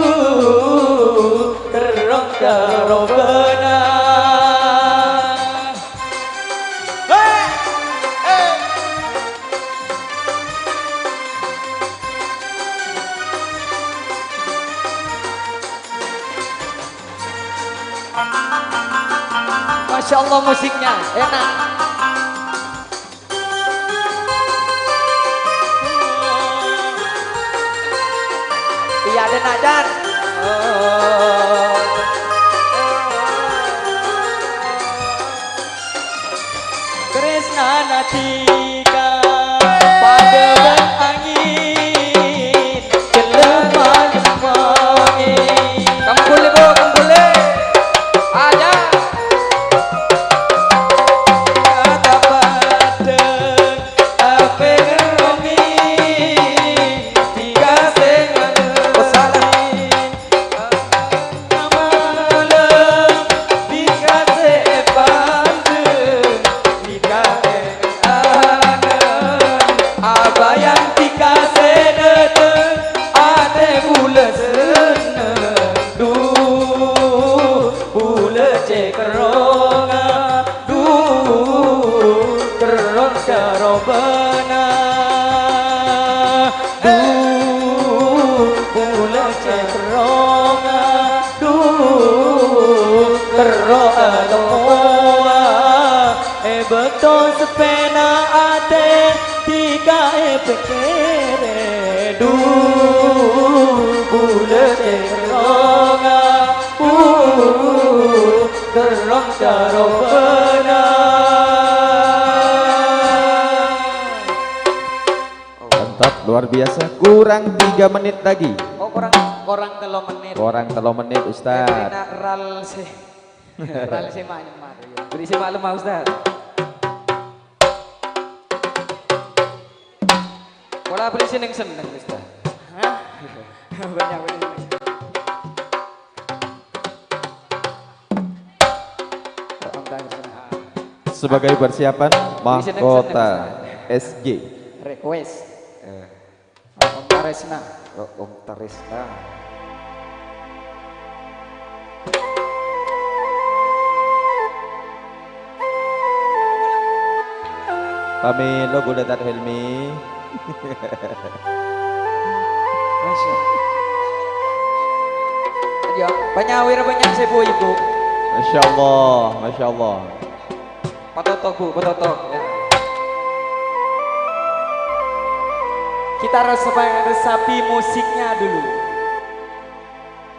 kerrong karo bâ'na. He! He! Masya Allah, musiknya enak. Iyâ, dâ' na', Jan. Tresnana dhika padâ bân angin, gelem malem wangi. Kembali, Bu, kembali. Aja. Kata padâ, tapè ngerrongi, dhika sè ngalèng. Malem, dhika sè èpandeng, dhika èangen, abâjâng dhika sè dâteng, atè bulâ senneng, du, bulâ cèkerronga. Du, terro karo bâ'na. Du, bulâ cèkerronga. Du, terro atemmowa. È bâkto sapèna atè dhika èpèkkèrè. Du, bulâ cèkerronga. Du, Terro karo bâ'na. Mantap, luar biasa. Kurang tiga menit lagi. Oh, kurang, kurang tello menit. Kurang tello menit, Ustaz. Kèng ral sè, ral sè ma' nyemmat. Bâri' sè ma' lemah, Ustaz. Pola bâri' sè neng-senneng, Ustaz. Hah? Banyak, banyak. Sebagai persiapan mahkota S G. Request. Eh. Om Taresna. Oh, Om Taresna. Pamèlo bulâ Tad Helmi. Masya Allah. Ya, panyawir banyak sè bu-ibu. Masya Allah, Masya Allah. Patotok, Bu, patotok. Ya. Kita res-, resapi musiknya dulu.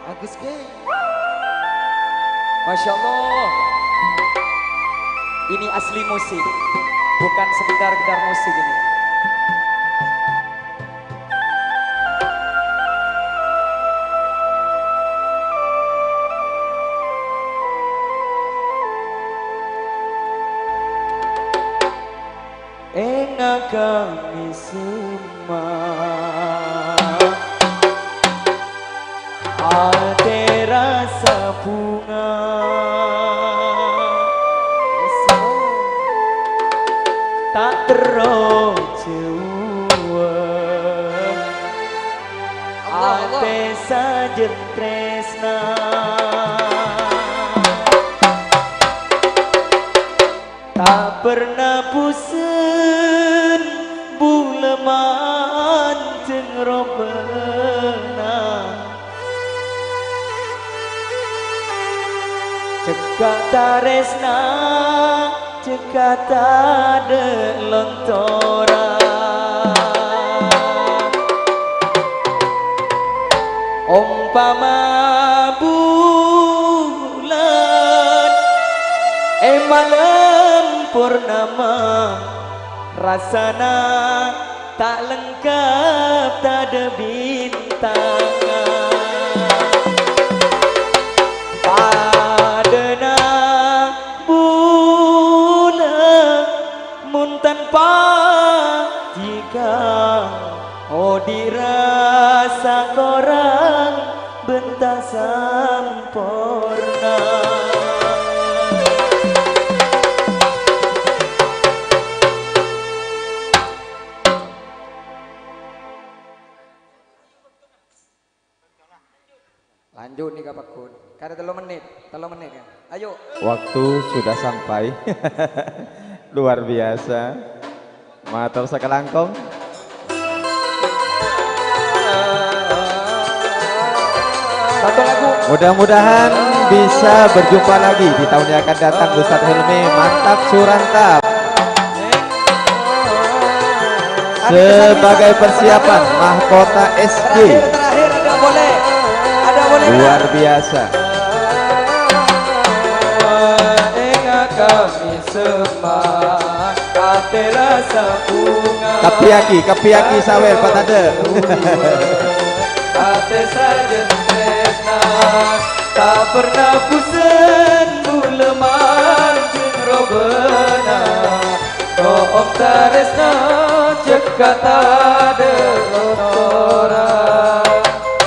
Agus, Kè. Masya Allah. Ini asli musik. Bukan sekedar-kedar musik ini. Ènga' kami sema atè rasa bhunga, ta' terro jhâuwâ. Allah, Allah. Atè sajân trèsna. Ta' perna bosen bulâ manjeng robâna. Cekka' tarèsna, cekka' tadâ' lontoran. Pama bulân è malem purnama, rassana ta' lengkap tadâ' bintang. Padâna bulân mon tanpa dhika, odi' rassa korang bân ta' samporna. Lanjut nih, Kak Pakun. Karè tello menit, tello menit, kan? Ayo. Waktu sudah sampai. Luar biasa. Mator sakalangkong. Satu lagu. Mudah-mudahan bisa berjumpa lagi di tahun yang akan datang, Ustadz Helmi. Mantap, surantap. Sebagai persiapan mahkota S J. Terakhir, terakhir, ada boleh. Ada boleh. Luar biasa. Enga' kami sema, ate rasa bunga. Kapiyaki, kapiyaki sawer, Pak Tade. Ate sajen tresna, ta' pernah bosen buleman jeng robana. To'ok taresna cekka tadâ' otora.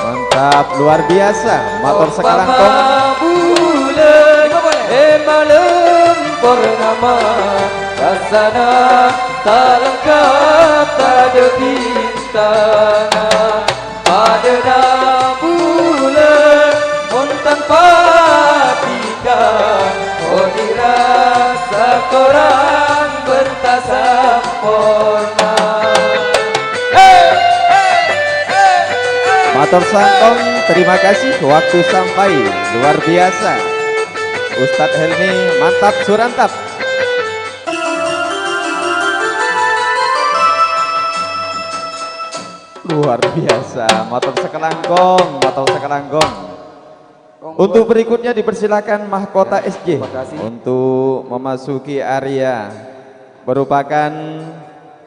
Mantap, luar biasa. Mator sakalangkong. Umpama bulân è malem purnama, rassana ta' lengkap tadâ' bintang. Padâna bulân mon tanpa dhika, odi' rassa korang bân ta' samporna. Mator sakalangkong, terima kasih, waktu sampai, luar biasa. Ustadz Helmi, mantap, surantap. Luar biasa, mator sakalangkong, mator sakalangkong. Untuk berikutnya dipersilakan mahkota Ya, S J terima kasih. untuk memasuki area. Merupakan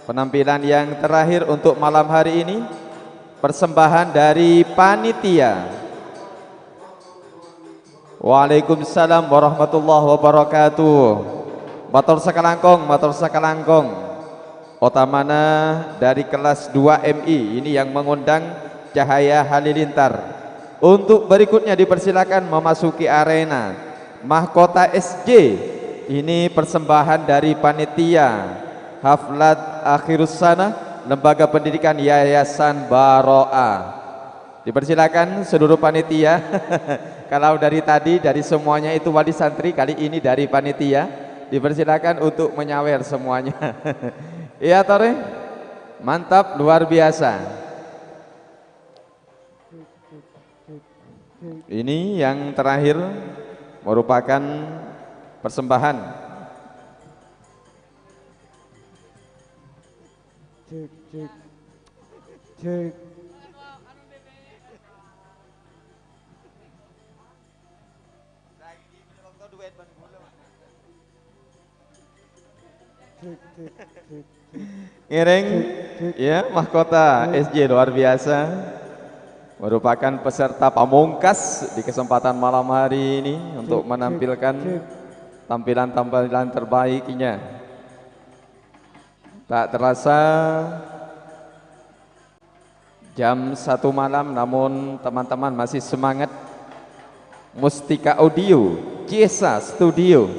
penampilan yang terakhir untuk malam hari ini. Persembahan dari panitia. Waalaikumsalam warahmatullahi wabarakatuh. Mator sakalangkong, mator sakalangkong. Otamana dari kelas dua M I ini yang mengundang Cahaya Halilintar untuk berikutnya dipersilakan memasuki arena. Mahkota S J ini persembahan dari panitia Haflat Akhirus Sanah Lembaga Pendidikan Yayasan Baro'ah. Dipersilakan seluruh panitia. Kalau dari tadi, dari semuanya itu wali santri, kali ini dari panitia. Dipersilakan untuk menyawer semuanya. Iya, Tore? Mantap, luar biasa. Ini yang terakhir merupakan persembahan. Cek, cek. Cek. Cek, cek, cek, cek. Ngiring, Cek, cek. ya, mahkota Cek. S J luar biasa. Merupakan peserta pamungkas di kesempatan malam hari ini untuk Cek, cek, menampilkan cek. tampilan-tampilan terbaiknya. Tak terasa jam satu malam, namun teman-teman masih semangat. Mustika Audio, Ciesa Studio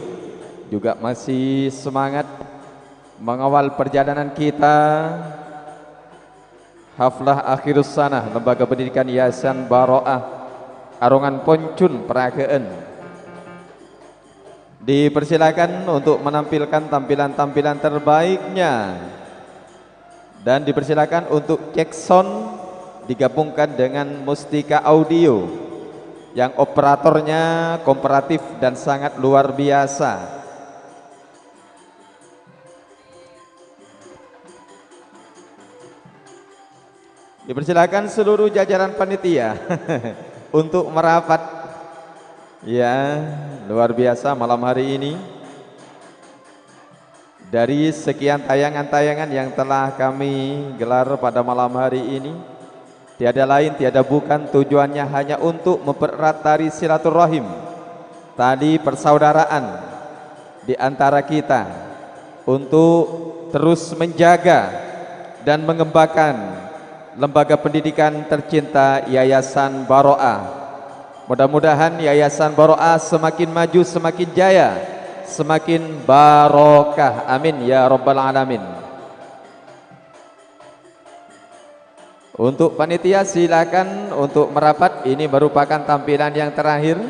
juga masih semangat mengawal perjalanan kita. Haflah Akhirus Sanah Lembaga Pendidikan Yayasan Baro'ah, Arongan Poncun Peragaan. Dipersilakan untuk menampilkan tampilan-tampilan terbaiknya. Dan dipersilakan untuk cek sound digabungkan dengan Mustika Audio yang operatornya kooperatif dan sangat luar biasa. Dipersilakan seluruh jajaran panitia. Untuk merapat, ya, luar biasa malam hari ini. Dari sekian tayangan-tayangan yang telah kami gelar pada malam hari ini, tiada lain, tiada bukan, tujuannya hanya untuk mempererat tali silaturahim, tali persaudaraan di antara kita, untuk terus menjaga dan mengembangkan lembaga pendidikan tercinta Yayasan Baro'ah. Mudah-mudahan Yayasan Baro'ah semakin maju, semakin jaya, semakin barokah. Amin ya rabbal alamin. Untuk panitia, silakan untuk merapat. Ini merupakan tampilan yang terakhir.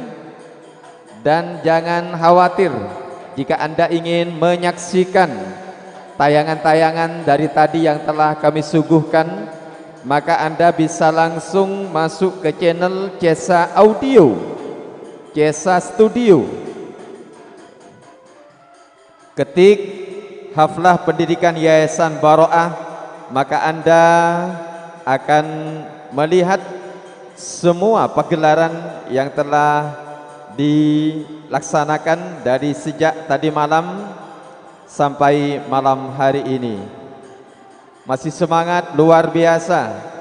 Dan jangan khawatir jika Anda ingin menyaksikan tayangan-tayangan dari tadi yang telah kami suguhkan, maka Anda bisa langsung masuk ke channel Cesa Audio, Cesa Studio. Ketik Haflah Pendidikan Yayasan Baro'ah, maka Anda akan melihat semua pagelaran yang telah dilaksanakan dari sejak tadi malam sampai malam hari ini. Masih semangat luar biasa.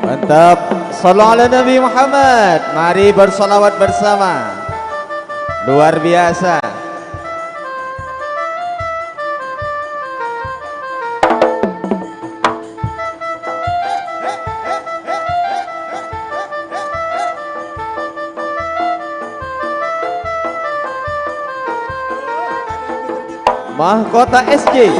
Mantap. Shallu ala Nabi Muhammad. Mari bersolawat bersama. Luar biasa. Mahkota S J.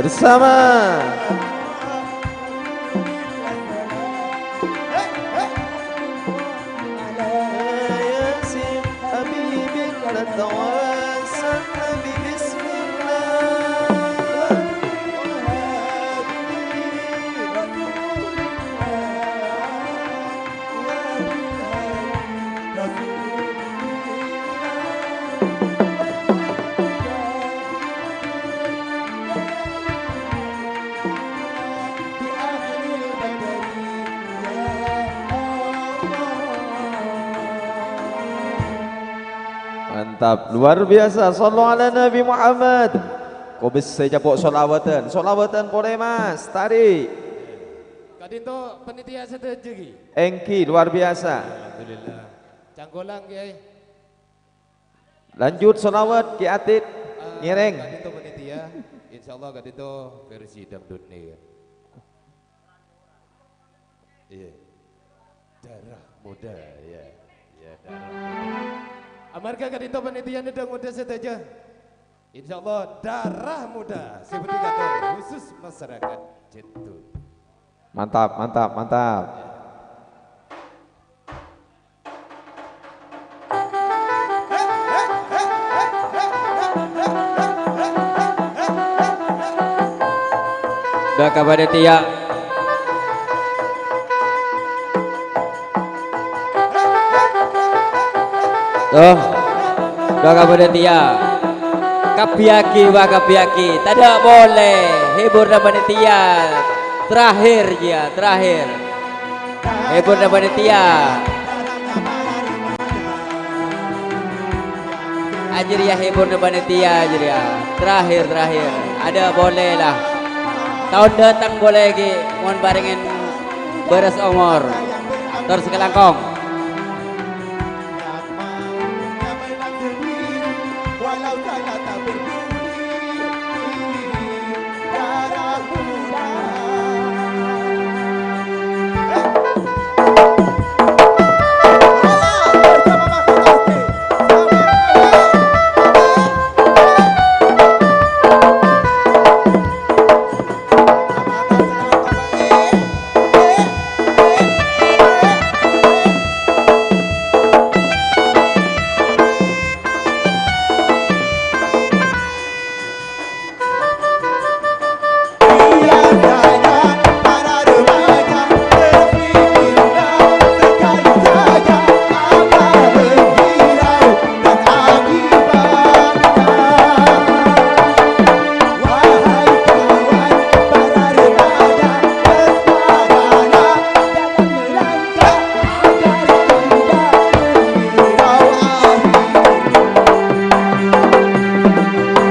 Sama. Mantap, luar biasa. Shallu ala Nabi Muhammad. Kobes saya capok sholawatan. Sholawatan pole, Mas. Tarik. Ka'dinto panitia sadhâjâ, Ki. Èngghi, luar biasa. Alhamdulillah. Cangkolang, Kiai. Lanjut sholawat, Ki Atit. Eh, ngereng. Ka'dinto panitia. Insyaallah ka'dinto versi dangdut nih, kan. Iya. Darah muda, ya. Ya, darah muda. Amarga ka'dinto panitia nèddhâng muda sadhâjâ. Insyaallah darah muda seperti kata khusus masyarakat Jentut. Mantap, mantap, mantap. Dâ' ka panitia. Toh, dâ' ka panitia. Kabbhiyâghi, wa kabbhiyâghi. Tadâ' polè. Hiburna panitia. Terakhir, ya, terakhir. Hiburna panitia. Ajâriya hiburna panitia, ajâriya. Terakhir, terakhir. Adâ' polè, la. Taon dâteng polè, ghi, mon parèngè bârâs omor. Tor sakalangkong.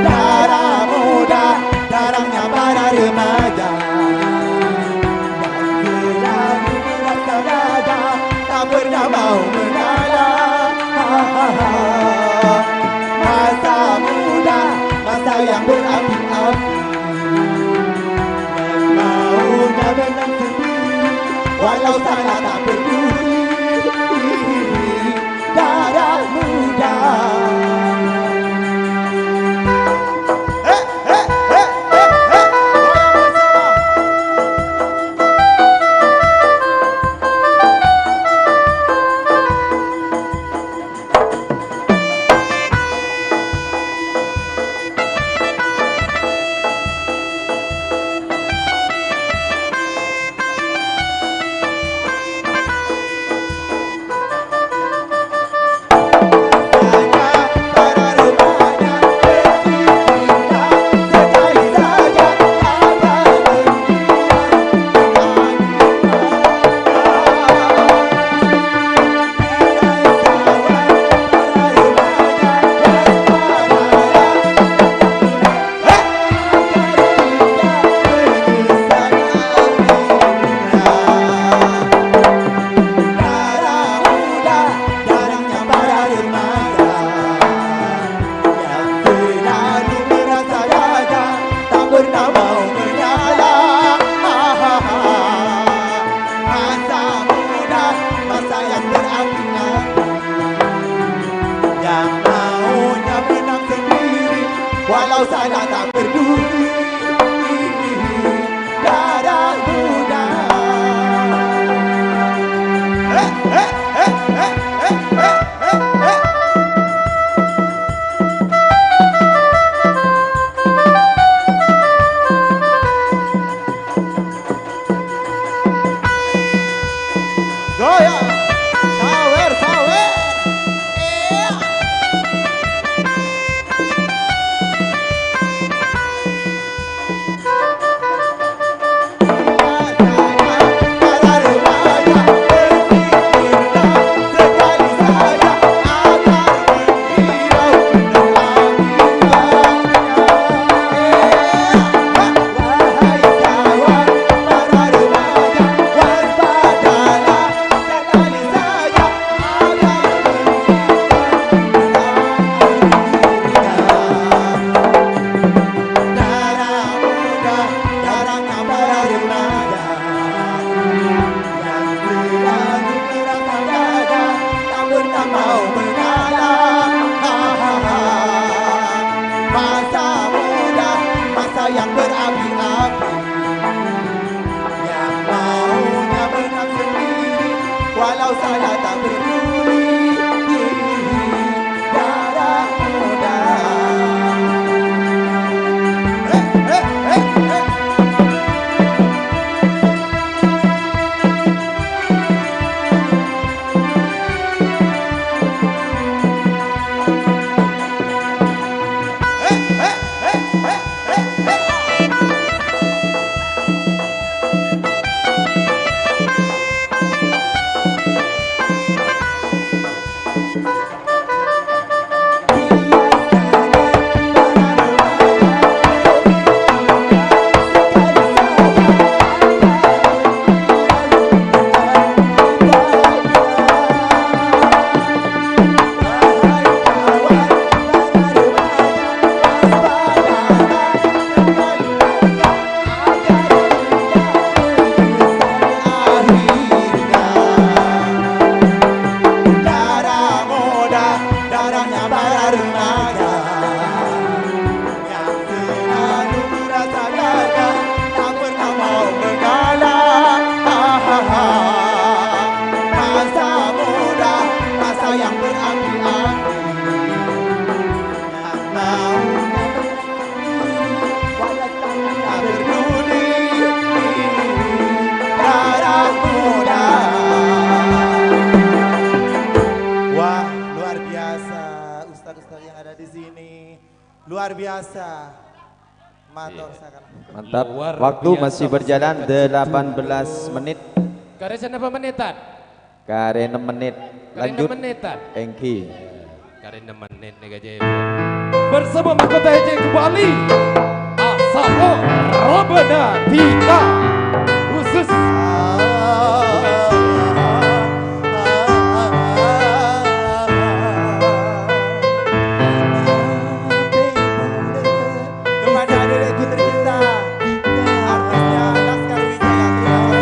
Darah muda, darahnya para remaja. Yang selalu merasa raja, tak pernah mau mengalah. Masa muda, masa yang berapi-api. Maunya menang sendiri, walau salah tak peduli. Darah muda. Masa muda, masa yang berapi-api. Yang maunya menang sendiri, walau salah tak peduli. Oh ya, sawer, sawer. Iya. Masa muda, masa yang berapi-api. Yang maunya menang sendiri, walau salah tak peduli. Darah muda. Hei, hei, hei, hei. Darah muda, darahnya para remaja. Yang selalu merasa gagah, tak pernah mau mengalah. Hahaha. Masa muda, masa yang berapi-api. Yang mau menang sendiri, walau tak pernah peduli. Darah muda. Wah, luar biasa, ustaz-ustaz yang ada di sini. Luar biasa. Matur, iya, sakana. Mantap. Luar biasa. Waktu masih berjalan delapan belas menit. Karè sanapa menitan? Karè enam menit. Karè enam menitan. Lanjut. Èngghi. Karè enam menit nèka, Jay. Bersama mahkota Ece kembali. Asapa Robana Dika. Khusus. Kepada adik-adik tercinta, artisnya Laskar Wijaya Trio.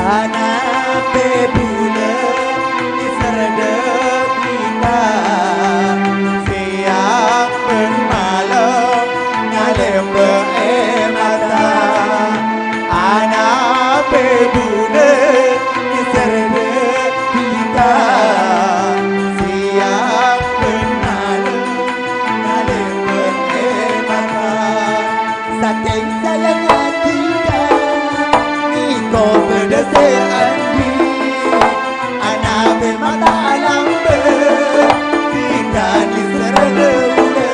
Anape bulâ nèser dhâddhi ta, sèyang bân malem ngalèmbâ'â mata. Anape bulâ nèser dhâddhi ta, sèyang bân malem ngalèmbâ'â mata. Sakèng sayangnga dhika, ngèko bâdâ sè andi'. Anape mata alambâ', dhika nèser dhâulâ.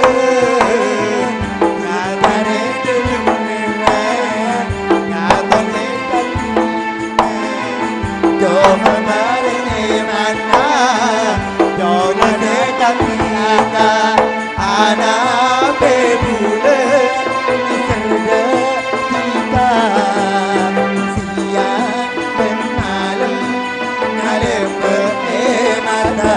Ngatane dhâlem nènè, ngatane kadhi. Coma marènè manna, coma sè kadhi ka. Anape bulâ nèser dhâddhi ta, sèyang bân malem ngalèmbâ'â mata.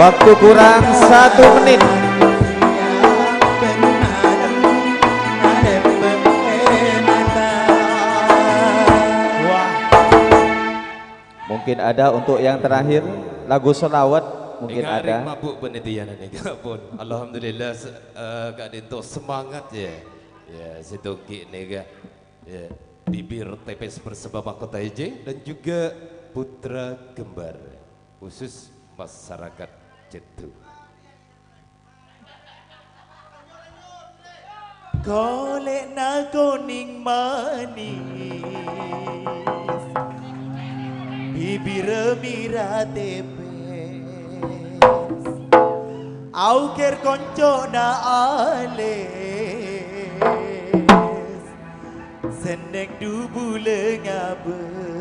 Waktu kurang satu menit. Wah. Mungkin ada untuk yang terakhir, lagu sholawat mungkin ada. Mabuk panitia nèka pun. Alhamdulillah, se-, eh, ka'dinto semangat ya. Ya, si Togi nèka. Ya, Bibir Tepes bersama Mahkota Ejeng dan juga Putra Kembar, khusus masyarakat Cedu. Kolè'na konèng manis, bibirra mèra tepes, aokèr koncona alès. Senneng dubulâ ngabâs.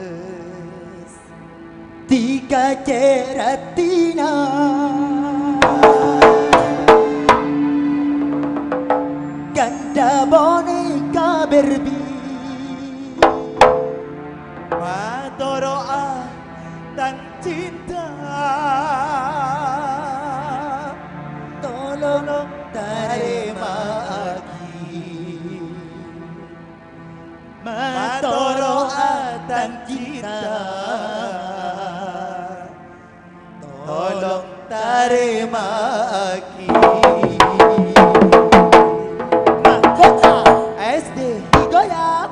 Dikacè' raddhina. Gandha boneka berbi. Matoro'a tang cinta. Tolong tarèma'aghi. Matoro'a tang cinta, tolong tarèma'aghi. Mahkota S D digoyang.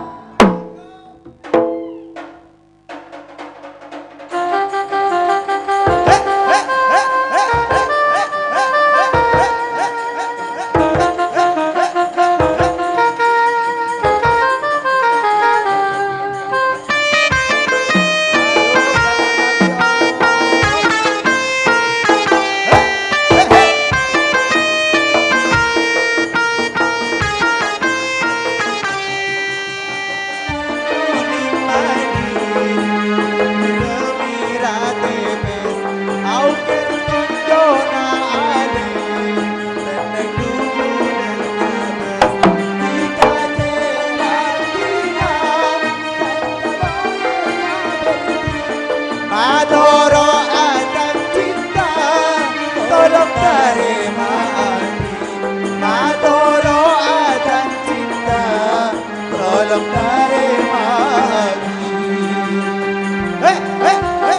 Matoro'a tang cinta, tolong tarèma'aghi. Matoro'a tang cinta, tolong tarèma'aghi. He, he, he.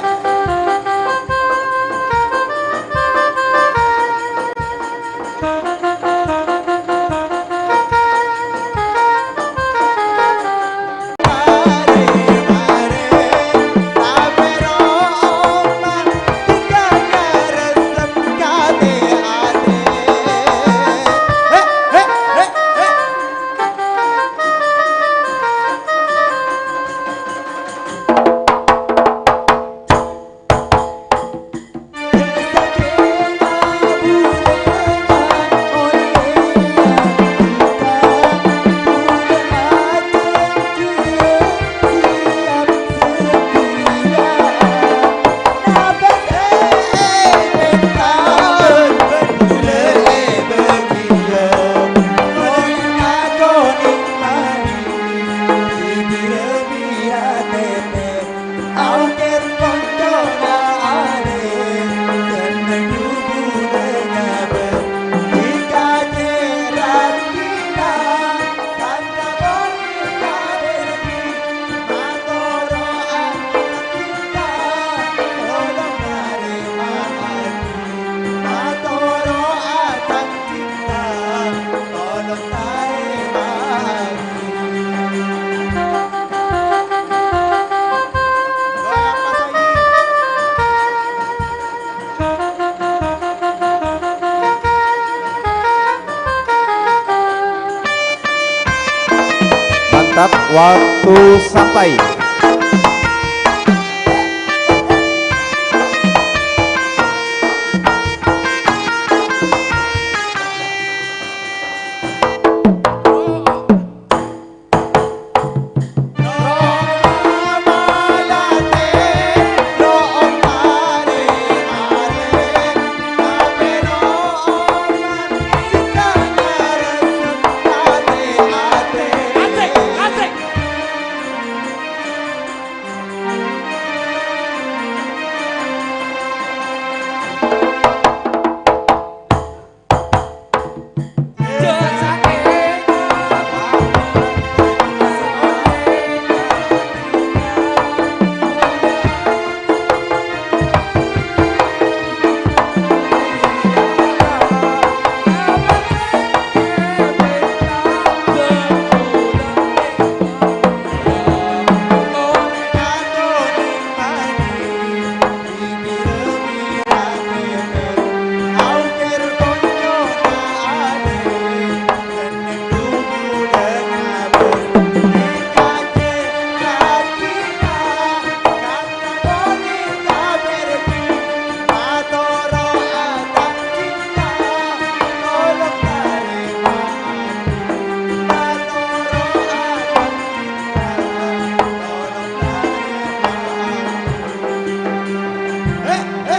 Mantap, waktu sampai.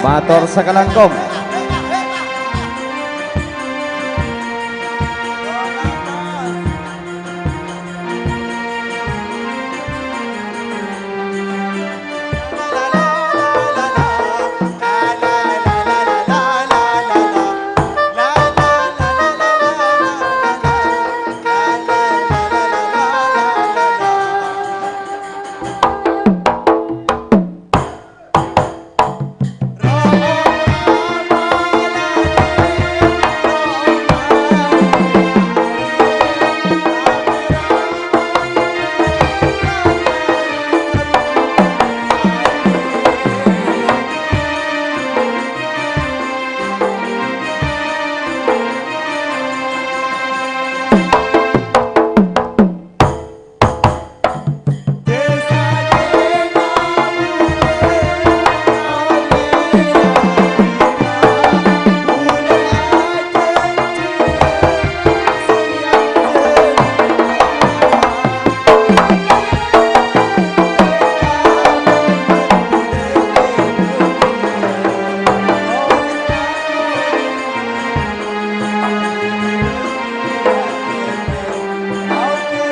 Mator sakalangkong.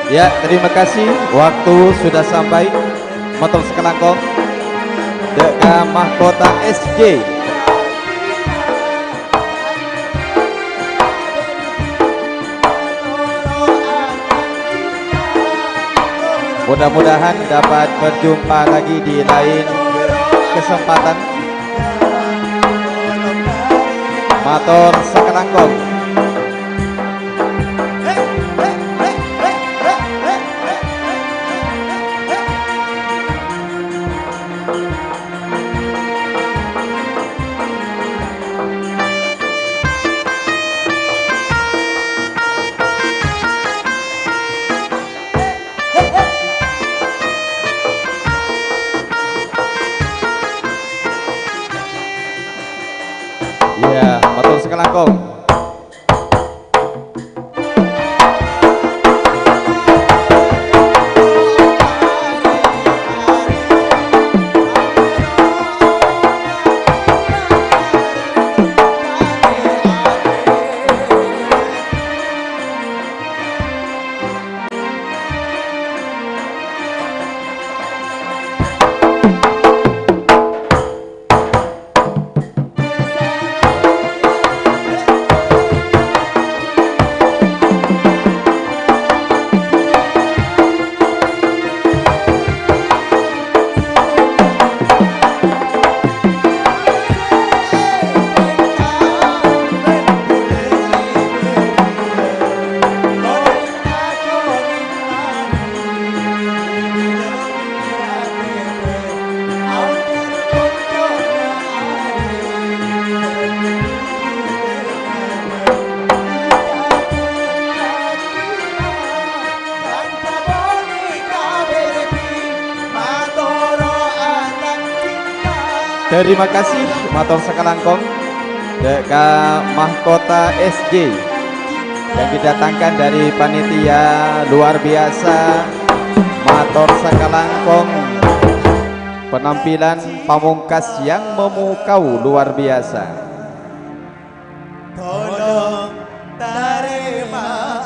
Ya, terima kasih. Waktu sudah sampai. Mator sakalangkong. Dâ' ka Mahkota S J. Mudah-mudahan dapat berjumpa lagi di lain kesempatan. Mator sakalangkong. Iya, mator sakalangkong. Terima kasih, mator sakalangkong, dâ' ka Mahkota S J yang didatangkan dari panitia luar biasa. Mator sakalangkong, penampilan pamungkas yang memukau luar biasa. Tolong tarèma'aghi.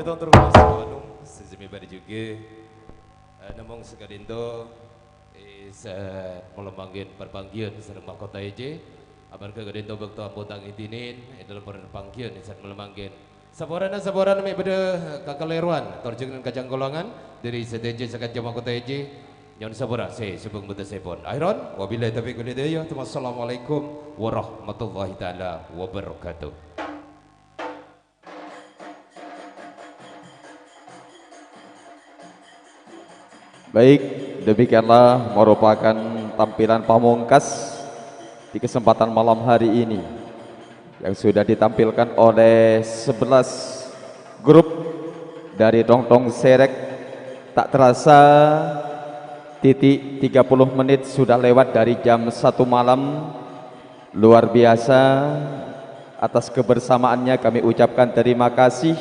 Terus terus, anu, sejemi pada juga. Eh, namong sakadinto, eh, sè malem mangkèn parpangghiyân sareng Mahkota S J. Amarghâ kadinto bâkto ampon ta' ngèdhinin, è dhâlem parpangghiyân sè malem mangkèn. Saporana, saporana mè' bâdâ kakalèrowan, tor jhângan kacangkolangan, dhâri sadhâjâ sakanca Mahkota S J. Nyo'on sapora sè sobung bâtessèpon. Akhèron, wabillahi taufiq wal hidayah. Wassalamualaikum warahmatullahi taala wabarakatuh. Baik, demikianlah merupakan tampilan pamungkas di kesempatan malam hari ini yang sudah ditampilkan oleh sebelas grup dari Tongtong Serek. Tak terasa, titik tiga puluh menit sudah lewat dari jam satu malam. Luar biasa, atas kebersamaannya kami ucapkan terima kasih.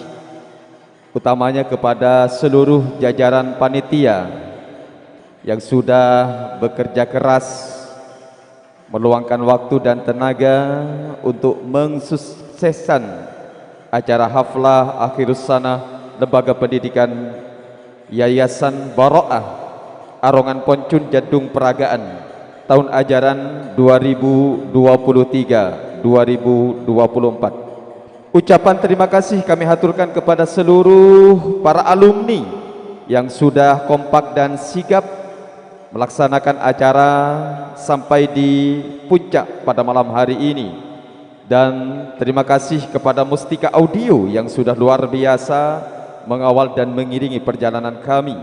utamanya kepada seluruh jajaran panitia yang sudah bekerja keras, meluangkan waktu dan tenaga untuk mensukseskan acara haflah akhirus sanah Lembaga Pendidikan Yayasan Baro'ah Arongan Poncun Jadung Peragaan tahun ajaran dua ribu dua puluh tiga dua ribu dua puluh empat. Ucapan terima kasih kami haturkan kepada seluruh para alumni yang sudah kompak dan sigap melaksanakan acara sampai di puncak pada malam hari ini. Dan terima kasih kepada Mustika Audio yang sudah luar biasa mengawal dan mengiringi perjalanan kami,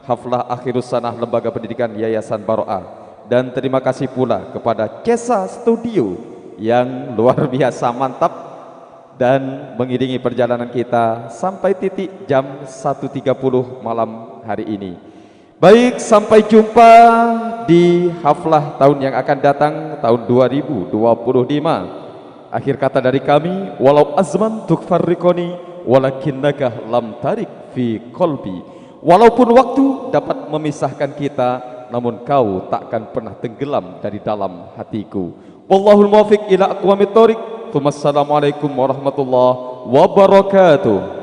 Haflah Akhirus Sanah Lembaga Pendidikan Yayasan Baro'ah. Dan terima kasih pula kepada Cesa Studio yang luar biasa mantap dan mengiringi perjalanan kita sampai titik jam satu tiga puluh malam hari ini. Baik, sampai jumpa di haflah tahun yang akan datang, tahun dua ribu dua puluh lima. Akhir kata dari kami, "Walau azman tufarriqoni, walakinnaka lam tarik fi qalbi." Walaupun waktu dapat memisahkan kita, namun kau takkan pernah tenggelam dari dalam hatiku. Wallahul muwaffiq ila aqwamit thoriq. Tsumma assalamualaikum warahmatullahi wabarakatuh.